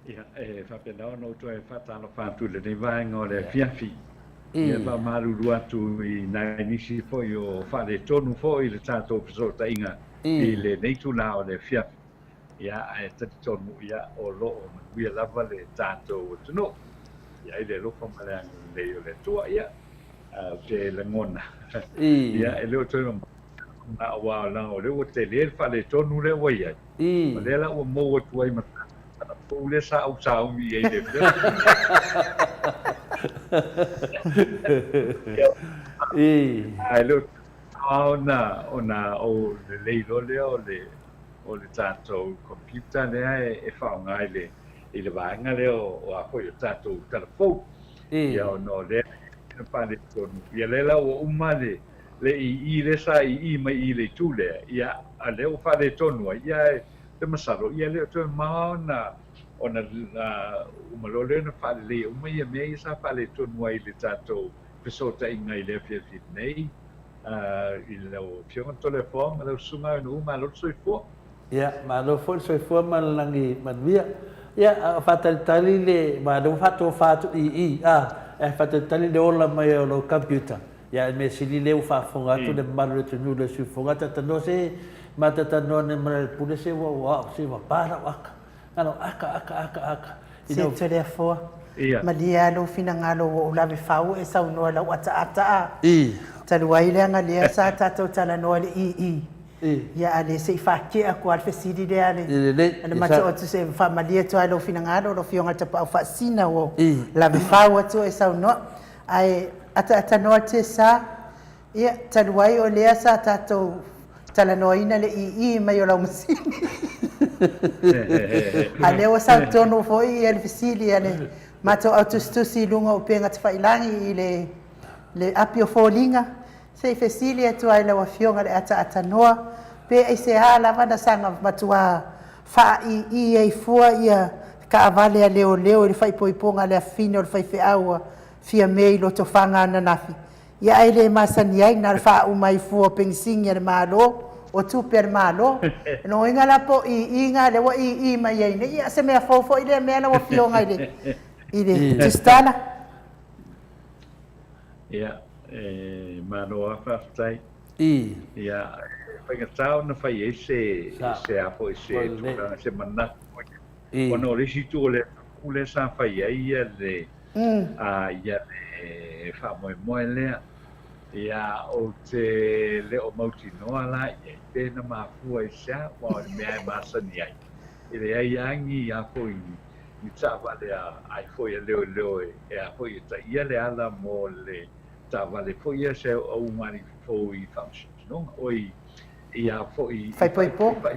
Ia, e faapena ona ou toe faatalofa atu i lenei vaega o le afiafi. Ia, faamalulu atu i nai nisi foi o faaletonu foi le tatou fesootaiga i lenei itula o le afiafi. Ia, ae talitonu, ia, o lo o manuia lava le tatou atunuu. Ia, i le alofa ma le agalelei o le Atua, ia, ou te lagona, ia, e le o toe mamao na aua leaga o lea ua tele le faaletonu lea ua i ai. O lea la ua mou atu ai ma tala fou lea sa ou sauni i ai i le mea. Ae le o mamao ona ou lelei loa lea o le o le tatou computer lea e faaaoga i le i le vaega lea o a foi o tatou tala fou. Ia ona o lea na faaletonu. Ia lea la ua uma le le ii lea sa ii mai i le itu lea, ia a lea ua faaletonu ai, ia e te masalo, ia le o toe mamao ona ona uma loa lea ona faaleleia uma ia mea ia sa faaletonu ai i le tatou fesootaiga i le afiafi nei. I lau Afioga Toleafoa ma lau Susuga Aganuu, malo le soifua. Ia, malo foi le soifua ma le lagi manuia. Ia, a o faatalitali le, aua o lea ua faatofa atu i i, a, e faatalitali le ola mai o lou computer. Ia, le mea sili lea ua faafofoga atu le mamalu o le atunuu i le sui fofoga, talanoa se, ma talanoa nei ma le pule se ua, ua, se ua pa lau aka. Na lau aka, aka, aka, aka. Se Toleafoa, malie lava lou finagalo ua ou lave fau e saunoa i lau ataata a. Talu ai leaga lea sa tatou talanoa i le ii. Ia a le se i faatea atu lava le fesili lea a le a le matou atu se faamalie atu lava i lou finagalo lau Afioga i le Tapaau Faasisina ua ou lave fau atu e saunoa. Ae ataatanoa Tessa, Ia, talu ai o lea sa tatou talanoaina le ii mai o lau masini. A lea ua sau tonu foi ia le fesili a le matou au tusitusi i luga o upega tafailagi i le le api o foliga, se i fesili atu lava i lau Afioga i le ataatānoa, pe aisea lava na saga matua faaii ai fua ia taavale a leoleo i le faaipoipoga a le afafine o le faifeau a Fiame i Lotofaga ananafi. Ia ae le masani ai, na o le faauma ai fua o penisini a le Malo, o tupe a le Malo. O lona uiga la po o ii na lea ua ii mai ai nei, ia se mea fou foi lea mea lau Afioga i le, i le Tusitala. Ia, e malo lava faafetai. Ia, e faigata ona fai ai se, se a foi, se tulaga, se manatu foi. Ona o le isi itu o le atunuu lea sa fai ai ia le, a ia le faamoemoe lea. Ia, ou te le o mautinoa la i ai pe na mafua i se a, aua o le mea e masani ai, e leai lava ni a foi ni taavale a ai foi a leoleo e a foi e taia le ala mo le taavale foi ia se auga alii fofo i faamasinoga, oi i a foi i faaipoipoga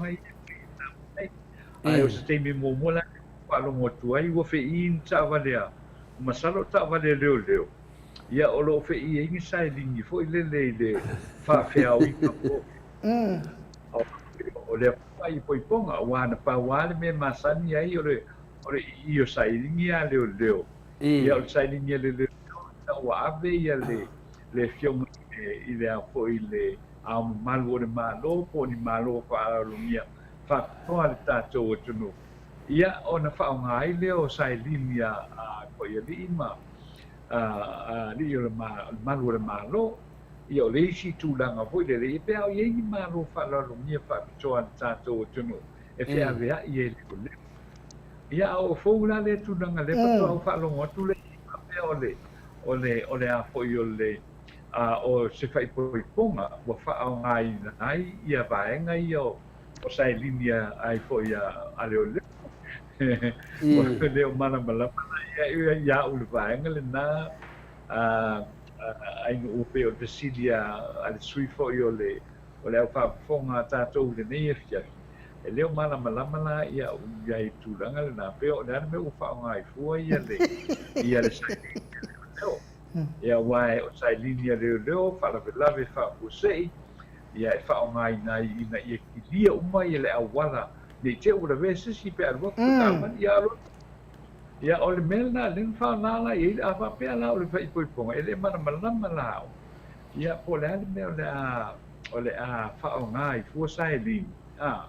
ia e pei ona taua nei. Ae o se taimi muamua la lea ua faalogo atu ai ua feii ni taavale a, masalo o taavale a leoleo, ia o lo o feii ai ni sailini foi lele i le faafeaoina foi o lea faaipoipoga, aua na pau lava le mea e masani ai o le o le ii o sailini a leoleo. Ia o le sailini a le leoleo ina ua ave ia le le afioga i le a foi le Ao Mamalu o le Malo po o ni Malo faaaloalogia faapitoa a le tatou atunuu, ia ona faaaoga ai lea o sailini a Koialii ma alii o le Malu o le Malo. Ia o le isi tulaga foi lele, ia pe a o i ai ni Malo faaaloalogia faapitoa a le tatou atunuu e feaveai ai leoleo. Ia a oo fou la lea tulaga lea faatoa ou faalogo atu lea faapea o le o le o le a foi o le a o se faaipoipoga ua faaaogaina ai ia vaega ia o o sailini a ai foi a a leoleo. Ua le o malamalama la ia ia au i le vaega lena a ai ina ua pei o le fesili a a le sui foi o le o le au faafofoga a tatou i lenei afiafi. E le o malamalama la ia au i ai i le tulaga lena, pe o le a le mea ua faaaoga ai fua ia le ia le sailini a leoleo. Ia aua o sailini a leoleo faalavelave faafuasei, ia e faaaogaina ai ina ia kilia uma ia le auala ne i te i ua lavea se isi pe alu atu le taavale. Ia alo Ia o le mea lena lea na faaaoga la i ai, a faapea la o le faaipoipoga, e le malamalama la au, ia po o le a le mea o le a o le a faaaoga ai fua sailini a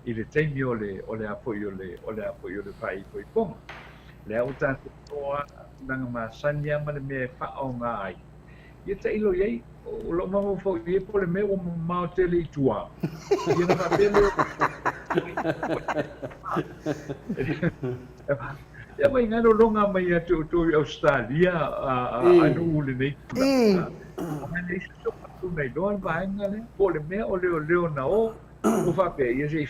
i le taimi o le o le a foi o le o le a foi o le faaipoipoga. Lea ua tatou iloa tulaga masani lava ma le mea e faaaoga ai. Ia tailo i ai, o lou mafaufau i ai po o le mea ua mamao tele i tua, ia ona faapea lea. Ia mai ngā lologa mai ia te outou i Ausetalia a nuu lenei tulaga. Aua e leai se soatu na iloa le vaega lea, po o le mea o leoleo na o, ua faapea ia se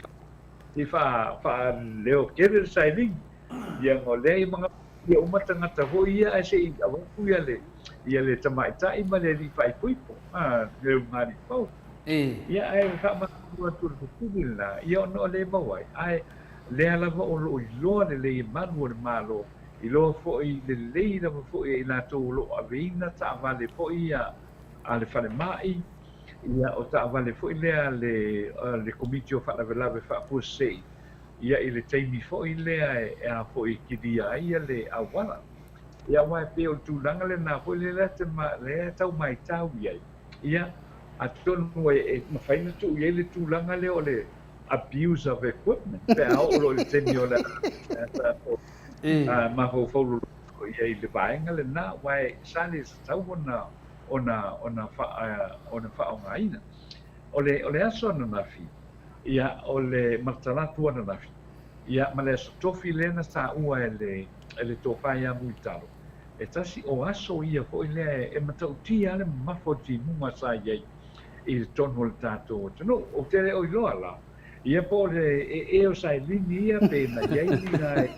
i faaleo tele le sailini. Ia ona o lea i ia uma tagata foi ia ae se i avatu ia le ia le tamaitai ma le alii faaipoipo, le ulugalii fou. Ia ae faamalulu atu i le fesili lena, ia ona o le maua ai, ae lea lava o lo o iloa lelei e malu o le Malo, iloa foi lelei lava foi e i latou o lo o aveina taavale foi ia a le falemai, ia o taavale foi lea a le Komiti o Faalavelave Faafuasei, ia i le taimi foi lea e a foi e kilia ai le auala. Ia aua e pei o le tulaga lena foi lea te lea e tau maitau i ai. Ia atonu e mafai ona tuu i ai le tulaga lea o le abuse of equipment pe a oo loa i le taimi o le a mafaufau loloto i ai i le vaega lena aua sa le tatau ona ona ona ona faaaogaina. O le o le aso ananafi Ia, o le Matalatu ananafi, ia, ma le Aso Tofi lea na taua e le, e le Tofa ia Mulitalo, e tasi o aso ia foi lea e matautia lava le mamafa o timuga sa i ai i totonu o le tatou atunuu. Ou te le o iloa la, ia po o le ee o sailini ia pe na i ai ni nai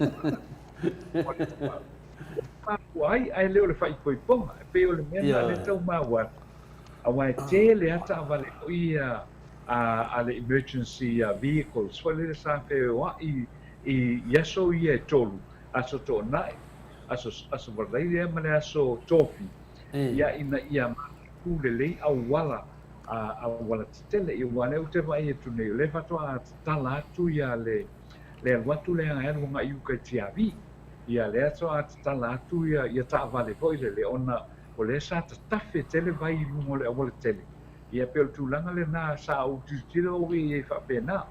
mafua ai, ae le o le faaipoipoga. E pei o le mea lena lea e tau maua atu, aua e tele lava taavale foi ia a le emergency vehicles foi lele sa feoai i aso ia e tolu, Aso Toonai, Aso Aso Varaile ma le Aso Tofi, ia ina ia mataitu lelei auala auala tetele. Ia aua o lea ou te vaai atu nei, o lea faatoa tatala atu ia le le alu atu lea e alu agai i uka i Tiavi. Ia lea faatoa tatala atu ia ia taavale foi lele ona o lea sa tatafe tele vai i luga o le auala tele. Ia pei o le tulaga lena sa ou tilotilo au i ai faapena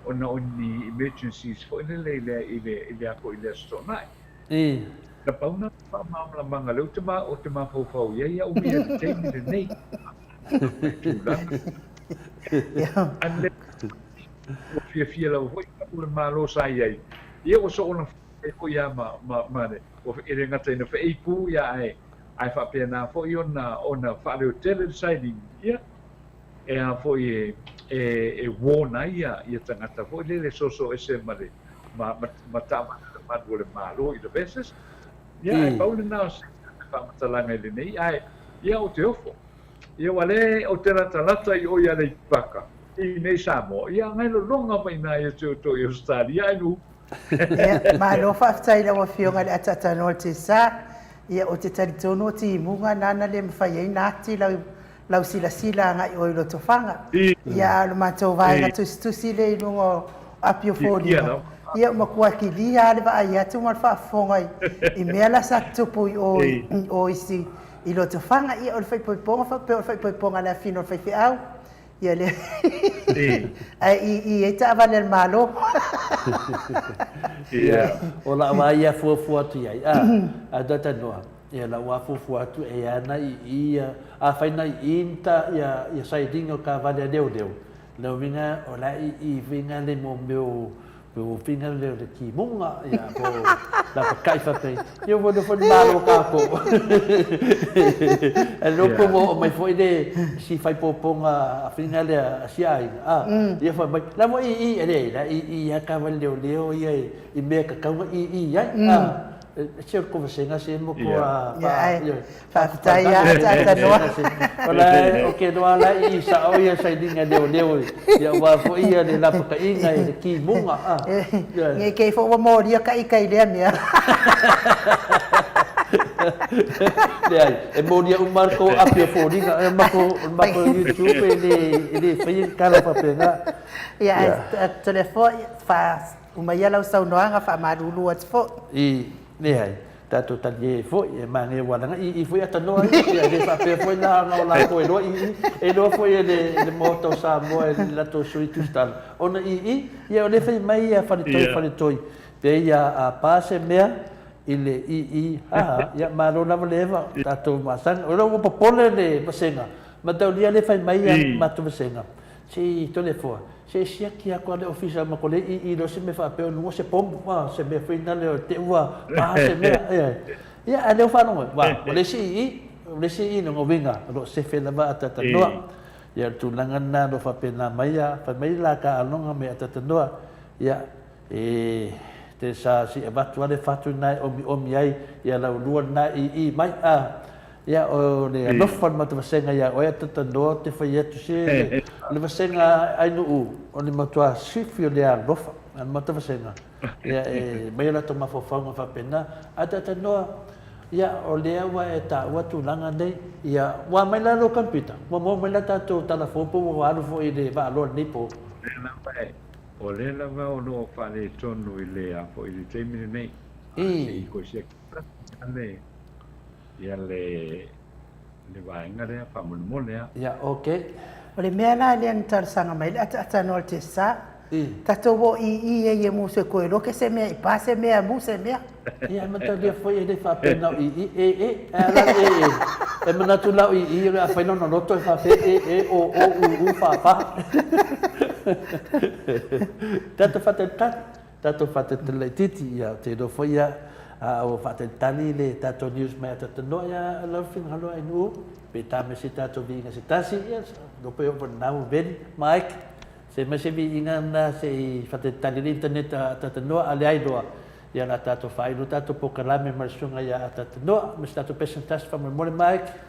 ona o ni emergencies foi lele i le i le i le a foi i le Aso Toonai. Na pau na o faamalamalamaga lea ou te ou te mafaufau i ai au ia i le taimi lenei. Tulaga. Unless ua fiafia lava foi le Malo sa i ai, ia ua soona foi lava ma ma ma le e le gata ina feei pū ia ae ae faapena foi ona ona faaleotele le sailini, ia, e a foi e e e warn ai ia ia tagata foi lele e soso ese ma le ma ma ma taavale a le malu o le Malo i le versus, ia, ae pau lena o se faamatalaga i lenei, ae ia ou te ofo. Ia ua le ou te latalata i o i Aleipaka, i nei Samoa, ia ngai lologa mai ina ia te outou i Ausetalia ai nu. Ia, malo faafetai i lau Afioga i le Ataatanoa o le Tesa. Ia, ou te talitonu o timuga na na le mafai ai ona ati lau, lau silasila agai oe i Lotofaga. Ia, a o le matou vaega tusitusi lea i luga o api o foliga, ia, ua matua kilia lava le vaai atu ma le faafofoga i, i mea la sa tutupu i o, i o isi i Lotofaga. Ia, o le faaipoipoga faapea o le faaipoipoga a le afafine o le faifeau. Ia lea. Ae i i ai taavale a le Malo. Ia, o lau a ia fuafua atu i ai, a, a tata noa, ia lau a fuafua atu e ana i i ia, afai na i i ni ta, ia, ia sailiga o taavale a leoleo, lea uiga o la i i uiga le mo mea o Pe ua pinga le o le timuga, ia, po la pakai faapea, ia ua nofo ni malo kākou. E leo po ua oo mai foi le si faipōpōga a whina lea a si aiga, a, ia whai mai, la ua i i, e leai, la i i a ka wale leo leo ia i mea kakau na i i ai, a, se o le kovasega se mo ko a, fa, ia, Faafetai ia Ataatanoa. O la o ke noa la i sa'o ia sailinga leoleo ia ua foi ia le lapakaiga i le timuga a. Nei kei fo ua molia ka ika i lea mea. Leai, e molia uma le tou api o foliga, e mako, mako YouTube e le, e le faia ni tala faapena. Ia, ae tole foi, fa uma ia lau saunoaga faamalulu atu foi. I, leai, Tatou talie foi e manaia ua laga ii foi atanoa ia ia le faapea foi la ona o latou e iloa ii e iloa foi e le le Maota o Samoa e le latou sui tusitala ona ii ia o lea fai mai ia Faletoi Faletoi pe ia a pa se mea i le ii ha ia malo lava le eva tatou masani o lea ua popole le vasega mataulia lea fai mai ia matou vasega se i tole foa. Se e siaki atu a le ofisa ma ko le i i lo se mea faapea o nua se pomu, a, se mea foi na le o te ua pa se mea, e. Ia, a leo faalogo, wa, o le isi i i, o le isi i i lona uiga, o lo o sefe lava atatanoa. Ia, o le tulaga lena o lo o faapena mai a, fai mai la taaloga me atatanoa, ia, e te sa si avatu a le fatu lena e omiomi ai, ia laulua lena i i mai, a, Ia, o le alofa o le matou vasega ia oe Atatanoa, ou te fai atu se, o le vasega Ainuu, o le matua sifi o le alofa a le matou vasega, ia, e aumai o latou mafaufauga faapena. Atatanoa, ia, o lea ua e taua tulaga nei, ia, ua aumai la lou computer, ua maua mai la tatou tala fou po ua alu foi i le vaaloa i lenei po? O lea lava o lo o faaletonu i le, a foi, i le taimi lenei. Se i toe siaki ane. Ia le le vaega lea faamolemole a. Ia ok. O le mea la lea na talosaga mai le ataatanoa o le Tessa, tatou o i i e ia musu e koe loke se mea i pa se mea mu se mea. Ia e mataulia foi e le faapea na o i i e e ae a la e e e manatu la o i i o le a fai lona loto e faapea e e o o u u fa fa. Tatou faatalitali. Tatou faatalitali laitiiti, ia, ou te iloa foi ia, a ua faatalitali le tatou news mai Atatanoa, ia, lau finagalo ai nuu, pe ta me se tatou viiga se tasi, ia, iloa pe oo foi i lena ua veli. Mike, se mai se viiga lena se i faatalitali le internet a Atatanoa, a leai loa, ia, o le a tatou faailo tatou polokalame ma le susuga ia Atatanoa, ma se tatou pese se tasi, faamolemole Mike.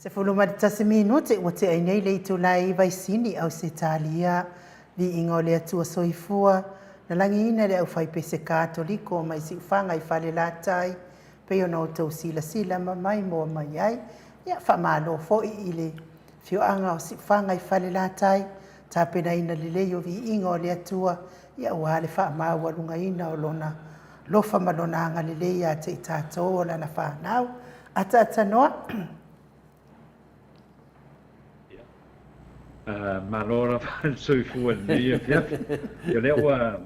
11 minute ua tea ai nei le itula e 9 i Sini, Ausetalia. Viiga o le Atua Soifua, na lagiina le aufaipese Katoliko mai Siufaga i Falelatai, pei ona outou silasila ma maimoa mai ai. Ia, faamalo foi i le afioaga o Siufaga i Falelatai, tapenaina lelei o viiga o le Atua, ia aua le faamaualugaina o Lona alofa ma Lona agalelei ia te i tatou o Lana fanau. Ataatanoa. Malo lava le soifua i lenei afiafi. O lea ua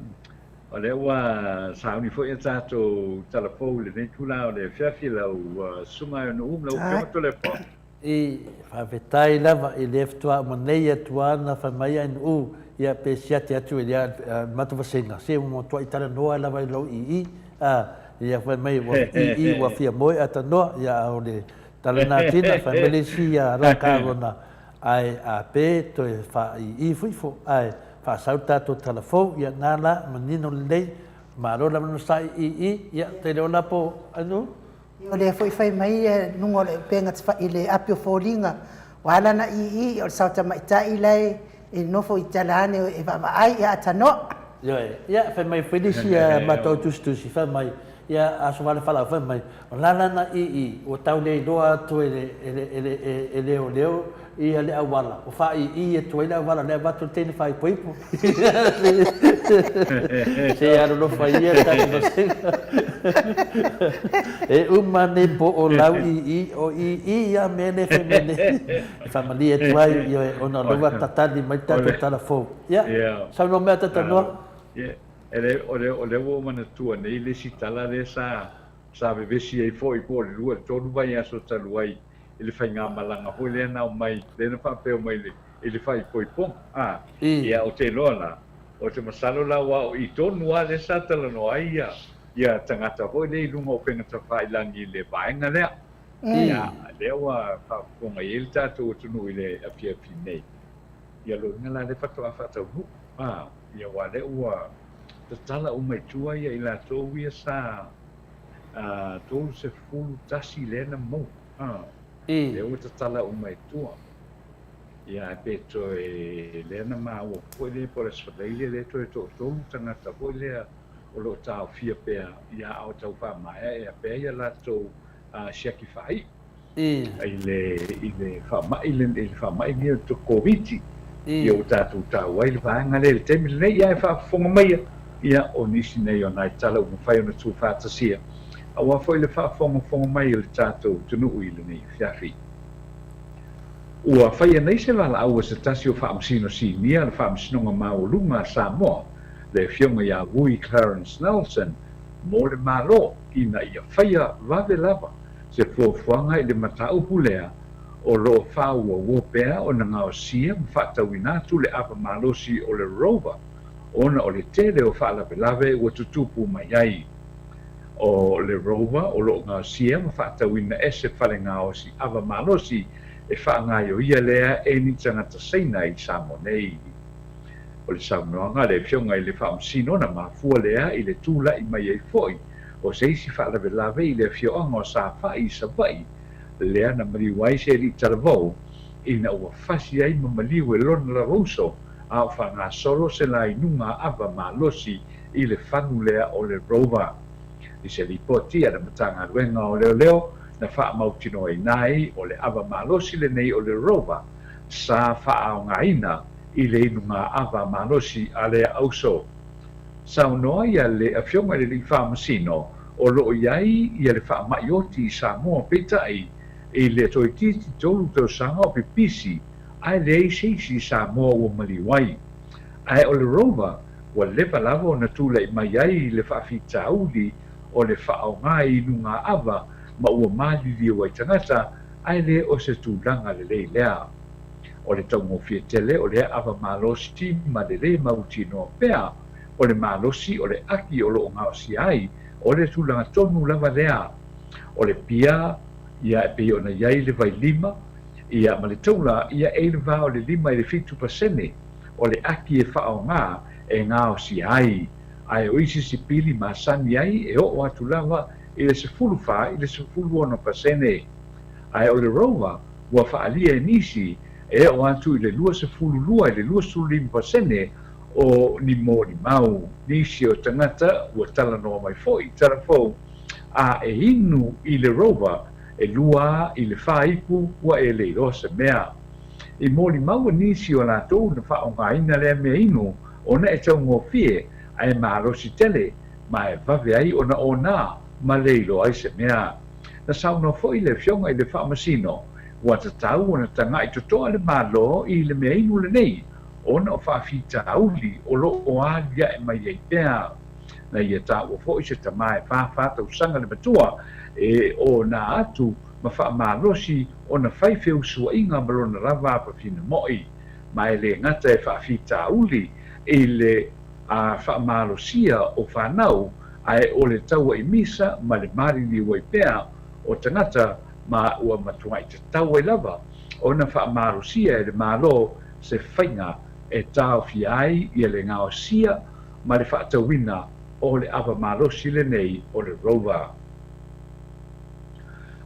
o lea ua sauni foi a tatou tala fou i lenei itula o le afiafi lau Susuga e Onu'u ma lau Afioga Toleafoa. I, faafetai lava i lea faatoa uma nei atu a na fai mai ai Nu'u, ia pe siati atu e lea matou vasega, se ua matuai talanoa lava i lou ii, a, ia fai mai ua ii ua fia moe a tanoa, ia a o le tala na tina, fai mai le isi ia la ka rona, ae a pe toe fa ii fui fo, ae faasau tatou tala fou, ia na la, manino lelei, malo lava na sai ii, ia tele o la po ai Nu'u. O lea foi fai mai luga o le upega i le api o foliga, ua ala na ii o le sao tamaitai la e nofo i tala ane e vaavaai ia atanoa. Ioe, ia fai mai foi le isi matou tusitusi fai mai, ia aso vale falau fai mai, o la lana ii ua tau le iloa atu e le e leoleo ia le auala, ua faaiii atu ai le auala lea avatu le teine faaipoipo. Se alolofa ia le tatou vasega. E uma nei po o lau ii, o ii ia mea lea fai mai nei. E faamalie atu ai, ioe, ona o lea ua tatali mai le tatou tala fou. Ia, saunoa mai Atatanoa. O lea ua ou manatua nei le isi tala lea sa vevesi ai foi po o le 2 i le 3 vaiaso talu ai i le faigamalaga foi lea na aumai, lea na faapea mai i le faaipoipoga. A, ia, ou te iloa la, ou te masalo la aua o i tonu lava lea sa talanoa ai ia, ia tagata foi lea i luga o upega tafailangi i le vaega lea. Ia, lea ua faafofoga i ai le tatou atunuu i le afiafi nei. Ia, lona uiga la lea faatoa faataunuu. A, ia, aua lea ua tatala uma i tua ia i latou ia sa 31 lea na maua. A, lea ua tatala uma i tua. Ia, ae pe toe lea na maua foi lea po o le Aso Faraile lea toe toatolu tagata foi lea o lo o taofia pea, ia, a o tau faamaeaea pea ia latou siaki faaiu i le i le faamai i le faamai lenei o le Koviti. Ia ua tatou tau ai le vaega lea i le taimi lenei, ia ae faafofoga maia, ia o nisi nei o nai tala ua mafai ona tuufaatasia aua foi le faafogafoga mai o le tatou atunuu i lenei afiafi. Ua faia nei se valaau a se tasi o Faamasino Sinia o le Faamasinoga Maualuga a Samoa, le Afioga ia Vui Clarence Nelson, mo le Malo ina ia faia vave lava se fuafuaga i le mataupu lea o lo o faaauauo pea ona gaosia ma faatauina atu le ava malosi o le Rover ona o le tele o faalavelave ua tutupu mai ai. O le Rover o lo o gaosia ma faatauina e se fale gaosi ava malosi e faagaioia lea e ni tagata Saina i Samoa nei. O le saunoaga a le Afioga i le Faamasino na mafua lea i le tulai mai ai foi o se isi faalavelave i le afioaga o Safai i Savaii lea na maliu ai se alii talavou ina ua fasi ai ma maliu e lona lavauso a o faagasolo se lainuga ava malosi i le fagu lea o le Rover. I se lipoti a le Matagaluega o Leoleo na faamautinoaina ai o le ava malosi lenei o le Rover sa faaaogaina i le inuga ava malosi a lea auso. Saunoa ia le Afioga i le Alii Faamasino o lo o i ai ia le faamai oti i Samoa peitai i le toeitiiti 3 tausaga o pipisi ae leai se isi i Samoa ua maliu ai. Ae o le Rover ua leva lava ona tulai mai ai le faafitauli o le faaaoga i inuga ava ma ua maliliu ai tagata ae le o se tulaga lelei lea. O le taugofie tele o lea ava malosi ma le lē mautinoa pea o le malosi o le aki o lo o gaosia ai o le tulaga tonu lava lea. O le pia ia e pei ona i ai le vailima ia ma le taula ia e i le va o le 5 i le 7% o le aki e faaaoga e gaosia ai, ae o isi sipili masani ai e oo atu lava i le 14 i le 16%. Ae o le Rover, Ua faaalia e nisi e oo atu i le 22 i le 25% o ni molimau. Nisi o tagata ua talanoa mai foi i talafou, a e inu i le Rover e lua i le fa ipu ua e le iloa se mea. I molimau a nisi o latou na faaaogaina lea meainu ona e taugofie ae malosi tele ma e vave ai ona ona ma le iloa ai se mea. Na saunoa foi le Afioga i le Faamasino, ua tatau ona taga'i totoa le Malo i le meainu lenei ona o faafitauli o lo o alia'e mai ai pea. Na ia taua foi se tama e 44 tausaga le matua e ona atu ma faamalosi ona fai feusuaiga ma lona lava afafine mo'i, ma e le gata e faafitauli i le faamalosia o fanau, ae o le taua'i misa ma le maliliu ai pea o tagata ma ua matua'i tatau ai lava ona faamalosia e le Malo se faiga e taofia ai ia le gaosia ma le faatauina o le ava malosi lenei o le Rover.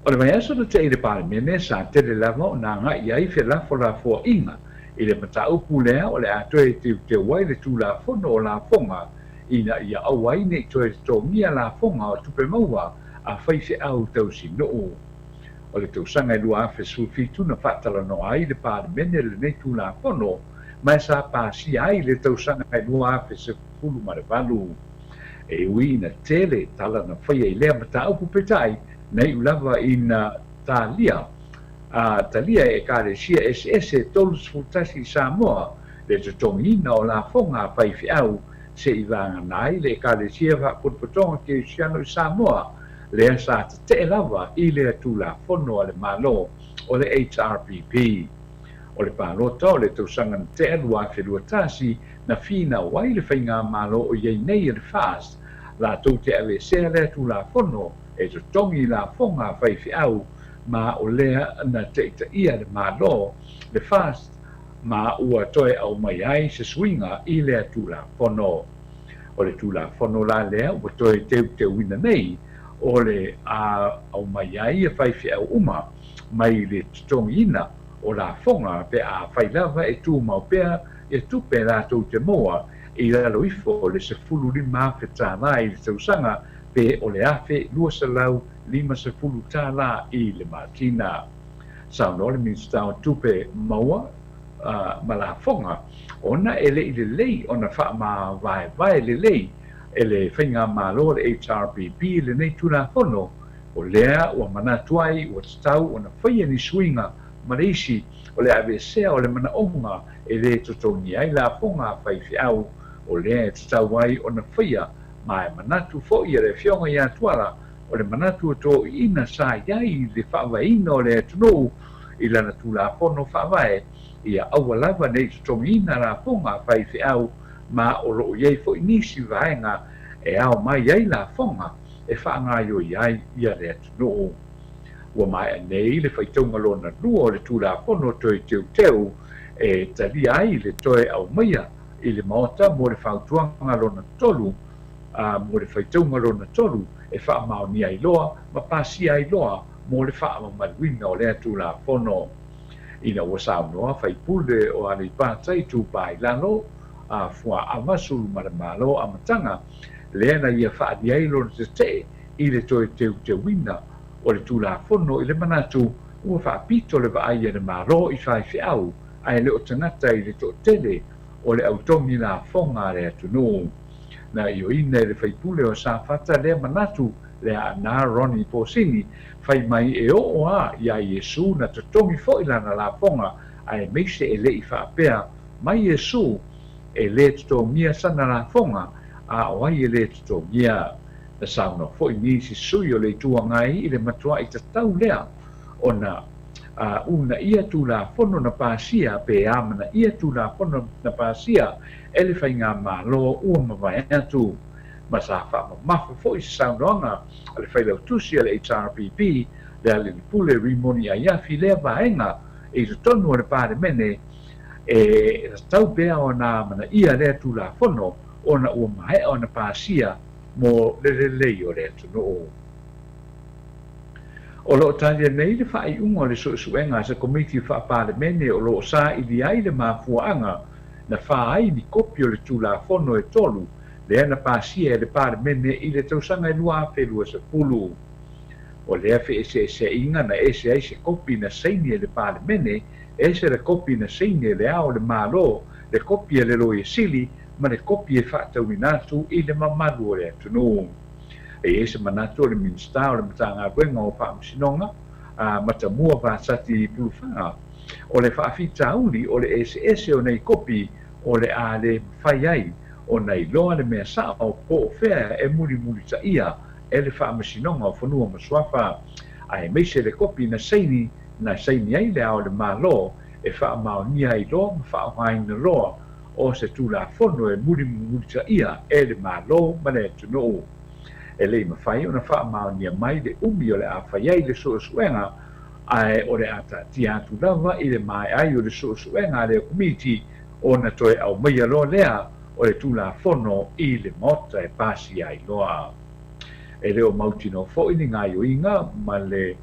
O le vaiaso na tea i le Palemene sa tele lava ona agai i ai felafolafoaiga i le mataupu lea o le a toe teuteu ai le Tulafono o Lafoga ina ia aua ai ne i toe totogia lafoga o tupe maua a faifeau tausinuu. O le tausaga e 2017 na faatalanoa ai le Palemene lenei Tulafono ma e sa pasia ai le tausaga e 2018. E ui ina tele tala na faia i lea mataupu peitai, na iu lava ina talia a talia e Ekalesia eseese e 31 i Samoa le totogiina o lafoga a faifeau se'i vagana ai le Ekalesia Faapotopotoga Kerisiano i Samoa, lea sa tetee lava i lea Tulafono a le Malo o le HRPP. O le palota o le tausaga na tea 2021 na finau ai le faigamalo o i ai nei e le FAST latou te aveesea lea Tulafono e totogi lafoga a faifeau ma o lea na taitaia le Malo le FAST ma ua toe aumai ai se suiga i lea Tulafono. O le Tulafono la lea ua toe teuteuina nei o le a aumai ai faifeau uma mai le totogiina o lafoga pe afai lava e tumau pea ia tupe latou te maua i lalo ifo o le $15,000 i le tausaga pe o le $1,250 i le masina. Saunoa le Minisita o Tupe Maua ma Lafoga ona e le i lelei ona faamavaevae lelei e le Faigamalo o le HRPP lenei Tulafono, o lea ua manatu ai ua tatau ona faia ni suiga ma le isi o le aveesea o le manaoga e le totogia ai lafoga a faifeau, o lea e tatau ai ona faia ma e manatu foi e le Afioga ia Tuala o le manatu o toeaiina sa i ai i le faavaeina o le atunuu i lana Tulafono Faavae ia aua lava ne i totogiina lafoga a faifeau ma o lo o i ai foi nisi vaega e ao mai ai lafoga e faagaoioi ai ia le atunuu. Ua maea nei le faitauga lona lua o le Tulafono toe teuteu e talia ai le toe aumaia i le Maota mo le fautuaga lona tolu mo le faitauga lona tolu e faamaonia ai loa ma pasia ai loa mo le faamamaluina o lea Tulafono. Ina ua saunoa faipule o Aleipata Itupa i Lalo, a Fuaava Sulumalemalo amataga lea na ia faaalia ai lona tetee i le toe teuteuina o le Tulafono i le manatu ua faapito le vaai a le Malo i faifeau ae le o tagata i le toatele o le autogi lafoga a le atunuu. Na ioeina e le faipule o Safata lea manatu lea ana Ronnie Posini fai mai e oo a iā Iesu na totogi foi lana lafoga aemaise e le i faapea mai Iesu e lē totogia sana lafoga a o ai e lē totogia. Na saunoa foi nisi sui o le Itu Agai i le matua'i tatau lea ona uunaia Tulafono na pasia pe amanaia Tulafono na pasia e le Faigamalo ua mavae atu. Ma sa faamamafa foi se saunoaga a le Failautusi a le HRPP, le Alilipule Rimoni Aiafi lea vaega i totonu o le Palemene e tatau pea ona amanaia lea Tulafono ona ua maea ona pasia mo le lelei o le atunuu. O lo o talia nei le faaiuga o le suesuega a se Komiti Faa-Palemene o lo o saili ai le mafuaaga na fa ai ni kopi o le Tulafono e 3 lea na pasia e le Palemene i le tausaga e 2020. O lea feeseeseaiga na ese ai se kopi na saini e le Palemene, ese le kopi na saini e Le Ao o le Malo, le kopi a le Loia Sili ma le kopi e faatauina atu i le mamalu o le atunuu. E i ai se manatu o le Minisita o le Matagaluega o Faamasinoga, a Matamua Vasati Pulufaga, o le faafitauli o le eseese o nei kopi o le a le mafai ai ona iloa le mea sao po o fea e mulimulitaia e le Faamasinoga o Fanua ma Suafa, aemaise le kopi na saini na saini ai Le Ao o le Malo e faamaonia ai loa ma faaaogaina loa o se Tulafono e mulimulitaia e le Malo ma le atunuu. E le i mafai ona faamaonia mai le umi o le a fai ai le suesuega, ae o le a taatia atu lava i le maea ai o le suesuega a lea Komiti ona toe aumaia loa lea o le Tulafono i le Maota e pasia ai loa. E le o mautinoa foi ni gaoioiga ma le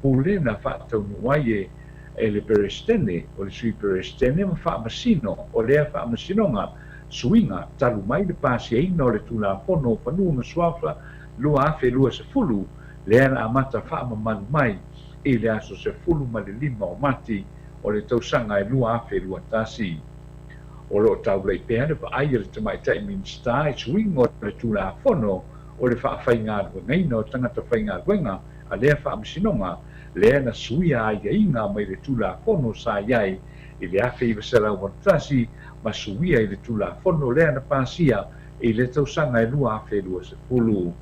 pule na faataunuu ai e e le Peresetene, o le Sui Peresetene ma Faamasino o lea Faamasinoga suiga talu mai le pasiaina o le Tulafono o Fanua ma Suafa 2020, lea na amata faamamalu mai i le aso 15 o Mati o le tausaga e 2021. O lo o taulai pea le vaai a le Tamaitai Minisita i suiga o le Tulafono o le Faafaigaluegaina o Tagata Faigaluega a lea Faamasinoga, lea na suia aiaiga mai le Tulafono sa i ai i le 1981 ma suia i le Tulafono lea na pasia i le tausaga e 2020.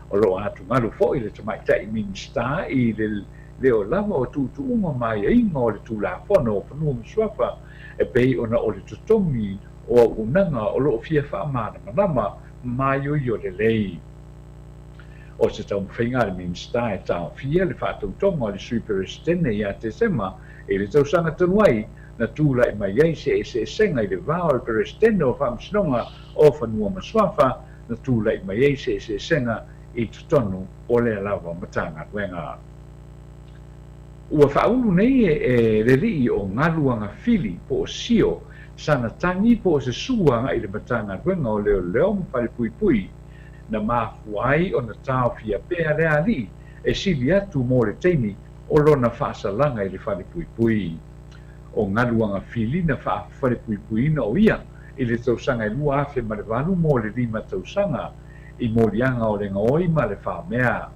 O lo o atugalu foi le Tamaitai Minisita i le leo lava o tuutuuga ma aiaiga o le Tulafono o Fanua ma Suafa e pei ona o le totogi o auaunaga o lo o fia faamalamalama ma maioio lelei. O se taumafaiga a le Minisita e taofia le faatautoga o le Sui Peresetene ia Tesema i le tausaga talu ai, na tulai mai ai se eseesega i le va o le Peresetene o Faamasinoga o Fanua ma Suafa, na tulai mai ai se eseesega i totonu o lea lava Matagaluega. Ua faaulu nei e le alii o Galuagafili po o Sio sana tagi po o se sua agai i le Matagaluega o Leoleo ma Falepuipui na mafua ai ona taofia pea le alii e sili atu mo le taimi o lona faasalaga i le falepuipui. O Galuagafili na faafalepuipuiina o ia i le tausaga e 2008 mo le 5 tausaga i moliaga o le gaoi ma le faamea.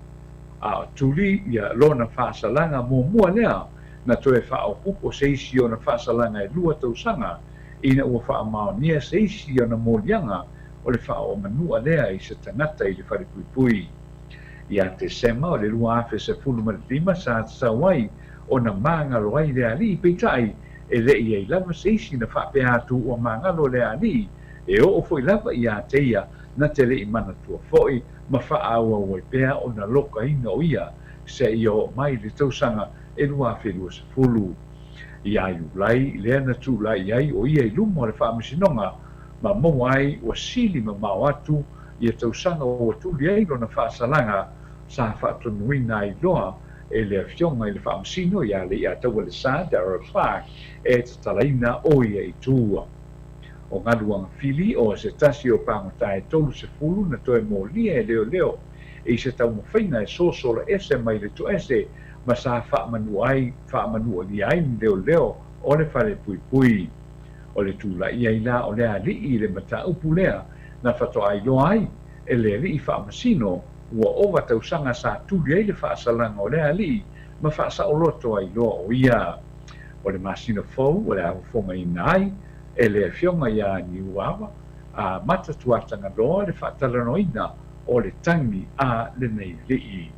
A o tuli ia lona faasalaga muamua lea na toe faaopoopo se isi ona faasalaga e 2 tausaga ina ua faamaonia se isi ona moliaga o le faaoomanua lea i se tagata i le falepuipui. Ia Tesema o le 2015 sa tatau ai ona magalo ai le alii, peitai e le i ai lava se isi na faapea atu ua magalo le alii, e oo foi lava ia te ia na te le i manatua foi ma faaauau ai pea ona lokaina o ia seia oo mai le tausaga e 2020. Ia Iulai lea na tulai ai o ia i luma o le Faamasinoga ma maua ai ua sili mamao atu ia tausaga ua tuli ai lona faasalaga sa faatonuina ai loa e le Afioga i le Faamasino ia Leiataualesa Darrell Clarke e tatalaina o ia i tua. O Galuagafili o se tasi o pagota e 30 na toe molia e leoleo i se taumafaiga e sosola ese mai le toese ma sa faamanua ai faamanualia ai ni leoleo o le falepuipui. O le tulai ai la o le alii i le mataupu lea na faatoa iloa ai e le alii faamasino ua ova tausaga sa tuli ai le faasalaga o le alii ma faasaoloto ai loa o ia. O le masina fou o le a fofogaina ai e le Afioga ia Niuava a Mata Tuatagaloa le faatalanoaina o le tagi a lenei alii.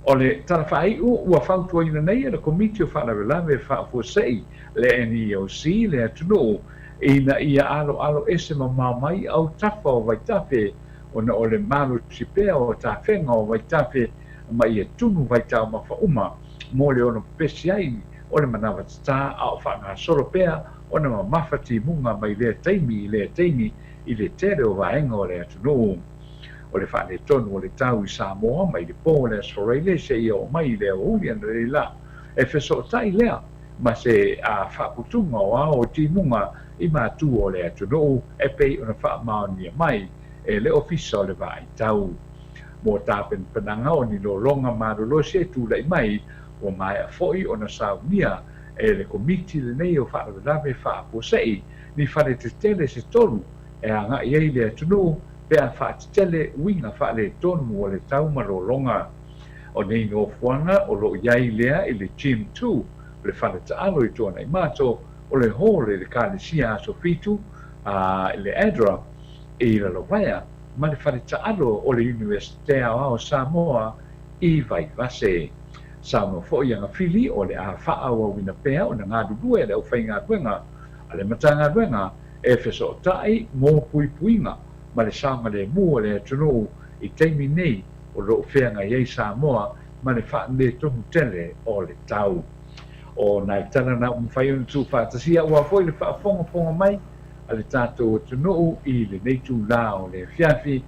O le tala faaiu ua fautuaina nei e le Komiti o Faalavelave Faafuasei, le NEOC, le atunuu ina ia aloalo ese mamao mai autafa o vaitafe ona o le malosi pea o tafega o vaitafe ma ia tunu vaitaumafa uma mo le ono pepesi ai o le manawa tatā a o faagasolo pea ona mamafa timuga mai lea taimi i lea taimi i le tele o vaega o le atunuu. o le faaletonu o le tau i Samoa mai le po o le Aso Faraile seia oo mai i le aoauli analeila. E fesootai lea ma se faaputuga o ao o timuga i matua o le atunuu e pei ona faamaonia mai e le Ofisa o le Vaai Tau. Mo tapenapenaga o ni lologa malolosi e tulai mai, ua maea foi ona saunia e le Komiti lenei o Faalavelave Faafuasei ni fale tetele se tolu e agai ai le atunuu pe a faatetele uiga faaletonu o le tau ma lologa. O nei nofoaga o lo o i ai lea i le Gym Two o le fale taalo i Tuanaimato, o le Hall i le Kalesia Aso Fitu, a i le ADRA i Lalovaea ma le fale taalo o le Iunivesite Aoao o Samoa i Vaivase. Saunoa foi Agafili o le a faaauauina pea ona galulue le aufaigaluega a le Matagaluega e fesootai mo puipuiga ma le saogalemu o le atunuu i taimi nei o lo o feagai ai Samoa ma le faaletonu tele o le tau. O nai tala na ua mafai ona tuufaatasia aua foi le faafogafoga mai a le tatou atunuu i lenei itula o le afiafi,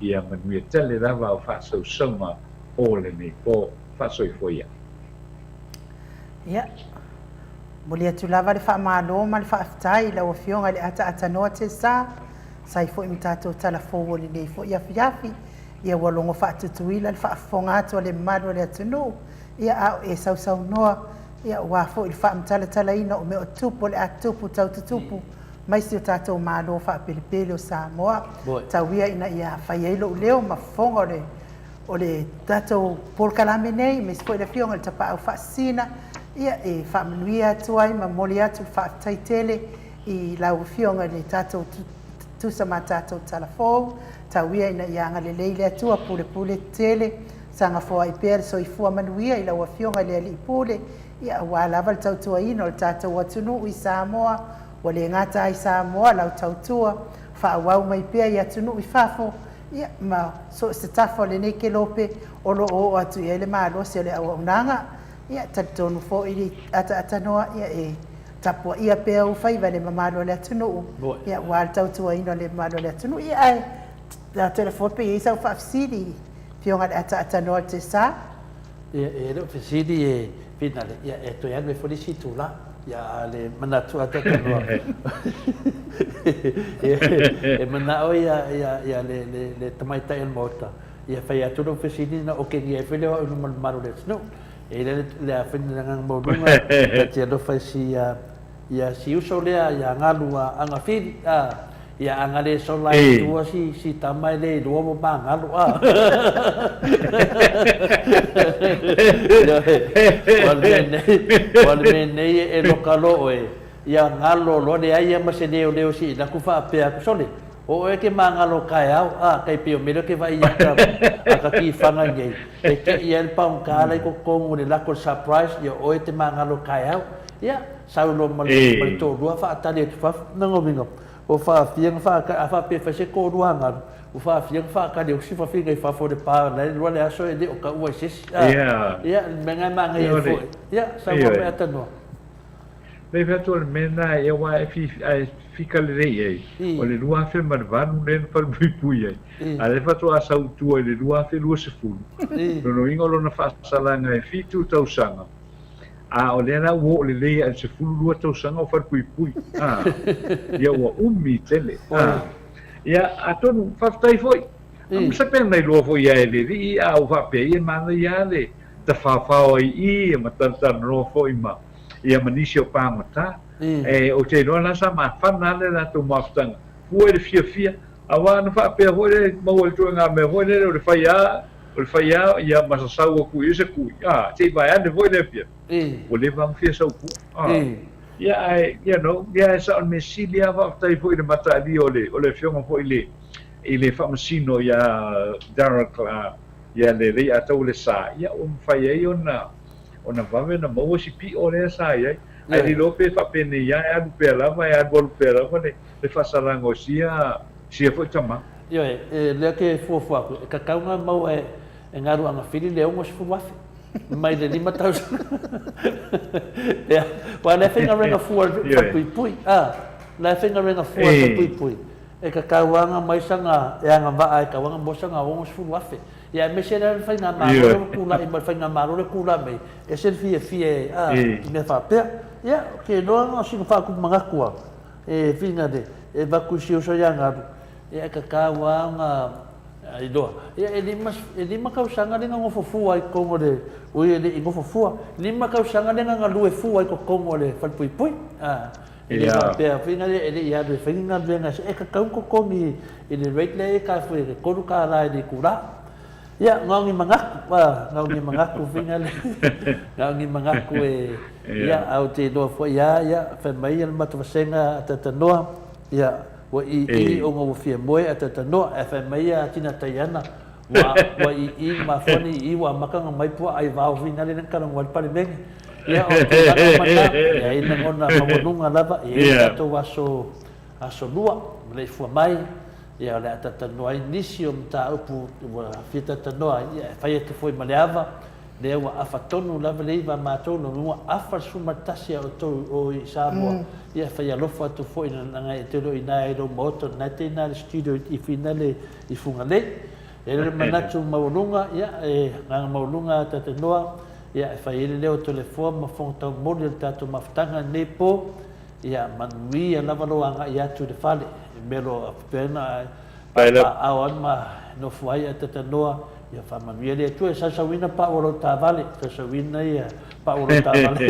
ia manuia tele lava o faasausauga o lenei po. Faasoifua ia. Ia, momoli atu lava le faamalo ma le faafetai i lau Afioga i le Ataatanua Tesa, sa ai foi ma tatou tala fou o lenei foi afiafi. Ia ua logo faatutuila le faafofoga atu a le mamalu o le atunuu, ia a o e sausaunoa, ia aua foi le faamatalatalaina o mea o tupu o le a tupu tau tutupu mai si o tatou Malo faapelepele o Samoa. Tau ia ina ia fai ai lou leo ma fofoga o le o le tatou polokalame nei, aemaise foi le Afioga i le Tapaau Faasisina, ia e faamanuia atu ai ma momoli atu le faafetai tele i lau Afioga i le tatou tusa ma tatou tala fou. Tau ia ina ia agalelei le Atua pulepule tele, saga foai pea le soifua manuia i lau Afioga i le Alii Pule, ia aua lava le tautuaina o le tatou atunuu i Samoa, ua le gata ai Samoa lau tautua, faaauau mai pea i atunuu i fafo, ia, ma so o se tafa o lenei kelope o lo o oo atu i ai le malosi o le auaunaga. Ia, talitonu foi i le ataatanua, ia, e tapuaia pea ou faiva i le mamalu o le atunuu, ia, aua le tautuaina o le mamalu o le atunuu. Ia, ae telefoni pe i ai sau faafesili, Afioga i le Ataatanua o le Tesa. Ia, e le o fesili e Finale, ia, e toe alu ai foi le isi itula. Ia, a le manatu atoatoa e manao ia, ia, ia le, le, le tamaitai o le Maota, ia fai atu lou fesili na okegia ai foi lea o au i luma o le mamalu o le atunuu. E i ai le, le a foi le agaga maualuga, ta te alofa i si, ia si uso lea ia Galu a Agafili, a, ia a gale sola ai tua si, si tama e le iloa ua magalo, a. Ioe, o le mea nei, o le mea nei e loka loa oe, ia galo loa leai ia ma se leoleo se i alu atu faapea atu, sole, o oe e te magalo taeao, a, tai pei o mea lea ou te vaai ia a ta tifaga nei, e te i ai le paugata la i totonu o le lako o le surprise, ia o oe e te magalo taeao. Ia, sau loa ma le, ma le toalua faatali atu fafo. Lona uiga, ua faafia ona faatali, a faapea e fai se toalua galu, ua faafia ona faatali atu si fafine i fafo o le pa la e lua le aso e le o taua i se isi. A, ia, le mea lena e manaia ai foi. Ia, saunoa mai Atanoa. Lei fai atu o le mea lena e aua e fi, a e fika lelei i ai, o le 2008 lea na falepuipui ai, a lea faatoa sau i tua i le 2020, lona uiga o lona faasalaga e 7 tausaga, A o lea la ua oo lelei ae i le 12 tausaga o falepuipui. A, ia ua umi tele. A, ia atonu, faafetai foi. A masa pe na iloa foi ia e le alii, a ua faapea ia e manaia lava le tafaofao ai i i ma talatalanoa foi ma, ia ma nisi o pagota. E, ou te iloa la sa mafana lava le latou mafutaga, fua i le fiafia, aua na faapea foi le maua i le ituaiga mea foi lele o le fai lava O le fai lava ia ma sasau atu i ai se kui, a, se i vae ane foi lea pia. Ua leva ona fia sau pua. A, ia ae, you know, ia e sao le mea sili lava faafetai foi i le mataalia o le, o le afioga foi i le, i le faamasino ia Darrell Clark, ia le Leiataua Lesa, ia ua mafai ai ona, ona vave ona maua si pio lea sa i ai. Ae le iloa pe faapenei lava e alu pea lava, e alualu pea lava le, le faasalaga o sia, sia foi tama. Ioe, e lea ke fuafua atu, e tatau ona maua e Galu Agafili le 60,000 mai le 5 tausaga. Ia, aua o la e faigaluega fua i le falepuipui, a, o la e faigaluega fua i le falepuipui. E kakauaga mai saga e agavaa e kauaga mo saga 60,000. Ia aemaise la le faigamalo lea ua tulai mai, le faigamalo lea ua tulai mai, ese le fiafia e, a, i mea faapea. Ia, ou te iloa na o sina faatupu manatu lava, e finale, e avatu i si uso ia Galu, ia e tatau lava ona iloa. Ia e e 5 tausaga lea na nofo fua ai i totonu o le, ui e le i nofo fua, 5 tausaga lea na galue fua ai i totonu o le falepuipui. A, e le faapea foi na e le i alu e fai ni galuega e tatau ona totogi i le rate lea e taifua i le $3 i le itula. Ia, na o ni manatu, a, na o ni manatu foi na le, na o ni manatu e, ia, ae ou te iloa foi lava, ia, fai mai le matou vasega a Tatanoa, ia, ua ii ona ua fia moe a Tatanoa, ae fai mai a Tina Taiana, ua, ua ii mafua ona ii ua amata ona mai puaa i vao foi na le na talanoa ai le Palemene. Ia, o le tulaga ma lena, e i ai lagona maualuga lava, e i ai le tatou aso, aso Lua, maleifua mai, Ia, o le a talatalanoa ai nisi o mataupu ua fia talatalanoa ai, ia, e fai atu foi ma le ava, lea ua afa tonu lava le iva a matou, lona ua afa le 11 a outou i o i Samoa, ia, e fai alofa atu foi leaga e te le o i ina i lou maota, o lena e te i ina i le studio i Finale i Fugalei. E i ai le manatu maualuga, ia, e agaga maualuga a talatalanoa, ia, e fai ai le leo o Toleafoa ma Fofoga Taumoli o le tatou mafutaga i lenei po, Ia manuia lava lou agai atu i le fale, i mea o lo o faapea ona papaaao ai ma nofo ai ae tatanoa, ia faamanuia le Atua. E sausauina pau o lou taavale, sausauina ia pau o lou taavale,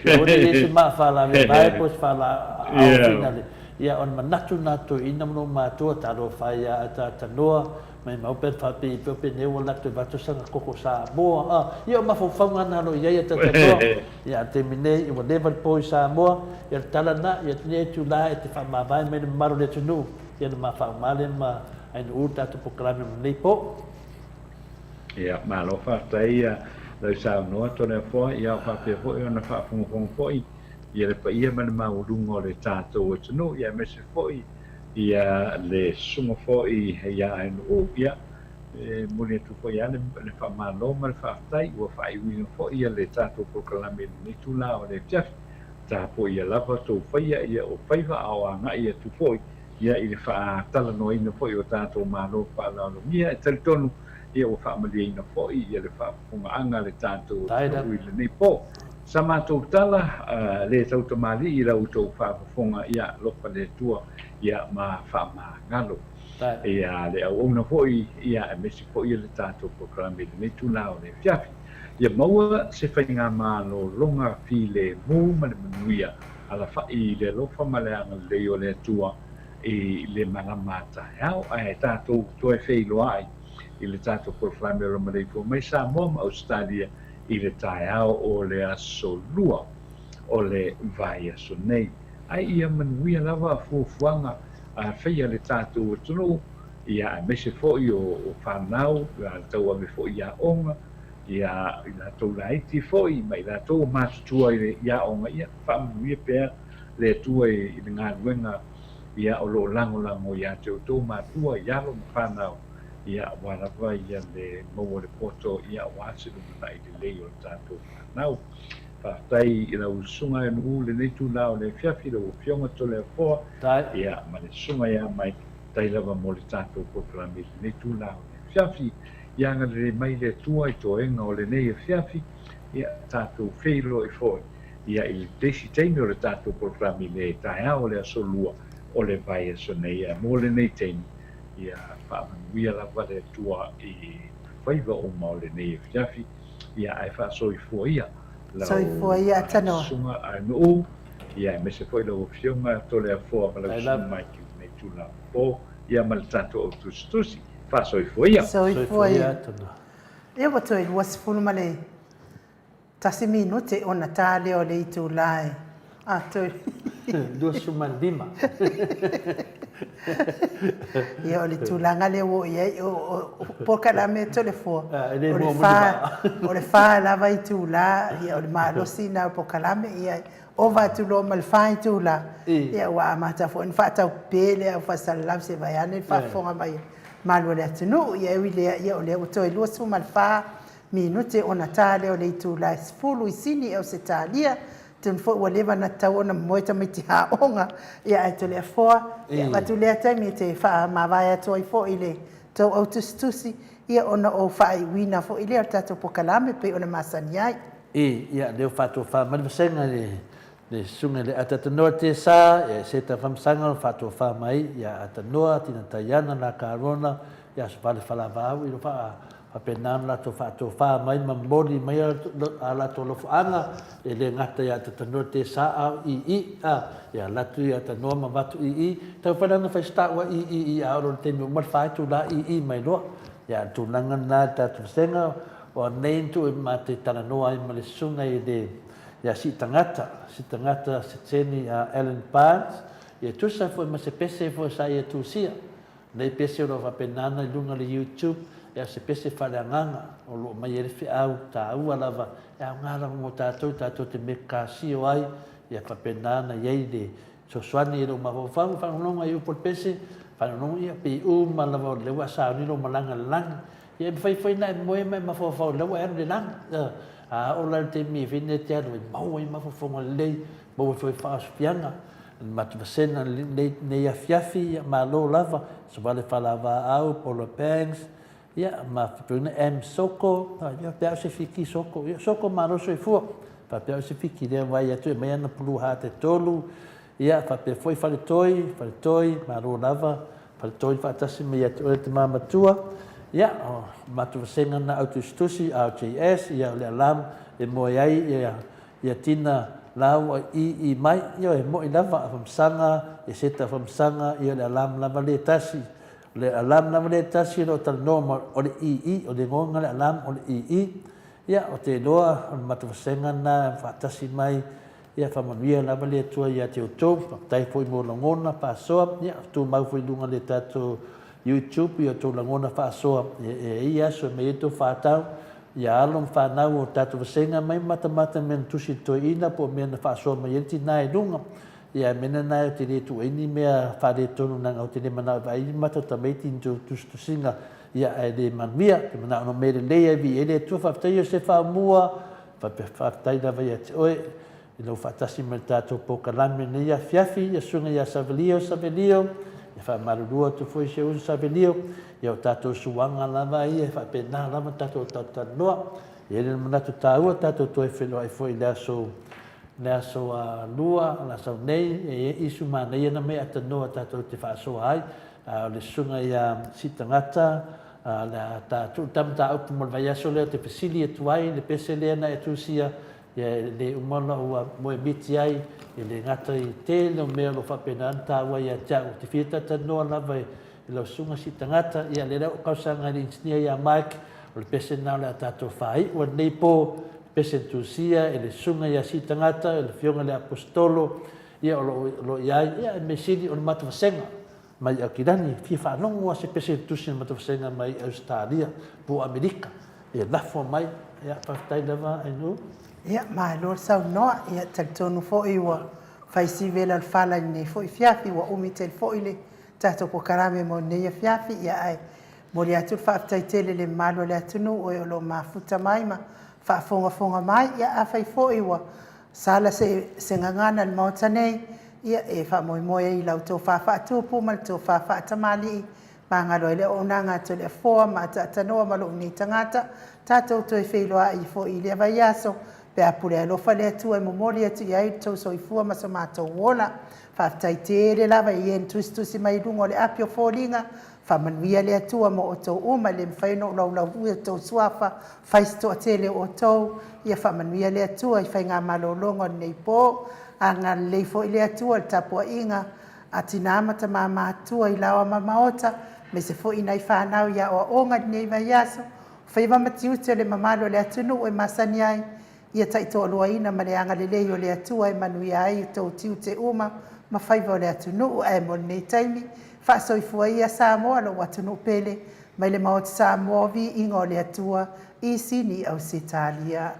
ia aua ne i i ai se maa faalavelave po o se faalaau finale. Ia o le manatu lena toeaina ma lou matua, talofa ai ia tatanoa, Maimau pe faapei pea penei ua latou avatu sana koko Samoa a ia o mafaufauga na lo iai a tatanoa ia a le taimi nei ua leva le po i Samoa ia le tala na ia lenei itula e te faamavae mai le mamalu o le atunuu ia na ma faauma le ma ainuu le tatou polokalame mo lenei po. Ia malo faafetai ia lau saunoa Toleafoa ia faapea foi ona faafogafoga foi ia le paia ma le maualuga o le tatou atunuu ia aemaise foi ia le susuga foi ia Ainuu, ia, e momoli atu foi lava le faamalo ma le faafetai, ua faaiuina foi ia le tatou polokalame i lenei itula o le afiafi. Tapuaia lava tou faia ia o faiva a o agai atu foi ia i le faatalanoaina foi o tatou malo faaaloalogia. E talitonu ia ua faamalieina foi ia le faafofogaaga a le tatou atunuu i lenei po. Sa matou tala le tau tamalii i la outou faafofoga ia alofa le Atua ia ma faamagalo ia le auauna foi ia aemaise foi ia le tatou polokalame i lenei itula o le afiafi. Ia maua se faigamalologa filemu ma le manuia alafai i le alofa ma le agalelei o le Atua i le malama a taeao ae tatou toe feiloai i le tatou polokalame o le Maleifua mai Samoa ma Ausetalia i le taeao o le aso Lua o le vaiaso nei. Ae ia manuia lava fuafuaga a faia le tatou atunuu, ia aemaise foi o fanau a le tauave foi i aoga, ia i latou laiti foi ma i latou o matutua i aoga, ia faamanuia pea le Atua i le galuega ia o lo o lagolago ia te outou matua i alo ma fanau. Ia, aua lava ia le maua o le poto, ia aua se lumanai lelei o le tatou fanau. Faafetai i lau Susuga Nuu lenei itula o le afiafi, lau Afioga Toleafoa, ia, ma le Susuga ia Mike, faafetai lava mo le tatou polokalame i lenei itula o le afiafi. Ia agalelei mai le Atua i toega o lenei afiafi, ia, tatou feiloai foi, ia, i le isi taimi o le tatou polokalame i le taeao o le aso Lua o le vaiaso nei. Ae mo lenei taimi, Ia faamanuia lava le Atua i faiva uma o lenei afiafi, ia ae faasoifua ia lau Soifua ia Atanoa. susuga a Nuu, ia aemaise foi lau Afioga Toleafoa ma lau susuga Mike i lenei itula po, ia ma le tatou au tusitusi. Faasoifua ia. Soifua ia Atanoa. Ia ua toe 20 ma le Tasi minute ona ta lea o le itula e a toe. 25. Ia o le tulaga lea ua oo i ai, o polokalame Toleafoa, o le fa lava itula, ia o le malosi lena o polokalame, ia ova atu loa ma le fa itula, ia ua amata foi ona faataupe le au faasalalau se i vae ane le faafofoga mai a malu o le atunuu. Ia e ui i lea, ia o lea ua toe 24 minute ona ta lea o le itula e 10 i Sini, Ausetalia. Tonu foi ua leva ona tatau ona moe tamaiti aoga, ia ae Toleafoa, ia avatu lea taimi e te faamavae atu ai foi i le tou au tusitusi, ia ona ou faaiuina foi lea o le tatou polokalame pei ona masani ai. I, ia, lea ua faatofa mai le vasega i le, le susuga i le Atatanoa Tesa, ia e Seta Famasaga o faatofa mai, ia Atanoa, Tina Taiana, La Carona, ia Asofale Falavaau, i lo faa, faapena ona latou faatofa mai ma momoli mai a latou alofaga, e le gata ia Atatanoa Tesa a o i i, a, ia alu atu ia Atanoa ma avatu i i, taumafai la ona fai se taua i i i a oo loa i le taimi ua uma le fa itula i i mai loa. Ia, o le tulaga lena i le tatou vasega, O anei na tuu ma te talanoa ai ma le susuga i le ia Siitagata, Siitagata Seteni a Allan Barnes, ia tusa foi ma se pese foi sa ia tusia. Nei pese o lo o faapena ana i luga o le YouTube, ia o se pese faaleagaga o lo o mai ai le feau taua lava e aoga lava mo tatou, tatou te mekasio ai, ia faapena ona i ai le Fesoasoani i lou mafaufau, faalogologo i upu o le pese, faalogologo ia pei uma lava o lea ua sauni lou malaga i le lagi. Ia e mafai foi ona e moe ma e mafaufau o lea ua e alu i le lagi. A oo la i le taimi e fai nei te alu ai, maua ai mafaufauga lelei, maua foi faaosofiaga. O le matou vasega i lenei afiafi, ia malo lava, Savale Faalavaau, Paula Banks, ia ma faapena M Soko, ia faapea au se fiki Soko, ia Soko malo soifua. Faapea au se fiki lea vaai atu e aumai ana puluha te tolu, ia faapea foi Faletoi, Faletoi, malo lava, Faletoi faatasi mai ia te oe le tama matua. Ia, o matou vasega na au tusitusi, RJS, ia o le alarm e moe ai ia ia Tina lāua i i mai, ioe, mo'i lava a Famasaga, e seta a Famasaga, ia o le alarm lava lea e tasi. O le alarm lava lea e tasi o lo o talanoa ma o le ii, o le igoa le alarm o le ii. Ia, ou te iloa o le matou vasega lena e faatasi mai, ia faamanuia lava le Atua ia te outou. Faafetai foi mo lagona faasoa, ia tumau foi i luga o le tatou YouTube i outou lagona faasoa e i ai aso e aumai ai tou whātau, ia alo ma whānau o tatou vasega mai matamata mea na tusi i le toeaina po o mea na faasoa mai ai le tinā i luga. Ia e mena na e te le tuuai ni mea faaletonu leaga ou te le manao e vaai ni mata o tamaiti ni tou tusitusiga ia ae le manuia. Ou te manao no mea lelei ae viia ai le Atua. Faafetai Iosefa Aumua, faafetai lava ia te oe i lou faatasi mai le tatou polokalame i lenei afiafi. Ia susuga ia Savelio Savelio, ia faamalulu atu foi si ou uso Savelio, ia o tatou suaga lava ia e faapena lava tatou talatalanoa. E i ai le manatu taua tatou toe feiloai foi i le aso Le aso lua, o le aso nei, e i ai isu manaia na mea atanoa tatou te faasoa ai. O le susuga ia Sitagata, le a ta tuu ta mataupu mo le vaiaso lea ou te fesili atu ai le pese lea na e tusia, ia e le uma ona ua moemiti ai, e le gata i tele o mea o lo o faapena ona taua ia te au. Ou te fia talatalanoa lava i lau susuga Sitagata, ia lea la ua tausaga i le engineer ia Mike, o le pese lena o le a tatou faaiu ai lenei po. Pese Tusia, e le Susuga ia Sitagata, e le Afioga i le Aposetolo, ia o lo o lo i ai, ia e mea sili o le matou vasega mai Aukilani, e fia faalogo lava se pese tusi a le matou vasega mai Ausetalia po o Amerika, ia lafo mai, ia faafetai lava Ainuu. Ia, malo le saunoa. Ia, talitonu foi ua fai si vela o le fala i lenei foi afiafi, ua umi tele foi le tatou polokalame mo lenei afiafi, ia ae momoli atu le faafetai tele i le mamalu o le atunuu e o lo o mafuta mai ma faafogafoga mai. Ia afai foi ua sala se se gagana i le Maota nei, ia e faamoemoe ai i la outou fa faatupu ma le tofa faatamalii, magalo ai le auaunaga a Toleafoa ma Ataatanoa ma lou nei tagata, tatou toe feiloai foi i lea vaiaso pe a pule alofa le Atua e momoli atu i ai lo outou soifua ma so matou ola. Faafetai tele lava i e na tusitusi mai i luga o le api o foliga. Faamanuia le Atua mo outou uma, e le mafai ona ou laulauui outou suafa, fai se toatele o outou. Ia faamanuia le Atua i faigamalologa o lenei po. Agalelei foi le Atua i le tapuaiga a tina ma tama matutua i laoa ma maota, aemaise foi nai fanau i aoaoga i lenei vaiaso. O faiva ma tiute o le mamalu o le atunuu e masani ai, Ia taitoaluaina ma le agalelei o le Atua e manuia ai outou tiute uma ma faiva o le atunuu. Ae mo lenei taimi, faasoifua ia Samoa, lou atunuu pele, mai le Maota Samoa o Viiga o le Atua i Sini, Ausetalia.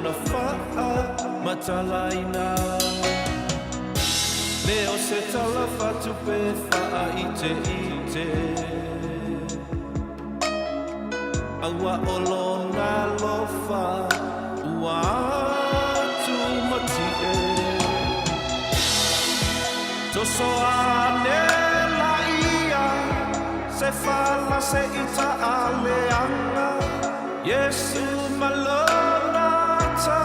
lona faamatalaina. Le o se tala faatupe faaiteite. Aua o lona alofa ua atu matie. Toso ane laia se fala se ita aleanga Yesu malona ta.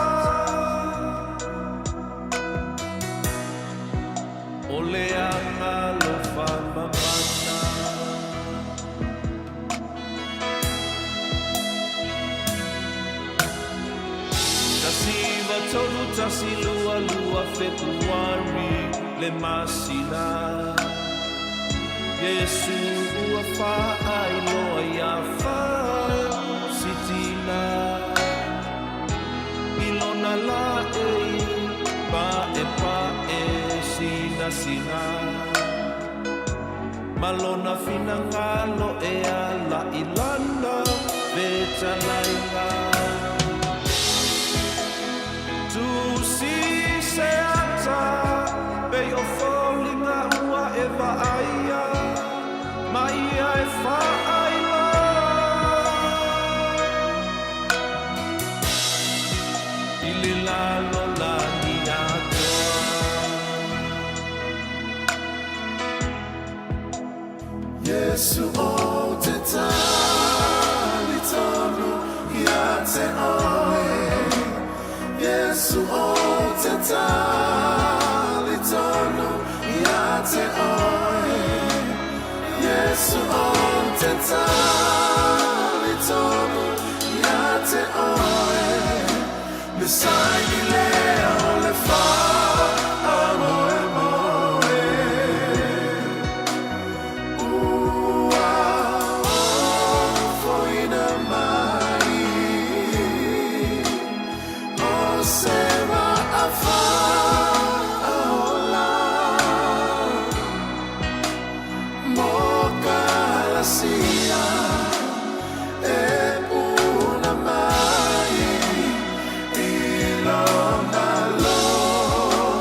O le agalofa mamana. 193122 Fepuari le masina. Iesu ua faailoa iā Fausitina. I lona laei paepae sinasina. Ma lona finagalo e ala i lana fetalaiga. Tusi se ata pei o foliga ua e vaaia ma ia e faailoa i le lalolagi atoa. Iesu ou te talitonu ia te oe. Iesu ou te talitonu ia te oe. Iesu ou te talitonu ia te oe. Le saini lea o le faamoemoe. Ua ofoina mai o se vaa faaola mo Kalasia e puna mai i lona alofa.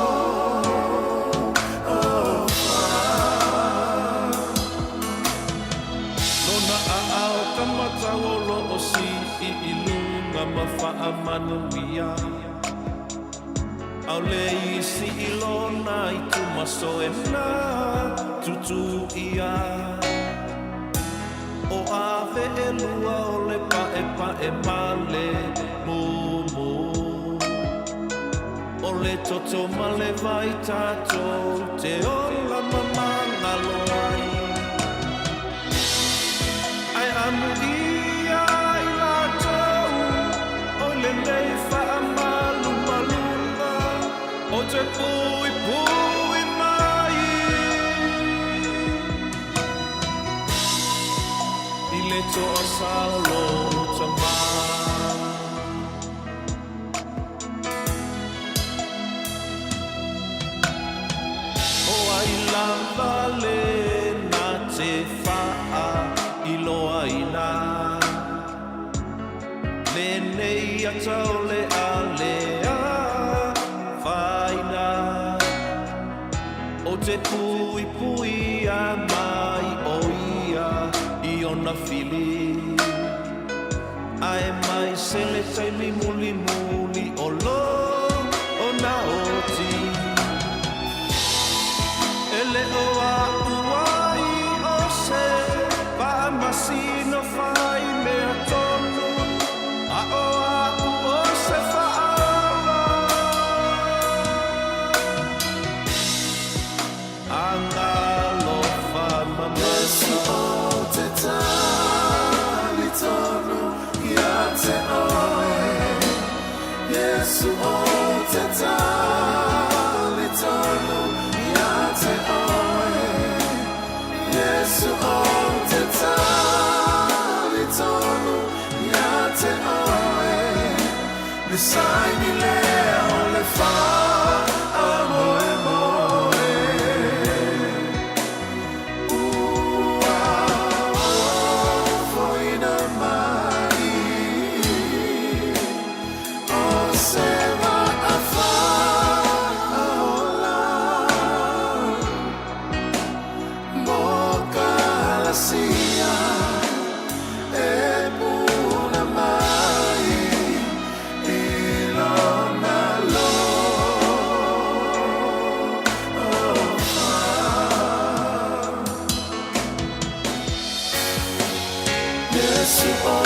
Lona aao taumatau o loo sii i luga ma faamanuia. Aole i sii lona itumaso e na tutuia. O ave elua o le paepae ma le mumu. O le toto ma le vai tatou te ola ma magalo ai. Ae amuia i latou o lenei faamalumaluga o te puipui mai. I le toasa o lou Tama. O ai lava le na te faailoaina lenei ata o le a le afaina. O te puipuia mai o ia i ona fili. Ae mai se le taimi mulimuli o lo ona oti. E le o a'u ai o se faamasino fai mea tonu, a o a'u o se faaola. Agalofa Iesu mamana. ou te talitonu ia te oe. Iesu ou te talitonu ia te oe. Iesu ou te talitonu ia te oe. Le saini lea o le faamoemoe. Ua ofoina mai o se ekalasia e puna mai i lona alofa. Yesu o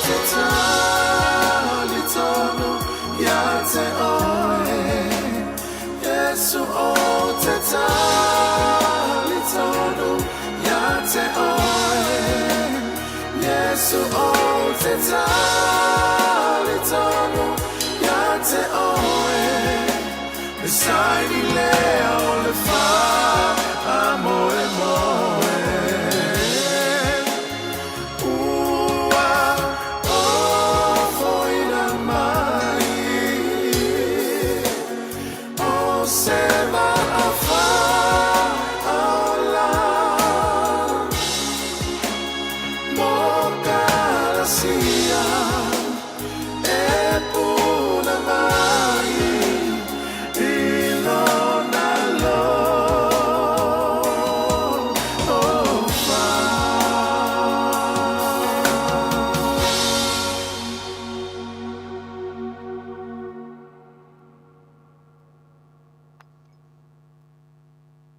te talitonu ia te oe. Yesu o te talitonu ia te oe. Yesu o te talitonu ia te oe. Le saini lea o le fā.